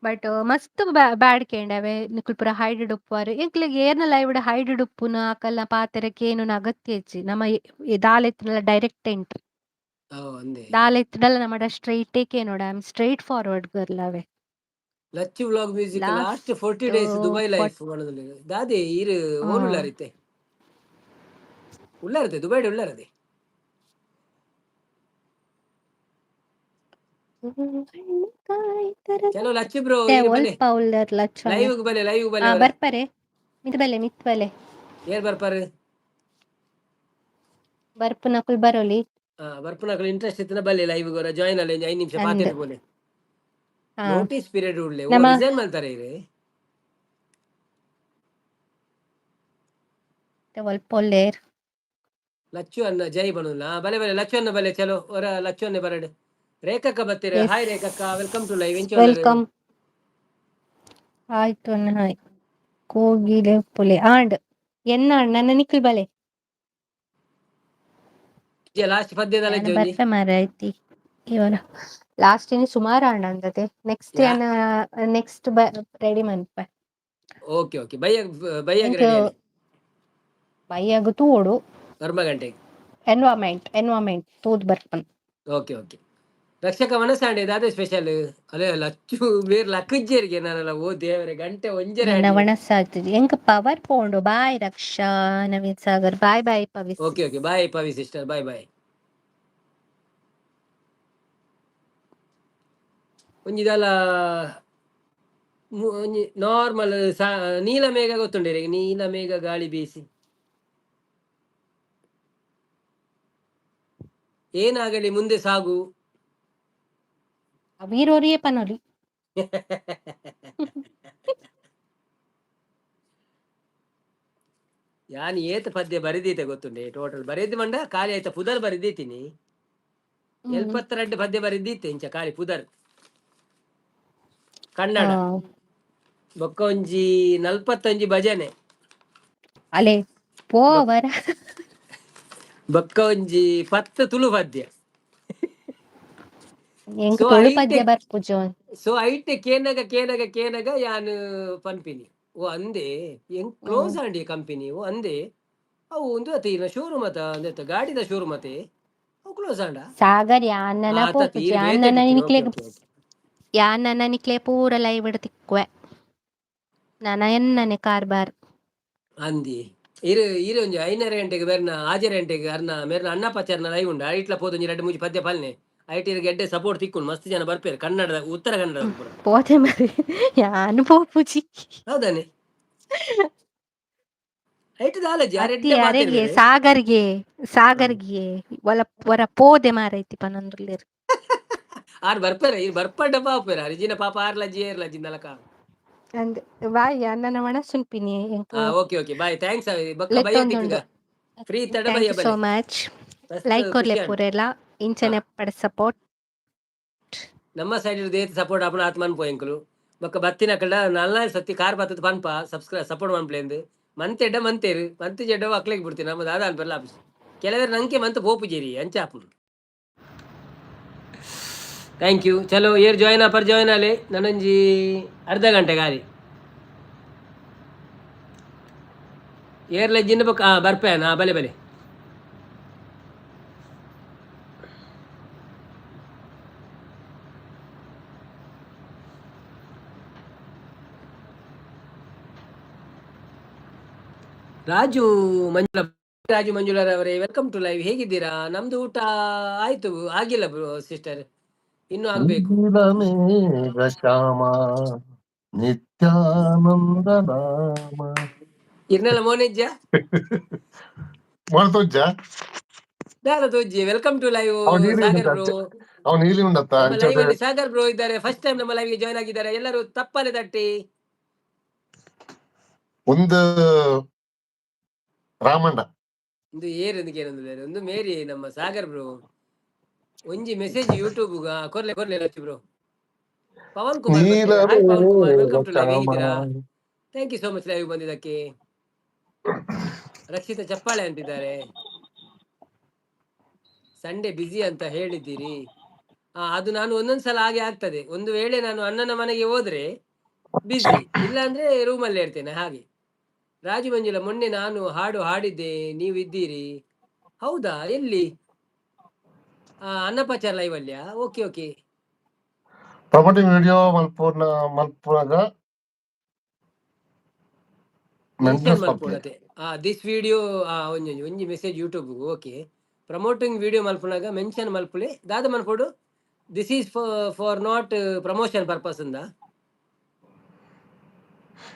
ಬಟ್ ಮಸ್ತ್ ಬ್ಯಾಡ್ ಕೇಂಡವೆ ನಿಕುಲು ಪೂರ ಹೈಡ್ ಉಪ್ಪುವರ್ ಎಂಕ್ಲೆಗ್ ಏರ್ನ ಲೈವ್ ಡ್ ಹೈಡ್ ಉಪ್ಪುನ ಅಕಲ್ನ ಪಾತೆರ ಕೇನುನ ಅಗತ್ಯ ಇಜ್ಜಿ ನಮ ದಾಲ ಇತ್ತ್ಂಡಲ ಡೈರೆಕ್ಟ್ ಎಂಟ್ರಿ. ಅಂದೆ ದಾಲ ಇತ್ತ್ಂಡಲ ನಮಡ ಸ್ಟ್ರೈಟೇ ಕೇನೋಡ I am straight forward girl ಅವೆ. Lachchu vlog music last last 40 days Dubai life ಪನೊಂದುಲ್ಲೆರ್ ದಾದೆ ಈರ್ ಓಲು ಉಲ್ಲರ್ ಇತ್ತೆ ಉಲ್ಲರತೆ ದುಬೈಡ್ ಉಲ್ಲರತೆ. ಚಲೋ ಲಚ್ಚು ಬ್ರೋ ಈರ್ ಬಲೆ ಒಲ್ಪ ಉಲ್ಲೆರ್ ಲಚ್ಚು ಅಣ್ಣೆ. ಲೈವ್ ಬಲೆ ಲೈವ್ ಬಲೆ ಅವರ ಬರ್ಪರೆ ಮಿತ್ತ್ ಬಲೆ ಮಿತ್ತ್ ಬಲೆ. ಏರ್ ಬರ್ಪರ್? ಬರ್ಪುನಕುಲು ಬರೊಲಿ. ಬರ್ಪುನಕುಲು ಇಂಟ್ರೆಸ್ಟ್ ಇತ್ತಿನ ಬಲ್ಲೆ ಲೈವ್ ಗೋರ ಜಾಯಿನ್ ಅಲ್ಲ 5 ನಿಮಿಷ ಅಂದ್. ಪಾತೆರ್ದ್ ಪೋಲೆ. ನೋಟಿಸ್ ಪೀರಿಯಡ್ ಉಳ್ಳೆ ಓ ನಮ ರಿಸೈನ್ ಮಲ್ತಾರೆ ಇರೆ. ಒಲ್ಪ ಉಲ್ಲೆರ್. ಲಚ್ಚು ಅಣ್ಣ ಜೈ ಪನೊಂದುಲ್ಲ ಬಲೆ ಬಲೆ ಲಚ್ಚು ಅಣ್ಣ ಬಲೆ ಚಲೋ ಒರ ಲಚ್ಚು ಅಣ್ಣೆ ಬರಡ್. ರೇಖಕ್ಕ ಬತ್ತೆರ್ ಎಸ್ ಹಾಯ್ ರೇಖಕ್ಕ welcome to live ಎಂಚ ಉಲ್ಲರ್? Welcome. ಆಯ್ತು ಅಣ್ಣ ಹಾಯ್. ಕೋಗಿಲೆ ಉಪ್ಪುಲೆ ಆಂಡ್ ಎನ್ನ ಅಣ್ಣ ನಿಕುಲ್ ಬಲೆ. ಲಾಸ್ಟ್ ಪದ್ಯದಲ್ಲ ಯಾನ್ ಇಜ್ಜಿ ಒಂಜಿ ಬರ್ಪೆ ಮಾರ್ರೆ ಐತಿ ಇವರ ಲಾಸ್ಟ್ ಇನಿ ಸುಮಾರ್ ಆಂಡ್ ಅಂದತೆ ನೆಕ್ಸ್ಟ್ ಯಾ ಯಾನ್ ನೆಕ್ಸ್ಟ್ ರೆಡಿ ಮನ್ಪೆ. ಓಕೆ ಓಕೆ ಬಯ್ಯಗ್ ಬಯ್ಯಗ್ ಎಂಕ್ ರೆಡಿ ಆಲೆ. ಬಯ್ಯಗ್ ತೂವೊಡು. ಒರ್ಂಬ ಗಂಟೆಗ್. ಎನ್ವೈರ್ನ್ಮೆಂಟ್ ಎನ್ವೈರ್ನ್ಮೆಂಟ್ ತೂದ್ ಬರ್ಪನ್. ಓಕೆ ಓಕೆ ರಕ್ಷಕ ವನಸಾಂಡೆ ದಾದೆ ಸ್ಪೆಷಲ್ ಅಲೆ ಲಚ್ಚು ಬೇರ್ ಲಕ್ಕುಜ್ಜೆರಿಗೆ ನಾನಲ್ಲ ಓ ದೇವರೇ ಗಂಟೆ ಒಂಜರೆ ಎನ್ನ ಆಂಡ್. ವಣಸಾತುಜಿ ಎಂಕ್ ಪವರ್ ಪೋಂಡು bye Raksha Naveen Sagar bye bye Pavi okay sis. Okay bye Pavi sister bye bye. ಒಂಜಿ ದಾಲ ಒಂಜಿ ನಾರ್ಮಲ್ ನೀಲ ಮೇಘ ಗೊತ್ತುಂಡು ನೀಲ ಮೇಘ ಗಾಳಿ ಬೀಸಿ ಏನಾಗಲಿ ಮುಂದೆ ಸಾಗು. ವೀರೋರಿಯೇ ಪನೊಲಿ. ಯಾನ್ ಏತ್ ಪದ್ಯ ಬರೆದೀತೆ ಗೊತ್ತುಂಡೆ ಟೋಟಲ್ ಬರೆದ್ ಮಂಡ ಖಾಲಿ ಆಯ್ತ ಪುದರ್ ಬರೆದೀತೀನಿ. 72 ಪದ್ಯ ಬರೆದೀತೆ ಇಂಚ ಖಾಲಿ ಪುದರ್ ಕನ್ನಡ ಬೊಕ್ಕ ಒಂಜಿ 45 ಭಜನೆ. ಅಲೆ ಪೋವರ. ಬೊಕ್ಕ ಒಂಜಿ 10 ತುಳು ಪದ್ಯ. ಎಂಕ್ ಸೊ ತುಳು ಐಟೆ ಪದ್ಯ ಬರ್ಪುಜಿ. ಸೊ ಐಟೆ ಕೇನಗ ಕೇನಗ ಕೇನಗ ಯಾನ್ ಪನ್ಪಿನಿ ಓ ಅಂದೆ ಎಂಕ್ ಕ್ಲೋಸ್ ಆಂಡಿ ಕಂಪನಿ ಓ ಅಂದೆ ಅವು ಒಂದು ಅತಿ ಶೋರೂಮ್ ಅತ ಅಂದೆತ್ತ ಗಾಡಿದ ಶೋರೂಮ್ ಅತೆ ಅವು ಕ್ಲೋಸ್ ಆಂಡ. ಸಾಗರ್ ಯಾನ್ನನ ಆತ ಪೋಪುಜಿ ತೀರ್ ಬೇತೆ ಯಾನ್ನನ ಓಕೆ ನಿಕ್ಲೆಗ್ ಓಕೆ ಓಕೆ. ಯಾನ್ ನನ ನಿಕ್ಲೆ ಪೂರ ಲೈವ್ ಡ್ ತಿಕ್ಕುವೆ. ನನ ಎನ್ನನೆ ಕಾರ್ಬಾರ್. ಅಂದಿ ಇರು ಇರು, ಒಂಜಿ 5:30 ಗಂಟೆಗೆ ಬೇರ್ನ, 6:30 ಗಂಟೆಗೆ ಅರ್ನ ಮೇರ್ನ ಅಣ್ಣಪ್ಪಾಚಾರ್ನ ಲೈವ್ ಉಂಡು. ಐಟ್ಲ ಪೋದು ಒಂಜಿ ರಡ್ಡ್ ಮೂಜಿ ಪದ್ಯ ಪಲ್ನೆ. ಐಟ್ ಇರ್ಗ್ ಎಡ್ಡೆ ಸಪೋರ್ಟ್ ತಿಕ್ಕುಂಡು, ಮಸ್ತ್ ಜನ ಬರ್ಪೇರು ಕನ್ನಡದ, ಉತ್ತರ ಕನ್ನಡದ ಪೂರ. ಪೋತೆ ಮರಿ, ಯಾನ್ ಪೋಪುಜಿ. ಹೌದಾನೆ, ಐಟ್ ದಾಲಜಿ ಆರ್ ಅತ್ತಿ ಎಡ್ಡೆ ಅರೆಗೆ ಪಾತೆರ್ಬೆರ್. ಸಾಗರ್ಗೆ ಸಾಗರ್ಗೆ ಒಲ ಒರ ಪೋದೆ ಮಾರೈತಿ ಪನೊಂದುಲ್ಲೆರ್. ಆರ್ ಬರ್ಪೇರ, ಇರ್ ಬರ್ಪಂಡ ಪಾಪೇರ ಅರಿಜಿನ ಪಾಪ ಆರ್ಲಜ್ಜಿ ಏರ್ಲಜ್ಜಿ ನಲಕ. ಅಂದ್ ಬಾಯ್, ನನ್ನ ಮನಸ್ಸುನ್ಪಿನಿ ಎಂಕ್. Okay okay, bye, thanks. ಬೊಕ್ಕ ಬಯ್ಯ ಲೆತ್ತೊಂದುಂಡು. ತಿಕ್ಕುಗ, ಫ್ರೀ ಇತ್ತಡ. Thank ಬಯ್ಯ you so ಬಲೆ. ಮಚ್. ಮಸ್ತ್ ಲೈಕ್ ಖುಷಿ ಕೊರ್ಲೆ ಆಂಡ್. ಪೂರೆಲ ಇಂಚನೆ ಪಡ ಸಪೋರ್ಟ್. ನಮ್ಮ ಸೈಡ್ ದೇತ್ ಸಪೋರ್ಟ್ ಆಪುನ ಆತ್ ಮನ್ಪು ಎಂಕುಲು. ಬೊಕ್ಕ ಬತ್ತಿನಕಲ್ಡ ನಾಲ್ನಾಲ್ ಸತಿ ಕಾರ್ ಬತ್ತದ ಪನ್ಪ, ಸಬ್ಸ್ಕ್ರೈಬ್ ಸಪೋರ್ಟ್ ಮನ್ಪುಲೆಂದ್. ಮಂತೆಡ್ಡ ಮಂತೇರು, ಮಂತ್ ಜೆಡ್ಡ ಅಕ್ಲೆಗ್ ಬಿಡ್ತೀನಿ. ನಮ್ಮ ದಾದ ಅನ್ಪಲ್ಲ ಆಫೀಸ್ ಕೆಲವರು ನಂಗೆ ಮಂತ್ ಪೋಪುಜೇರಿ ಅಂಚ ಆಪುಂಡು. Thank you. ಚಲೋ, ಏರ್ ಜಾಯ್ನ್ ಆಪರ್ ಜಾಯ್ನ್ ಆಲೆ. ನನೊಂಜಿ ಅರ್ಧ ಗಂಟೆ ಗಾಲಿ ಏರ್ಲ ಜಿನ್ನ ಬೊಕ್ಕ ಬರ್ಪೆ. ಹಾ, ಬಲೆ ಬಲೆ. ರಾಜು ಮಂಜುಳ, ರಾಜು ಮಂಜುಳರವರೇ, welcome to live. ಹೇಗಿದ್ದೀರಾ? ನಮ್ದು ಊಟ ಆಯ್ತು, ಆಗಿಲ್ಲ ಸಿಸ್ಟರ್, ಇನ್ನೂ ಆಗ್ಬೇಕು. ನೀಲಮೇಘ ಶ್ಯಾಮ ನಿತ್ಯಾನಂದ ನಾಮ. ಇರ್ನೆಲ್ಲ ಮೋನೆಜ್ಜ. ಮಾಡ್ತೋಜ್ಜ. ದಾದ ತೋಜ್ಜಿ. Welcome to live. ಅವ್ನು ನೀಲಿ ಸಾಗರ್ ಉಂಡತ್ತ. ಬ್ರೋ. ಅವ್ನು ನೀಲಿ ಉಂಡತ್ತ. ನಮ್ಮ ಲೈವ್ ಅಲ್ಲಿ ಸಾಗರ್ ಬ್ರೋ ಇದ್ದಾರೆ. ಫಸ್ಟ್ ಟೈಮ್ ನಮ್ಮ ಲೈವ್ ಗೆ ಜಾಯ್ನ್ ಆಗಿದ್ದಾರೆ. ಎಲ್ಲರೂ ತಪ್ಪಲೆ ತಟ್ಟಿ. ಒಂದು ರಾಮಣ್ಣ. ಒಂದು ಏರ್ ಏನಂದಿದ್ದಾರೆ, ಒಂದು ಮೇರಿ ನಮ್ಮ ಸಾಗರ್ ಬ್ರೋ. ಒಂಜಿ message YouTube ಕೊರ್ಲೆ ಕೊರ್ಲೆ Lachchu bro. Pavan Kumar, hi Pavan Kumar, welcome to live. ಹೇಗಿದ್ದೀರಾ? Thank you so much live ಬಂದಿದ್ದಕ್ಕೆ. ರಕ್ಷಿತ ಚಪ್ಪಾಳೆ ಅಂತಿದ್ದಾರೆ. ಸಂಡೇ ಬಿಸಿ ಅಂತ ಹೇಳಿದ್ದೀರಿ. ಅದು ನಾನು ಒಂದೊಂದ್ಸಲ ಹಾಗೆ ಆಗ್ತದೆ. ಒಂದು ವೇಳೆ ನಾನು ಅಣ್ಣನ ಮನೆಗೆ ಹೋದ್ರೆ ಬಿಸಿ, ಇಲ್ಲ ಅಂದ್ರೆ ರೂಮಲ್ಲೇ ಇರ್ತೇನೆ ಹಾಗೆ. ರಾಜು ಮಂಜುಳ, ಮೊನ್ನೆ ನಾನು ಹಾಡು ಹಾಡಿದ್ದೆ, ನೀವು ಇದ್ದೀರಿ. ಹೌದಾ? ಎಲ್ಲಿ? ಅನ್ನಪಾಚಾರ ಲೈವ್ ಅಲ್ಲಿಯಾ? Okay okay. ಪ್ರಮೋಟಿಂಗ್ ವಿಡಿಯೋ ಮಲ್ಪೂರ್ನ ಮಲ್ಪುನಾಗ ಮೆನ್ಷನ್ ಮಲ್ಪುನತೆ. This video ಒಂಜಿ ಒಂಜಿ message YouTube. Okay, promoting video ಮಲ್ಪುನಾಗ ಮೆನ್ಷನ್ ಮಲ್ಪುಲೆ. ದಾದ ಮಲ್ಪೊಡು? This is for not promotion purpose ಅಂದ.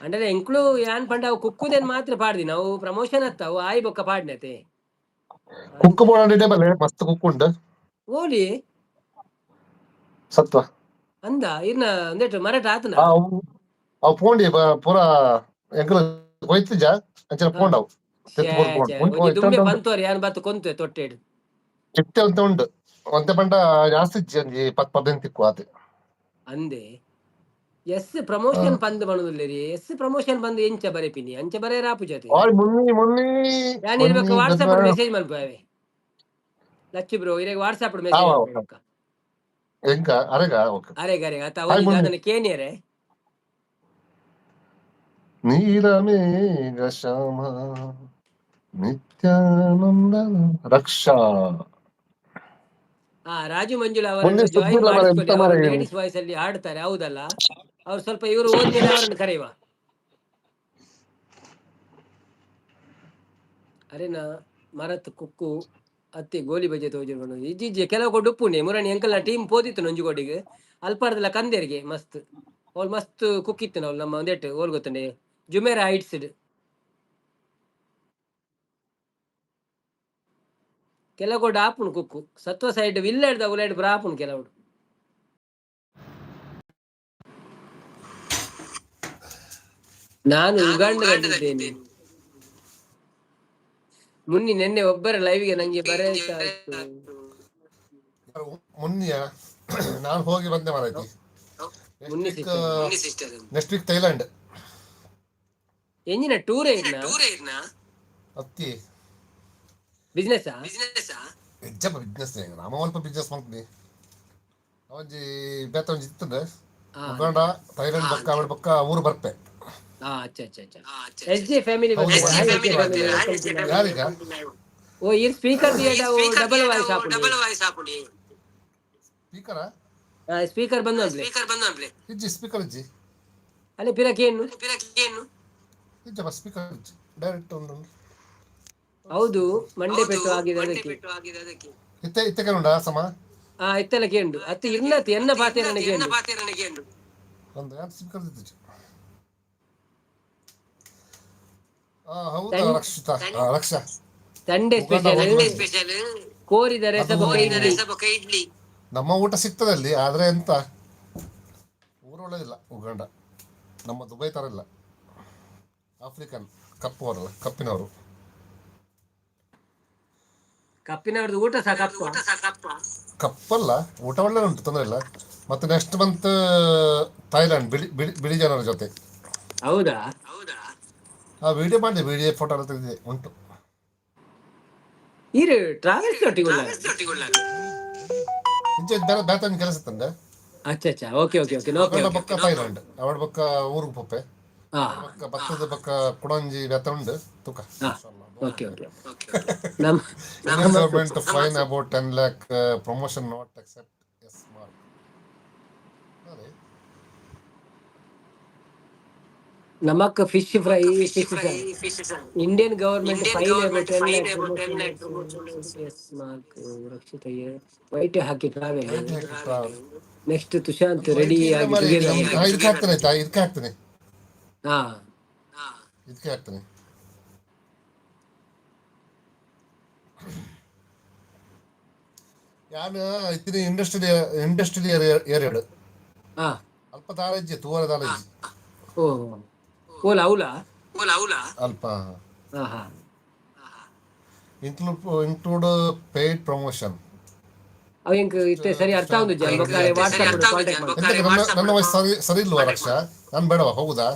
ಅಂದ್ರೆ ಎಂಕ್ಲು ಯಾನ್ ಪಂಡ ಅವು ಕುಕ್ಕುದೇನ್ ಮಾತ್ರ ಪಾಡ್ದಿ ನಾವು. ಪ್ರಮೋಷನ್ ಅತ್ತ ಅವು, ಆಯಿ ಬೊಕ್ಕ ಪಾಡ್ನತೆ. ಕುಕ್ಕು ಬೋಡಂಡೆ ಬಲ್ಲೆ, ಮಸ್ತ್ ಕುಕ್ಕು ಉಂಡು. ಓಲಿ? ಸತ್ವ. ಅಂದ, ಇರ್ನ ಒಂದೇಟು ಮರಟ ಆತನ. ಅವು ಅವು ಪೋಂಡಿ ಪೂರ ಎಂಕುಲು ಕೊಯ್ತಿಜ, ಅಂಚನೆ ಪೋಂಡ ಅವು ತೆತ್ತು ಪೂರ ಪೋಂಡು. ಒಂಜಿ ದುಂಬೆ ಪಂತೋರಿ, ಯಾನ್ ಬತ್ತು ಕೊಂತುವೆ ತೊಟ್ಟೆಡ್. ಇತ್ತೆ ಅಂತ ಉಂಡು. ಒಂತೆ ಪಂಡ ಜಾಸ್ತಿ ಇಜ್ಜಿ, ಒಂಜಿ 10 15 ತಿಕ್ಕು ಆತೆ. ಅಂದೆ, ಎಸ್ ಪ್ರಮೋಷನ್ ಪಂದ್ ಪಣುದುಲ್ಲೆರಿ. ಎಸ್ ಪ್ರಮೋಷನ್ ಬಂದು ಎಂಚ ಬರೆಪಿನಿ? ಅಂಚ ಬರೆಯರ ಆಪುಜತೆ. ಆಯ್ ಮುನ್ನಿ ಮುನ್ನಿ. ಯಾನ್ ಇರ್ಬೇಕು ವಾಟ್ಸ್ಆಪ್ ಮೆಸೇಜ್ ಮಲ್ಪುವೆ. ಲಚ್ಚು ಬ್ರೋ, ಇರೆಗ್ ವಾಟ್ಸ್ಆಪ್ ಮೆಸೇಜ್ ಮಲ್ಪುವೆ. ಎಂಕ ಅರೆಗ ಓಕೆ. ಅರೆಗ್ ಅರೆಗ್ ಅತ್ತ. ಹಾಯ್ ಒಂಜಿ ಮುನ್ನಿ. ದಾದನ ಕೇನಿಯರೆ. ನೀಲಮೇಘ ಶ್ಯಾಮ ನಿತ್ಯಾನಂದ ರಕ್ಷಾ. ರಾಜು ಮಂಜುಳಾ ಮೊನ್ನೆ ಅವರನ್ನು ಜಾಯಿನ್ ಸುದ್ದಿಲ್ಲ ಮಾರ್ರೆ, ಮಾಡಿಸ್ಕೊಳ್ಳಿ. ಎಂತ ಅವರು ಮಾರ್ರೆ ಲೇಡೀಸ್ ವಾಯ್ಸ್ ಅಲ್ಲಿ ಹಾಡ್ತಾರೆ, ಹೌದಲ್ಲ? ಅವ್ರು ಸ್ವಲ್ಪ ಇವರು ಹೋದ್ಮೇಲೆ ಅವರನ್ನು ಕರೆಯುವ. ಅರೆನ ಮರತ್ ಕುಕ್ಕು ಅತ್ತೆ ಗೋಲಿ ಬಜೆ ತೋಜಿರ್. ಇಜ್ಜಿ ಇಜ್ಜಿ, ಕೆಲವು ಕೊಡು ಉಪ್ಪುಂಡೆ ಮುರಣಿ. ಎಂಕಲ್ನ ಟೀಮ್ ಪೋದಿತ್ತು ನಂಜುಗೋಡಿಗೆ, ಅಲ್ಪಾರ್ದಲ್ಲ ಕಂದೇರಿಗೆ. ಮಸ್ತ್ ಅವ್ಳು, ಮಸ್ತ್ ಕುಕ್ಕಿತ್ತು. ನಾವು ನಮ್ಮ ಒಂದೆಟ್ಟು ಓಲ್ ಗೊತ್ತುಂಡೆ, ಜುಮೇರಾ ಹೈಟ್ಸ್. ಕೆಲವು ಕೊಡು ಆಪುಂಡು ಕುಕ್ಕು. ಸತ್ವ ಸೈಡ್ ವಿಲ್ಲಾಡ್ದ ಉಲಾಡ್ ಪುರ ಆಪುಂಡು ಕೆಲವು. ನಾನು ಉಗಾಂಡದಲ್ಲಿದ್ದೇನೆ ಮುನ್ನಿ. ನಿನ್ನೆ ಒಬ್ಬರ ಲೈವ್ಗೆ ನಂಗೆ ಬರೆಯುತ್ತಾ. ಮುನ್ನಿಯ, ನಾನು ಹೋಗಿ ಬಂದೆ ಮಾರಾಯ್ತಿ. Munni sister. Next week Thailand. ಎಂಜಿನ ಟೂರ್ ಇರ್ನ? ಅತ್ತಿ. ಬಿಸ್ನೆಸ್? ಎಜ್ಜಪ್ಪ ಬಿಸ್ನೆಸ್, ರಾಮ ಅಲ್ಪ ಬಿಸ್ನೆಸ್ ಮಾಡ್ತೀನಿ. ಒಂಜಿ ಬೇತ ಒಂಜಿ ಇತ್ತಂದ್ರೆ ಉಗಾಂಡ, ಥೈಲ್ಯಾಂಡ್ ಬಕ್ಕ ಅವಳ ಬಕ್ಕ ಊರು ಬರ್ಪೆ. ಹಾ, ಅಚ್ಚ ಅಚ್ಚ ಅಚ್ಚ. S J family. ಯಾರಿಗ? ಓ, ಈ ಸ್ಪೀಕರ್ ಡಬಲ್ ವಾಯ್ಸ್ ಆಪುಂಡು. ಸ್ಪೀಕರ? ಸ್ಪೀಕರ್ ಬಂದು ಅನ್ಪ್ಲೆ. ಇಜ್ಜಿ, ಸ್ಪೀಕರ್ ಇಜ್ಜಿ. ಅಲ್ಲೇ ಪಿರಕೇನು. ಇಜ್ಜಪ್ಪ, ಸ್ಪೀಕರ್ ಇಜ್ಜಿ, ಡೈರೆಕ್ಟ್ ಒಂದು. ಹೌದು, ಮಂಡೆ ಪೆಟ್ಟು ಆಗಿದೆ ಅದಕ್ಕೆ. ಇತ್ತೆ ಇತ್ತೆ ಕೇಳುಂಡ ಸಮ? ಆ, ಇತ್ತೆಲ್ಲ ಕೇಂಡು ಅತ್ತು ಇರ್ನತ್ ಎನ್ನ ಪಾತೇರನೆ ಕೇಂಡು. ಒಂದು ಯಾರು ಸ್ಪೀಕರ್ ಇದ್ದಿದ್ದು. ಆ, ಹೌದಾ ರಕ್ಷಿತಾ? ಆ, ರಕ್ಷಾ. ಸಂಡೇ ಸ್ಪೆಷಲ್ ಕೋರಿದರೆ ಇಡ್ಲಿ. ನಮ್ಮ ಊಟ ಸಿಗ್ತದೆ ಅಲ್ಲಿ, ಆದ್ರೆ ಎಂತ, ಊರು ಒಳ್ಳೆದಿಲ್ಲ ಉಗಾಂಡ. ನಮ್ಮ ದುಬೈ ತರ ಇಲ್ಲ. ಆಫ್ರಿಕನ್ ಕಪ್ಪು ಅವರಲ್ಲ, ಕಪ್ಪಿನವರು. ಕಪ್ಪಿನವ್ರದ್ದು ಊಟ ಸಹ ಕಪ್ಪ. ಕಪ್ಪಲ್ಲ, ಊಟ ಒಳ್ಳೆ ಉಂಟು, ತೊಂದರೆ ಇಲ್ಲ. ಮತ್ತೆ ನೆಕ್ಸ್ಟ್ ಮಂತ್ ಥೈಲ್ಯಾಂಡ್, ಬಿಳಿ ಬಿಳಿ ಬಿಳಿ ಜನರ ಜೊತೆ. ಹೌದಾ? ಆ ವಿಡಿಯೋ ಮಾಡಿದೆ, ವಿಡಿಯೋ ಫೋಟೋ ಎಲ್ಲ ತೆಗೆದಿದೆ ಉಂಟು. ಇರು ಟ್ರಾವೆಲ್ಸ್ ಒಟ್ಟಿಗೆ. ಇಂಚೆ ಬೇರೆ ಬೇರೆ ಕೆಲಸ ತಂದೆ. ಅಚ್ಚ ಅಚ್ಚ, ಓಕೆ ಓಕೆ ಓಕೆ ಓಕೆ. ಅವಳ ಪಕ್ಕ ಥೈಲ್ಯಾಂಡ್, ಅವಳ ಪಕ್ಕ ಊರಿಗೆ ಪೊಪ್ಪೆ. ಹಾ. ಪಕ್ಕ ಭತ್ತದ ಪಕ್ಕ ಕುಡಂಜಿ ಬೆತ್ತ ಉಂಡು ತುಕ. ಹಾ, ಓಕೆ ಓಕೆ, ನಮ್ಮ Indian government fine about 10 lakh promotion not accept S mark. ಅದೇ. ನಮಕ್ fish fry, fish. Indian government fine S mark. Rakshita white ಹಾಕಿ ಟ್ರಾವೆಲ್. ನೆಕ್ಸ್ಟ್ ತುಶಾಂತ್ ರೆಡಿ ಆಗಿ together. ಇದಕ್ಕೆ ಹಾಕ್ತೇನೆ, ಆಯ್ತಾ? ಇದಕ್ಕೆ ಹಾಕ್ತೇನೆ. ಹಾ. ಇದಕ್ಕೆ ಹಾಕ್ತೇನೆ. ಯಾನು ಇತ್ತಿನ ಇಂಡಸ್ಟ್ರಿಯಲ್ ಇಂಡಸ್ಟ್ರಿಯಲ್ ಏರಿಯಾಡ್. ಹಾ. ಅಲ್ಪ ದಾರ ಇಜ್ಜಿ, ತೂವರ ದಾರ ಇಜ್ಜಿ. ಓ, ಓಲಾ ಔಲಾ. ಅಲ್ಪ. ಹಾ ಹಾ. Include include paid promotion. ಅವ ಎಂಕ್ ಇತ್ತೆ ಸರಿ ಅರ್ಥ ಆಗುದು ಜನ ವಾಟ್ಸ್ಆಪ್ ಕಾಂಟ್ಯಾಕ್ಟ್ ಮಾಡ್ತಾರೆ. ಎಂತಕ್ಕೆ, ನನ್ನ ನನ್ನ ವಯಸ್ಸು ಸರಿ ಸರಿ ಇಲ್ವಾ ರಕ್ಷಾ? ನಾನು ಬೇಡವಾ, ಹೋಗುದಾ?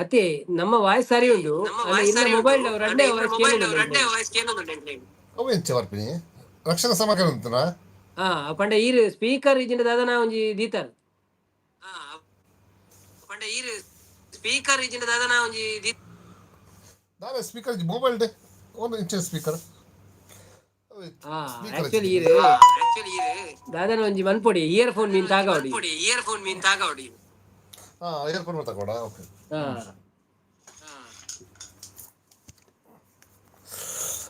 ಅತ್ತೆ, ನಮ್ಮ ವಾಯ್ಸ್ ಸರಿ ಉಂಟು ಅಲ್ಲ? ಇನ್ನ ಮೊಬೈಲ್ ರಡ್ಡೆ ವಾಯ್ಸ್. ಅವು ಎಂಚ ಬರ್ಪಿನಿ ರಕ್ಷಣಾ ಸಮಾಚಾರ ಅಂತನಾ? ಹಾ, ಪಂಡ ಈರ್ ಸ್ಪೀಕರ್ ಇಜಿಂಡ ದಾದನ ಒಂಜಿ ದೀತಾರ್. ಸ್ಪೀಕರ್ ಇಜಿಂಡ ದಾದನ ಒಂಜಿ. ನಾನೇ ಸ್ಪೀಕರ್ ಮೊಬೈಲ್ ಡೇ ಒಂದು ಇಂಚಿನ ಸ್ಪೀಕರ್. ಹಾ, ಆಕ್ಚುಲಿ ಈರ್ ದಾದನ ಒಂಜಿ ಮನ್ಪೊಡಿ, ಇಯರ್ ಫೋನ್ ಮೀನ್ ತಾಗವಡಿ. ಇಯರ್ ಫೋನ್ ಮೀನ್ ತಾಗವಡಿ. ಹಾ, ಇಯರ್ಫೋನ್ ತಗೋಡ, ಓಕೆ. ಹಾ.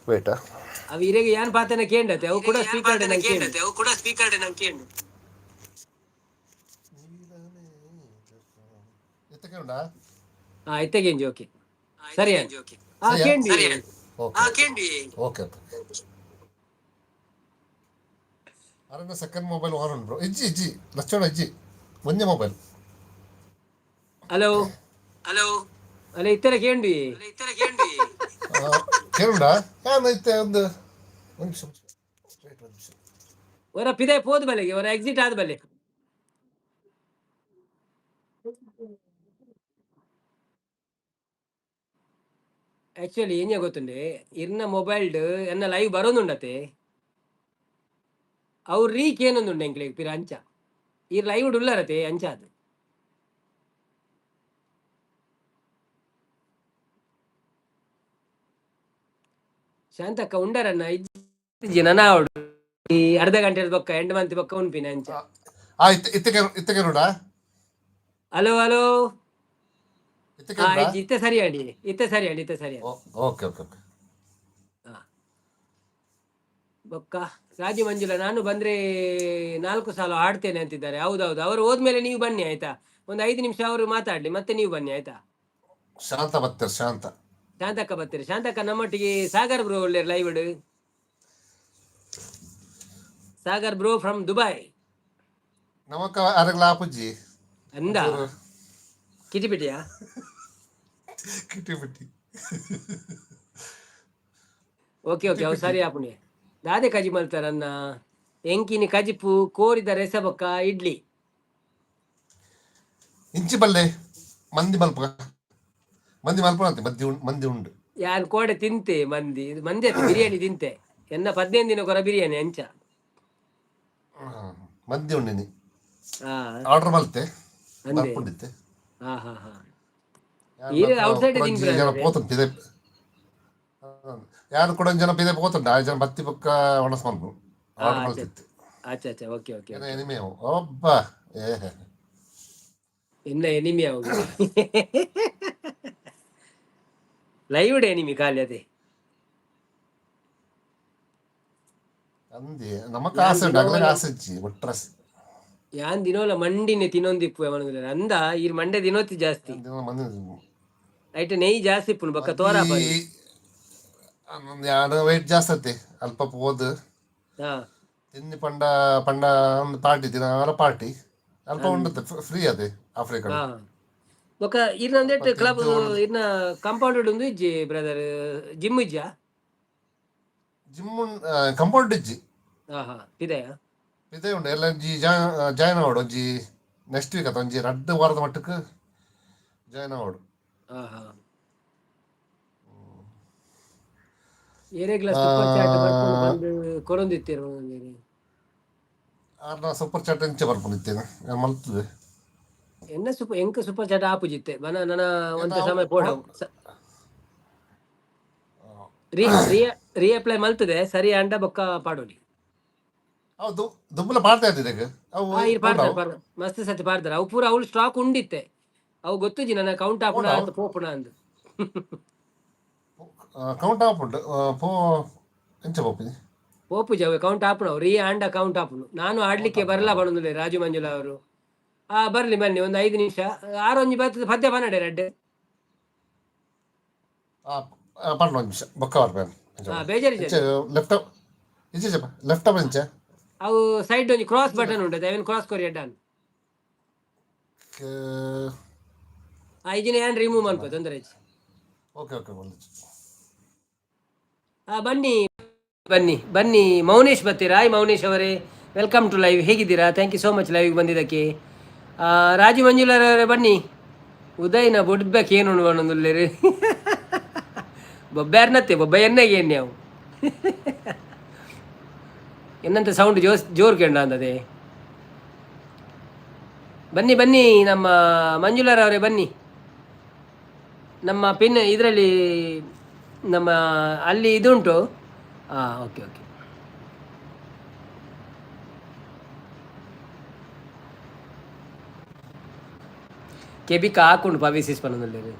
ವೇಟಾ. ಅವ್ ಇರೆಗೆ ಯಾನ್ ಪಾತೆನ ಕೇಂಡತೆ, ಅವು ಕೂಡ ಸ್ಪೀಕರ್ ನಂಗೆ ಕೇಂಡ. ಅವು ಕೂಡ ಸ್ಪೀಕರ್ ನಂಗೆ ಕೇಂಡು. ಎತ್ತಕ್ಕೆ ಉಂಡಾ? ಹಾ, ಇತ್ತೆಗೆಂಜಿ, ಓಕೆ, ಸರಿ. ಹಾ. ಸರಿಯಾ? ಕೇಂಡಿ. ಓಕೆ. ಕೇಂಡಿ. Okay okay. Aranya second mobile on ಉಂಟು ಬ್ರೋ. ಇಜ್ಜಿ ಇಜ್ಜಿ ಲಕ್ಷಣ ಇಜ್ಜಿ, ಒಂದೇ ಮೊಬೈಲ್. ಹಲೋ. ಹಲೋ. ಅಲ್ಲ, ಇತ್ತೆಲ ಕೇಂಡಿ. ಇತ್ತೆಲ ಕೇಂಡಿ. ಕೇಳುಂಡಾ? ಯಾನ್ ಇತ್ತೆ ಒಂದು ಒಂದು ನಿಮಿಷ, ವೇಟ್, ಒಂದು ನಿಮಿಷ. ಹೊರ ಪಿದೆ ಪೋದ್ ಬಲೆಗೆ, ಹೊರ ಎಕ್ಸಿಟ್ ಆದ ಬಲೆ. ಆಕ್ಚುಲಿ ಏನೇ ಗೊತ್ತುಂಡೆ, ಇರ್ನ ಮೊಬೈಲ್ಡ್ ಎನ್ನ ಲೈವ್ ಬರೋದುಂಡತೆ, ಅವ್ರು ರೀಕ್ ಏನೊಂದುಂಡೆ ಎಂಕ್ಲೆಗ್ ಪಿರ ಅಂಚ. ಈರ್ ಲೈವ್ ಉಲ್ಲರತೆ ಅಂಚ ಅದು. ಶಾಂತಕ್ಕ ಉಂಡರನ್ನ ಇಜ್ಜಿ ನನ ಆವಡು. ಈ ಅರ್ಧ ಗಂಟೆ ಬೊಕ್ಕ ಎಂಡ್ ಮಂತ್ ಬೊಕ್ಕ ಉನ್ಪಿನ ಅಂಚ. ಆ, ಇತ್ತೆ ಇತ್ತೆ ಇತ್ತೆ ಕೇಳುಂಡಾ? Hello hello. ಇತ್ತೆ ಹಾ. ಕೇಳುಂಡಾ? ಇಜ್ಜಿ, ಇತ್ತೆ ಸರಿ ಅಡಿ, ಇತ್ತೆ ಸರಿ ಅಡಿ, ಇತ್ತೆ ಸರಿ. Okay okay okay. ಹಾ. ಬೊಕ್ಕ ರಾಜು ಮಂಜುಳ ನಾನು ಬಂದ್ರೆ ನಾಲ್ಕು ಸಾಲು ಆಡ್ತೇನೆ ಅಂತಿದ್ದಾರೆ. ಹೌದೌದು, ಅವರು ಹೋದ್ಮೇಲೆ ನೀವು ಬನ್ನಿ ಆಯ್ತಾ? ಒಂದು 5 ನಿಮಿಷ ಅವರು ಮಾತಾಡ್ಲಿ, ಮತ್ತೆ ನೀವು ಬನ್ನಿ ಆಯ್ತಾ? ಶಾಂತ ಬರ್ತಾರೆ, ಶಾಂತ. ಶಾಂತಕ್ಕ ಬರ್ತೀರಿ. ಶಾಂತಕ್ಕ, ನಮ್ಮೊಟ್ಟಿಗೆ ಸಾಗರ್ ಬ್ರೋ ಒಳ್ಳೆ live. Sagar bro from Dubai. ನಮಕ ಅರಗ್ಲ ಆಪುಜ್ಜಿ. ಅಂದ ಕಿಟಿಪಿಟಿಯಾ? ಕಿಟಿ ಬಿಟ್ಟಿ. ಓಕೆ ಓಕೆ, ಅವು ಸರಿ ಆಪುಣೆ. ದಾದೆ ಕಜಿ ಮಲ್ತಾರನ್ನ? ಎಂಕಿನಿ ಕಜಿಪು ಕೋರಿದ ರೆಸಬೊಕ್ಕ ಇಡ್ಲಿ. ಇಂಚಿ ಬಲ್ಲೆ ಮಂದಿ ಮಲ್ಪ, ಮಂದಿ ಮಲ್ಪ, ಮಂದಿ ಉಂಡು, ಮಂದಿ ಉಂಡು. ಯಾನ್ ಕೋಡೆ ತಿಂತೆ ಮಂದಿ, ಇದು ಮಂದಿ ಅತ್ತ, ಬಿರಿಯಾನಿ ತಿಂತೆ. ಎನ್ನ 15 ದಿನ ಕೊರ ಬಿರಿಯಾನಿ ಅಂಚ. ಮಂದಿ ಉಂಡಿನಿ. ಹಾ. ಆರ್ಡರ್ ಮಲ್ತೆ. ಅಂದೆ. ಬರ್ಕೊಂಡಿತ್ತೆ. ಹಾ ಹಾ ಹಾ, ಈರ್ ಔಟ್ಸೈಡ್. ಜನ ಪೋತುಂಡು ಪಿದೆ, ಯಾರು ಕೂಡ ಜನ ಪಿದೆ ಪೋತುಂಡು. ಆ ಜನ ಬತ್ತಿ ಬೊಕ್ಕ ಒಣಸ್ ಮಲ್ಪು ಆರ್ಡರ್ ಮಲ್ತಿತ್ತು. ಅಚ್ಚ ಅಚ್ಚ, ಓಕೆ ಓಕೆ. ಎನ್ನ ಎನಿಮಿ ಅವು. ಒಬ್ಬ ಏ. ಎನ್ನ ಎನಿಮಿ ಅವು, ಲೈವ್ ಎನಿಮಿ ಖಾಲಿ ಅದೇ. ಅಂದಿ ನಮಕ್ ಆಸೆ ಉಂಟು, ಅಗ್ಲಿಗೆ ಆಸೆ ಇಜ್ಜಿ ಒಟ್ರಾಸಿ. ಯಾನ್ ದಿನೋಲ ಮಂಡಿನೆ ತಿನ್ನೊಂದಿಪ್ಪುವೆ ಮನದಿಲ್ಲ ಅಂದ ಈರ್ ಮಂಡೆ ದಿನೋತಿ ಜಾಸ್ತಿ. ದಿನ ಮಂದಿ. ಐಟ್ ನೆಯ್ ಜಾಸ್ತಿ ಇಪ್ಪುನು ಬೊಕ್ಕ ತೋರಾ ಬಾರಿ. ಯಾನ್ ವೆಯ್ಟ್ ಜಾಸ್ತಿ ಅತ್ತೆ, ಅಲ್ಪ ಪೋದು ತಿನ್ನಿ ಪಂಡ ಪಂಡ ಒಂದು ಪಾರ್ಟಿ, ದಿನಾಲ ಪಾರ್ಟಿ ಅಲ್ಪ ಉಂಡತ್ತೆ, ಫ್ರೀ ಅದೇ ಆಫ್ರಿಕಾ. ಬೊಕ್ಕ ಇರ್ನ ಅಂದೆಟ್ ಕ್ಲಬ್ ಇರ್ನ ಕಾಂಪೌಂಡ್ ಉಂದು ಇಜ್ಜಿ ಬ್ರದರ್, ಜಿಮ್ ಇಜ್ಜಾ? ಜಿಮ್ ಕಂಪೌಂಡ್ ಇಜ್ಜಿ. ಹಾ ಹಾ ಇದೆಯಾ? ಇದೇ ಉಂಡು ಎಲ್ಲ. ಒಂಜಿ ಜಾಯ್ನ್ ಆವಡು ಒಂಜಿ ನೆಕ್ಸ್ಟ್ ವೀಕ್ ಅತ್ತ ಒಂಜಿ ರಡ್ಡ್ ವಾರದ ಮಟ್ಟಕ್ಕೆ ಜಾಯ್ನ್ ಆವಡು. ಹಾ ಹಾ ಏರೆಗ್ಲ ಸೂಪರ್ ಚಾಟ್ ಬರ್ಕೊಂಡು ಬಂದು ಕೊರೊಂದಿತ್ತೆರ್. ಆರ್ನ ಸೂಪರ್ ಚಾಟ್ ಎಂಚ ಬರ್ಪುಂಡಿತ್ತೇನೆ ಯಾನ್ ಮಲ್ತುವೆ. ಎನ್ನ ಸೂಪರ್ ಎಂಕ್ ಸೂಪರ್ ಚಾಟ್ ಆಪುಜಿತ್ತೆ ಮನ ನನ ಒಂತೆ ಸಮಯ ಪೋಡವು ರೀ ರೀ ರೀಅಪ್ಲೈ ಮಲ್ತದೆ ಸರಿ ಅಂಡ ಬೊಕ್ಕ ಪಾಡೋಲಿ. ಹೌದು, ದುಂಬುಲ ಪಾಡ್ತಾ ಇದ್ದಿದ್ದಕ್ಕೆ ಅವು. ಇರ್ ಪಾಡ್ತಾರೆ ಪಾಡ್ತಾರೆ, ಮಸ್ತ್ ಸತಿ ಪಾಡ್ತಾರೆ. ಅವು ಪೂರ ಅವ್ಳು ಸ್ಟಾಕ್ ಉಂಡಿತ್ತೆ, ಅವು ಗೊತ್ತುಜಿ ನನ್ನ ಕೌಂಟ್ ಆಪುಣ ಅಂತ ಪೋಪುಣ ಅಂದ್. ಕೌಂಟ್ ಆಪುಂಡು ಪೋ ಎಂಚ ಪೋಪಿನಿ? ಪೋಪುಜಿ ಅವೆ ಕೌಂಟ್ ಆಪುಣ ರೀ ಆಂಡ ಕೌಂಟ್ ಆಪುಂಡು. ನಾನು ಆಡ್ಲಿಕ್ಕೆ ಬರಲ್ಲ ಬಣಂದುಲ್ಲೆ ರಾಜು ಮಂಜುಳಾ ಅವರು. ಆ ಬರ್ಲಿ ಬನ್ನಿ, ಒಂದು 5 ನಿಮಿಷ ಆರೊಂಜಿ ಬರ್ತದೆ ಪದ್ಯ ಬನ್ನಡೆ ರಡ್ಡೆ. ಪಂಡ ಒಂದು ನಿಮಿಷ ಬೊಕ್ಕ ಬರ್ಪೇನು. ಬೇಜಾರಿ. ಲೆಫ್ಟ್ ಇಜ್ಜೆ, ಲೆಫ್ಟ್ ಅಪ್ ಎಂಚ? ಅವು ಸೈಡ್ ಒಂಜಿ ಕ್ರಾಸ್ ಬಟನ್ ಉಂಟು, ಅವೇನು ಕ್ರಾಸ್ ಕೊರಿ ಅಡ್ಡಾನ್. ಐಜಿನ ಏನ್ ರಿಮೂವ್ ಮನ್ಪ ತೊಂದರೆ ಇಜ್ಜಿ. ಓಕೆ ಓಕೆ, ಒಂದು. ಬನ್ನಿ ಬನ್ನಿ ಬನ್ನಿ. ಮೌನೇಶ್ ಬರ್ತೀರಾ? ಹಾಯ್ ಮೌನೇಶ್ ಅವರೇ, welcome to live. ಹೇಗಿದ್ದೀರಾ? Thank you so much ಲೈವ್ಗೆ ಬಂದಿದ್ದಕ್ಕೆ. ರಾಜು ಮಂಜುಳರವರೇ ಬನ್ನಿ. ಉದಯನ ಬೊಡ್ಬೇಕು ಏನು ಉಣ್ಣುವನೊಂದುಲ್ಲೇರಿ ಬೊಬ್ಬಾರ್ನತ್ತೆ ಬೊಬ್ಬ ಎಣ್ಣೆಗೆ ಎಣ್ಣೆ ಅವು ಎನ್ನಂತ ಸೌಂಡ್ ಜೋಸ್ ಜೋರು ಕೇಳ ಅಂದದೆ. ಬನ್ನಿ ಬನ್ನಿ, ನಮ್ಮ ಮಂಜುಳರವರೇ ಬನ್ನಿ. ನಮ್ಮ ಪಿನ್ ಇದರಲ್ಲಿ ನಮ್ಮ ಅಲ್ಲಿ ಇದುಂಟು. ಹಾಂ, ಓಕೆ ಓಕೆ. ಕೆಬಿಕ ಹಾಕೊಂಡು ಪವಿಸಿಸ್ ಪನ್ನೊಂದುಲ್ಲೆರ್.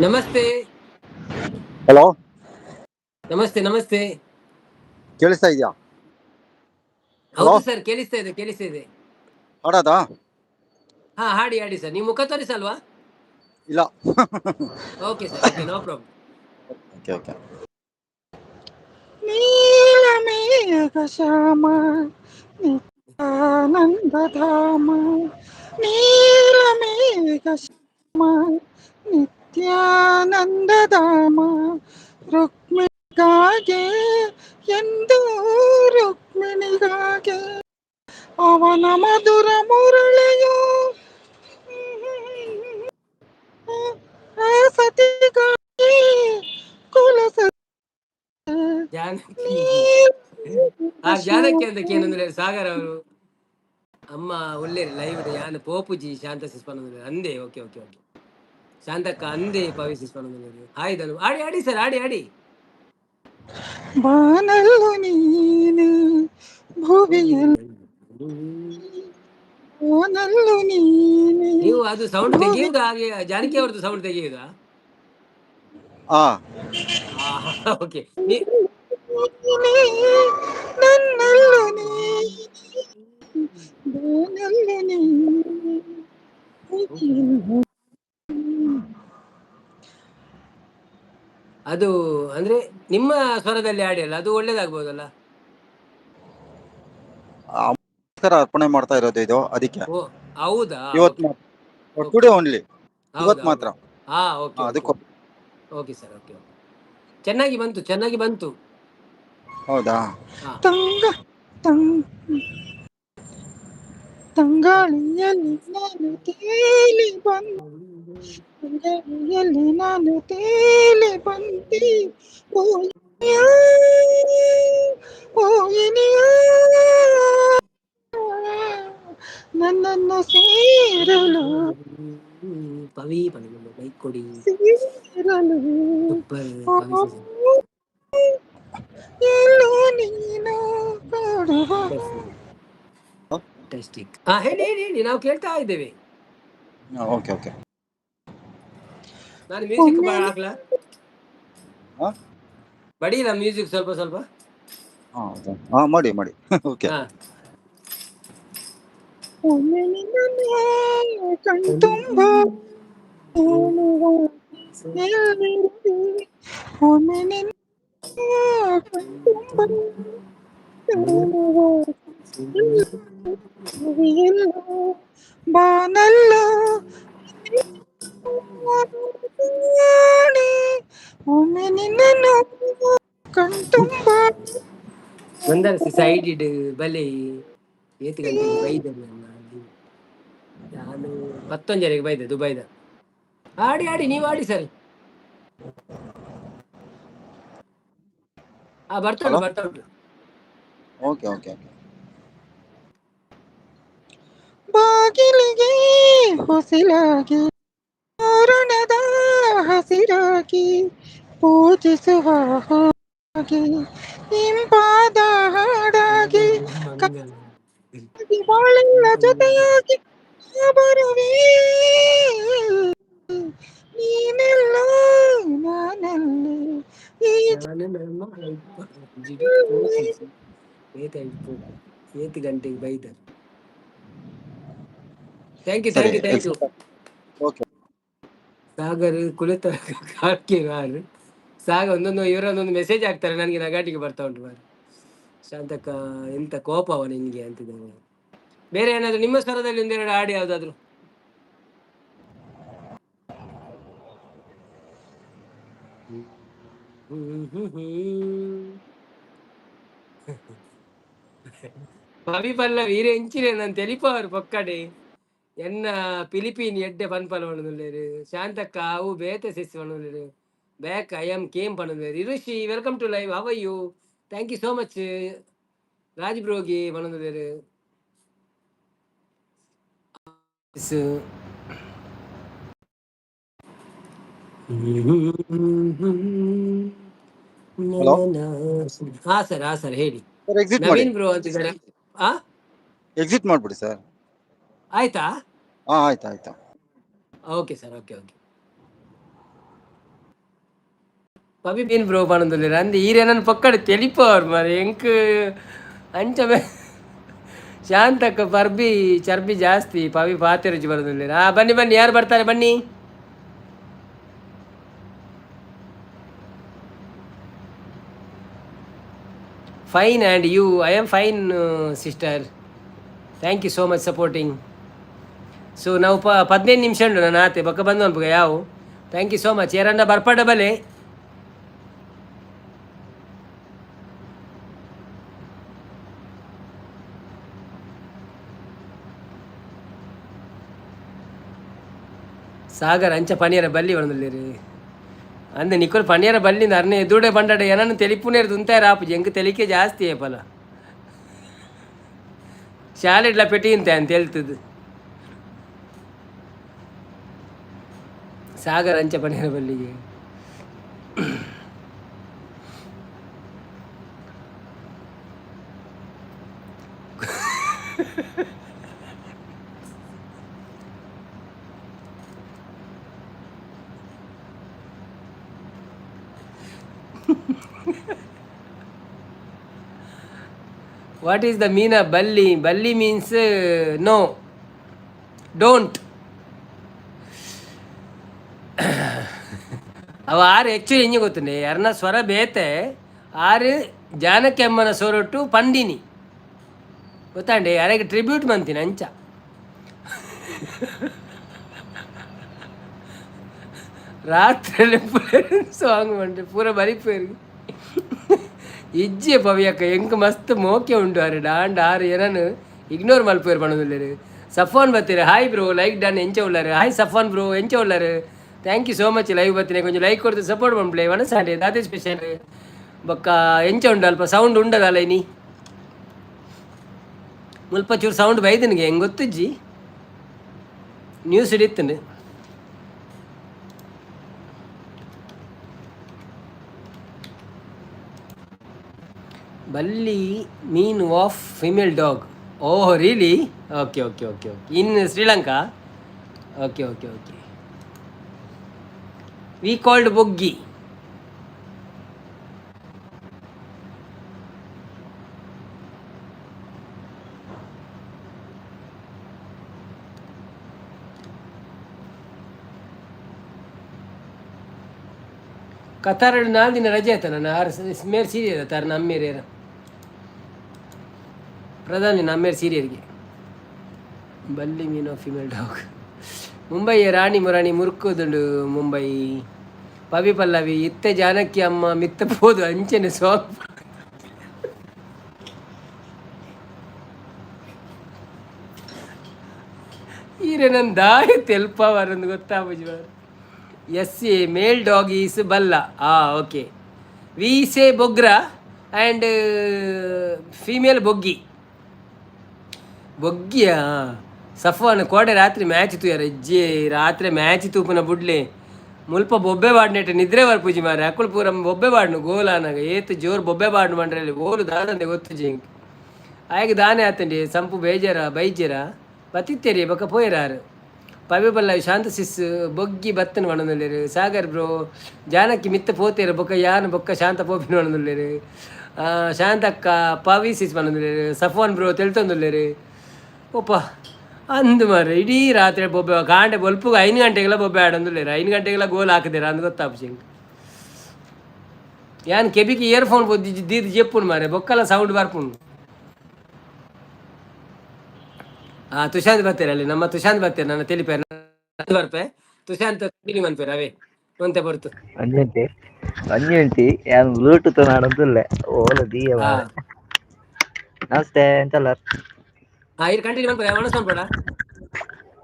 ನಮಸ್ತೆ. ಹಲೋ. ನಮಸ್ತೆ ನಮಸ್ತೆ. ಕೇಳಿಸ್ತಾ ಇದೆಯಾ? ಹೌದು ಸರ್, ಕೇಳಿಸ್ತಾ ಇದೆ, ಕೇಳಿಸ್ತಾ ಇದೆ. ಹಾಡೋದಾ? ಹಾ, ಹಾಡಿ ಹಾಡಿ ಸರ್. ನೀವು ಮುಖ ತೋರಿಸಲ್ವಾ? ಇಲ್ಲ. Okay sir, okay, no problem. Okay okay. Neelamegha Shyama Nithyanandadhama, Neelamegha Shyama Nithyanandadhama, ರುಕ್ಮಿಣಿಗಾಗೆ ಎಂದು ರುಕ್ಮಿಣಿಗಾಗೆ ಅವನ ಮಧುರ ಮುರಳಿಯು ಆ ಸತಿಗಾಗಿ ಕುಲಸ ಜಾನಕಿ ಆ ಜಾನಕಿ ಅಂತ ಏನಂದ್ರೆ ಸಾಗರ್ ಅವರು ಅಮ್ಮ ಒಳ್ಳೆ ಲೈವ್ ಯಾನ್ ಪೋಪುಜಿ ಶಾಂತ ಸಿಸ್ಪನ ಅಂದೆ. ಓಕೆ ಓಕೆ ಓಕೆ ಶಾಂತಕ್ಕ ಅಂದೆ ಪವಿ ಸಿಸ್ಪನ. ಹಾಯ್ ಧನು. ಆಡಿ ಆಡಿ ಸರ್, ಆಡಿ ಆಡಿ. ಬಾನಲ್ಲು ನೀನು ಭುವಿಯಲ್ಲಿ ಬಾನಲ್ಲು ನೀನು. ನೀವು ಅದು ಸೌಂಡ್ ತೆಗೆಯುವುದಾ? ಹಾಗೆ ಜಾನಕಿ ಅವರದ್ದು ಸೌಂಡ್ ತೆಗೆಯುವುದಾ? ಹಾ. ಓಕೆ. ನೀನೇ, ನನ್ನಲ್ಲು ನೀನೆ, ಬಾನಲ್ಲು ನೀನೆ ಭುವಿಯಲ್ಲಿ. ಅದು ಅಂದ್ರೆ ನಿಮ್ಮ ಸ್ವರದಲ್ಲಿ ಆಡಿ ಅಲ್ಲ, ಅದು ಒಳ್ಳೇದಾಗ್ಬೋದಲ್ಲ? ಅಮ್ಮಗೋಸ್ಕರ ಅರ್ಪಣೆ ಮಾಡ್ತಾ ಇರೋದು ಇದು, ಅದಕ್ಕೆ. ಓ ಹೌದಾ? ಇವತ್ತು ಟುಡೇ ಓನ್ಲಿ, ಇವತ್ತು ಮಾತ್ರ. ಹಾ ಓಕೆ. ಅದಕ್ಕೂ. ಓಕೆ ಸರ್, ಓಕೆ ಓಕೆ, ಚೆನ್ನಾಗಿ ಬಂತು, ಚೆನ್ನಾಗಿ ಬಂತು. ಹೌದಾ? ತಂಗ ತಂಗ್ ತಂಗಾಳಿಯಲ್ಲಿ ನಾನು ತೇಲಿ ಬಂದ, ತಂಗಾಳಿಯಲ್ಲಿ ನಾನು ತೇಲಿ ಬಂದೆ, ಓ ಇನಿಯ, ಓ ಇನಿಯ. ನನ್ನನ್ನು ಸೇರಲು. ಪವಿ ಪಣಿ ಲೈಕ್ ಕೊಡಿ. ಸೇರಲು. ಸೂಪರ್ ಪವಿ. ಎಲ್ಲೋ ನೀನು ಕೊಡುವ. ಫ್ಯಾಂಟಾಸ್ಟಿಕ್. ಹಾ, ಹೇಳಿ ಹೇಳಿ ಹೇಳಿ, ನಾವು ಕೇಳ್ತಾ ಇದ್ದೇವೆ. ಓಕೆ ಓಕೆ ನಾನು ಮ್ಯೂಸಿಕ್ ಒಮ್ಮೆ ಹಾಕ್ಲಾ? ಹಾ? ಬಡೀಲ ಮ್ಯೂಸಿಕ್ ಸ್ವಲ್ಪ ಸ್ವಲ್ಪ. ಹಾ ಹಾ, ಮಾಡಿ ಮಾಡಿ, ಓಕೆ. ಹಾ. ಒಮ್ಮೆ ನಿನ್ನನ್ನು ಕಣ್ತುಂಬ ನೋಡುವ ಎಲ್ಲಿರುವೆ? ಒಮ್ಮೆ ನಿನ್ನ ಕಣ್ತುಂಬ ನೋಡುವ ಎಲ್ಲೋ ಬಾನಲ್ಲ ಕಾಣೆ. ಒಮ್ಮೆ ನಿನ್ನನ್ನು ಕಣ್ತುಂಬ. ಒಂದರಸಿ ಸೈಡ್ ಇಡು ಬಲೆ. ಏತ್ ಗಂಟೆಗೆ ಬೈದೆ ನನ್ನ ಅಲ್ಲಿ. ನಾನು 11:30ಕ್ಕೆ ಬೈದೆ ದುಬೈದ. ಆಡಿ ಆಡಿ, ನೀವು ಆಡಿ ಸರ್. ಆ, ಬರ್ತಾ ಉಂಟು. ಹಲೋ. ಬರ್ತಾ ಉಂಟು. Okay okay okay. ಬಾಗಿಲಿಗೆ ಹೊಸಿಲಾಗಿ, ತೋರಣದ ಹಸಿರಾಗಿ, ಪೂಜಿಸುವ ಹಾಗೆ, ಇಂಪಾದ ಹಾಡಾಗಿ, ಮಂಗಳ. ಬಾಳೆಲ್ಲ ಜೊತೆಯಾಗಿ ಬರುವೆ. ನೀನೆಲ್ಲ ನಾನಲ್ಲಿ ಈ ನಾನು ನಮ್ಮ ಏತ್ ಗಂಟೆಗೆ ಬೈದರು. Thank you. ಸರಿ. Thank you, thank you. Okay. Sagar ಕುಳಿತ ಕಾರ್ ಸಾಗರ್ ಒಂದೊಂದು ಇವರ ಒಂದೊಂದು ಮೆಸೇಜ್ ಹಾಕ್ತಾರೆ, ನನಗೆ ನಗಾಟಿಗೆ ಬರ್ತಾ ಉಂಟು ಮಾರ್ರೆ. ಶಾಂತಕ್ಕ, ಎಂತ ಕೋಪವ ನಿನ್ಗೆ ಅಂತಿದ್ದಾರೆ. ಬೇರೆ ಏನಾದ್ರು ನಿಮ್ಮ ಸ್ವರದಲ್ಲಿ ಒಂದೆರಡು ಹಾಡು ಯಾವ್ದಾದ್ರು? ಪವಿ ಪಲ್ಲವಿ ಈರೆ ಎಂಚಿನೆ ನಾನು ತೆಲಿಪವರು ಪೊಕ್ಕಡೆ. ಎನ್ನ ಫಿಲಿಪೀನ್ ಎಡ್ಡೆ ಪನ್ಪಲ ಪಣೊಂದುಲ್ಲೆರ್. ಶಾಂತಕ್ಕ, ಅವು ಬೇತೆ ಸಿಸ್ ಪಣೊಂದುಲ್ಲೆರ್. Back I am came ಪಣೊಂದುಲ್ಲೆರ್. ಇರುಷಿ, welcome to live, how are you? Thank you so much. Raj ಬ್ರೋಗಿ ಪಣೊಂದುಲ್ಲೆರ್. Hello. ಹಾ ಸರ್, ಹಾ ಸರ್, ಹೇಳಿ. ಸರ್, ಎಕ್ಸಿಟ್ ಮಾಡಿ. ನವೀನ್ ಬ್ರೋ ಅಂತಿದ್ದಾರೆ, ಆ. ಎಕ್ಸಿಟ್ ಮಾಡ್ಬಿಡಿ ಸರ್. ಆಯ್ತಾ? ಹಾ, ಆಯ್ತು ಆಯ್ತು. Okay sir, okay okay. Pavi been bro ಪಣೊಂದುಲ್ಲೆರ್. ಅಂದ್ ಈರೆನನ್ ಪೊಕ್ಕಡೆ ತೆಲಿಪವರು ಮಾರ್ರೆ ಎಂಕ್ ಅಂಚ. ಶಾಂತಕ್ಕ, ಪರ್ಬಿ ಚರ್ಬಿ ಜಾಸ್ತಿ ಪವಿ ಪಾತೆರುಜಿ ಬರೋದಿಲ್ಲ. ಹಾ, ಬನ್ನಿ ಬನ್ನಿ, ಯಾರು ಬರ್ತಾರೆ ಬನ್ನಿ. Fine, and you? I am fine, sister, thank you so much supporting. So ನಾವು 15 ನಿಮಿಷ ಉಂಟು, ನಾನು ಆತೆ ಬೊಕ್ಕ ಬಂದು ಅನ್ಪುಗ ಯಾವು. Thank you so much. ಯಾರನ್ನ ಬರ್ಪಡ ಬಲೆ. ಸಾಗರ್, ಅಂಚ ಪನಿಯರ ಬಲ್ಲಿ ಬಣ್ಣದಲ್ಲಿ ಅಂದ ನಿಕೋಲ್. ಪನಿಯರ ಬಲ್ಲಿಂದ ಅರ್ನೆ ಎದುರುಡೆ ಬಂಡಾಡ ಏನನ್ನು ತೆಲಿಪುನೇರು ದುಂತಾರ ಆಪುಜಿ. ಎಂಕ್ ತೆಲಿಕೆ ಜಾಸ್ತಿ ಏಪಲ ಶಾಲೆಡ್ಲ ಪೆಟ್ಟಿ ಇಂತೆ ಅಂತ ಹೇಳ್ತದ್ದು. ಸಾಗರ್, ಅಂಚ ಪನಿಯರ ಬಲ್ಲಿಗೆ. What is the mean of ಬಲ್ಲಿ? ಬಲ್ಲಿ means no, don't. ಅವ ಆರು ಆ್ಯಕ್ಚುಲಿ ಎಂಜ ಗೊತ್ತುಂಡೆ, ಅರ್ನ ಸ್ವರ ಬೇತೆ. ಆರು ಜಾನಕಿ ಅಮ್ಮನ ಸ್ವರೊಟ್ಟು ಪಂಡಿನಿ ಗೊತ್ತಾಂಡೆ, ಅರೆಗೆ ಟ್ರಿಬ್ಯೂಟ್ ಮಂತಿನ ಅಂಚ. ರಾತ್ರಿ ಸಾಂಗ್ ಮಂಡೆ ಪೂರ ಬರಿಪೇರು ಇಜ್ಜೆ. ಪವಿಯಕ್ಕ, ಎಂಕ್ ಮಸ್ತ್ ಮೋಕೆ ಉಂಡು ಅರೆ ಡಾಂಡ್ ಆರು ಏನನು ignore ಮಲ್ಪೇರು ಪಣೊಂದುಲ್ಲೆರ್. ಸಫಾನ್ ಬತ್ತೀರ, hi bro, like done. ಎಂಚ ಉಳ್ಳಾರು? ಹಾಯ್ ಸಫಾನ್ ಬ್ರೋ, ಎಂಚ ಉಳ್ಳಾರು? Thank you so much live ಬತ್ತಿನ. ಕೊಂಚ ಲೈಕ್ ಕೊಡ್ತು ಸಪೋರ್ಟ್ ಮನ್ಪುಲೆ. ವನಸಾಂಡೆ ದಾದೆ ಸ್ಪೆಷಲ್? ಬೊಕ್ಕ ಎಂಚ ಉಂಡು? ಅಲ್ಪ ಸೌಂಡ್ ಉಂಡದಲ್ಲ ಇನಿ? ಮುಲ್ಪ ಚೂರು ಸೌಂಡ್ ಬೈದನಿಗೆ ಹೆಂಗೆ ಗೊತ್ತಿಜ್ಜಿ ನ್ಯೂಸ್ ಹಿಡಿತೀನಿ. ಬಲ್ಲಿ ಮೀನ್ of female dog. Oh really? Okay okay okay okay. In Sri Lanka. Okay okay okay. We called ಬೊಗ್ಗಿ. Qatar 4 ದಿನ ರಜೆ ಆಯ್ತ ನಾನು ಆರು ಮೇರ್ ಸೀರಿಯರ್ ತಾರ ನಮ್ಮೇರ ಪ್ರಧಾನಿ ನಮ್ಮೇರ್ ಸೀರಿಯರ್ಗೆ. ಬಲ್ಲಿ ಮೀನು ಫಿಮೇಲ್ ಡಾಗ್. ಮುಂಬೈಯ ರಾಣಿ ಮುರಾಣಿ ಮುರುಕುದುಂಡು ಮುಂಬೈ. ಪವಿ ಪಲ್ಲವಿ ಇತ್ತೆ ಜಾನಕಿ ಅಮ್ಮ ಮಿತ್ತ ಪೋದು ಅಂಚನೆ ಸಾಂಗ್. ಈರೆ ನನ್ನ ದಾರಿ ತೆಲ್ಪವರಂದು ಗೊತ್ತಾಪುಜಿ. S a male dog is ಬಲ್ಲ. ಆ okay, we say ಬೊಗ್ರ and female ಬೊಗ್ಗಿ. ಬೊಗ್ಗಿಯಾ Safwan ಕೋಡೆ ರಾತ್ರಿ ಮ್ಯಾಚ್ ತೂಯರ ಇಜ್ಜಿ. ರಾತ್ರಿ ಮ್ಯಾಚ್ ತೂಪುನ ಬುಡ್ಲೆ ಮುಲ್ಪ ಬೊಬ್ಬೆ ಬಾಡ್ನೆಟ್ ನಿದ್ರೆ ಬರ್ಪುಜಿ ಮಾರೆ. ಅಕುಲು ಪೂರ ಬೊಬ್ಬೆ ಬಾಡ್ನು ಗೋಲಾನಾಗ ಏತ್ ಜೋರು ಬೊಬ್ಬೆ ಬಾಡ್ನು ಮಂಡ್ರಲ್ಲಿ ಗೋಲು ದಾದಂದೆ ಗೊತ್ತುಜಿ ಎಂಕ್. ಆಯ್ಗೆ ದಾನೆ ಆತಂಡಿ ಸಂಪು ಬೇಜಾರ ಬೈಜೆರ ಬತ್ತಿತ್ತೇರಿ ಬೊಕ ಪೋಯರಾರು. ಪವಿ ಬಲ್ಲ ಶಾಂತ ಸಿಸ್ ಬೊಗ್ಗಿ ಬತ್ತನ ಪಣೊಂದುಲ್ಲೆರ್. ಸಾಗರ್ ಬ್ರೋ ಜಾನಕಿ ಮಿತ್ತ ಪೋತೇರು ಬೊಕ ಯಾನ್ ಬೊಕ್ಕ ಶಾಂತ ಪೋಪಿನ ಪಣೊಂದುಲ್ಲೆರ್. ಶಾಂತಕ್ಕ ಪವಿ ಸಿಸ್ ಪಣೊಂದುಲ್ಲೆರ್. ಸಫ್ವಾನ್ ಬ್ರೋ ತೆಲ್ತೊಂದುಲ್ಲೆರ್. ಒಪ್ಪ ಅಂದು ಮಾರ್ರೆ ಇಡೀ ರಾತ್ರಿ ಬೊಬ್ಬೆ ಕಾಂಡೆ ಬೊಲ್ಪುಗು 5 ಗಂಟೆಗೆಲ್ಲ ಬೊಬ್ಬೆ ಆಡೊಂದುಲ್ಲೆರ್. 5 ಗಂಟೆಗೆಲ್ಲ ಗೋಲ್ ಹಾಕಿದೆರ್ ಅಂದ್ ಗೊತ್ತಾಪುಜಿ ಎಂಕ್. ಯಾನ್ ಕೆಬಿಕ್ ಇಯರ್ಫೋನ್ ದೀದ್ ಜೆಪ್ಪುಂಡು ಮಾರ್ರೆ ಬೊಕ್ಕಲ ಸೌಂಡ್ ಬರ್ಪುಂಡು. ಆ ತುಷಾಂತ್ ಬರ್ತಾರೆ ಅಲ್ಲಿ ನಮ್ಮ ತುಷಾಂತ್ ಬರ್ತಾರೆ ನನ್ನ ತಿಳಿಪೇರ್ ಬರ್ಪೆ ತುಷಾಂತ್ ಕಂಟಿನ್ಯೂ ಮನ್ಪೇರ್ ಅವೇ ಒಂತೆ ಪೊರ್ತು. ಒಂಜೆಂಟಿ ಒಂಜೆಂಟಿ ಯಾನ್ ಬ್ಲೂಟೂತ್ ನಾಡೊಂದುಲ್ಲೆ ಓಲ ದೀಯ ಮಾರ್ರೆ. ನಮಸ್ತೆ ಎಂತಲ್ಲ. ಹಾ ಇರ್ ಕಂಟಿನ್ಯೂ ಮನ್ಪುಲೆ ಒಣಸ್ ಮನ್ಪೊಡ.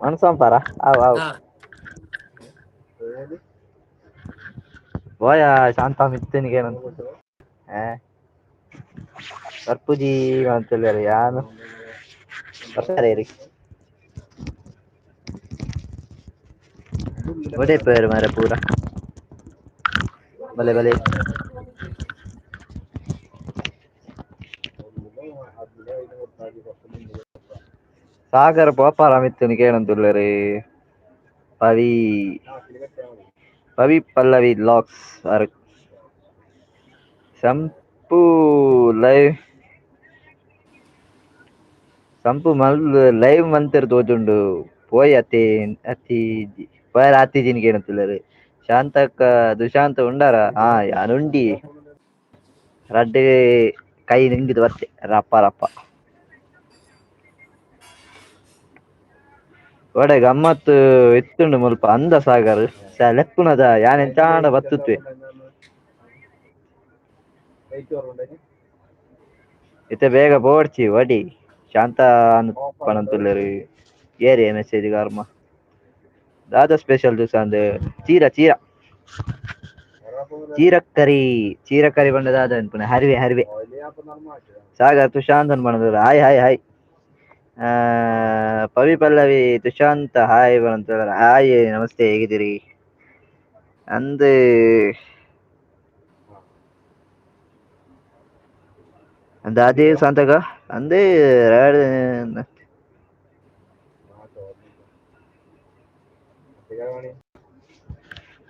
ಮನ್ಸಂಪಾರ ಆವ್ ಆವ್. ಹಾ ಬೋಯ ಶಾಂತ ಮಿತ್ತನಿಗೆ ಬರ್ಪುಜಿ ಅಂತೇಳಿ ಯಾನು ಬರ್ತಾರೆ ರೀ ಒಡೆ ಪೇರು ಮಾರೆ ಪೂರ ಬಲೆ ಬಲೆ. ಸಾಗರ ಪೋಪಾರ ಮಿತ್ತನಿಗೆ ಏನಂತುಲ್ಲೆರ್. ಪವಿ ಪವಿ ಪಲ್ಲವಿ ಲಾಕ್ಸ್ ಅರ್ ಸಂಪು ಲೈವ್ ಸಂಪು ಮಲ್ ಲೈವ್ ಮಂತೆರ್ ತೋಜುಂಡು ಪೋಯ್ ಅತಿ ಅತಿ ಪೋಯರ ಆತಿಜಿನಿಗೆ ಏನಂತುಲ್ಲೆರ್. ಶಾಂತಕ್ಕ ದುಶಾಂತ ಉಂಡಾರ. ಹಾ ಯಾನುಂಡಿ ರಡ್ಡ್ ಕೈ ನಿಂಗಿದ್ ಬತ್ತೆ ರಪ್ಪ ರಪ್ಪ. ಒಡೆ ಗಮ್ಮತ್ ಇತ್ತುಂಡು ಮುಲ್ಪ ಅಂದ ಸಾಗರ್ ಲೆಪ್ಪುನದ ಯಾನ್ ಎಂಚಾಂಡ ಬತ್ತುತ್ವೆ. ಇತ್ತೆ ಬೇಗ ಬೋಡ್ಚಿ ವಡಿ ಶಾಂತ ಪಣೊಂತುಲ್ಲೆರ್. ಏರಿಯ ಮೆಸೇಜ್ ಕರ್ಮ ದಾದ ಸ್ಪೆಷಲ್ ದಿವಸ ಅಂದ್ ಚೀರ ಚೀರ ಚೀರಕ್ಕರಿ ಚೀರಕರಿ ಪಂಡ ದಾದ ಅನ್ಪುನ ಹರಿವೆ ಹರಿವೆ. Sagar Tushant ಪಣೊಂದುಲ್ಲೆರ್. Hi hi hi. Pavi Pallavi Tushant hi ಪಣೊಂದುಲ್ಲೆರ್. Hi namaste ಹೇಗಿದ್ದೀರಿ ಅಂದ್. ದಾದಿ ಶಾಂತಕ ಅಂದ್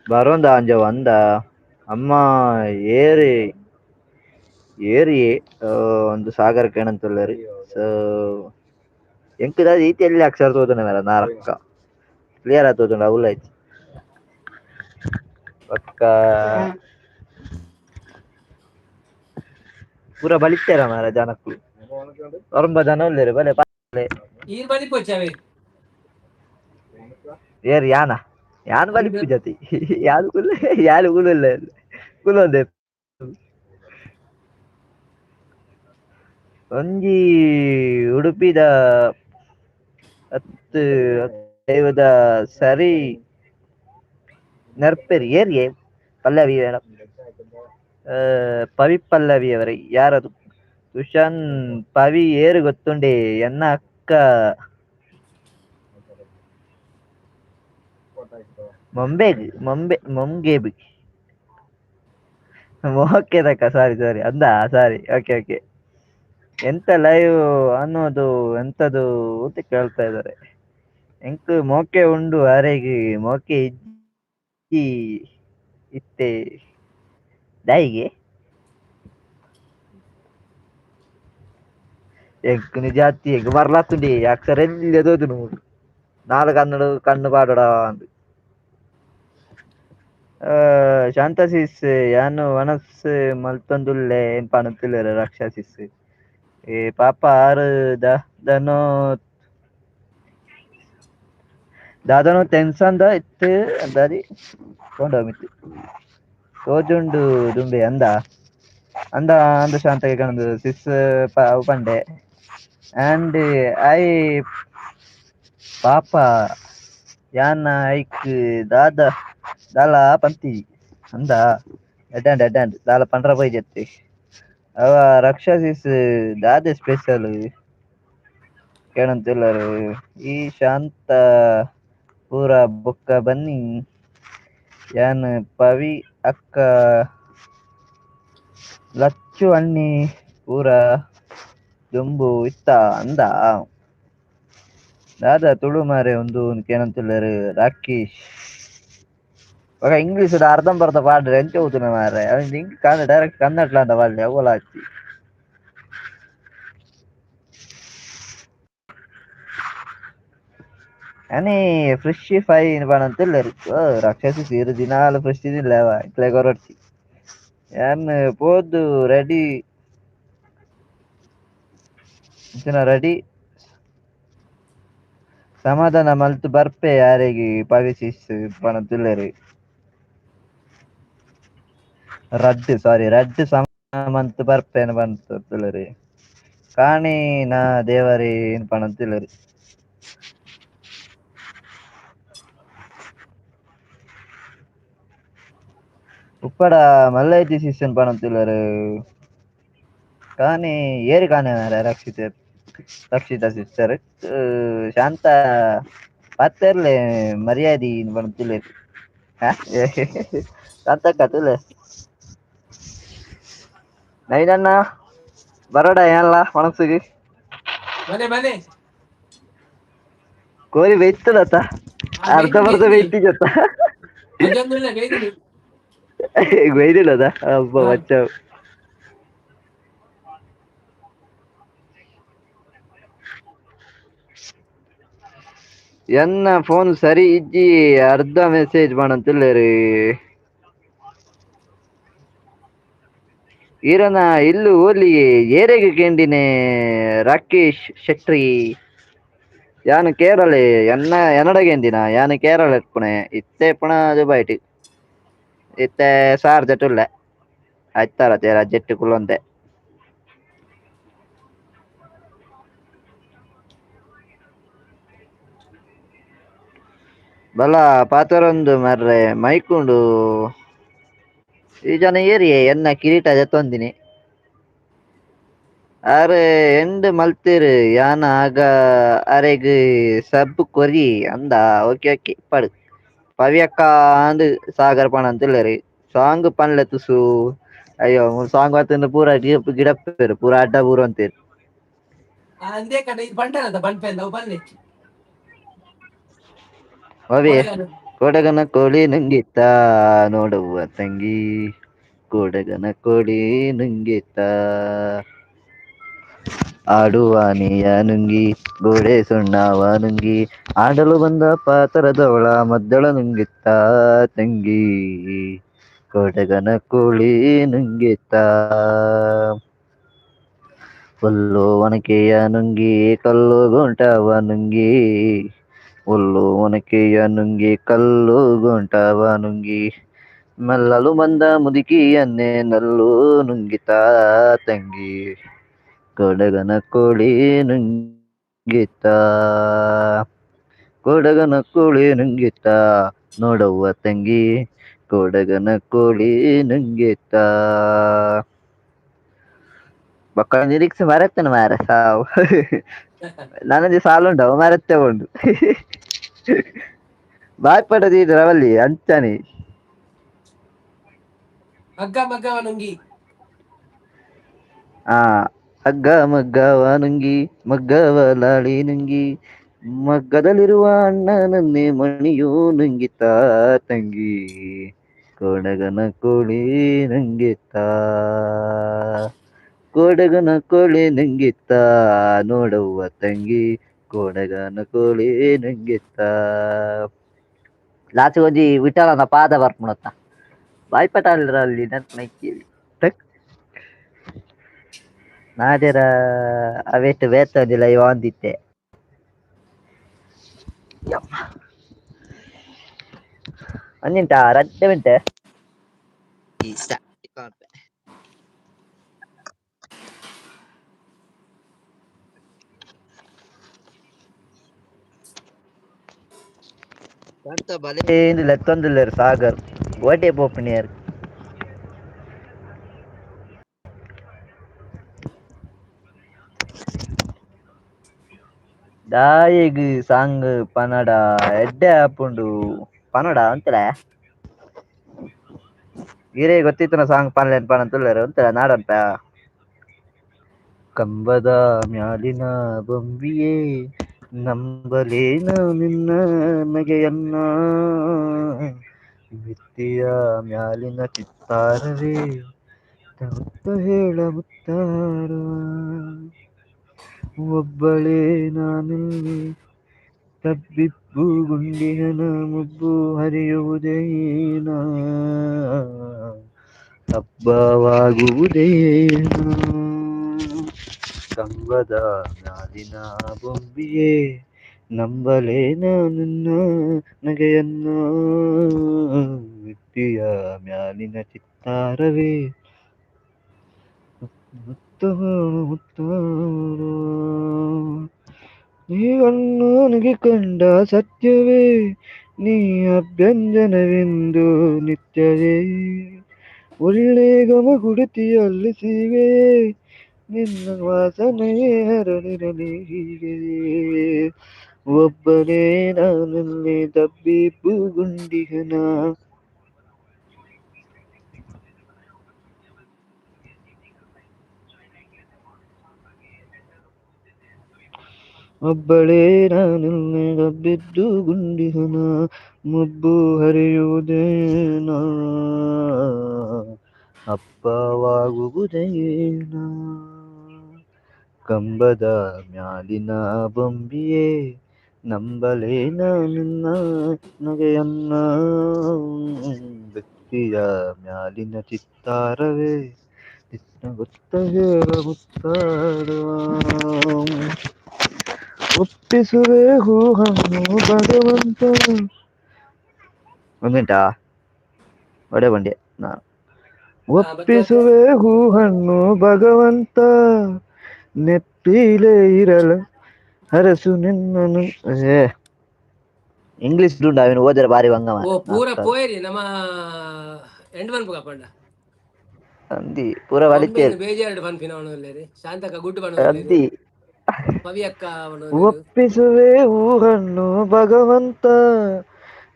ಬರೋಂದ ಅಂಜ ಅಂದ ಅಮ್ಮ ಏರಿ ಏರಿ ಒಂದು ಸಾಗರ ಕೇಣಂತುಲ್ಲೆರ್. ಸೊ ಎಂಕ್ ದಾದ ಈತ್ ಎಲ್ಯ ಅಕ್ಷರ ತೋಜುಂಡು ಮಾರ್ರೆ ನಾರಕ್ಕ ಕ್ಲಿಯರ್ ಆದ್ ತೋಜುಂಡು ಅವುಲ ಇಜ್ಜಿ. ಬೊಕ್ಕ ಪೂರ ಬಲಿತ್ತೆರ ಮಾರ್ರೆ ಜನಕ್ಕುಲು ಒರಂಬ ಜನ ಉಲ್ಲೆರ್ ಬಲೆ ಬಲೆ. ಈರ್ ಬಲಿಪೊಚ್ಚಿ ಅವೇ. ಏರ್ ಯಾನ ಯಾನ್ ಬಲಿಪುಜತಿ ಯಾನ್ ಕುಲ್ಲೆ ಯಾನ್ ಕುಲ್ಲುಲ್ಲೆ ಕುಲ್ಲೊಂದೆ. ಒಂಜಿ ಉಡುಪಿದ ಅತ್ ದೈವದ ಸರಿ ನರ್ಪೆರ್ ಏರ್ಯೆ ಪಲ್ಲವಿ ಮೇಡಮ್. ಪವಿ ಪಲ್ಲವಿ ಅವರೇ ಯಾರದು Kushan Pavi ಏರು ಗೊತ್ತುಂಡೆ ಎನ್ನ ಅಕ್ಕ ಮೊಂಬೆಗ್ ಮೊಂಬೆ ಮೊಂಗೇಬ್ ಓಕೆದಕ್ಕ, ಸಾರಿ ಸಾರಿ ಅಂದ, sorry, okay okay. ಎಂತ ಲೈವ್ ಅನ್ನೋದು ಎಂತದು ಅಂತ ಕೇಳ್ತಾ ಇದ್ದಾರೆ. ಎಂಕ್ ಮೋಕೆ ಉಂಡು ಅರೆಗ್ ಮೋಕೆ ಇಜ್ಜಿ ಇತ್ತೆ ದಾಯಿಗೆ ಎಂಕ್ ನಿಜಾತಿ ಎಂಕ್ ಮರ್ಲಾತುಂಡಿ ಅಕ್ಷರ ಎಲ್ಲಿ ತೋಜುಂಡು ಮೂಲು ನಾಲ್ ಕನ್ನಡ ಕಣ್ಣು ಪಾಡೋಡ ಅಂದ್. ಶಾಂತ ಸಿಸ್ ಯಾನು ವನಸ್ ಮಲ್ತೊಂದುಲ್ಲೆ ಏನ್ ಪನೊಂದುಲ್ಲೆರ್ ರಕ್ಷಾ ಸಿಸ್. ಏ ಪಾಪ ಆರ್ the ದನೋ ದಾದನೋ ಟೆನ್ಷನ್ the ಇತ್ತು ಅಂದಾರಿ ಕೊಂಡ ಮಿತ್ತು ತೋಜುಂಡು ದುಂಬೆ ಅಂದ ಅಂದ ಅಂದ ಶಾಂತಗೆ ಕಣದು ಸಿಸ್ ಪಂಡೆ ಅಂಡ್ I ಪಾಪ ಯಾನ ಐಕ್ ದಾದ ದಾಲ ಪಂತಿ ಅಂದ ಎಡ್ಡಾಂಡ್ ಎಡ್ಡಾಂಡ್ ದಾಲ ಪಂಡ್ರ ಪೋಯ್ಜತ್ತಿ ಅವ ರಕ್ಷಸಿಸ್ ದಾದೆ ಸ್ಪೆಷಲ್ ಕೇಳಂತಿಲ್ಲರು. ಈ ಶಾಂತ ಪೂರ ಬೊಕ್ಕ ಬನ್ನಿ ಯಾನ್ ಪವಿ ಅಕ್ಕ ಲಚ್ಚು ಅಣ್ಣಿ ಪೂರ ದುಂಬು ಇತ್ತ ಅಂದ ದಾದ ತುಳು ಮಾರೆ ಉಂದು ಕೇನಂತುಲ್ಲೆರ್ ರಾಕೇಶ್. ಬೊಕ ಇಂಗ್ಲೀಷ್ ಅರ್ಧಂಬರ್ಧ ಪಾಡ್ರೆ ಎಂಚ ಓದುನ ಮಾರ್ರೆ ಅವೆನ್ ಡೈರೆಕ್ಟ್ ಕನ್ನಡಲಾಂಡ ಪಾಡ್ಲೆ ಅವ್ವಲ ಆಚಿ. ಅನೇ ಫ್ರೆಶ್ ಫೈ ಪನೊಂದುಲ್ಲೆರ್. ಓ ರಾಕ್ಷಸಿ ಸೀರೆ ದಿನಾಲ ಫ್ರೆಶ್ ಇಲ್ಲೇವ ಇತ್ಲೆ ಕೊರೊಡ್ಚಿ ಯಾನ್ ಪೋದು ರೆಡಿ ಇಂಚಿನ ರೆಡಿ ಸಮಾಧಾನ ಮಲ್ತ್ ಬರ್ಪೆ ಯಾರೆಗ್ ಪವಿ ಸಿಸ್ ಪನೊಂದುಲ್ಲೆರ್. ರಡ್ಡ್ ಸಾರಿ ರಡ್ಡ್ ಸಮಾಧಾನ ಮಲ್ತ್ ಬರ್ಪೆ ಪನೊಂದುಲ್ಲೆರ್. ಕಾಣಿ ನಾ ದೇವರೇ ಪನೊಂದುಲ್ಲೆರ್. ಉಪ್ಪಡ ಮಲ್ಲೈತಿ ಸಿಸ್ ಪನೊಂದುಲ್ಲೆರ್. ಕಾಣಿ ಏರ್ ಕಾಣೆ ಮಾರ್ರೆ ರಕ್ಷಿತ ರಕ್ಷಿತಾ ಸಿಸ್ಟರ್ ಶಾಂತ ಪತ್ತೆರ್ಲೆ ಮರ್ಯಾದಿ ಪನೊಂದುಲ್ಲೆರ್. ಶಾಂತಕ್ಕ ತೂಲೆ ನೈನಣ್ಣ ಬರೋಡ ಏನ್ಲ ಮನಸ್ಸಿಗೆ ಬಲೆ ಬಲೆ ಕೋರಿ ಬೇಯ್ತದತ್ತ ಅರ್ಧ ಬರ್ಧ ಬೇಯ್ತಿಜತ್ತ ಅದೊಂದುಲ್ಲ ಬೇಯ್ದಿನಿ. ಬೈದಿಲ್ಲದ ಅಬ್ಬ ಬಚ್ಚಾವ್. ಎನ್ನ ಫೋನ್ ಸರಿ ಇಜ್ಜಿ ಅರ್ಧ ಮೆಸೇಜ್ ಪನೊಂದುಲ್ಲೆರ್. ಈರನ ಇಲ್ಲು ಓಲಿ ಏರೆಗ್ ಕೇಂಡಿನೆ ರಾಕೇಶ್ ಶೆಟ್ರಿ. ಯಾನ್ ಕೇರಳ ಎನ್ನ ಎನ್ನಡ ಕೇಂದಿನ ಯಾನ್ ಕೇರಳ ಇಪ್ಪುನೆ ಇತ್ತೆ ಇಪ್ಪುನ ದುಬೈಟ್ ಇತ್ತೆ ಶಾರ್ಜಾಟ್ ಉಲ್ಲೆ ಐತಾರ ರಜೆಟ್ ಕುಲ್ಲೊಂದೆ. ಬಲ ಪಾತೆರೊಂದು ಮಾರ್ರೆ ಮೈಕ್ ಉಂಡು ಈ ಜನ ಏರಿಯೆ ಎನ್ನ ಕಿರೀಟ ದೆತ್ತೊಂದಿನಿ ಆರ್ ಎಂಡ್ ಮಲ್ತೆರ್ ಯಾನ್ ಆಗ ಅರೆಗ್ ಸಬ್ ಕೊರಿ ಅಂದ ಓಕೆ ಓಕೆ ಪಡು ಪವ್ಯಕ್ಕ ಅಂದ್ ಸಾಗರ್ ಪನೊಂದುಲ್ಲೆರ್. ಸಾಂಗ್ ಪನ್ಲೆ ತುಸು ಅಯ್ಯೋ ಸಾಂಗ್ ಬತ್ತುಂಡ ಪೂರ ಗಿಡಪ್ಪೆರ್ ಪೂರ ಅಡ್ಡ ಬೂರೊಂತೆರ್. ಅಂದೇ ಕಡೆ ಇದು ಬಂಟನದ ಬಂಪೆಂದ ಅವು ಬಲ್ಲೆ ಅವೇ ಕೊಡಗನ ಕೋಳಿ ನುಂಗಿತ್ತ ನೋಡವ್ವ ತಂಗಿ ಕೊಡಗನ ಕೋಳಿ ನುಂಗಿತ್ತ ಆಡುವಾನೆಯ ನುಂಗಿ ಗೋಡೆ ಸುಣ್ಣವ ನುಂಗಿ ಆಡಲು ಬಂದ ಪಾತರದವಳ ಮದ್ದಳ ನುಂಗಿತ್ತ ತಂಗಿ ಕೊಡಗನ ಕೋಳಿ ನುಂಗಿತ್ತ ಹುಲ್ಲು ಒನಕೆಯ ನುಂಗಿ ಕಲ್ಲು ಗುಂಟವ ನುಂಗಿ ಹುಲ್ಲು ಒನಕೆಯ ನುಂಗಿ ಕಲ್ಲು ಗುಂಟವ ನುಂಗಿ ಮಲ್ಲಲು ಬಂದ ಮುದುಕಿಯನ್ನೇ ನಲ್ಲು ನುಂಗಿತ ತಂಗಿ ಕೊಡಗನ ಕೋಳಿ ನುಂಗಿತ ಕೊಡಗನ ಕೋಳಿ ನುಂಗಿತ ನೋಡವ್ವ ತಂಗಿ ಕೊಡಗನ ಕೋಳಿ ನುಂಗಿತ. ಬೊಕ್ಕ ಲಿರಿಕ್ಸ್ ಮರೆತ್ತನ ಮಾರೆ ಸಾವು. ನನೊಂಜಿ ಸಾಲು ಉಂಡು ಅವು ಮರೆತ್ತೆ ಉಂಡು. ಬಾಯ್ಪಟ ದೀಡ್ ರವಲ್ಲಿ ಅಂಚನೆ. ಹಗ್ಗ ಮಗ್ಗವ ನುಂಗಿ. ಆ ಹಗ್ಗ ಮಗ್ಗವ ನುಂಗಿ ಮಗ್ಗವ ಲಾಳಿ ನುಂಗಿ ಮಗ್ಗದಲ್ಲಿರುವ ಅಣ್ಣನನ್ನೇ ಮಣಿಯು ನುಂಗಿತ ತಂಗಿ ಕೊಡಗನ ಕೋಳಿ ನುಂಗಿತ ಕೊಡಗನ ಕೋಳಿ ನುಂಗಿತ್ತ ನೋಡವ್ವ ತಂಗಿ ಕೊಡಗನ ಕೋಳಿ ನುಂಗಿತ್ತ. ಲಾಸ್ಟ್ ಒಂಜಿ ವಿಠಲನ ಪಾದ ಬರ್ಪುಣತ್ತ ಬಾಯ್ಪಟ ಅಲ್ಲಿ ನನ್ನ ಕೇಳಿ ಟಕ್ ನಾದೇರ ಅವೆಟ್ ಬೇತೊಂಜಿ ಲೈವ್ ಆಂದಿತ್ತೆ. ಯಮ್ಮ. ಒಂಜಿಂಟ ರಡ್ಡೆ ಮಿಂಟೆ. ಬಲೆ ಲೆತ್ತೊಂದುಲ್ಲೆರ್ ಸಾಗರ್ ಓಟೆ ಪೋಪಿನಿಯರ್. ದಾಯೆಗ್ ಸಾಂಗ್ ಪನಡ ಎಡ್ಡೆ ಆಪುಂಡು ಪನಡ ಅಂತಲೇ ಈರೇ ಗೊತ್ತಿತ್ತನ ಸಾಂಗ್ ಪನ್ಲೆ ಪನಂದುಲ್ಲೆರ್ ಉಂತಲೆ ನಾಡನ್ಪ. ಕಂಬದ ಮ್ಯಾಲಿನ ಬೊಂಬಿಯೇ ನಂಬಲೇನ ನಿನ್ನ ನಗೆಯನ್ನ ಭಿತ್ತಿಯ ಮ್ಯಾಲಿನ ಚಿತ್ತಾರವೇ ಮುತ್ತ ಹೇಳ ಮುತ್ತಾರ ಒಬ್ಬಳೇ ನಾನಿಲ್ಲಿ ತಬ್ಬಿಬ್ಬು ಗುಂಡಿಹನ ಮುಬ್ಬು ಹರಿಯುವುದೇನ ಹಬ್ಬವಾಗುವುದೇನ ಕಂಬದ ಮ್ಯಾಲಿನ ಬೊಂಬಿಯೇ ನಂಬಲೇನ ನಿನ್ನ ನಗೆಯನ್ನ ಭಿತ್ತಿಯ ಮ್ಯಾಲಿನ ಚಿತ್ತಾರವೇ ಮುತ್ತ ಹೇಳು ಮುತ್ತಾರ ನೀ ನನಗೆ ಕಂಡ ಸತ್ಯವೇ ನೀ ಅಭ್ಯಂಜನವೆಂದು ನಿತ್ಯವೇ ಒಳ್ಳೆ ಘಮ ಗುಡುತಿಯಲ್ಲಿ ಸೀವೆ ನಿನ್ನ ವಾಸನೆಯೇ ಹರಳಿರಲಿ ಹೀಗೆ ಒಬ್ಬನೇ ನಾನಲ್ಲಿ ತಬ್ಬಿಬ್ಬು ಗುಂಡಿಗನ. ಒಬ್ಬಳೇ ನಾನಿಲ್ಲಿ ತಬ್ಬಿದ್ದು ಗುಂಡಿಗನ ಮುಬ್ಬು ಹರಿಯುವುದೇನ ಹಬ್ಬವಾಗುವುದೇನ ಕಂಬದ ಮ್ಯಾಲಿನ ಬೊಂಬಿಯೇ ನಂಬಲೇನ ನಿನ್ನ ನಗೆಯನ್ನ ವ್ಯಕ್ತಿಯ ಮ್ಯಾಲಿನ ಚಿತ್ತಾರವೇ ನಿನ್ನ ಗೊತ್ತ ಹೇಳ ಮುತ್ತಾರ ಒಪ್ಪಿಸುವೆ ಹೂಹನ್ನು ಭಗವಂತ. ಒಂದುಂಟಾ ಒಡೆ ಬಂಡೆ ನಾನು ಒಪ್ಪಿಸುವೆ ಹೂಹಣ್ಣು ಭಗವಂತ ನೆತ್ತಿಲೆ ಇರಲ ಹರಸು ನಿನ್ನನು. ಏ ಇಂಗ್ಲಿಷ್ ಉಂಡು ಅವಿನ ಓದರೆ ಬಾರಿ ಬಂಗ ಓ ಪೂರ ಪೋಯರಿ ನಮ್ಮ ಎಂಡ್ ಮನ್ಪುಗ ಪಂಡ. ಅಂದಿ ಪೂರ ವಲಿತೇರು. ಬೇಜಾರು ಪನ್ಪಿನ ಅವನು ಶಾಂತಕ್ಕ ಗುಡ್ಡು ಪಣ ಅಂದಿ ಪವಿ ಅಕ್ಕ ಅವನು. ಒಪ್ಪಿಸುವೆ ಹೂಹಣ್ಣು ಭಗವಂತ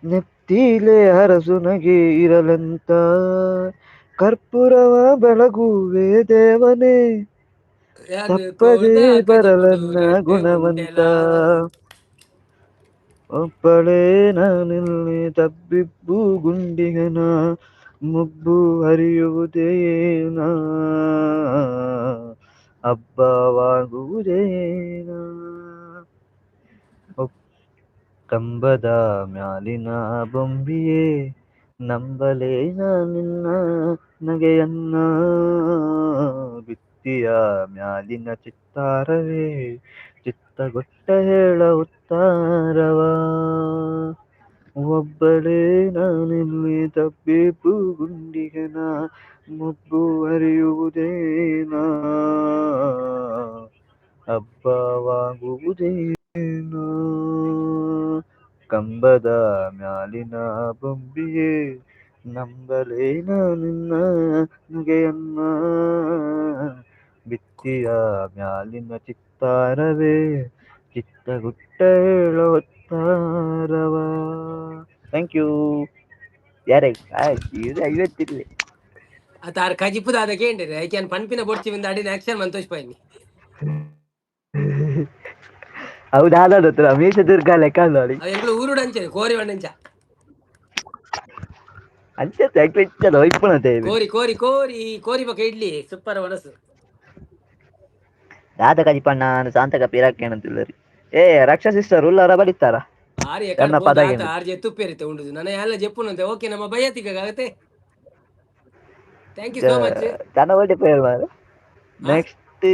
ನೆತ್ತಿಲೆ ಹರಸು ನಗೆ ಇರಲಂತ ಕರ್ಪೂರವ ಬೆಳಗುವೆ ದೇವನೇ ತಪ್ಪದೇ ಬರಲನ್ನ ಗುಣವಂತ ಒಬ್ಬಳೇ ನಾನಿಲ್ಲಿ ತಬ್ಬಿಬ್ಬು ಗುಂಡಿಗನ ಮುಬ್ಬು ಹರಿಯುವುದೇನ ಹಬ್ಬವಾಗುವುದೇನ ಕಂಬದ ಮ್ಯಾಲಿನ ಬೊಂಬಿಯೇ ನಂಬಲೇನ ನಿನ್ನ ನಗೆಯನ್ನ ಭಿತ್ತಿಯ ಮ್ಯಾಲಿನ ಚಿತ್ತಾರವೇ ಚಿತ್ತಗೊಟ್ಟ ಹೇಳ ಉತ್ತಾರವ ಒಬ್ಬಳೇ ನಾನಿಲ್ಲಿ ತಬ್ಬಿಬ್ಬು ಗುಂಡಿಗನ ಮುಬ್ಬು ಹರಿಯುವುದೇನ ಹಬ್ಬವಾಗುವುದೇನ ಕಂಬದ ಮ್ಯಾಲಿನ ಬೊಂಬಿಯೇ ನಂಬಲೇನ ನಿನ್ನ ನಗೆಯನ್ನ ಚಿತ್ತಿಯ ಮ್ಯಾಲಿನ ಚಿತ್ತಾರವೇ, ಚಿತ್ತಗುಟ್ಟ ಹೇಳೋ ತಾರವ. Thank you. ಯಾರೇ ಇದು ಐವತ್ತಿರ್ಲಿ. ಅತ ಆರ್ ಕಜಿಪುದಾದ ಕೇಂಡ್ರೆ ಐಕ್ಯಾನ್ ಪನ್ಪಿನ ಬೊಡ್ಚಿ ಮಿಂದ ಅಡಿನ ಆಕ್ಷನ್ ಮಂತೋಷ್ ಪೈನಿ. ಹೌದಾ? ರಮೇಶ ದುರ್ಗಾ ಲೆಕ್ಕ ನೋಡಿ. ಅದು ಎಂಕ್ಲು ಊರುಡು ಅಂಚೆ ಕೋರಿ వండంಚ. ಅಂಚೆ ಇಚ್ಚದ ಒಯ್ಪುನತೆ. ಕೋರಿ ಕೋರಿ ಕೋರಿ ಕೋರಿ ಬೊಕ ಇಡ್ಲಿ ಸೂಪರ್ ಒಣಸು. ದಾದ ಕಜಿಪಣ್ಣ ಶಾಂತಕ ಪಿರಾಕೇನಂತಿಲ್ಲರಿ. ಏ ರಕ್ಷಾ ಸಿಸ್ಟರ್ ಉಲ್ಲಾರ ಬಡಿತಾರ? ಆರ್ ಎನ್ನ ಪದ. ಆರ್ ಜೆ ತುಪ್ಪೇರಿತೆ ಉಂಡುದು ನನ್ನ ಎಲ್ಲ ಜೆಪ್ಪುನಂತೆ. ಓಕೆ, ನಮ್ಮ ಬಯ್ಯತಿಗ ಆಗತ್ತೆ. Thank you so much. ತನ ಒಡ್ಡಿ ಪೇರ್ ಮಾರ. ನೆಕ್ಸ್ಟ್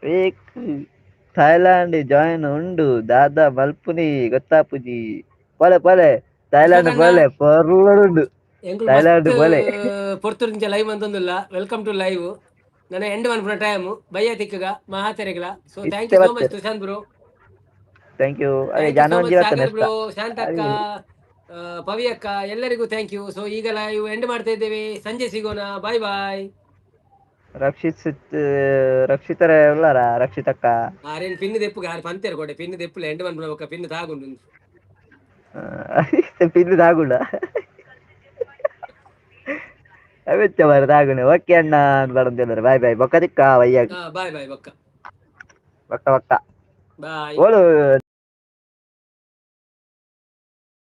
ವೀಕ್ ಥೈಲ್ಯಾಂಡ್ ಜಾಯಿನ್ ಉಂಡು, ದಾದಾ ಮಲ್ಪುನಿ ಗೊತ್ತಾಪುಜಿ. ಪೋಲೆ ಪೋಲೆ ಥೈಲ್ಯಾಂಡ್ ಪೋಲೆ, ಪೊರ್ಲುಂಡು ಥೈಲ್ಯಾಂಡ್ ಪೋಲೆ. ಪೊರ್ತುರಿಂಚ ಲೈವ್ ಅಂತಂದಿಲ್ಲ. Welcome to live. ನನ್ನ ಎಂಡ್ ಮನ್ಪುನ ಟೈಮ್. ಬಯ್ಯ ತಿಕ್ಕಗ ಮಹಾತೆರೆಗಳ. So thank you so much Tushan bro. Thank you. ಅದೇ ಜಾನವಂಜಿ. ಸಾಗರ್ ಬ್ರೋ, ಶಾಂತಕ್ಕ, ಪವಿ ಅಕ್ಕ, ಎಲ್ಲರಿಗೂ thank you. So ಈಗ ಲೈವ್ ಎಂಡ್ ಮಾಡ್ತಾ ಇದ್ದೇವೆ. ಸಂಜೆ ಸಿಗೋಣ. ಬಾಯ್ ಬಾಯ್. ರಕ್ಷಿತ್ ರಕ್ಷಿತರ ಉಲ್ಲಾರ ರಕ್ಷಿತಕ್ಕ? ಆರೇನ್ ಪಿನ್ ದೆಪ್ಪುಗ ಆರ್ ಪಂತೇರು ಕೊಡೆ ಪಿನ್ ದೆಪ್ಪುಲ ಎಂಡ್ ಮನ್ಪುನ ಬೊಕ್ಕ ಪಿನ್ ತಾಗುಂಡು. ಪಿನ್ ತಾಗುಂಡ ಅವೆಚ್ಚ ಮಾರ ತಾಗುಂಡು. ಓಕೆ ಅಣ್ಣ ಬರಂತಿದ್ದಾರೆ. Boy boy. ಬೊಕ್ಕ ತಿಕ್ಕ ವಯ್ಯಾಗ. ಬಾಯ್ ಬಾಯ್ ಬೊಕ್ಕ. ಬೊಕ್ಕ ಬೊಕ್ಕ. ಬಾಯ್. ಓಳು.